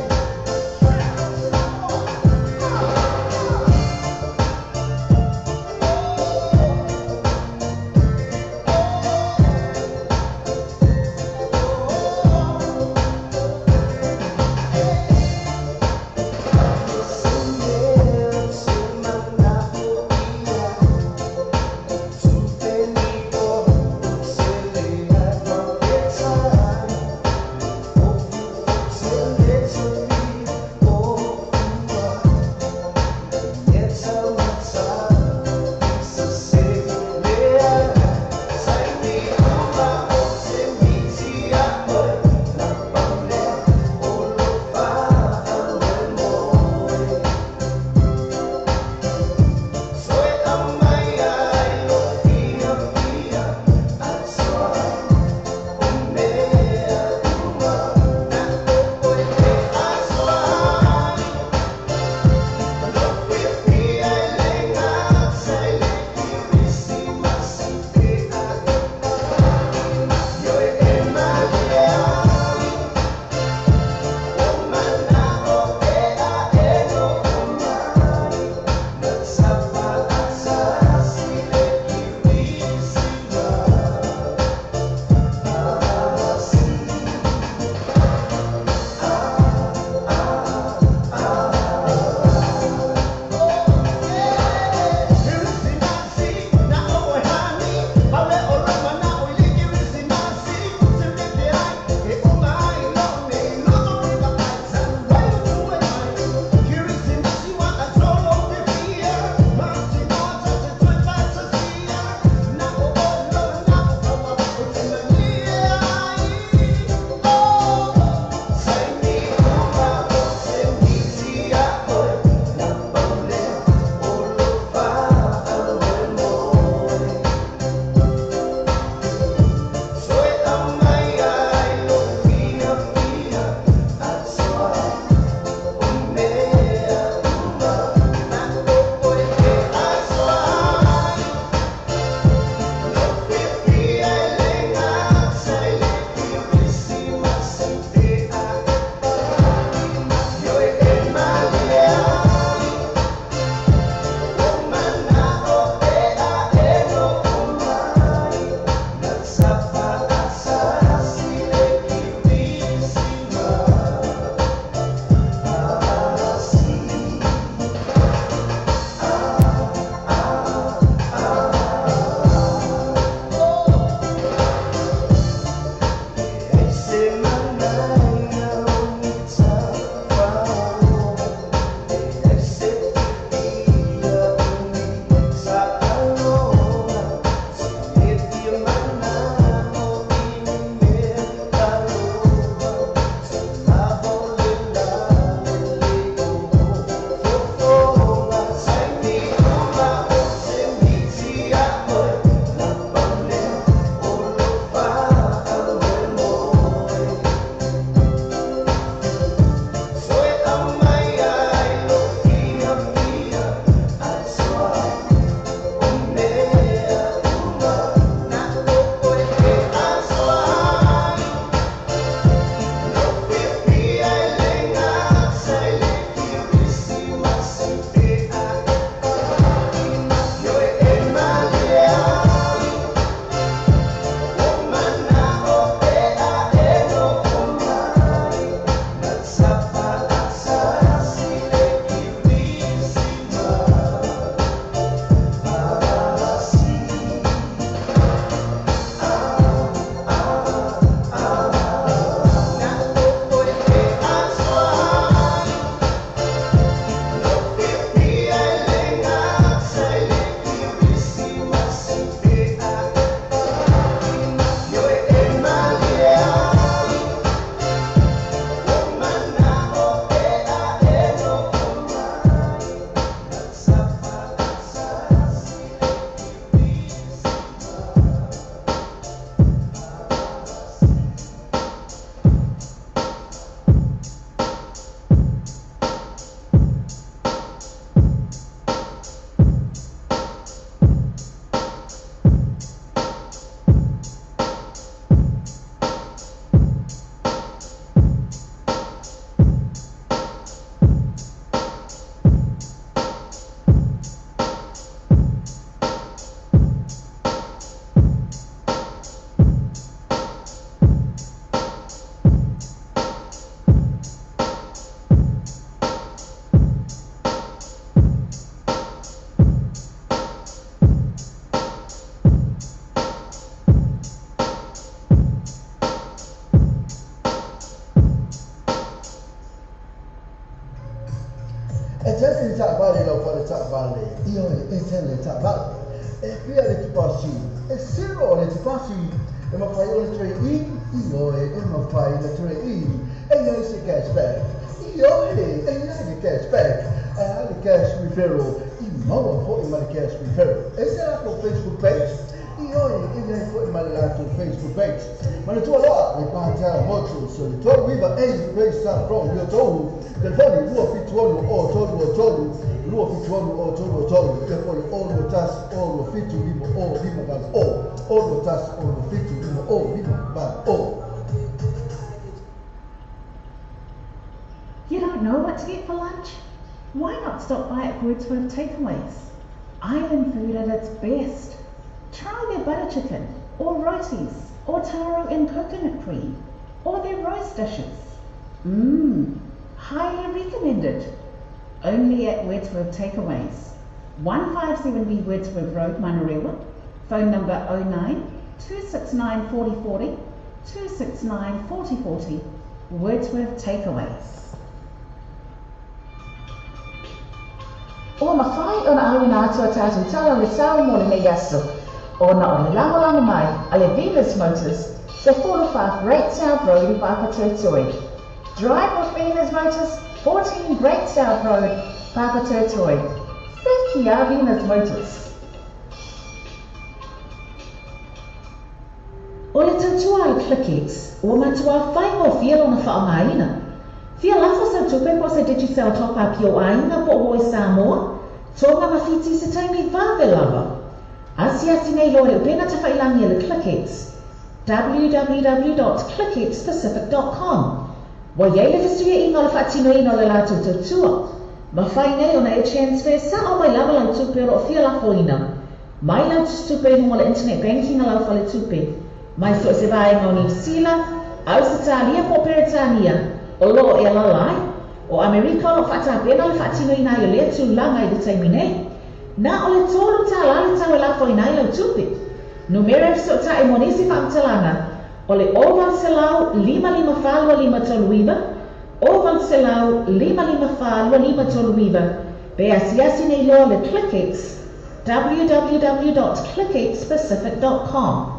S2: taavale lau fale taavale, ioe, e tele taavale. E fia le tupasi, e zero le tupasi, e mafai ona trade-in, ioe, e mafai ona trade-in, e iai se cashback, ioe, e iai le cashback, e a le cash referral, i maua fo'i ma le cash referral. E se latou Facebook page, ioe, e iai fo'i ma le latou Facebook page. Manatua loa le Patel Motors o le 39A Gracetown Road i Otahuhu, telefoni 276 o 323, 276 o 323, ia foi o 21 o 27 5 o 5 8 o, o 21 o 27 5 o 5 8 o.
S4: You don't know what to get for lunch? Why not stop by at Wordsworth Takeaways? Island food at its best. Try their butter chicken, or rotis, or taro and coconut cream, or their roast dishes. Highly recommended. Only at Wordsworth Takeaways. 157B Wordsworth Road, Manurewa. Phone number 09 269 4040, 269 4040. Wordsworth Takeaways.
S14: Ua mafai ona auina atu a tatou tala o le sao mo lenei aso, ona o le lagolago mai a le Venus Motors, se 44 Great South Road i Papatoetoe. Drive with Venus Motors, 14 Great South Road, Papatoetoe. Se kia Venus Motors.
S15: O le tautua a le ClickX, ua matua faigofie lona faaaogaina. Fia lafo sau tupe po o se Digicel top-up i ou aiga po o i Samoa, Tonga ma Fiti i se taimi vave lava. Asiasi nei loa i le upega tafailagi a le ClickX, www.clickxpacific.com. Ua i ai le fesuiaiga o le faatinoina o le latou tautua. Mafai nei ona e transfer sa'o mai lava lau tupe o lo o fia lafoina mai lau tusitupe i luga o le internet banking a lau faletupe, mai so o se vaega o Niu Sila, Ausetalia po o Peretania o lo o e alaala ai. O Amerika o lo o faatapena le faatinoina ai o lea tulaga i le taimi nei. Na o le $3 le tau e lafoina ai lau tupe. Numera e fesootai mo nisi faamatalaga o le 0800 554 2539, 0800 554 2539, pe asiasi nei loa le ClickX, www.clickxpacific.com.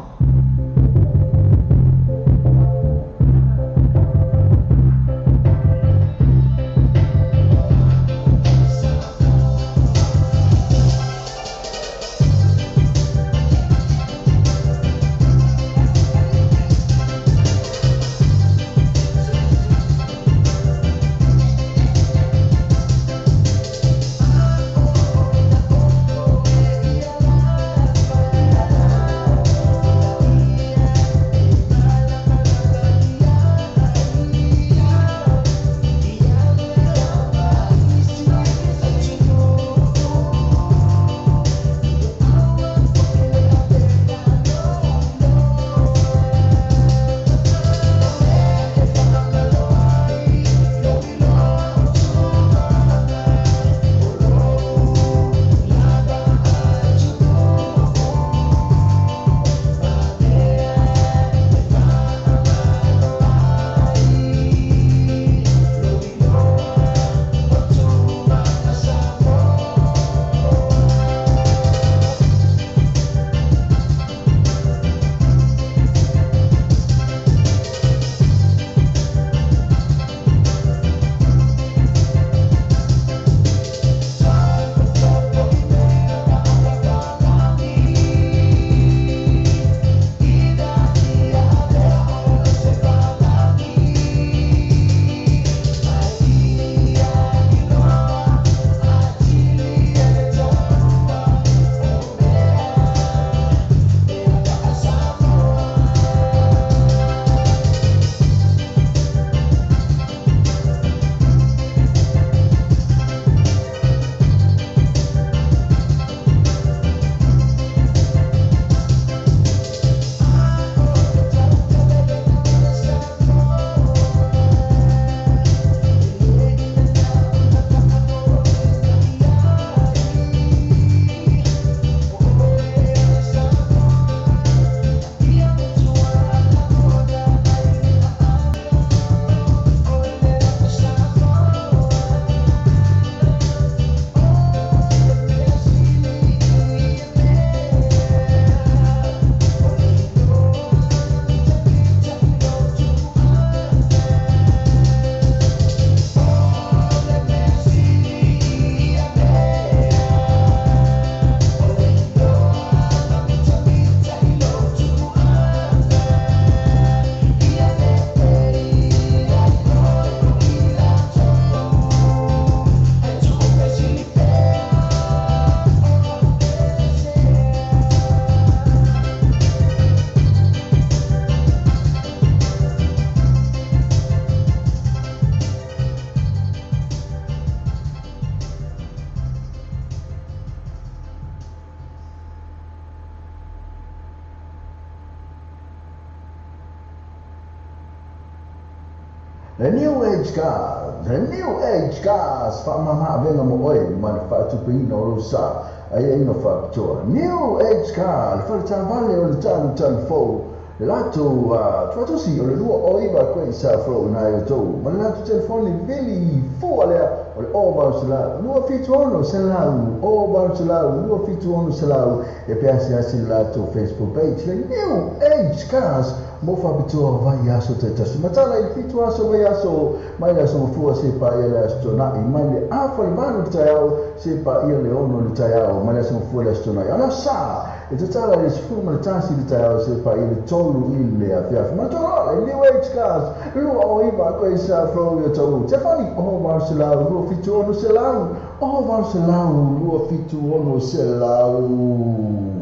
S13: The New Age Cars, The New Age Cars, faamama avega mo oe ma le faatupeina o lou sa aiaiga faapitoa. New Age Car, le faletaavale o le talutalu fou, le latou tuatosi o le 209 Great South Road i outou, ma le latou telefoni vili fua lea o le 0800 276 0800 276 e pe asiasi le latou Facebook page, le New Age Cars mo faapitoa vaiaso taitasi. Matala i le 7 aso vaiaso mai le aso Gafua seia paia le aso Toonai, mai le afa i le 8 i le taeao seia paia le 6 i le taeao, mai le aso Gafua i le aso Toonai. A o le aso Sa e tatala i le 11 i le taeao seia paia le 3 i le afiafi. Ma le taualoa le New Age Cars 209 koe sa flow i o tau telefoni 0800 276 0800 276.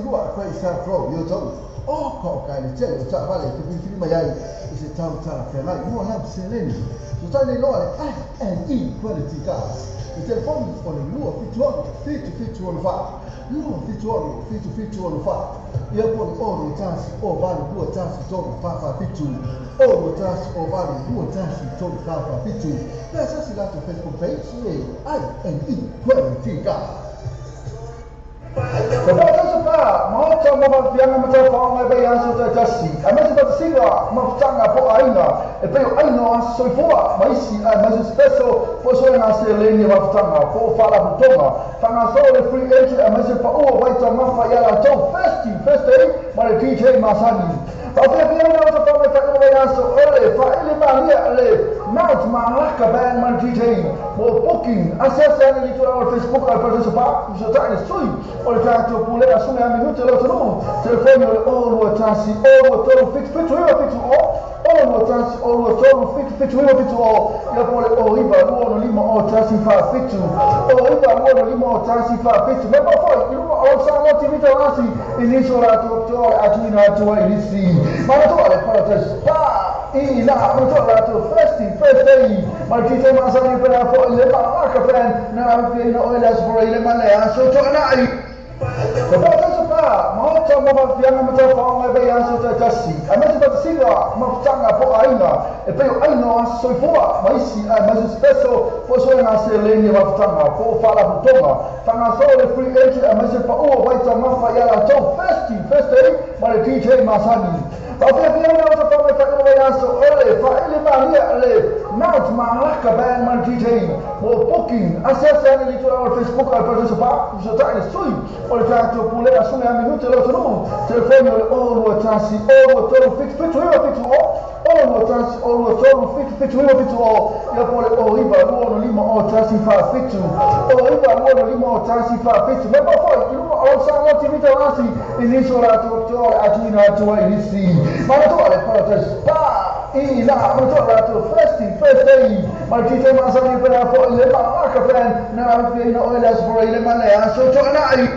S13: 2 Great South Road i Otahuhu. O ka o kai le tele o taavale te filifili mai ai i se tau talafeagai mo lau seleni. Fesootai nei loa le I&E Quality Cars. Le telefoni o le 276 7764 276 7764. Ia po o le 0 1 0 8 2 1 3 4 4 7 0 1 0 8 2 1 3 4 4 7. Pe asasi latou Facebook page le I&E Quality Cars. Ka pa, maota mo faafiaga ma taufaoga e vaiaso taitasi, aemaise faatasiga ma futaga po o aiga, e pei o aiga o aso soifua ma isi aemaise special po o suega seleni e fafutaga po o faalapotopotoga. Faagasolo le free entry aemaise paua o vaitaumafa ia latou Festy Thursday ma le DJ masani. Faafiafia ina o taufaoga e faaiuga vaiaso o le faaili malia le Mount Malaka Band ma le DJ mo booking. Asiasi ane i le tulaga o le Facebook a le Paradise Park, fesootai le sui o le tatou pulega sume a minute le atunuu. Telefoni o le 0 2 1 0 2 3 7 7 9 7 0 0 2 1 0 2 3 7 7 9 7 0. Ia po o le 0 9 2 6 5 0 1 4 7 0 9 2 6 5 0 1 4 7. Me pa foi i luga o lau Samoa TV Taurasi i nisi o latou apitoa o le atuina atu ai i nisi manatua le Paradise Park i ina manatua latou Festy Thursday ma le DJ masani pe la foi le Malaka Band na afiaina o le aso i le ma le aso toanai. Ka parataiso pa, maota mo faafiaga ma taufaoga e vaiaso taitasi, aemaise faatasiga ma futaga po o aiga, e pei o aiga o aso soifua ma isi aemaise special po o suega seleni e fafutaga po o faalapotopotoga. Faagasolo le free entry aemaise paua o vaitaumafa ia latou Festy Thursday ma le DJ masani. Faafiafia ina o taufaoga e faaiuga vaiaso o le faaili malia le Mount Malaka Band ma le DJ mo booking. Asiasi ane i le tulaga o le Facebook a le Paradise Park, fesootai le sui o le tatou pulega sume a minute le atunuu. Telefoni o le 0 2 1 0 2 3 7 7 9 7 0 0 2 1 0 2 3 7 7 9 7 0. Ia po o le 0 9 2 6 5 0 1 4 7 0 9 2 6 5 0 1 4 7. Me pa foi i luga o lau Samoa TV Taurasi i nisi o latou apitoa o le atuina atu ai i nisi manatua le Paradise Park i ina manatua latou Festy Thursday ma le DJ masani pe la foi le Malaka Band na afiaina o le aso i le ma le aso toanai.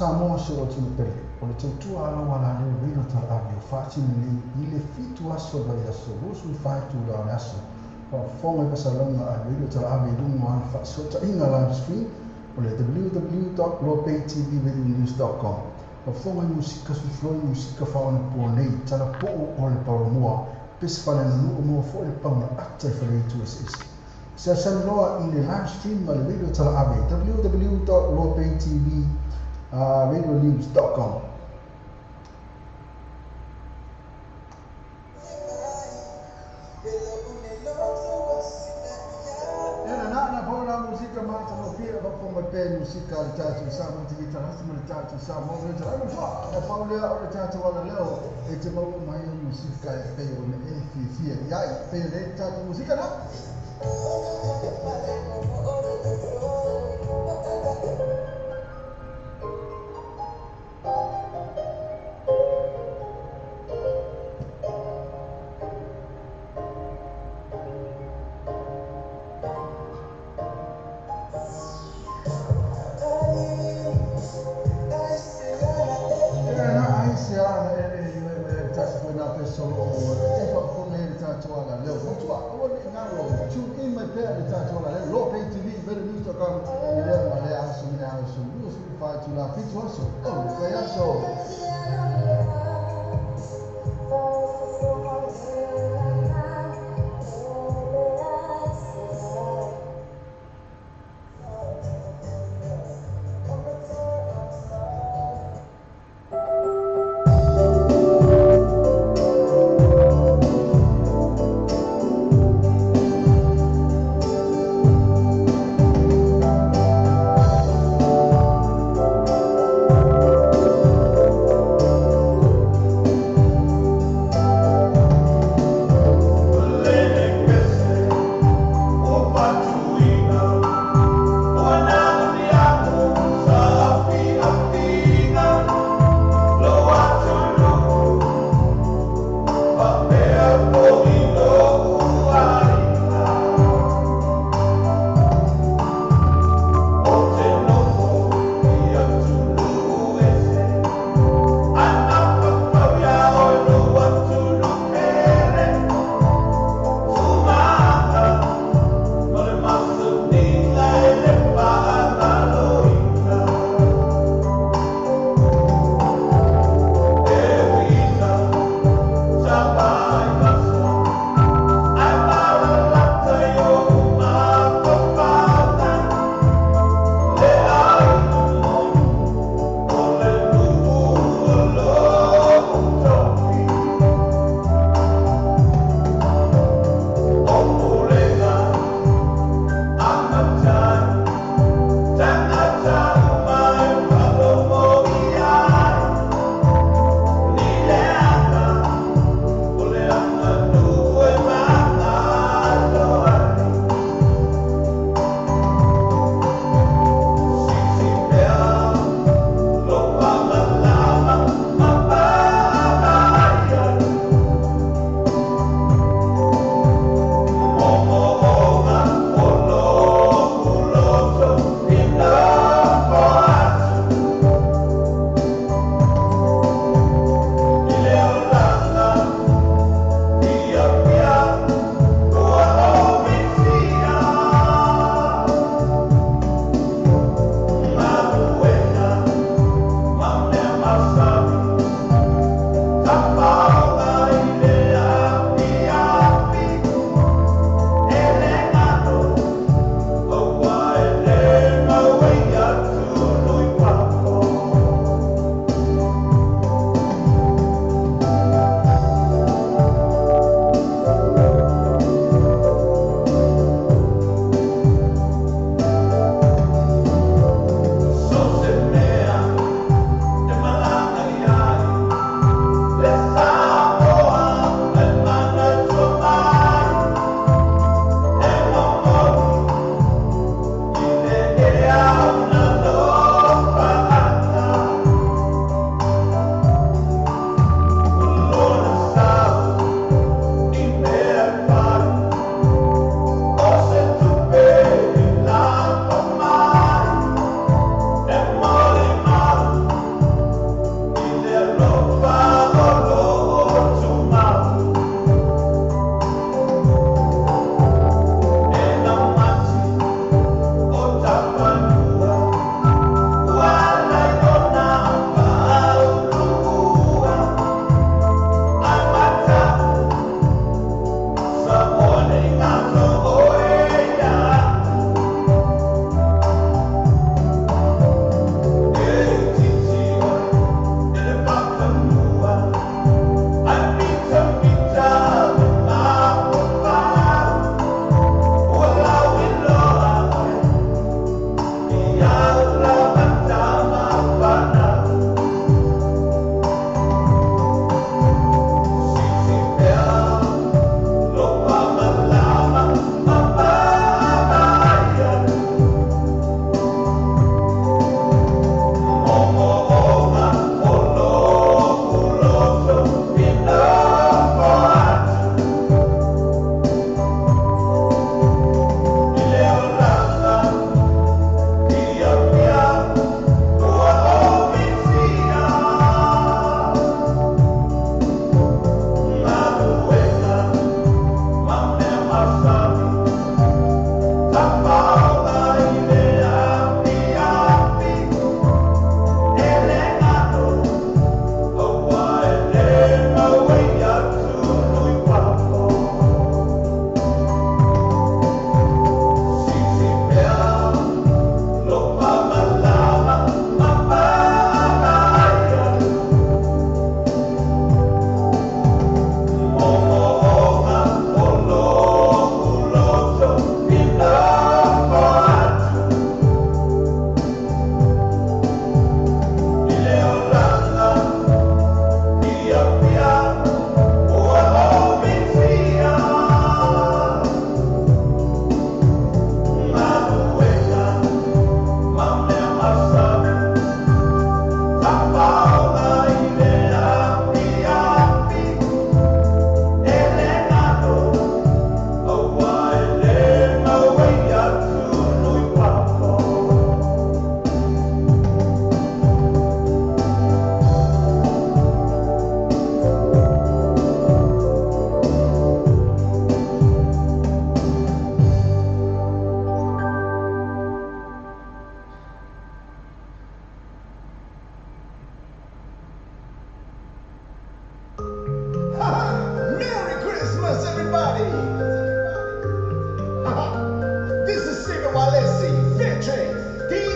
S5: Samoa si o atunuu pele, o le tautua a lau alaleo Radio Talaave o faatino nei i le 7 aso o le vaiaso 24 itula o le aso. Faafofoga i faasalaga a Radio Talaave i luga o ana faasootaiga live stream o le www.loapaytvradionews.com. Faafofoga i musika suifloi musika faaonapoa nei talapuu o le palomua pese faaleaganuu mo foi le pauna ata i faleitu eseese. Seasani loa i le live stream ma le Radio Talaave www.loapaytvradionews.com. Ena na na po na musika mata no pia pa po mai pe musika le tātou sa mo te vita rasta mo le tātou sa mo le tātou mo fa na pa le o le tātou ala leo e te mau mai o musika e pe o le e fi fi e ai pe le tātou musika na.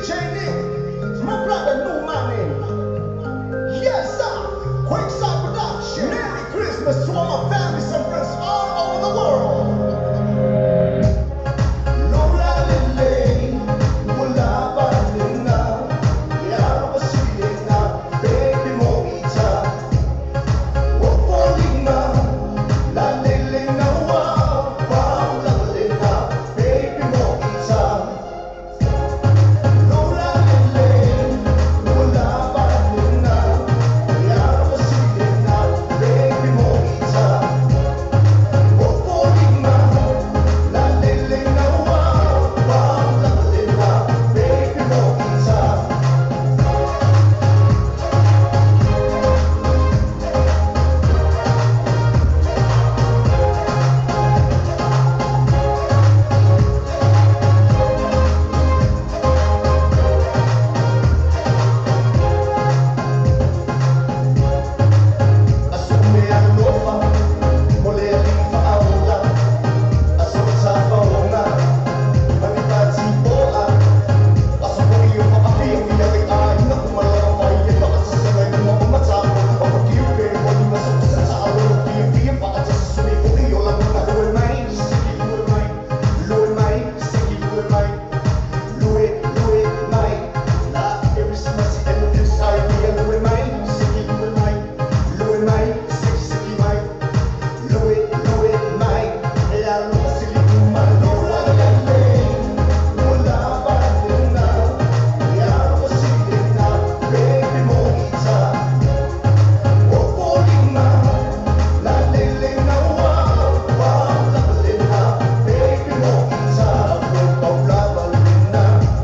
S9: DJ Nick, my brother New Money. Yes, sir. Quayside Production. Merry Christmas to all my families and friends all over the world. Lola Lele, wala pa rin na. Yaro na, baby mo ita. Opolina, la lele na wa, wow, la lele na, baby mo ita. Lola lele, wala pa rin na. Yaro na, baby mo ita. Opolina, la lele na wa, wow, la lele na, baby mo ita. Asume alofa, mole alifa aola, asota faona, manipati boa, asapoi o maapia fia le aina umalaga mai e paatasaga i uma umatapo, apakiupe o lima sopasata alo fia fia paatasasumi o i o laguna lue mai, siki lue mai, lue mai, siki lue mai, lue, lue mai, la erismasi eno insai fia lue mai, siki lue mai, lue mai, siki siki mai, lue, lue mai, e alofa sili uma lola lele, wala pa rin na, yaro sili na, baby mo ita. Opolina, la lele na wa, wa la lele na, baby mo ita. Paula balina,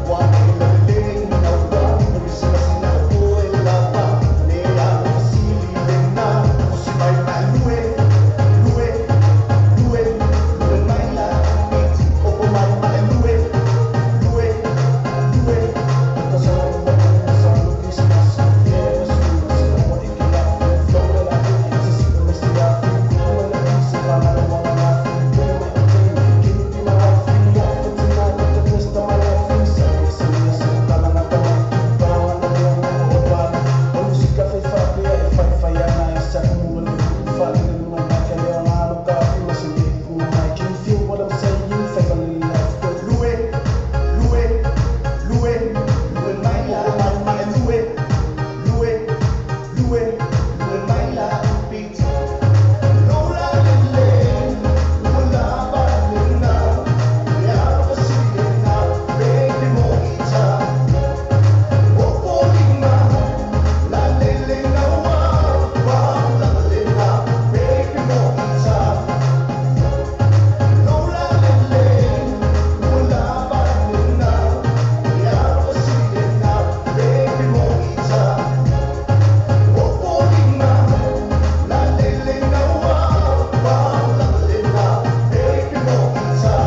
S9: wa la lele na wa, Christmas na o lava, ne alo sili na, o si mai mai lue, lue, lue, lue mai la beat, o mai mai lue, lue, lue. Lue, lue, lue, lue mai la, mai mai lue, lue, lue, lue mai la beat. Lola lele, wala pa rin na, yaro sili na, baby mo ita. Opolina, la lele na wa, wa la lele na, baby mo ita. Lola lele, wala pa rin na, yaro sili na, baby mo ita. Opolina, la lele na wa, wa la lele na, baby mo ita.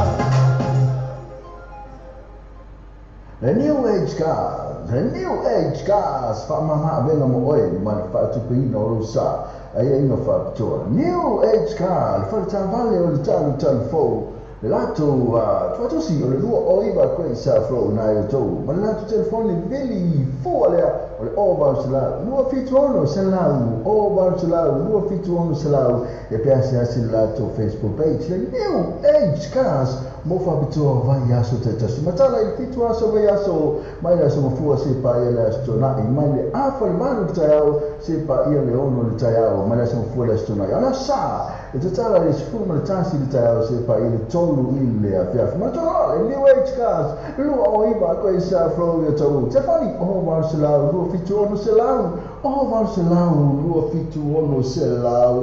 S13: The New Age Cars, The New Age Cars, whaamama avenga mo oe, ma le whaatupeina o sa, ai ainga whaapitoa. New Age Car, le whaletavale o le talu talu fou, le latou tuatosi o le lua o iwa koe sa flow nai o tou, ma le latou telefoni vili fua lea, o le o valu selau, 276 selau, o valu selau, 276 selau, e pe ase ase le latou Facebook page, le New Age Cars, mo whaapitoa vai aso te tasi. Matala i fitu aso vai aso, mai le aso mafua se pa ia le aso tonai, mai le afa le malu le taiao, se pa ia le ono le taiao, mai le aso mafua le aso tonai. Ala sa, e te tala le sefulu ma le tasi le taiao, se pa ia le tolu i le awhiawhi. Matala le New Age Cars, lua o iwa koe sa flow ia tau. Te whani, o valu selau, 276 selau, o valu selau, 276 selau.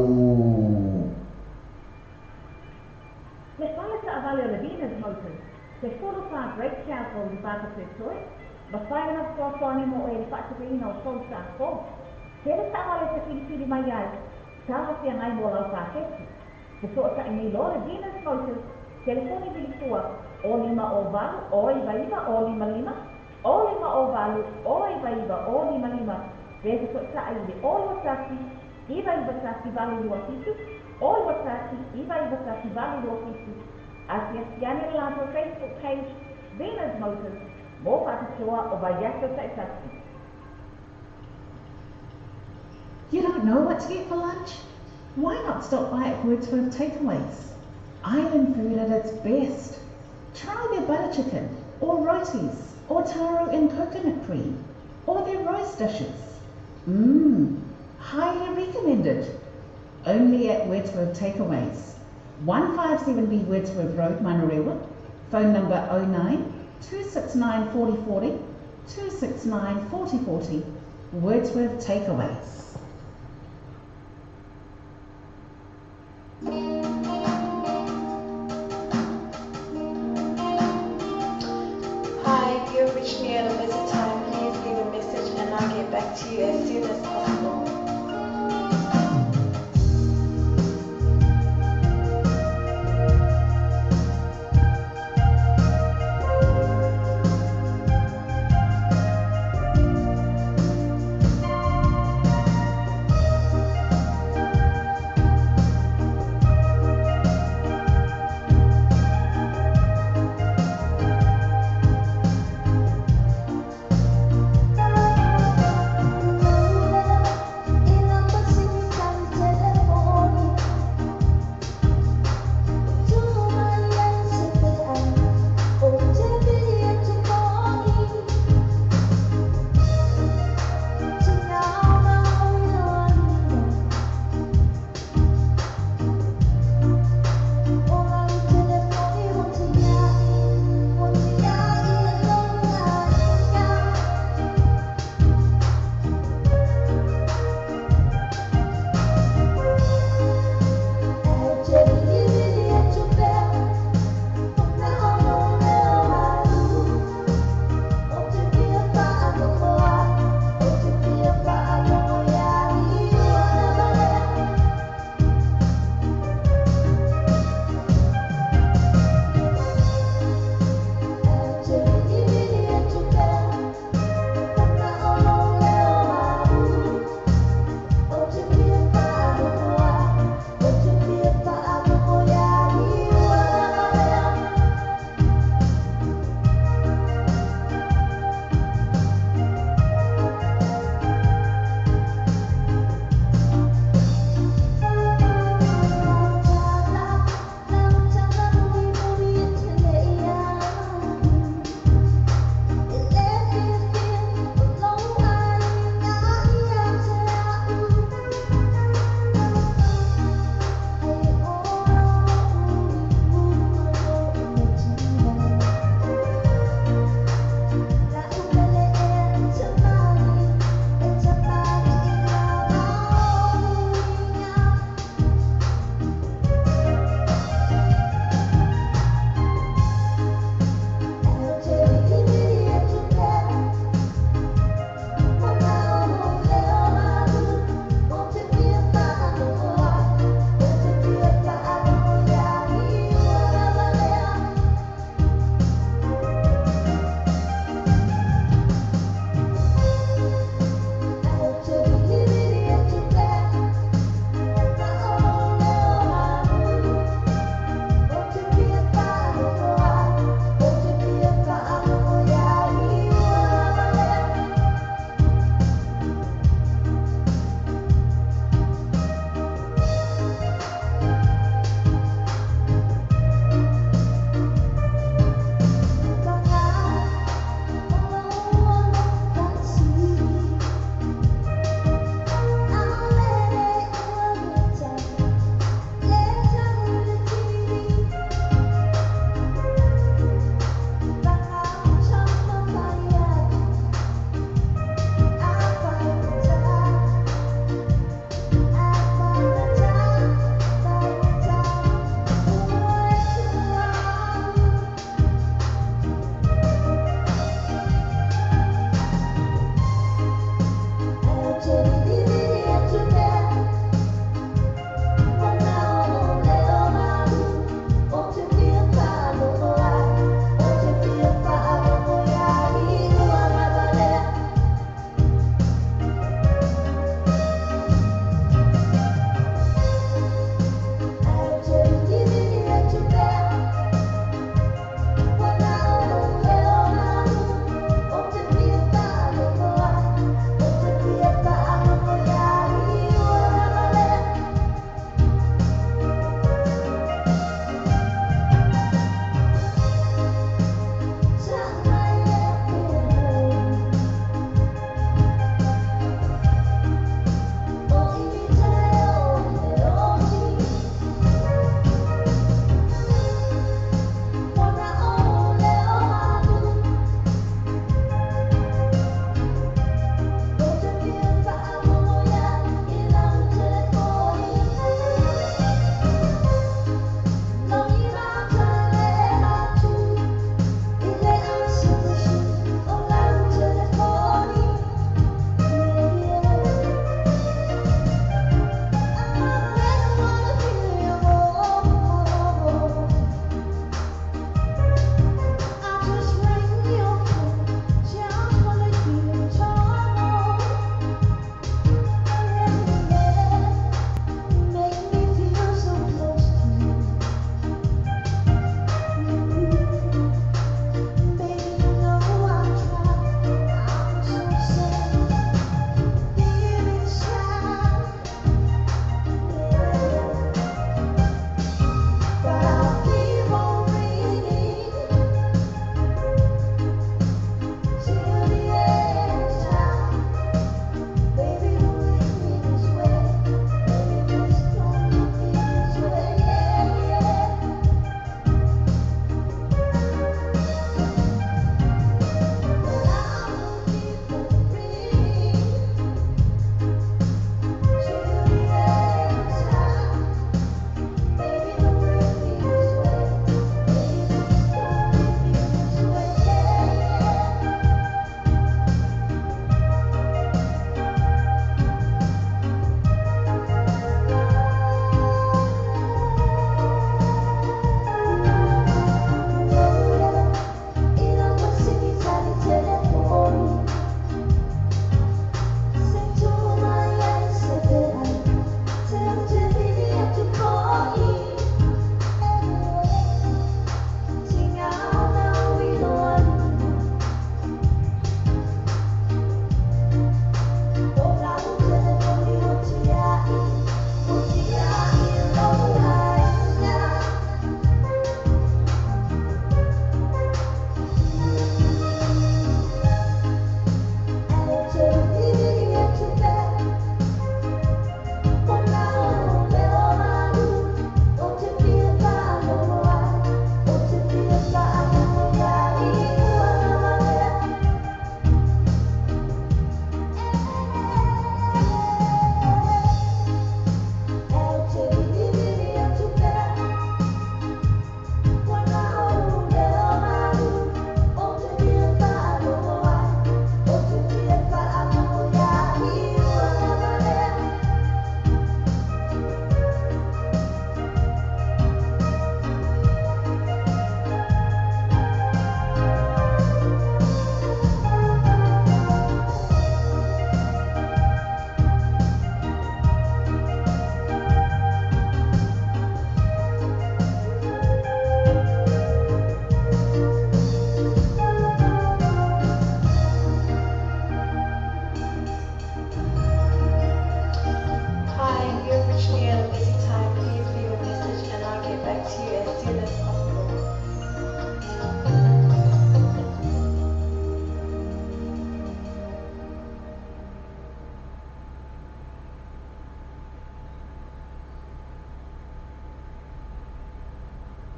S3: Le fale taavale o le Venus Motors, se 45 Great South Road i Papatoetoe, mawhai ona whakawhani mo e le whaatupeina o fou sa fou. Tele taavale te whiriwhiri mai ai, tawa whia ngai mō lau pāketi. Te soota i nei loa le Venus Motors, telefoni vilifua, o lima o valu, o iwa iwa, o lima lima, o lima o valu, o iwa iwa, o lima lima, pe te soota i le o lua tasi, iwa iwa tasi valu lua fitu, o lua tasi, iwa iwa tasi valu lua fitu. Asiasiane le latou Facebook page, Venus Motors, Mo faapitoa o vaiaso taʻitasi.
S14: You don't know what to get for lunch? Why not stop by at Wordsworth Takeaways? Island food at its best. Try their butter chicken, or rotis, or taro and coconut cream, or their roast dishes. Mmm, highly recommended. Only at Wordsworth Takeaways. 157B Wordsworth Road, Manurewa. Phone number 09 269 4040, 269 4040. Wordsworth Takeaways.
S12: Hi, you've reached me at a busy time. Please leave a message and I'll get back to you as soon as possible.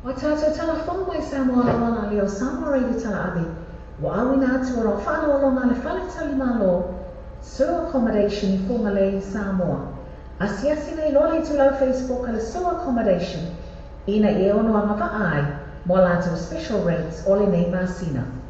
S15: Ua tātou tala fou mai Samoa lava la leo Samoa Radio Tala Ave, ua auina atu o lau faaaloaloga a le Fale Malo, Sue Accommodation i Fugalei, Samoa. Asiasi nei loa le itulau Facebook a le Sue Accommodation ina ia e ono agavaa ai mo a latou special rates o lenei masina.
S7: La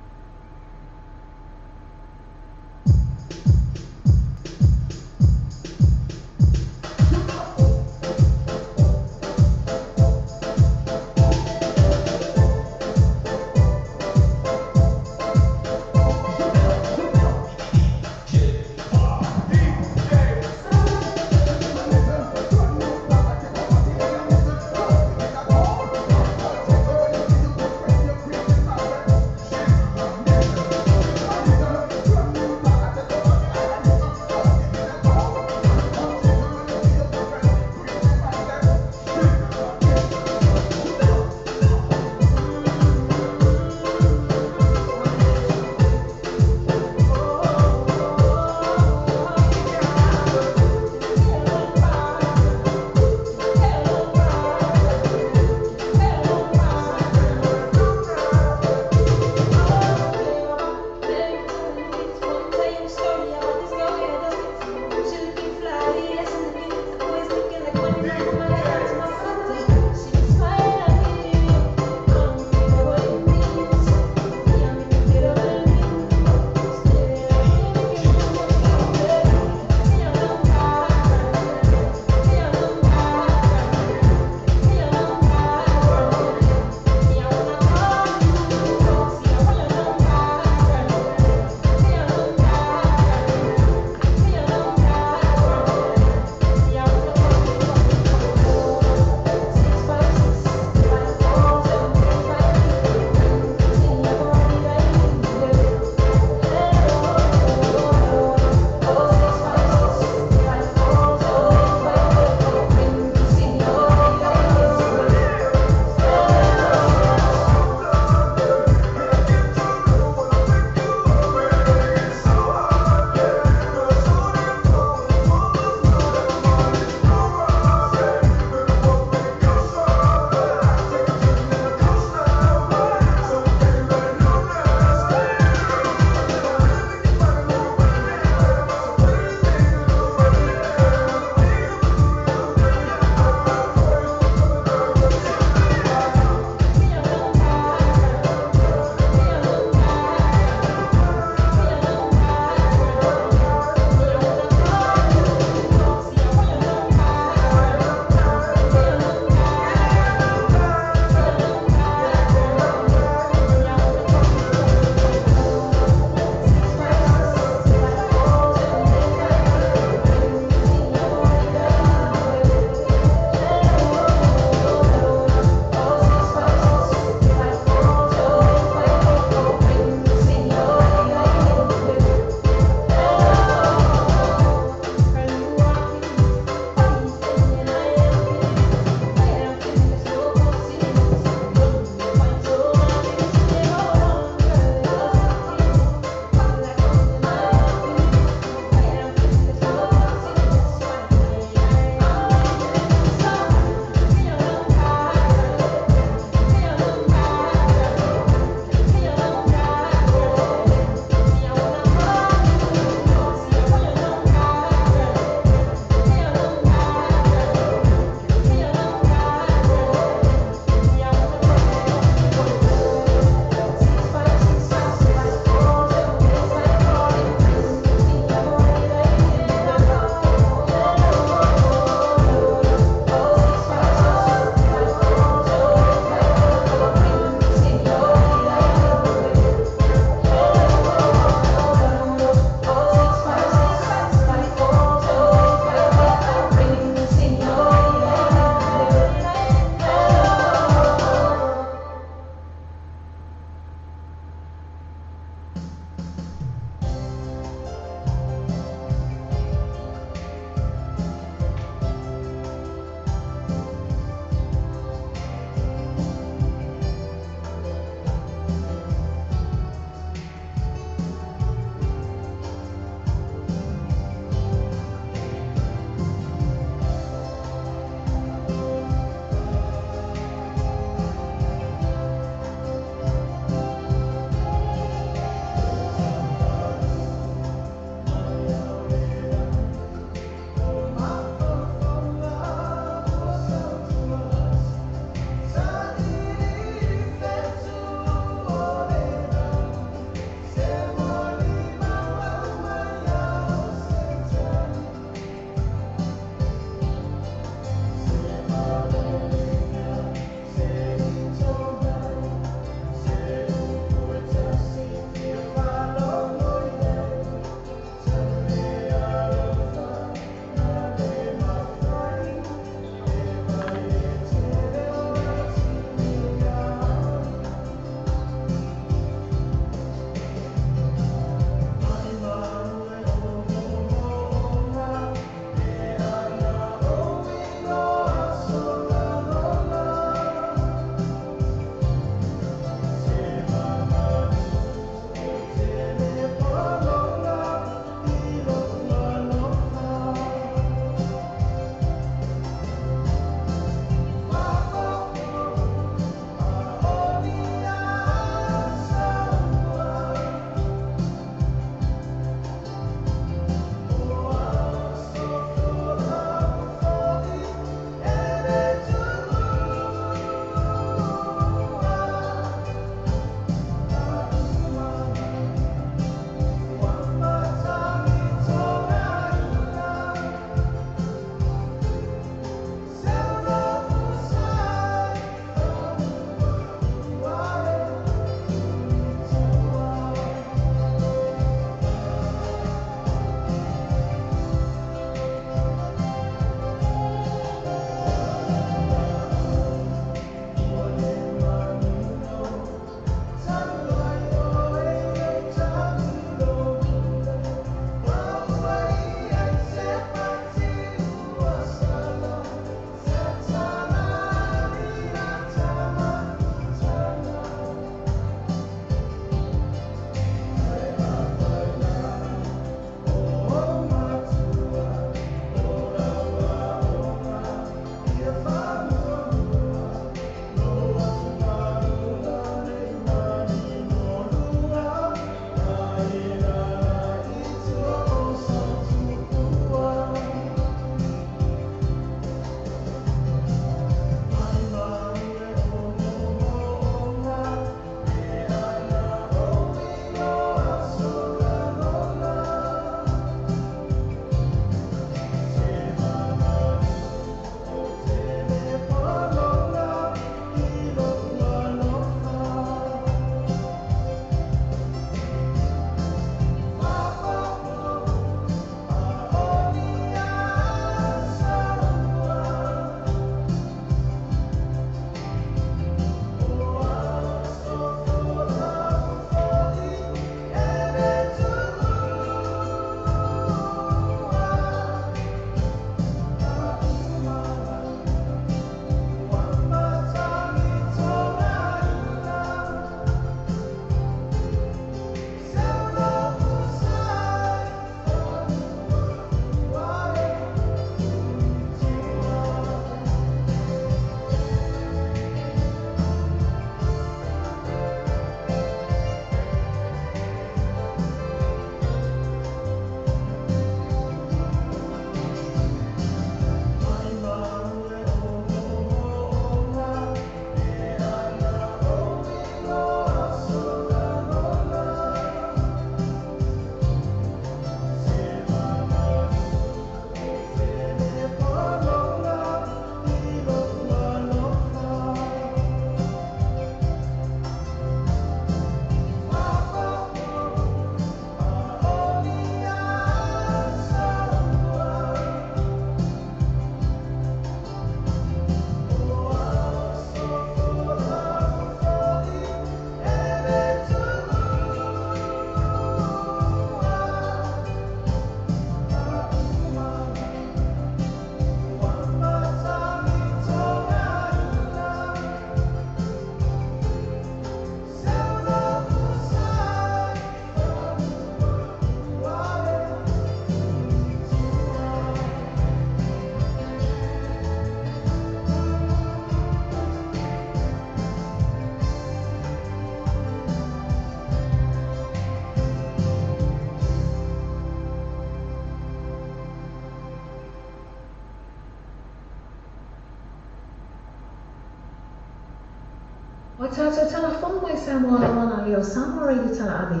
S15: Ua tātou talafono mai Samoa lava la leo Samoa Radio Talaave,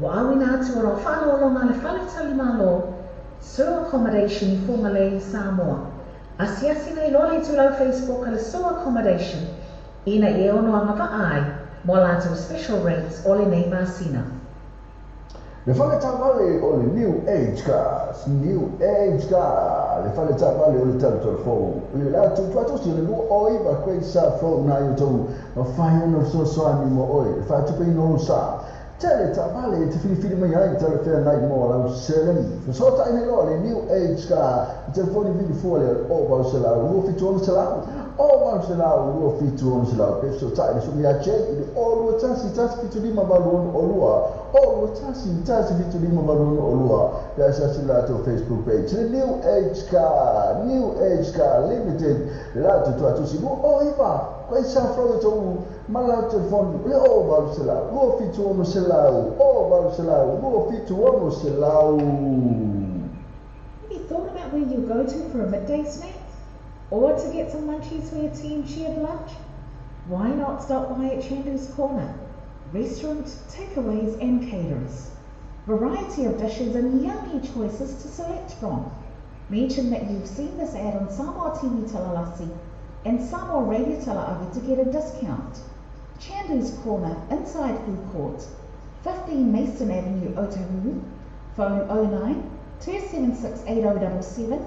S15: ua auina atu ona o faaaloaloga a le Faletalimalo, Sur Accommodation i Fuagalei, Samoa. Asiasi nei loa le itulau Facebook a le Sur Accommodation ina ia e ono agavaa ai mo a latou special rates o lenei masina.
S13: Le fale taavale o le New Age Cars, New Age Car, le fale taavale o le talatala fou, i le latou tuatosi o le 29 Great South Road na i outou mafai ona fesoasoani mo oe, le faatupeina o lou sa. Tele taavale e te filifili mai ai talafeagai mo lau seleni. Fesootai nei loa le New Age Car i telefoni vili fua lea o 800 276 O 800 276 pe fesootai le susuga ia Jay i le O 21 175 86 2, O 21 175 86 2 pe asiasi i le latou Facebook page le New Age Car, New Age Car Limited le latou tuatusi 29 Koe sa fro i tou ma le latou telefoni le O 800 276 O 800 276.
S4: Have you thought about where you'll go to for a midday snack? Or to get some munchies for your tea and cheered lunch? Why not stop by at Chandu's Corner? Restaurant, takeaways and caterers. Variety of dishes and yummy choices to select from. Mention that you've seen this ad on Samoa TV Talalasi and Samoa Radio Tala'ave to get a discount. Chandu's Corner, inside Food Court, 15 Mason Avenue, Otahuhu. Phone 09 276 8077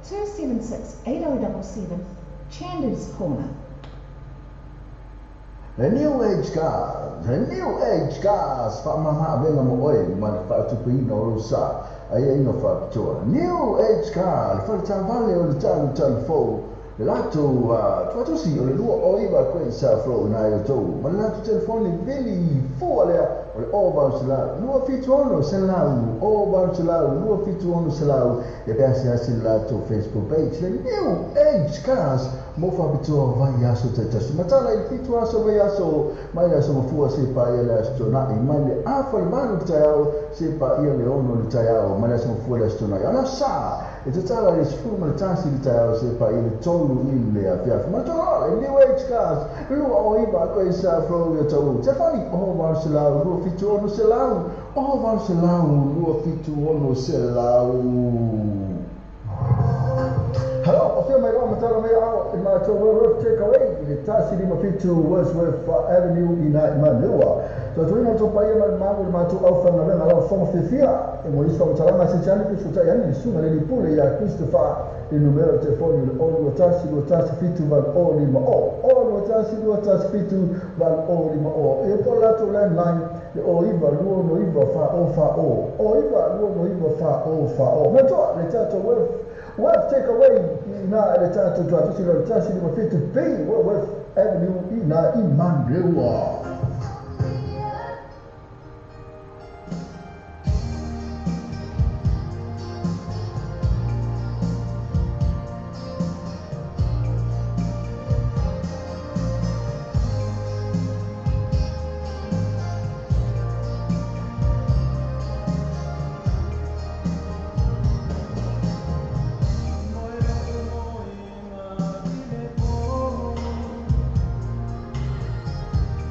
S4: 276 8077, Chandu's Corner.
S13: The New Age Cars, The New Age Cars, faamama avega mo oe ma le faatupeina o lou sa, aiaiga faapitoa. New Age Car, le fale taavale o le talutalu fou, le latou tuatosi o le 29 Great South Road i outou, ma le latou telefoni vili fua lea o le 0800 276 0800 276 ia pe asiasi i le latou Facebook page, le New Age Cars mo faapitoa vaiaso taitasi. Matala i le 7 aso vaiaso mai le aso mafua se paia le aso tuanai, mai le afa i le 8 i le taeao se paia le 6 i le taeao, mai le aso mafua le aso tuanai. O le aso Sa e tatala i le 11 i le taeao se paia le 3 i le afiafi. Ma le toloa le New Age Cars, 29 koe sa flow i o tau. Telefoni, 0800 276 0800 276. Hello, afio mai loa matala mai ao i matou Wordsworth Takeaway i le 157 Wordsworth Avenue i na i Manurewa. Tautuaina le paia ma le malu i le matou aufaigaluega lau fofoga fiafia e mo isi faamatalaga se tane pe fesotai ane le susuga le Lipule ia Christopher i le numera o le telefoni o le 021 217 8050 021 217 8050 e po o le latou landline le 09 269 4040 09 269 4040. Manatua le tatou Worth Take Away i ina i le tatou tuatusi lea o le 157 B Worth Avenue i ina i Manurewa.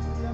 S7: Yeah.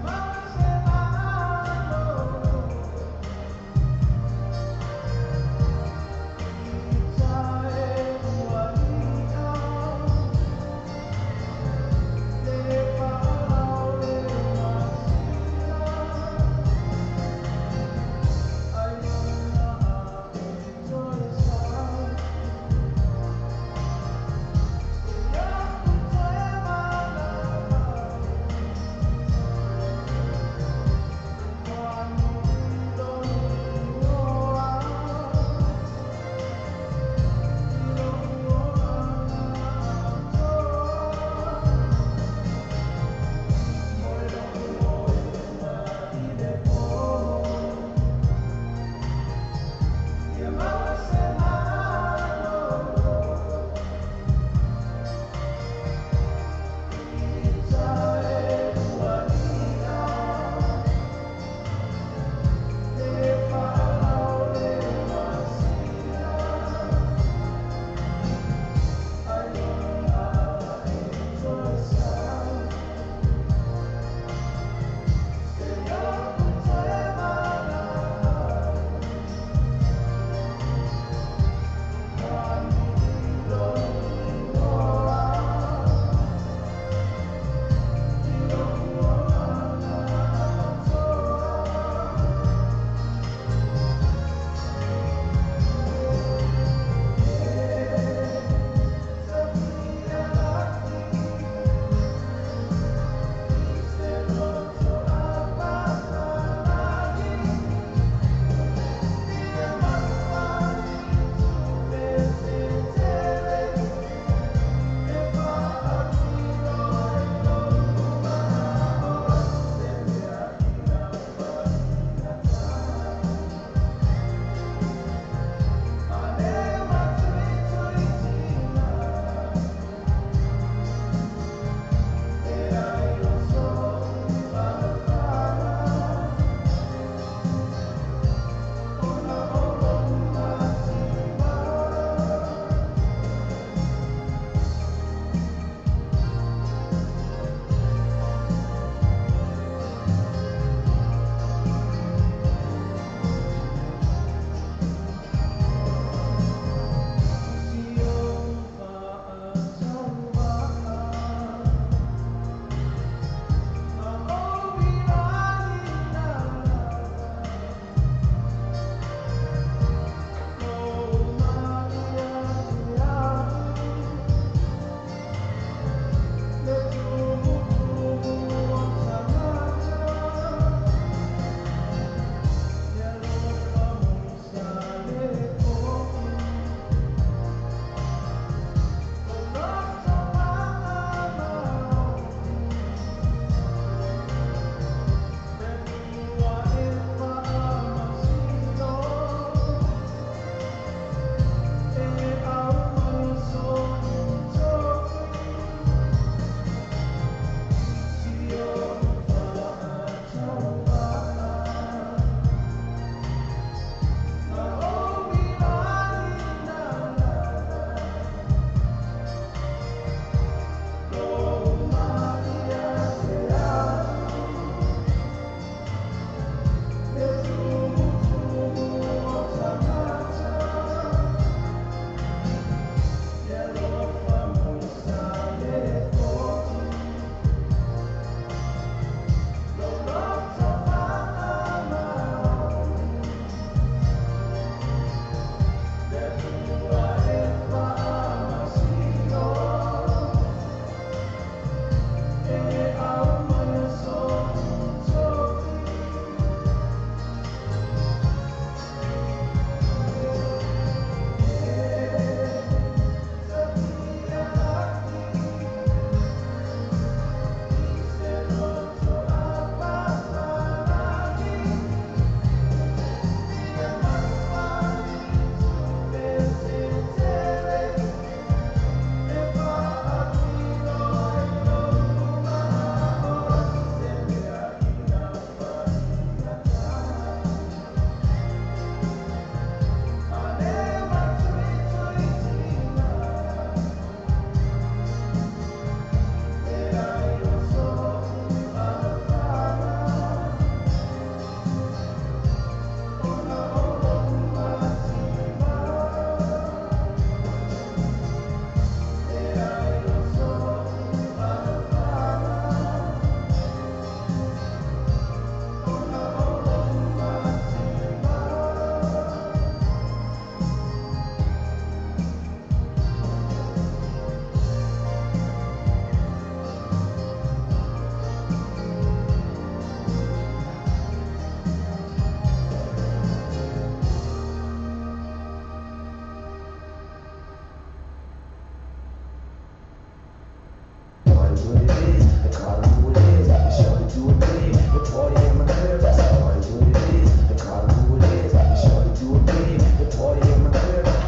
S9: party what it is. The car who it is. The shorty do it big. The party in my crib. That's the party what it is. The car who it is. The shorty do it big. The party in my crib.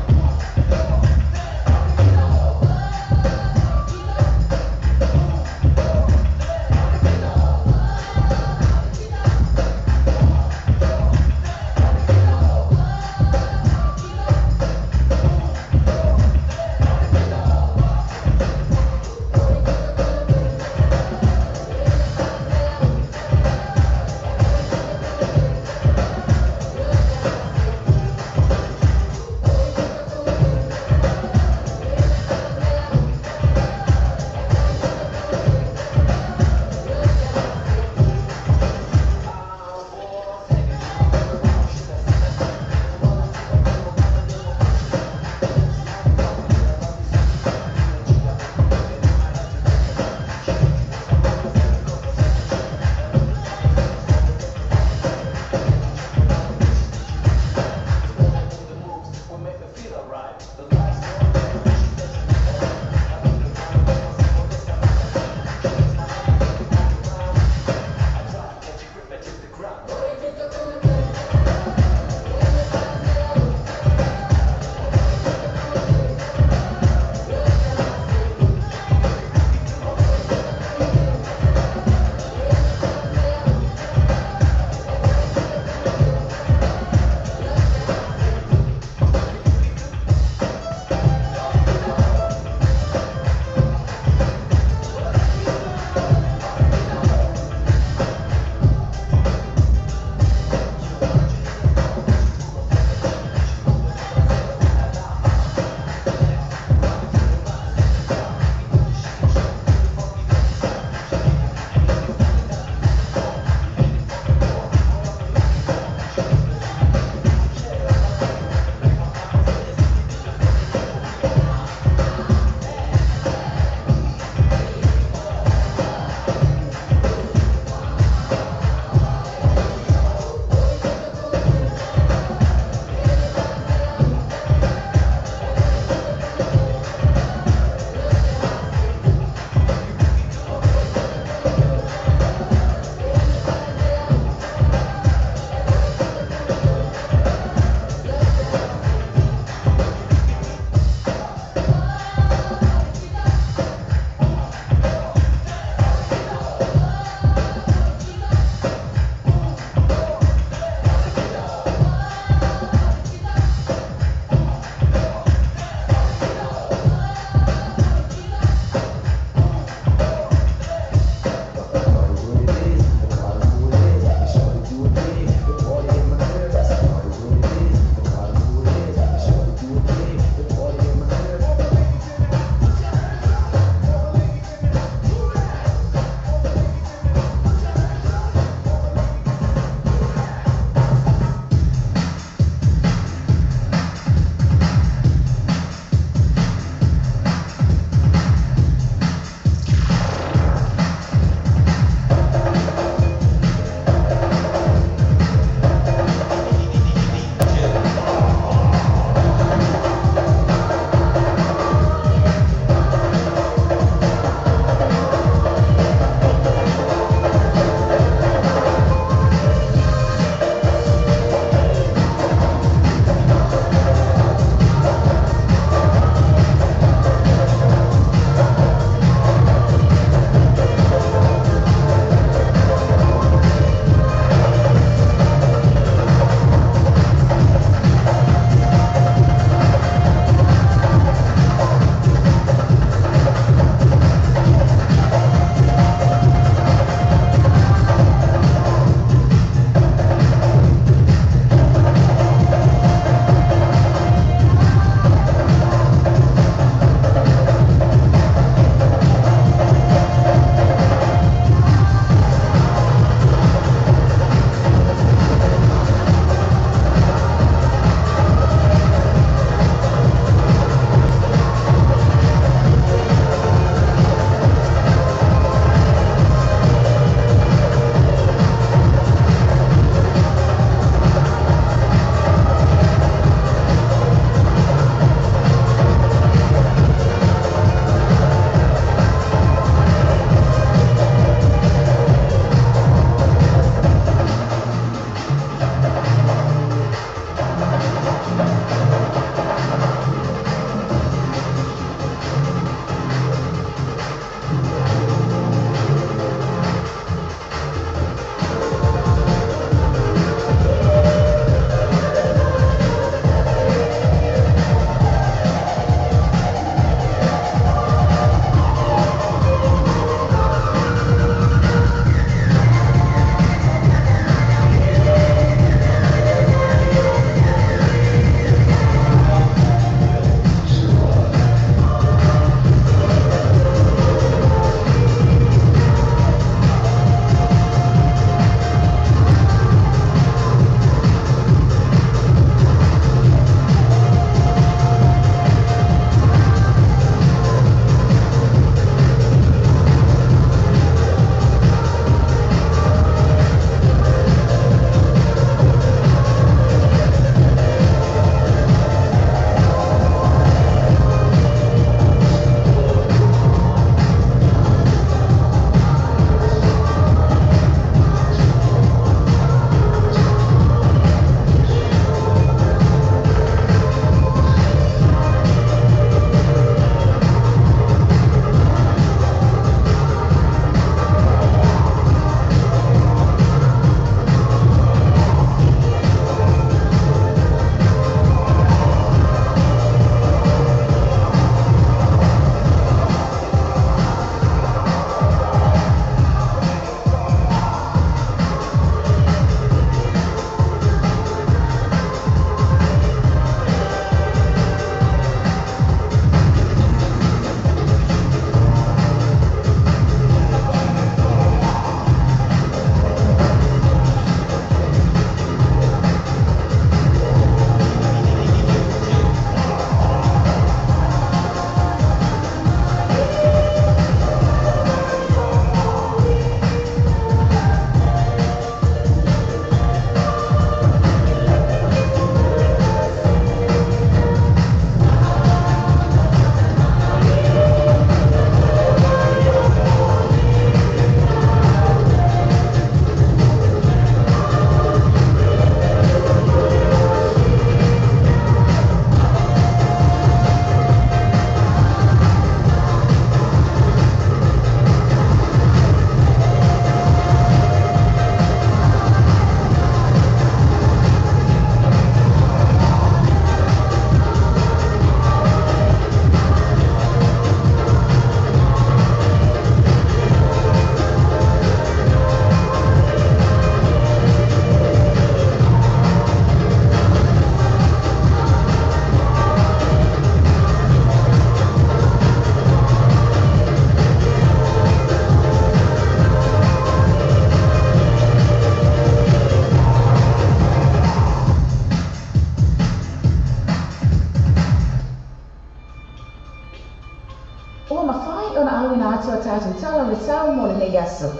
S14: Ua mafai ona auina atu a tatou tala o le sao mo lenei aso,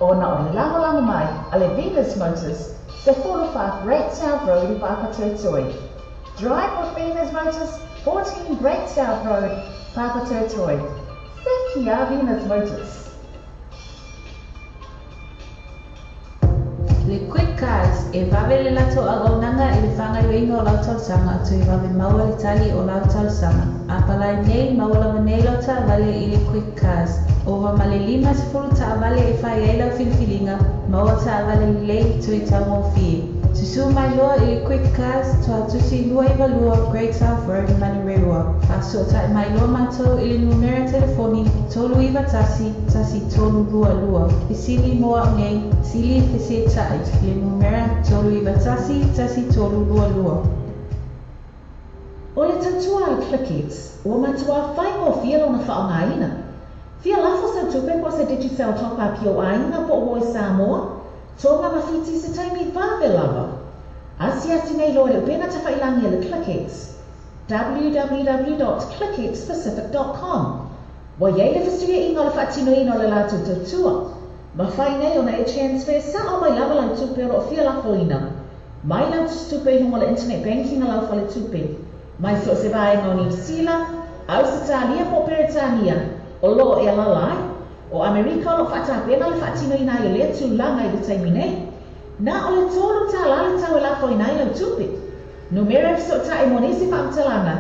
S14: ona o le lagolago mai a le Venus Motors, 14 Great South Road i Papatoetoe. Drive with Venus Motors, 14 Great South Road, Papatoetoe. Se kia Venus Motors.
S16: Le Quick Cars, e vave le latou auaunaga i le faagaoioiga o lau talosaga toe vave maua le tali o lau talosaga. A palai nei, maua lava nei lau taavale i le Quick Cars. Ova ma le 50 taavale e fai ai lau filifiliga, maua taavale lelei toe taugofie. Susū mai loa i le Quick Cars, Tuatusi 292 Great South Road, Manurewa. Faasootai mai loa matou i le numera telefoni 391 1322. Fesili mo au nei, sili fesetai, le numera 391 1322.
S15: O le tautua a le Clickettes, ua matuā faigofie lona faaaogaina. Fia lafo sau tupe po o se Digicel top-up i ou aiga po o ua i Samoa, Tonga ma Fiti i se taimi vave lava. Asiasi nei loa i le upega tafailagi a le Clickettes, www.clickettespacific.com. Ua i ai le fesuiaiga o le faatinoina o le latou tautua. Mafai nei ona e transfer sao mai lava lau tupe o lo o fia lafoina mai lau tusitupe i luga o le internet banking a lau faletupe, mai so o se vaega o Niu Sila, Ausetalia po o Peretania o lo o e alaala ai. O Amerika o lo o faatapena le faatinoina ai o lea tulaga i le taimi nei. Na o le $3 le tau e lafoina ai lau tupe. Numera e fesootai mo nisi faamatalaga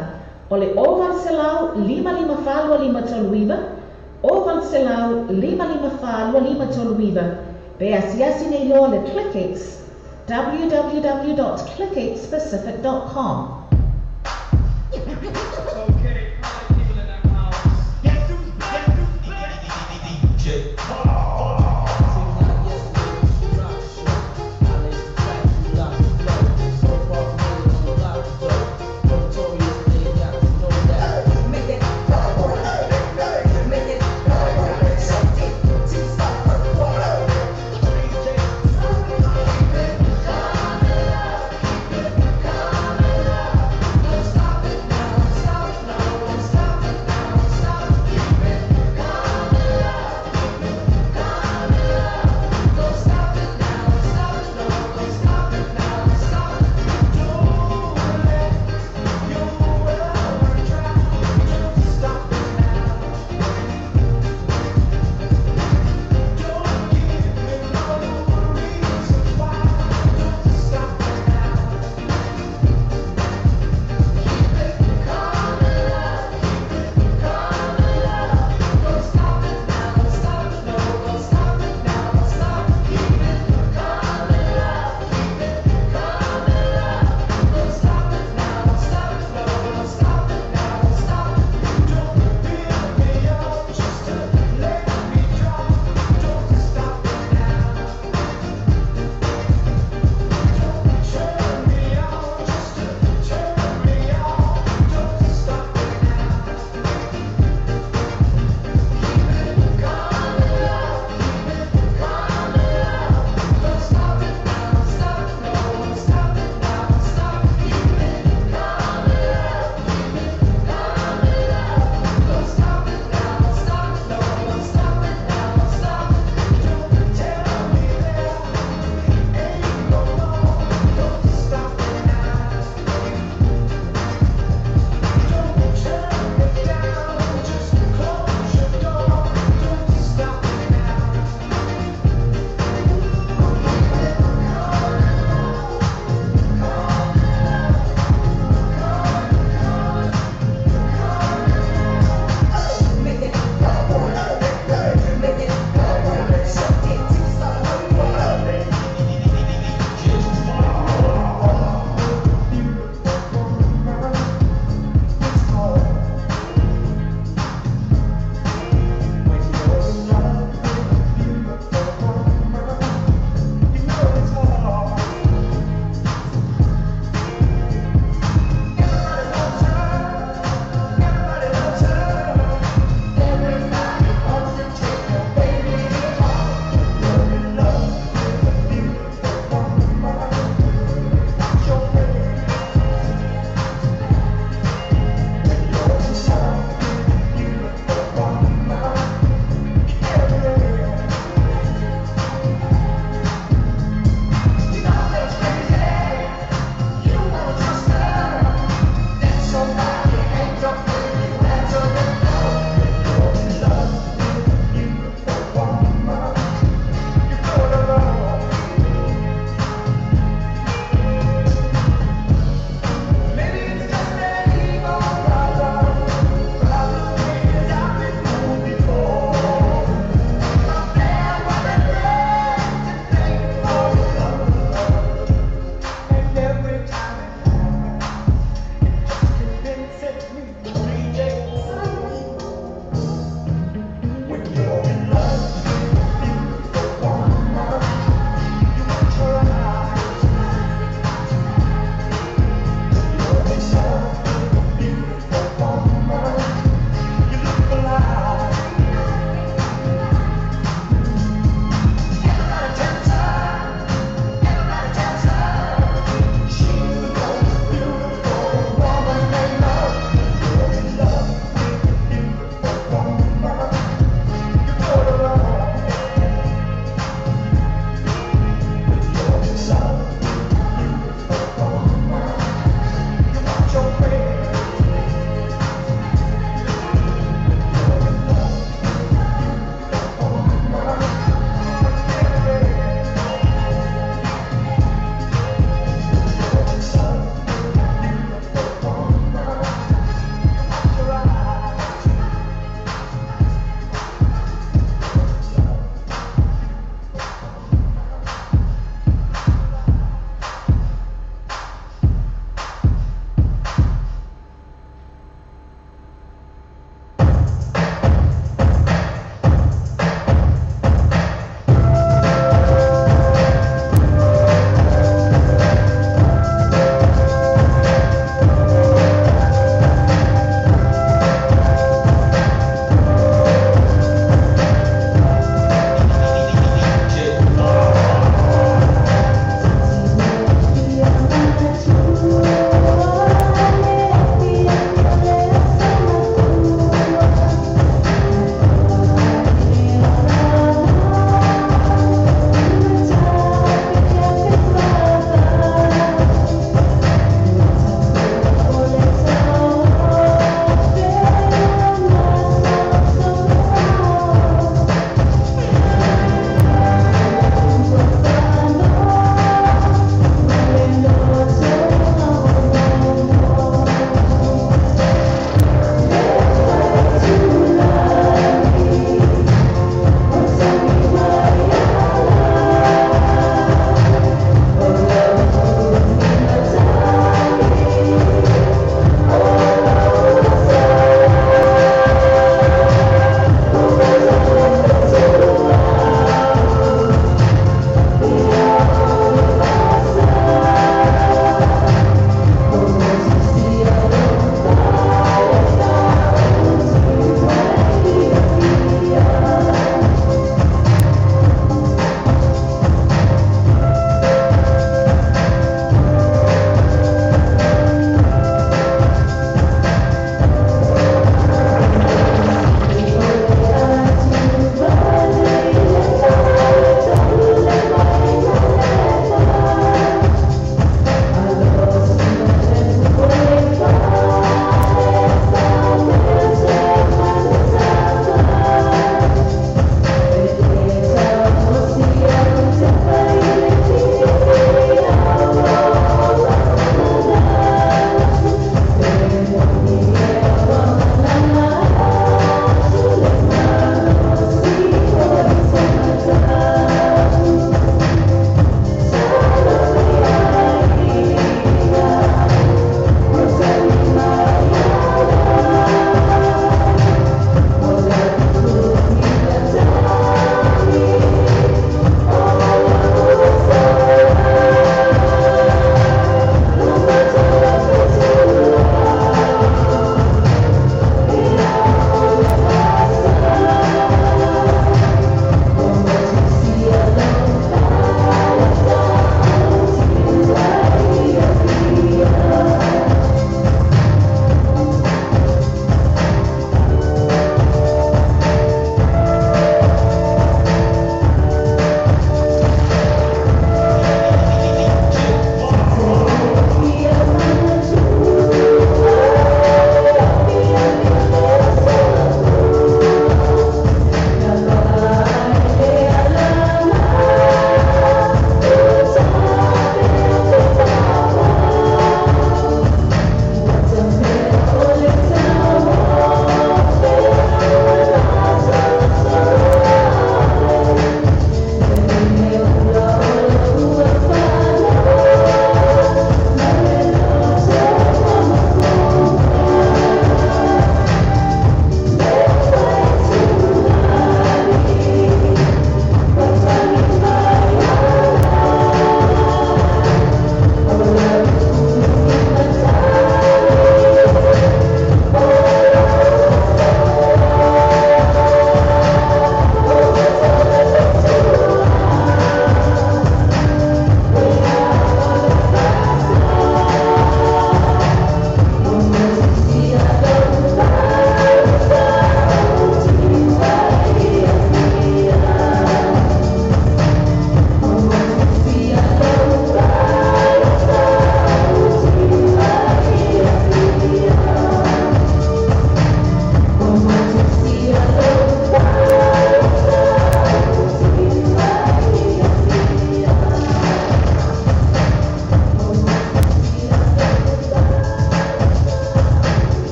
S15: o le 0800 554 2539, 0800 554 2539, pe asiasi nei loa le Clickettes, www.clickettspacific.com.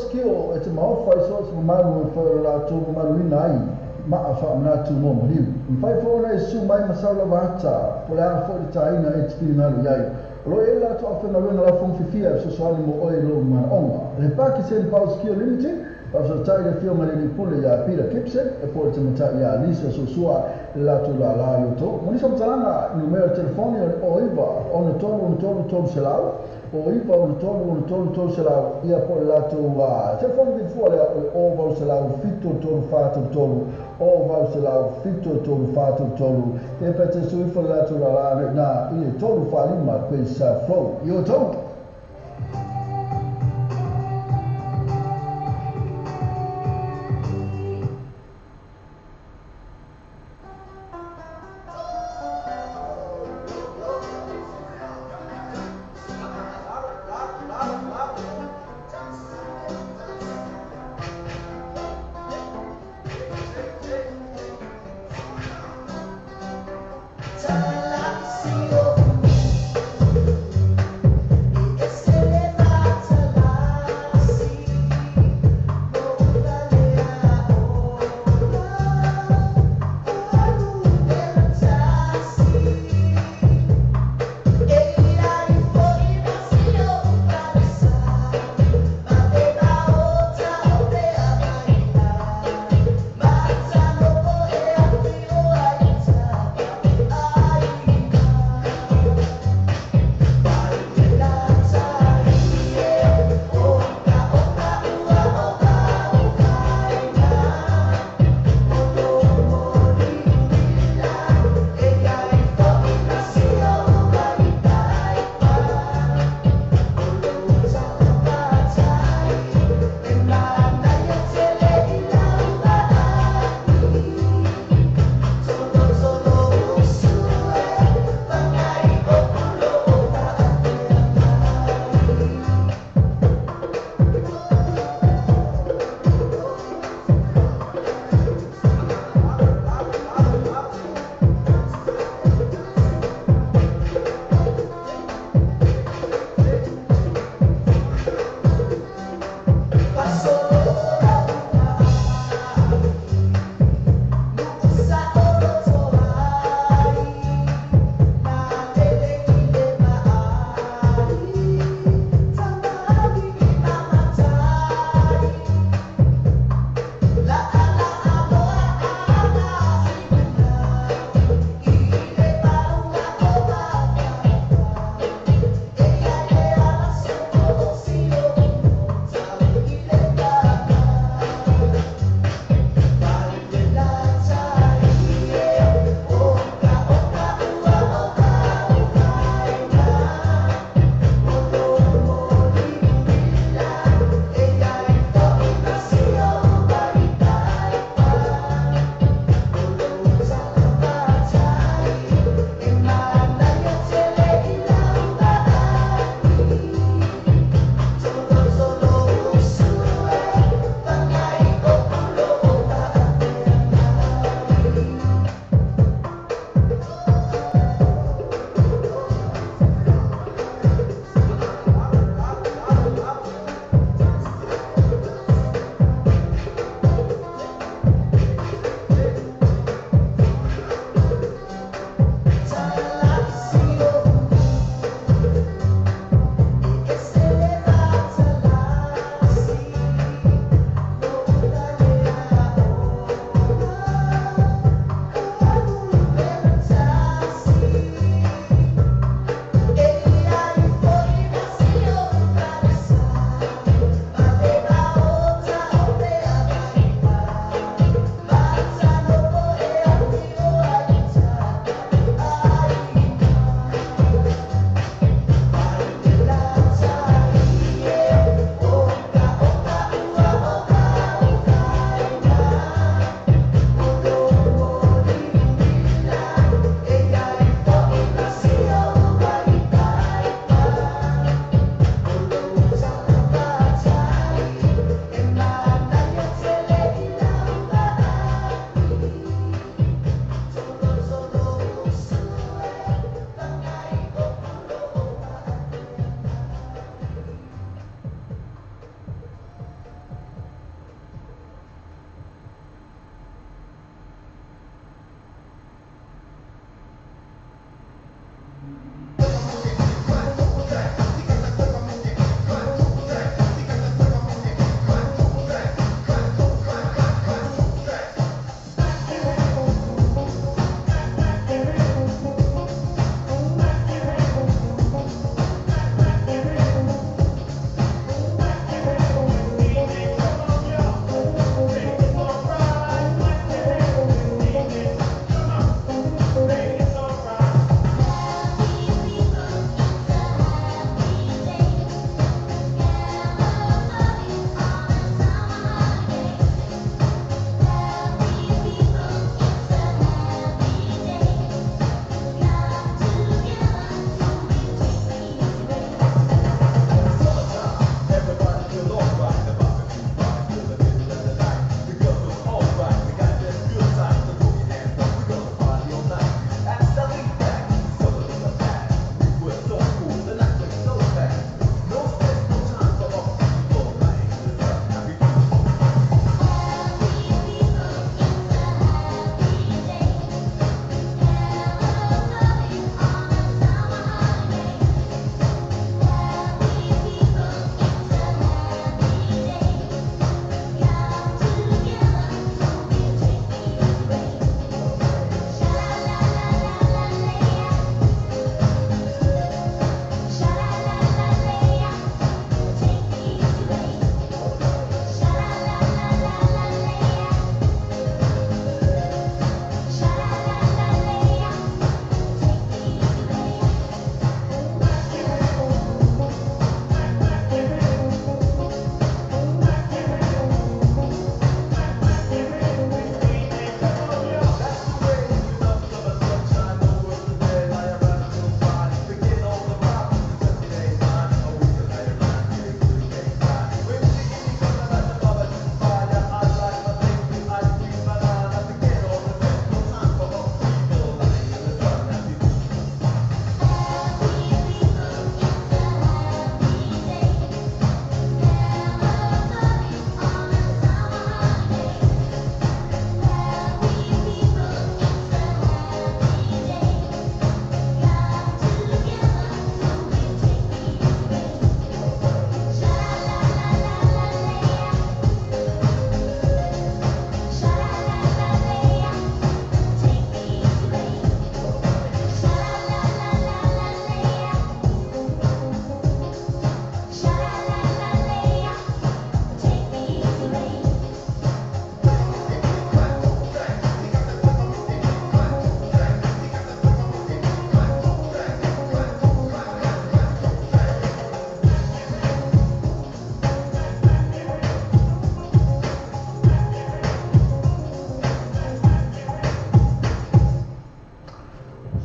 S13: Pasikio e te maofa i so se mamalu e foi o latou mamaluina ai maa faamanatu mo maliu. Mafai foi ona e susu mai ma sau lava ata po o le a foi le taina e te finagalo i ai. O lo o i ai le latou aufaigaluega laufoga fiafia e fesoasoani mo oe i lou manaoga. Le Pakistan Pasikio Limited, faafesootai i le Afioga i le Alii Pule ia Peter Gibson e po o le tamaitai ia Lisa Suasua le latou lālā i outou. Mo nisi faamatalaga, numera telefoni o le 09 63 63 300, 09 63 63 300, ia po o le latou telefoni vilifua lea o le 0800 73 433, 0800 73 433. Ia pe te sui ifo le latou lālā nei nā i le 345 Great South Road. I outou!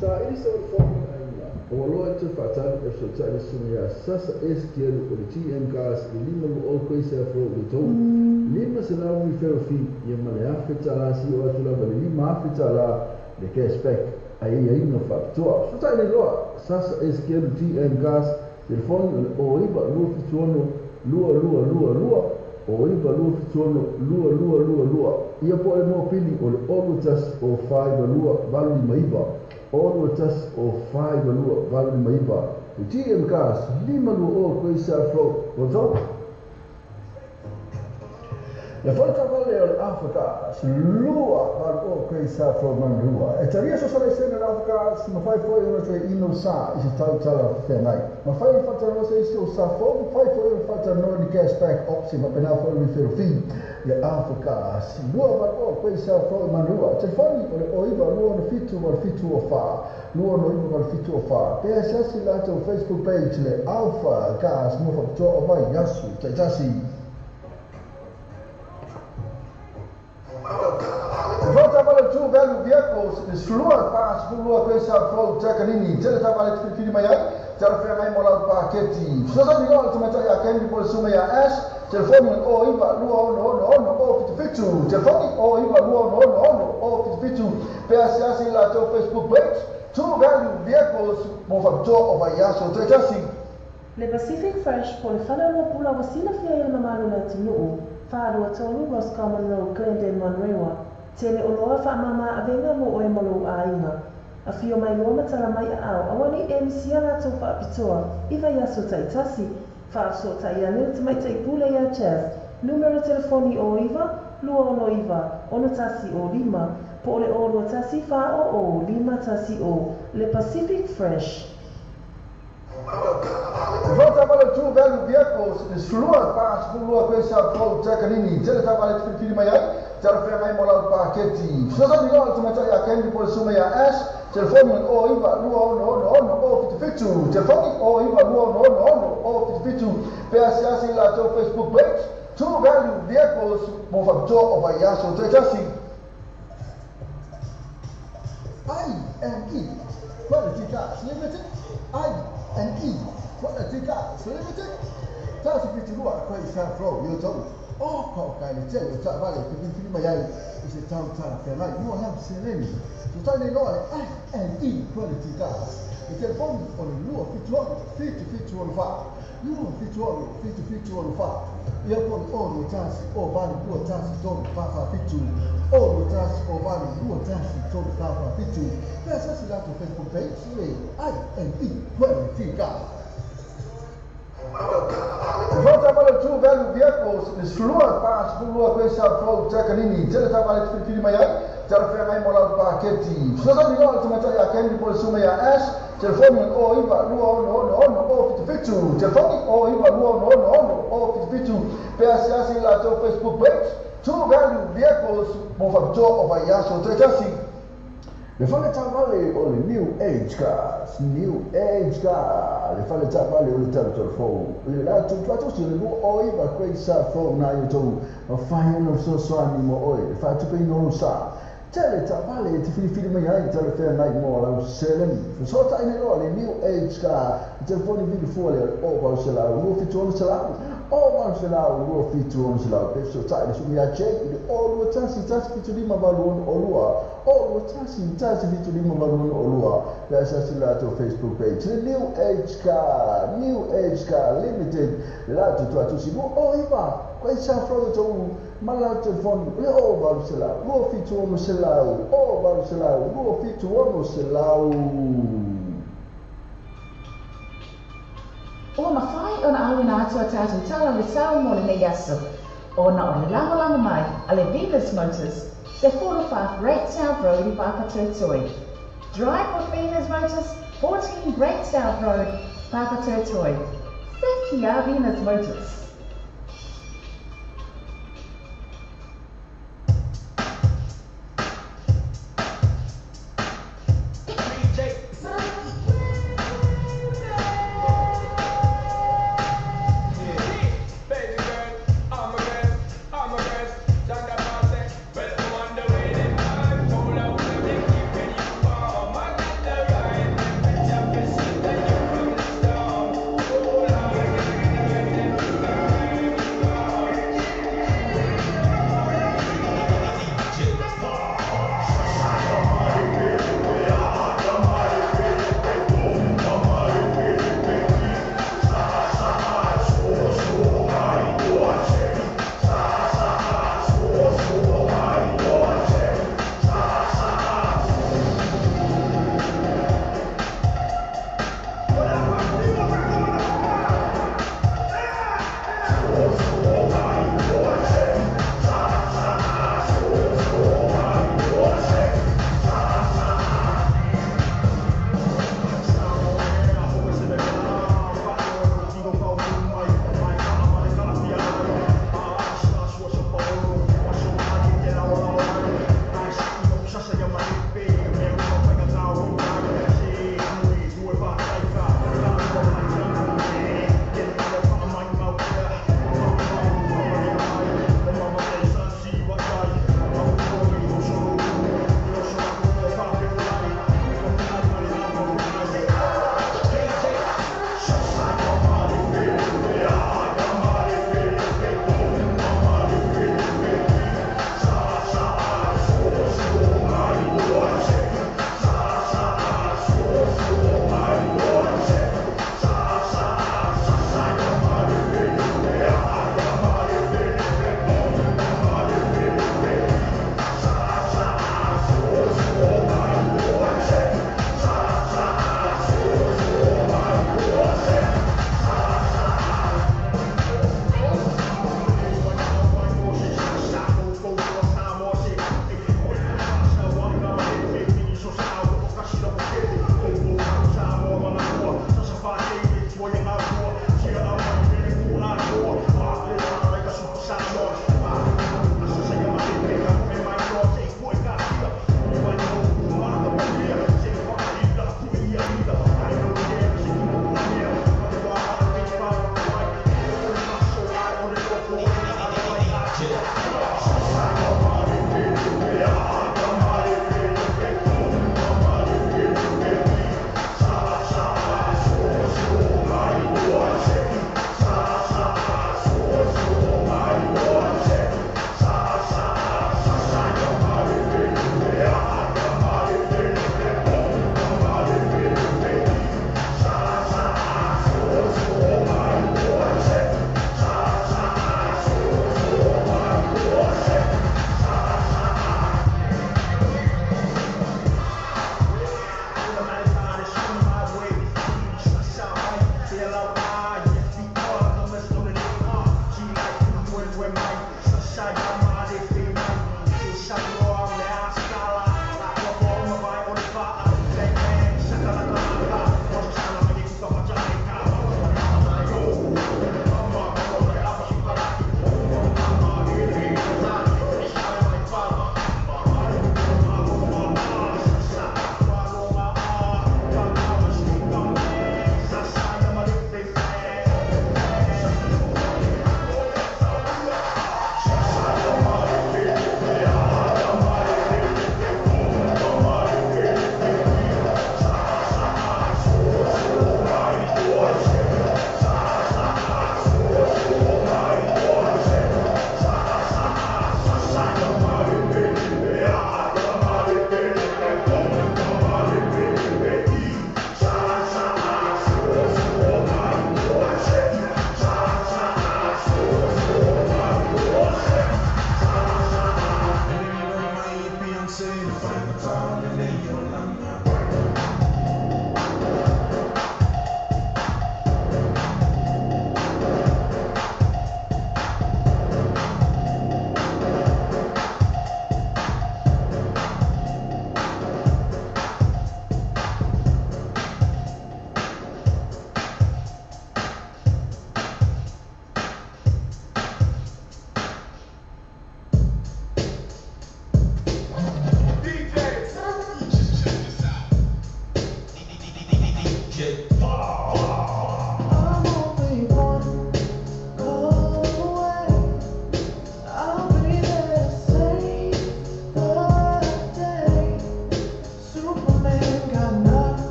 S13: Sa ili sa fo aiga. O loa te whaatali e sotai le sunga ia sasa eskielu o le TM Cars i lima mo o koe sa fo le tau. Lima se lau mi fero fi ia ma le afe tala si o atu lava le lima afe tala le cashback a ia inga whaapitoa. Sotai le loa sasa eskielu TM Cars telefoni o le o iwa lua fituono lua lua lua lua o iwa lua fituono lua lua lua lua. Ia po e mua pili o le olu tasi o whaiwa lua valu lima iwa. Olu tasi o whaiwa lua valu lima iwa. Le TM Cars lima lua o koe sa fo o tau. Le fale tavale o le Afrika, lua valu o koe sa fo manrua. E taria so sale sene le Afrika, si mawhai foi ona toe ino sa i se tau tala whenai. Mawhai o whatanoa se isi o sa fo, mawhai foi o whatanoa ni cashback option, mapena foi o ni fi. Le Afrika, si lua valu o koe sa fo manrua. Telefoni o le oiva lua no fitu wa fitu o wha. Lua no iwa wa fitu o wha. Pea sasi lato Facebook page le Alpha Gas mo whakatoa o vai yasu taitasi. Volta para tu velho vehicles, slua pas lua kwesa flow takanini, tele tavale tfili mai tele fengai mola paketi. Sosa ni lo tumata ya kendi pol suma ya S, telefoni o iwa lua ono ono ono o fitu fitu, telefoni o iwa lua ono ono ono o fitu fitu. PSS la to Facebook page, two value vehicles mo fakto o vayaso tetasi.
S1: Le Pacific Fresh po le fale o pula wasila fia ile mamalu la tinuu, whaalua tolu Roscommon Road, Glendale, Monrewa. Tele o loa wha mama awenga mo oe molo a inga. A fio mai loa matala mai a au, awani e misia lato wha apitoa, iwa yaso taitasi, wha aso tai ane te mai tai pule ia chaz, numero telefoni o iwa, lua ono iwa, ono tasi o lima, po ole o lua tasi wha o o, lima tasi o, le Pacific Fresh.
S13: Volta para tu velho vehicles, slua pas lua kwesa flow takanini, tele tavale tfili mai tele fengai mola paketi. Sosa ni lo tumata ya kendi pol suma ya S, telefoni o iwa lua ono ono ono o fitu fitu, telefoni o iwa lua ono ono ono o fitu fitu. PSS la to Facebook page, two value vehicles mo fakto o vayaso tetasi. I N E Quality Cars Limited. I N E Quality Cars Limited. Tasi fitu lua koe sa flow yo tau. O kau kai le tele ta vale te fili mai ai i se tau tala whenai mo lau seleni. So tai nei loa le I N E Quality Cars. Le telefoni o le lua fitu ono fitu fitu ono wha. Lua fitu ono fitu fitu ono wha. Ia po le ono tasi o vali lua tasi tolu wha wha fitu. Ono tasi o vali lua tasi tolu wha wha fitu. Pea sasi lato Facebook page le I N E Quality Cars. Volta para tu velho vehicles, slua pas lua kwesa flow takanini, tele tavale tfili mai tele fengai mola paketi. Sosa ni lo tumata ya kendi pol suma ya S, telefoni o iwa lua ono ono ono o fitu fitu, telefoni o iwa lua ono ono ono o fitu fitu. PSS la to Facebook page, two value vehicles mo fakto o vayaso tetasi. Le fale tavale o le New Age Cars, New Age Cars, le fale tavale o le talo fo. Le la tu tu si le o iwa koe sa fo na yo tau, ma whai ono so swani mo oe, le wha tupe ino sa. Tele tavale te fili fili mai ai tele whea nai mo lau seleni. So tai nei loa le New Age Car, telefoni vili fua le o wau se lau, lua fitu ono se lau, o wau se lau, lua fitu ono se lau. Pe so tai le sumi a Jake, le o lua tasi, tasi fitu lima valu ono o lua, o lua tasi, tasi fitu lima valu ono o lua. Pea sasi lato Facebook page, le New Age Car, New Age Car Limited, le lato tuatusi mo o iwa, koe sa fro tau, ma lau telefoni, le o valu se lau, lua fitu ono se lau, o valu se lau, lua fitu ono se lau.
S14: O mawhai ona awina atu a tātou tala le sao mo le nei aso. Ona o le langolanga mai a le Venus Motors, se 45 Great South Road i Papatoetoe. Drive with Venus Motors, 14 Great South Road, Papatoetoe. Setia Venus Motors.
S6: Well, I'm on the way, then I'm told out.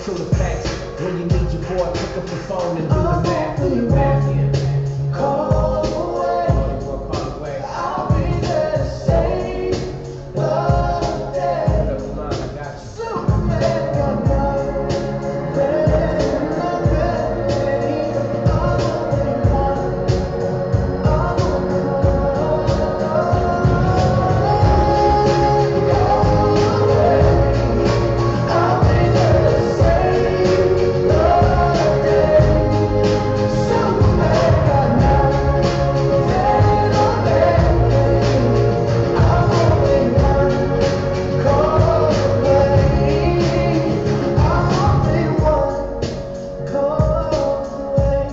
S6: to the facts. When you need your boy, pick up the phone and do the math. Do the math, yeah.
S9: Call away.
S6: Call away.
S9: I'll be there to save the day.
S6: Pick up the line, I got you.
S9: Superman got nothing, nothing. I'm only one. I'm only one. I'll be there to save the day. Superman got nothing on me. I'm only one call away. I'm only one call away.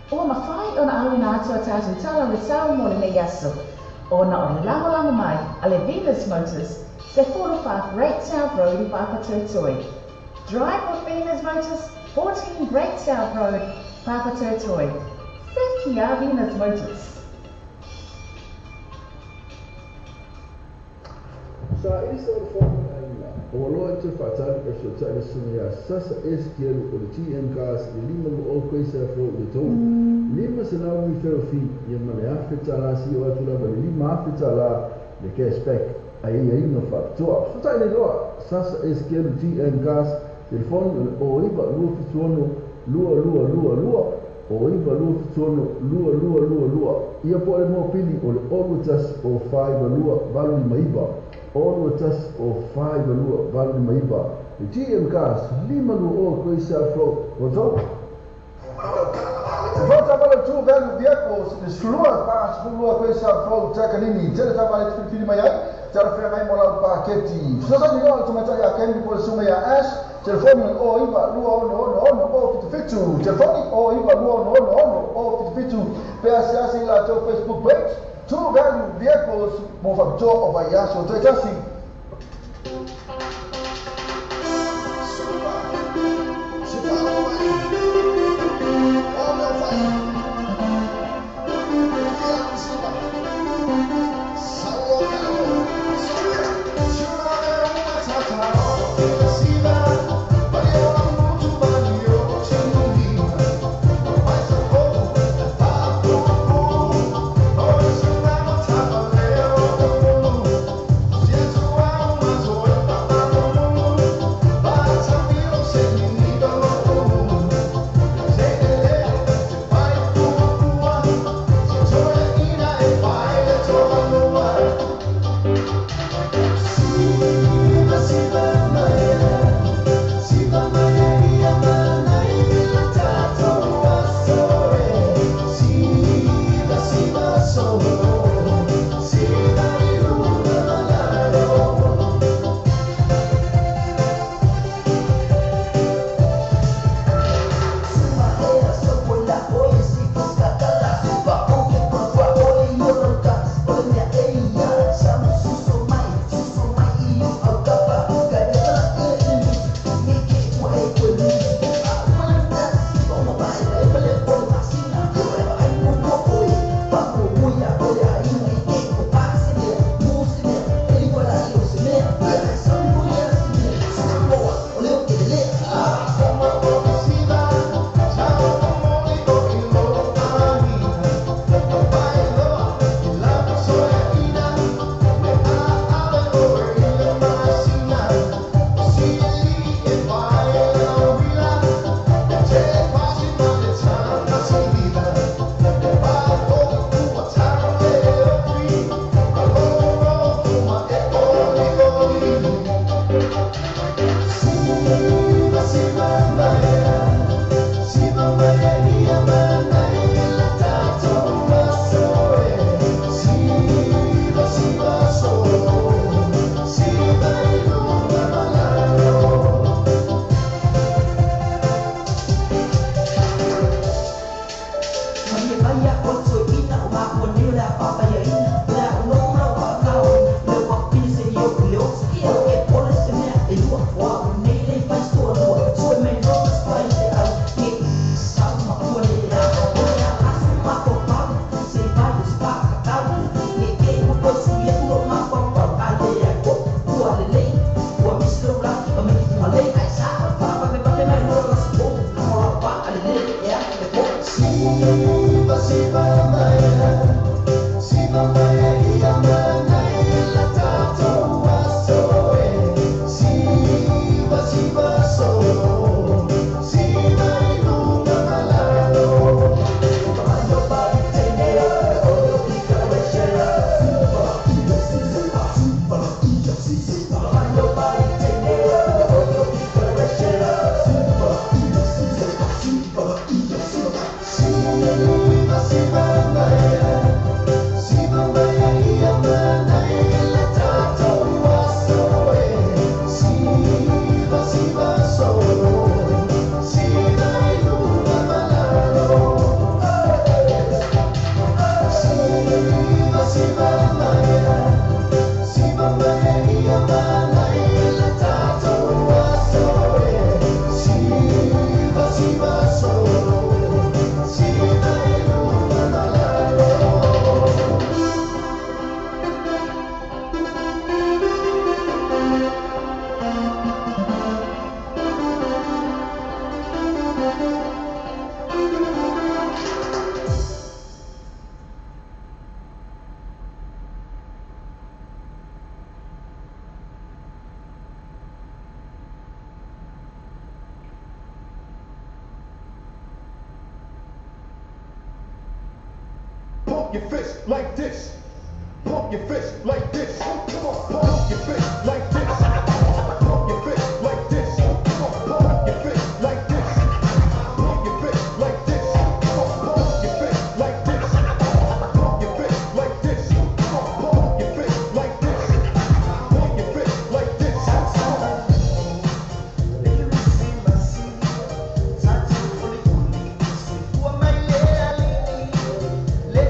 S14: Ua mawhai ona auina atu a tātou tala le sao mo lenei aso. Ona o le lagolago mai a le Venus Motors, se 45 Great South Road i Papatoetoe. Drive with Venus Motors, 14 Great South Road, Papatoetoe. Se kia Venus Motors.
S13: Sa isa o le faamalamaaiga, ua loa i toe faatali e fesoatai le susuga iā Sasa S. Kelu o le GM Cars i le 52 Quayside Road i Letolu, 500 referral fee ia ma le $1,000 seia oo atu lava i le $5,000 le cashback a aiaiga faapitoa. Fesoatai nei loa Sasa S. Kelu GM Cars, telefoni o le 09 276 2222 09 276 2222 ia po o le mopili o le 021 o 52 859 021 o 52 859. Le GM Cars, 52 Quayside Road, Rotorua.
S2: Vota para tu velho vehicles, slua pa slua Quayside Road, Takanini, tele tava le filifili mai ai, tele fea mai mo lau paketi. Fesoasoani loa le tamaitai ia Kenny po o le susuga ia Ash, telefoni o 09 266 077, telefoni o 09 266 077, pe asiasi i latou Facebook page, True Value Vehicles mo faapitoa o vaiaso toe tasi.
S9: Au Siva siva maya, siva maya ia manai la tato aso e. Siva siva so, siva ilunga malalo. Nobody take it up, oh, Nobody take it up, Siva siva maya, siva maya ia manai la tato aso e. Siva siva so, siva ilunga malalo. Siva siva maya, siva maya ia manai la tato aso e. Siva siva so, siva ilunga malalo.
S10: Pump your fist like this. Pump your fist like this. Come on, pump your fist like this. Pump your fist like this. Come on, pump your fist like this. Pump your fist like this. Come on, pump your fist like this. Pump your fist like this. Come on, pump your fist like this. Pump your fist like this.
S9: Le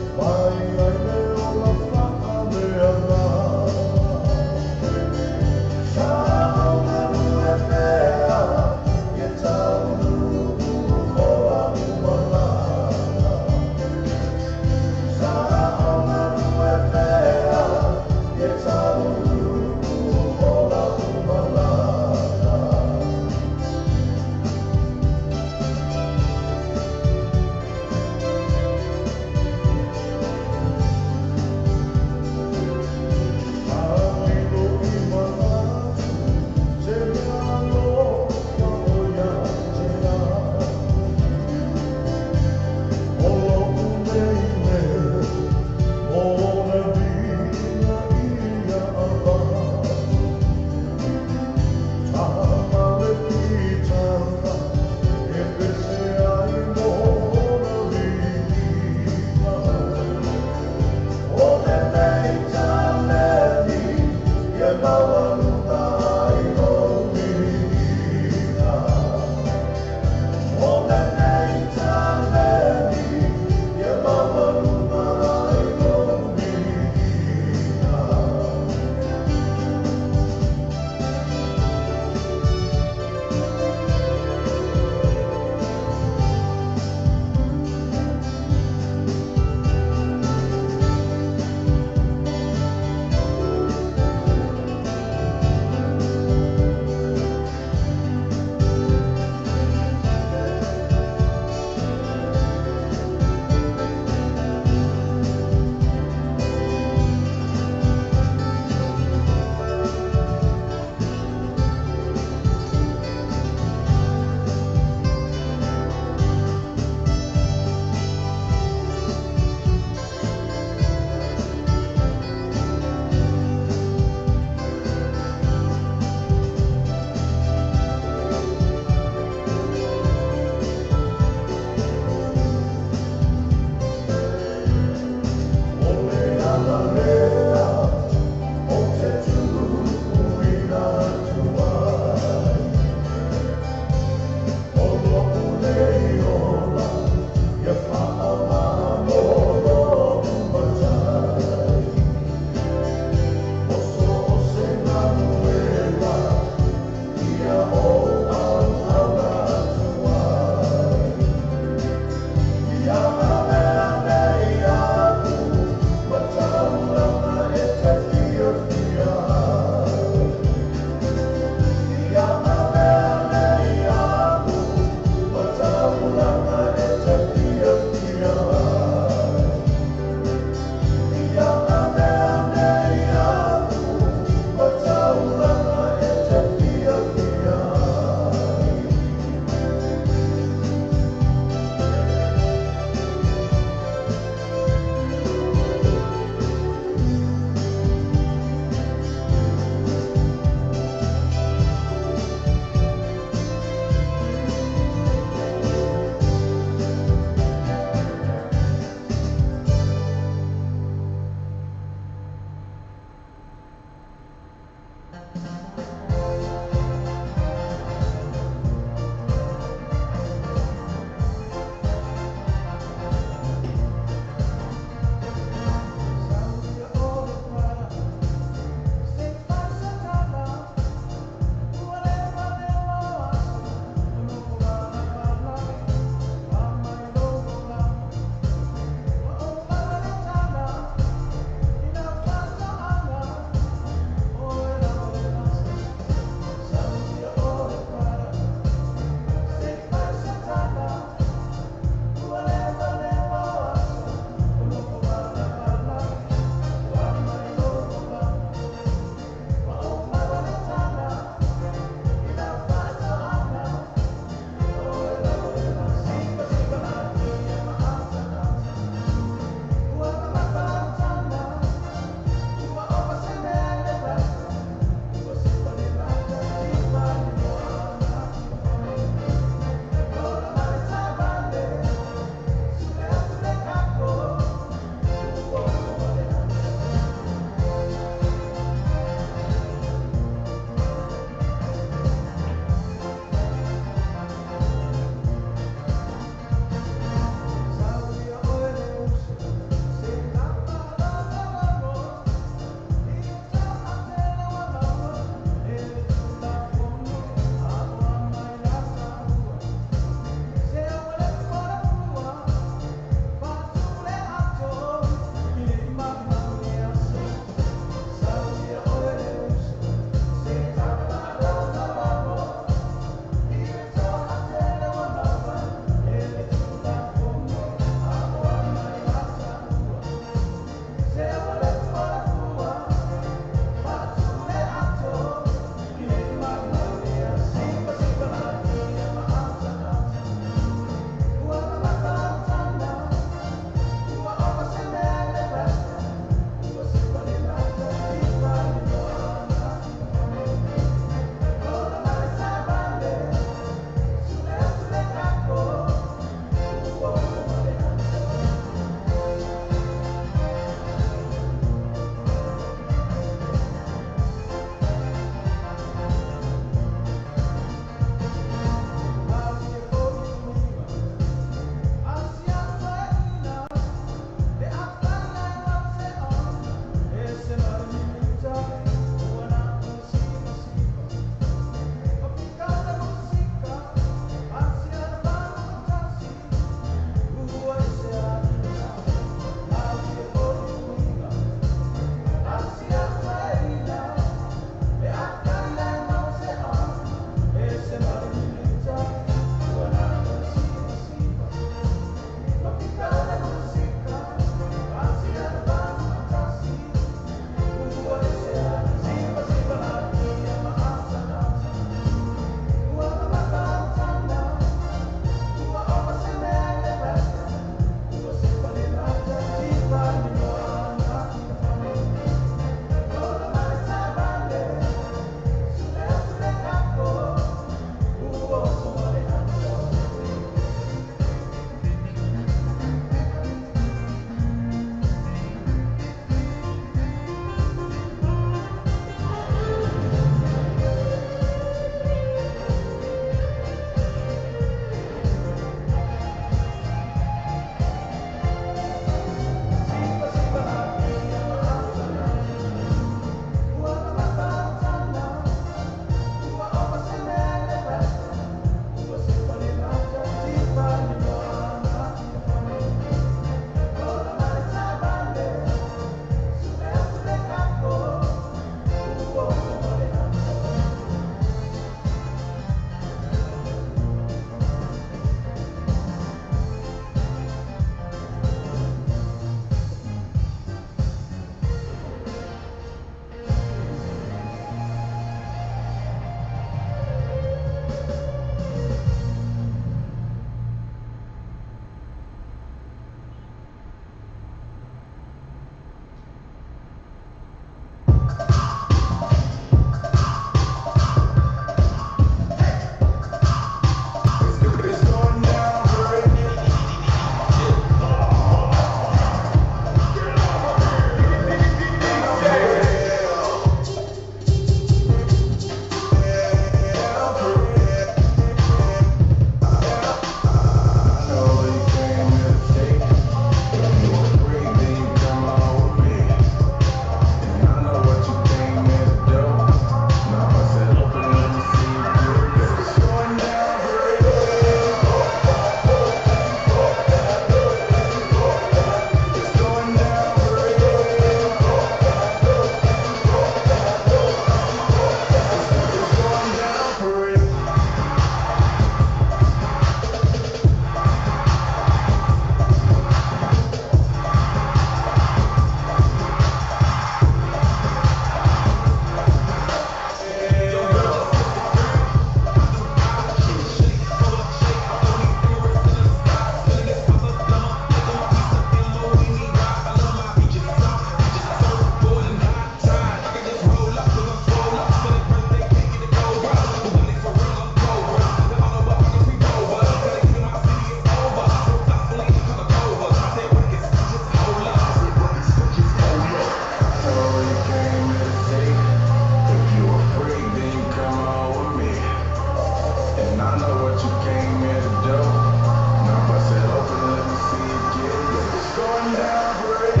S17: And I know what you came here to do. Now bust it open, let me see you get it. It's going down for real.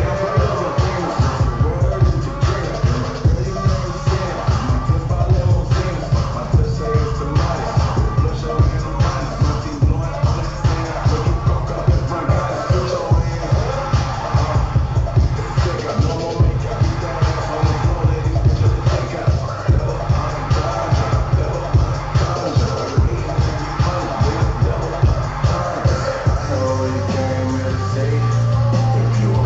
S17: I know you came here to see. If you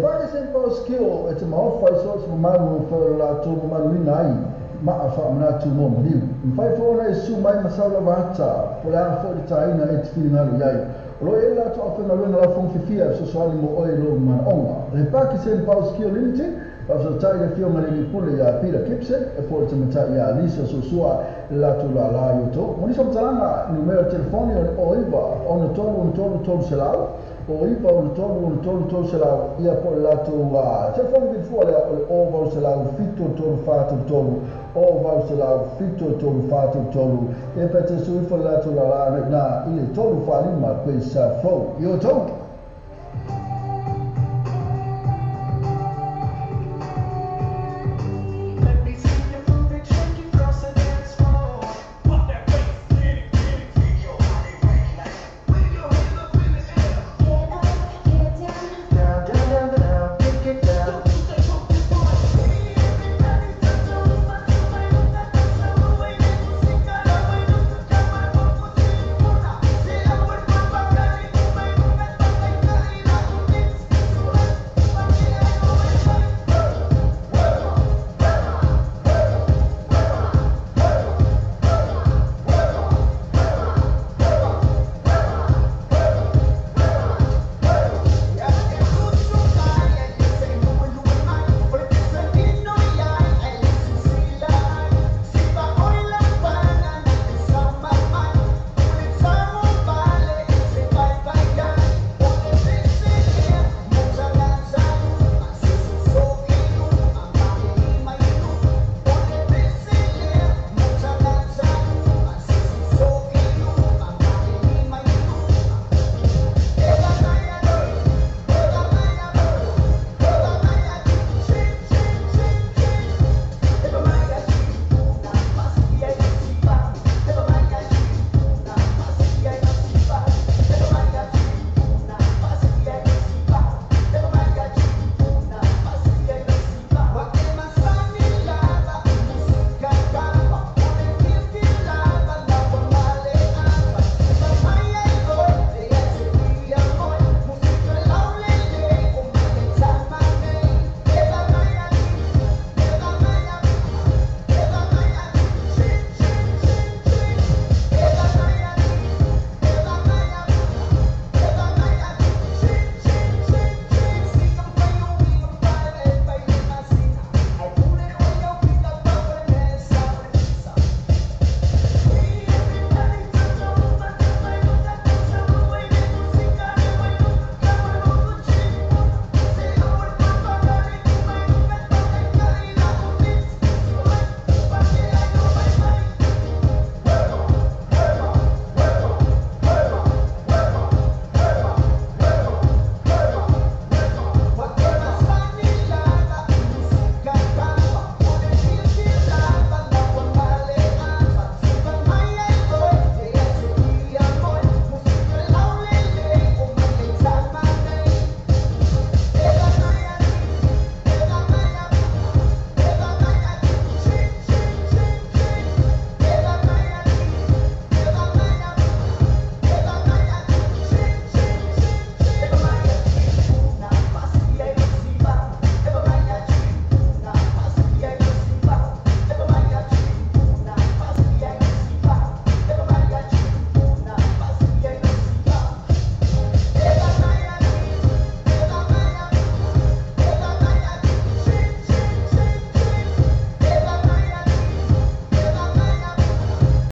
S13: Pakistan Power Skill e te maofa i so se mamalu o whae latou mamaluina ai maa whaamanatu mo maliu. Mawhai fōna e su mai masau lava ata, po le a fo i tāina e te whiringalu iai. O lo e latou awhengaluenga lau whongwhiwhia e sosoani mo oe lo manaonga. Le Pakistan Power Skill Limited, whafasautai le fio malili pule ia Peter Gibson, e po le tamatai ia Lisa Sosua le latou lala i o tau. Mo nisi o matalanga, numero telefoni o le 09 63 63 300, 09 63 63 300, ia po le latou telefoni vilifua lea o le 0800 73 43, 0800 73 43, ia pe te sui fo le latou lala na i le 345 Queen South Road. I o tau.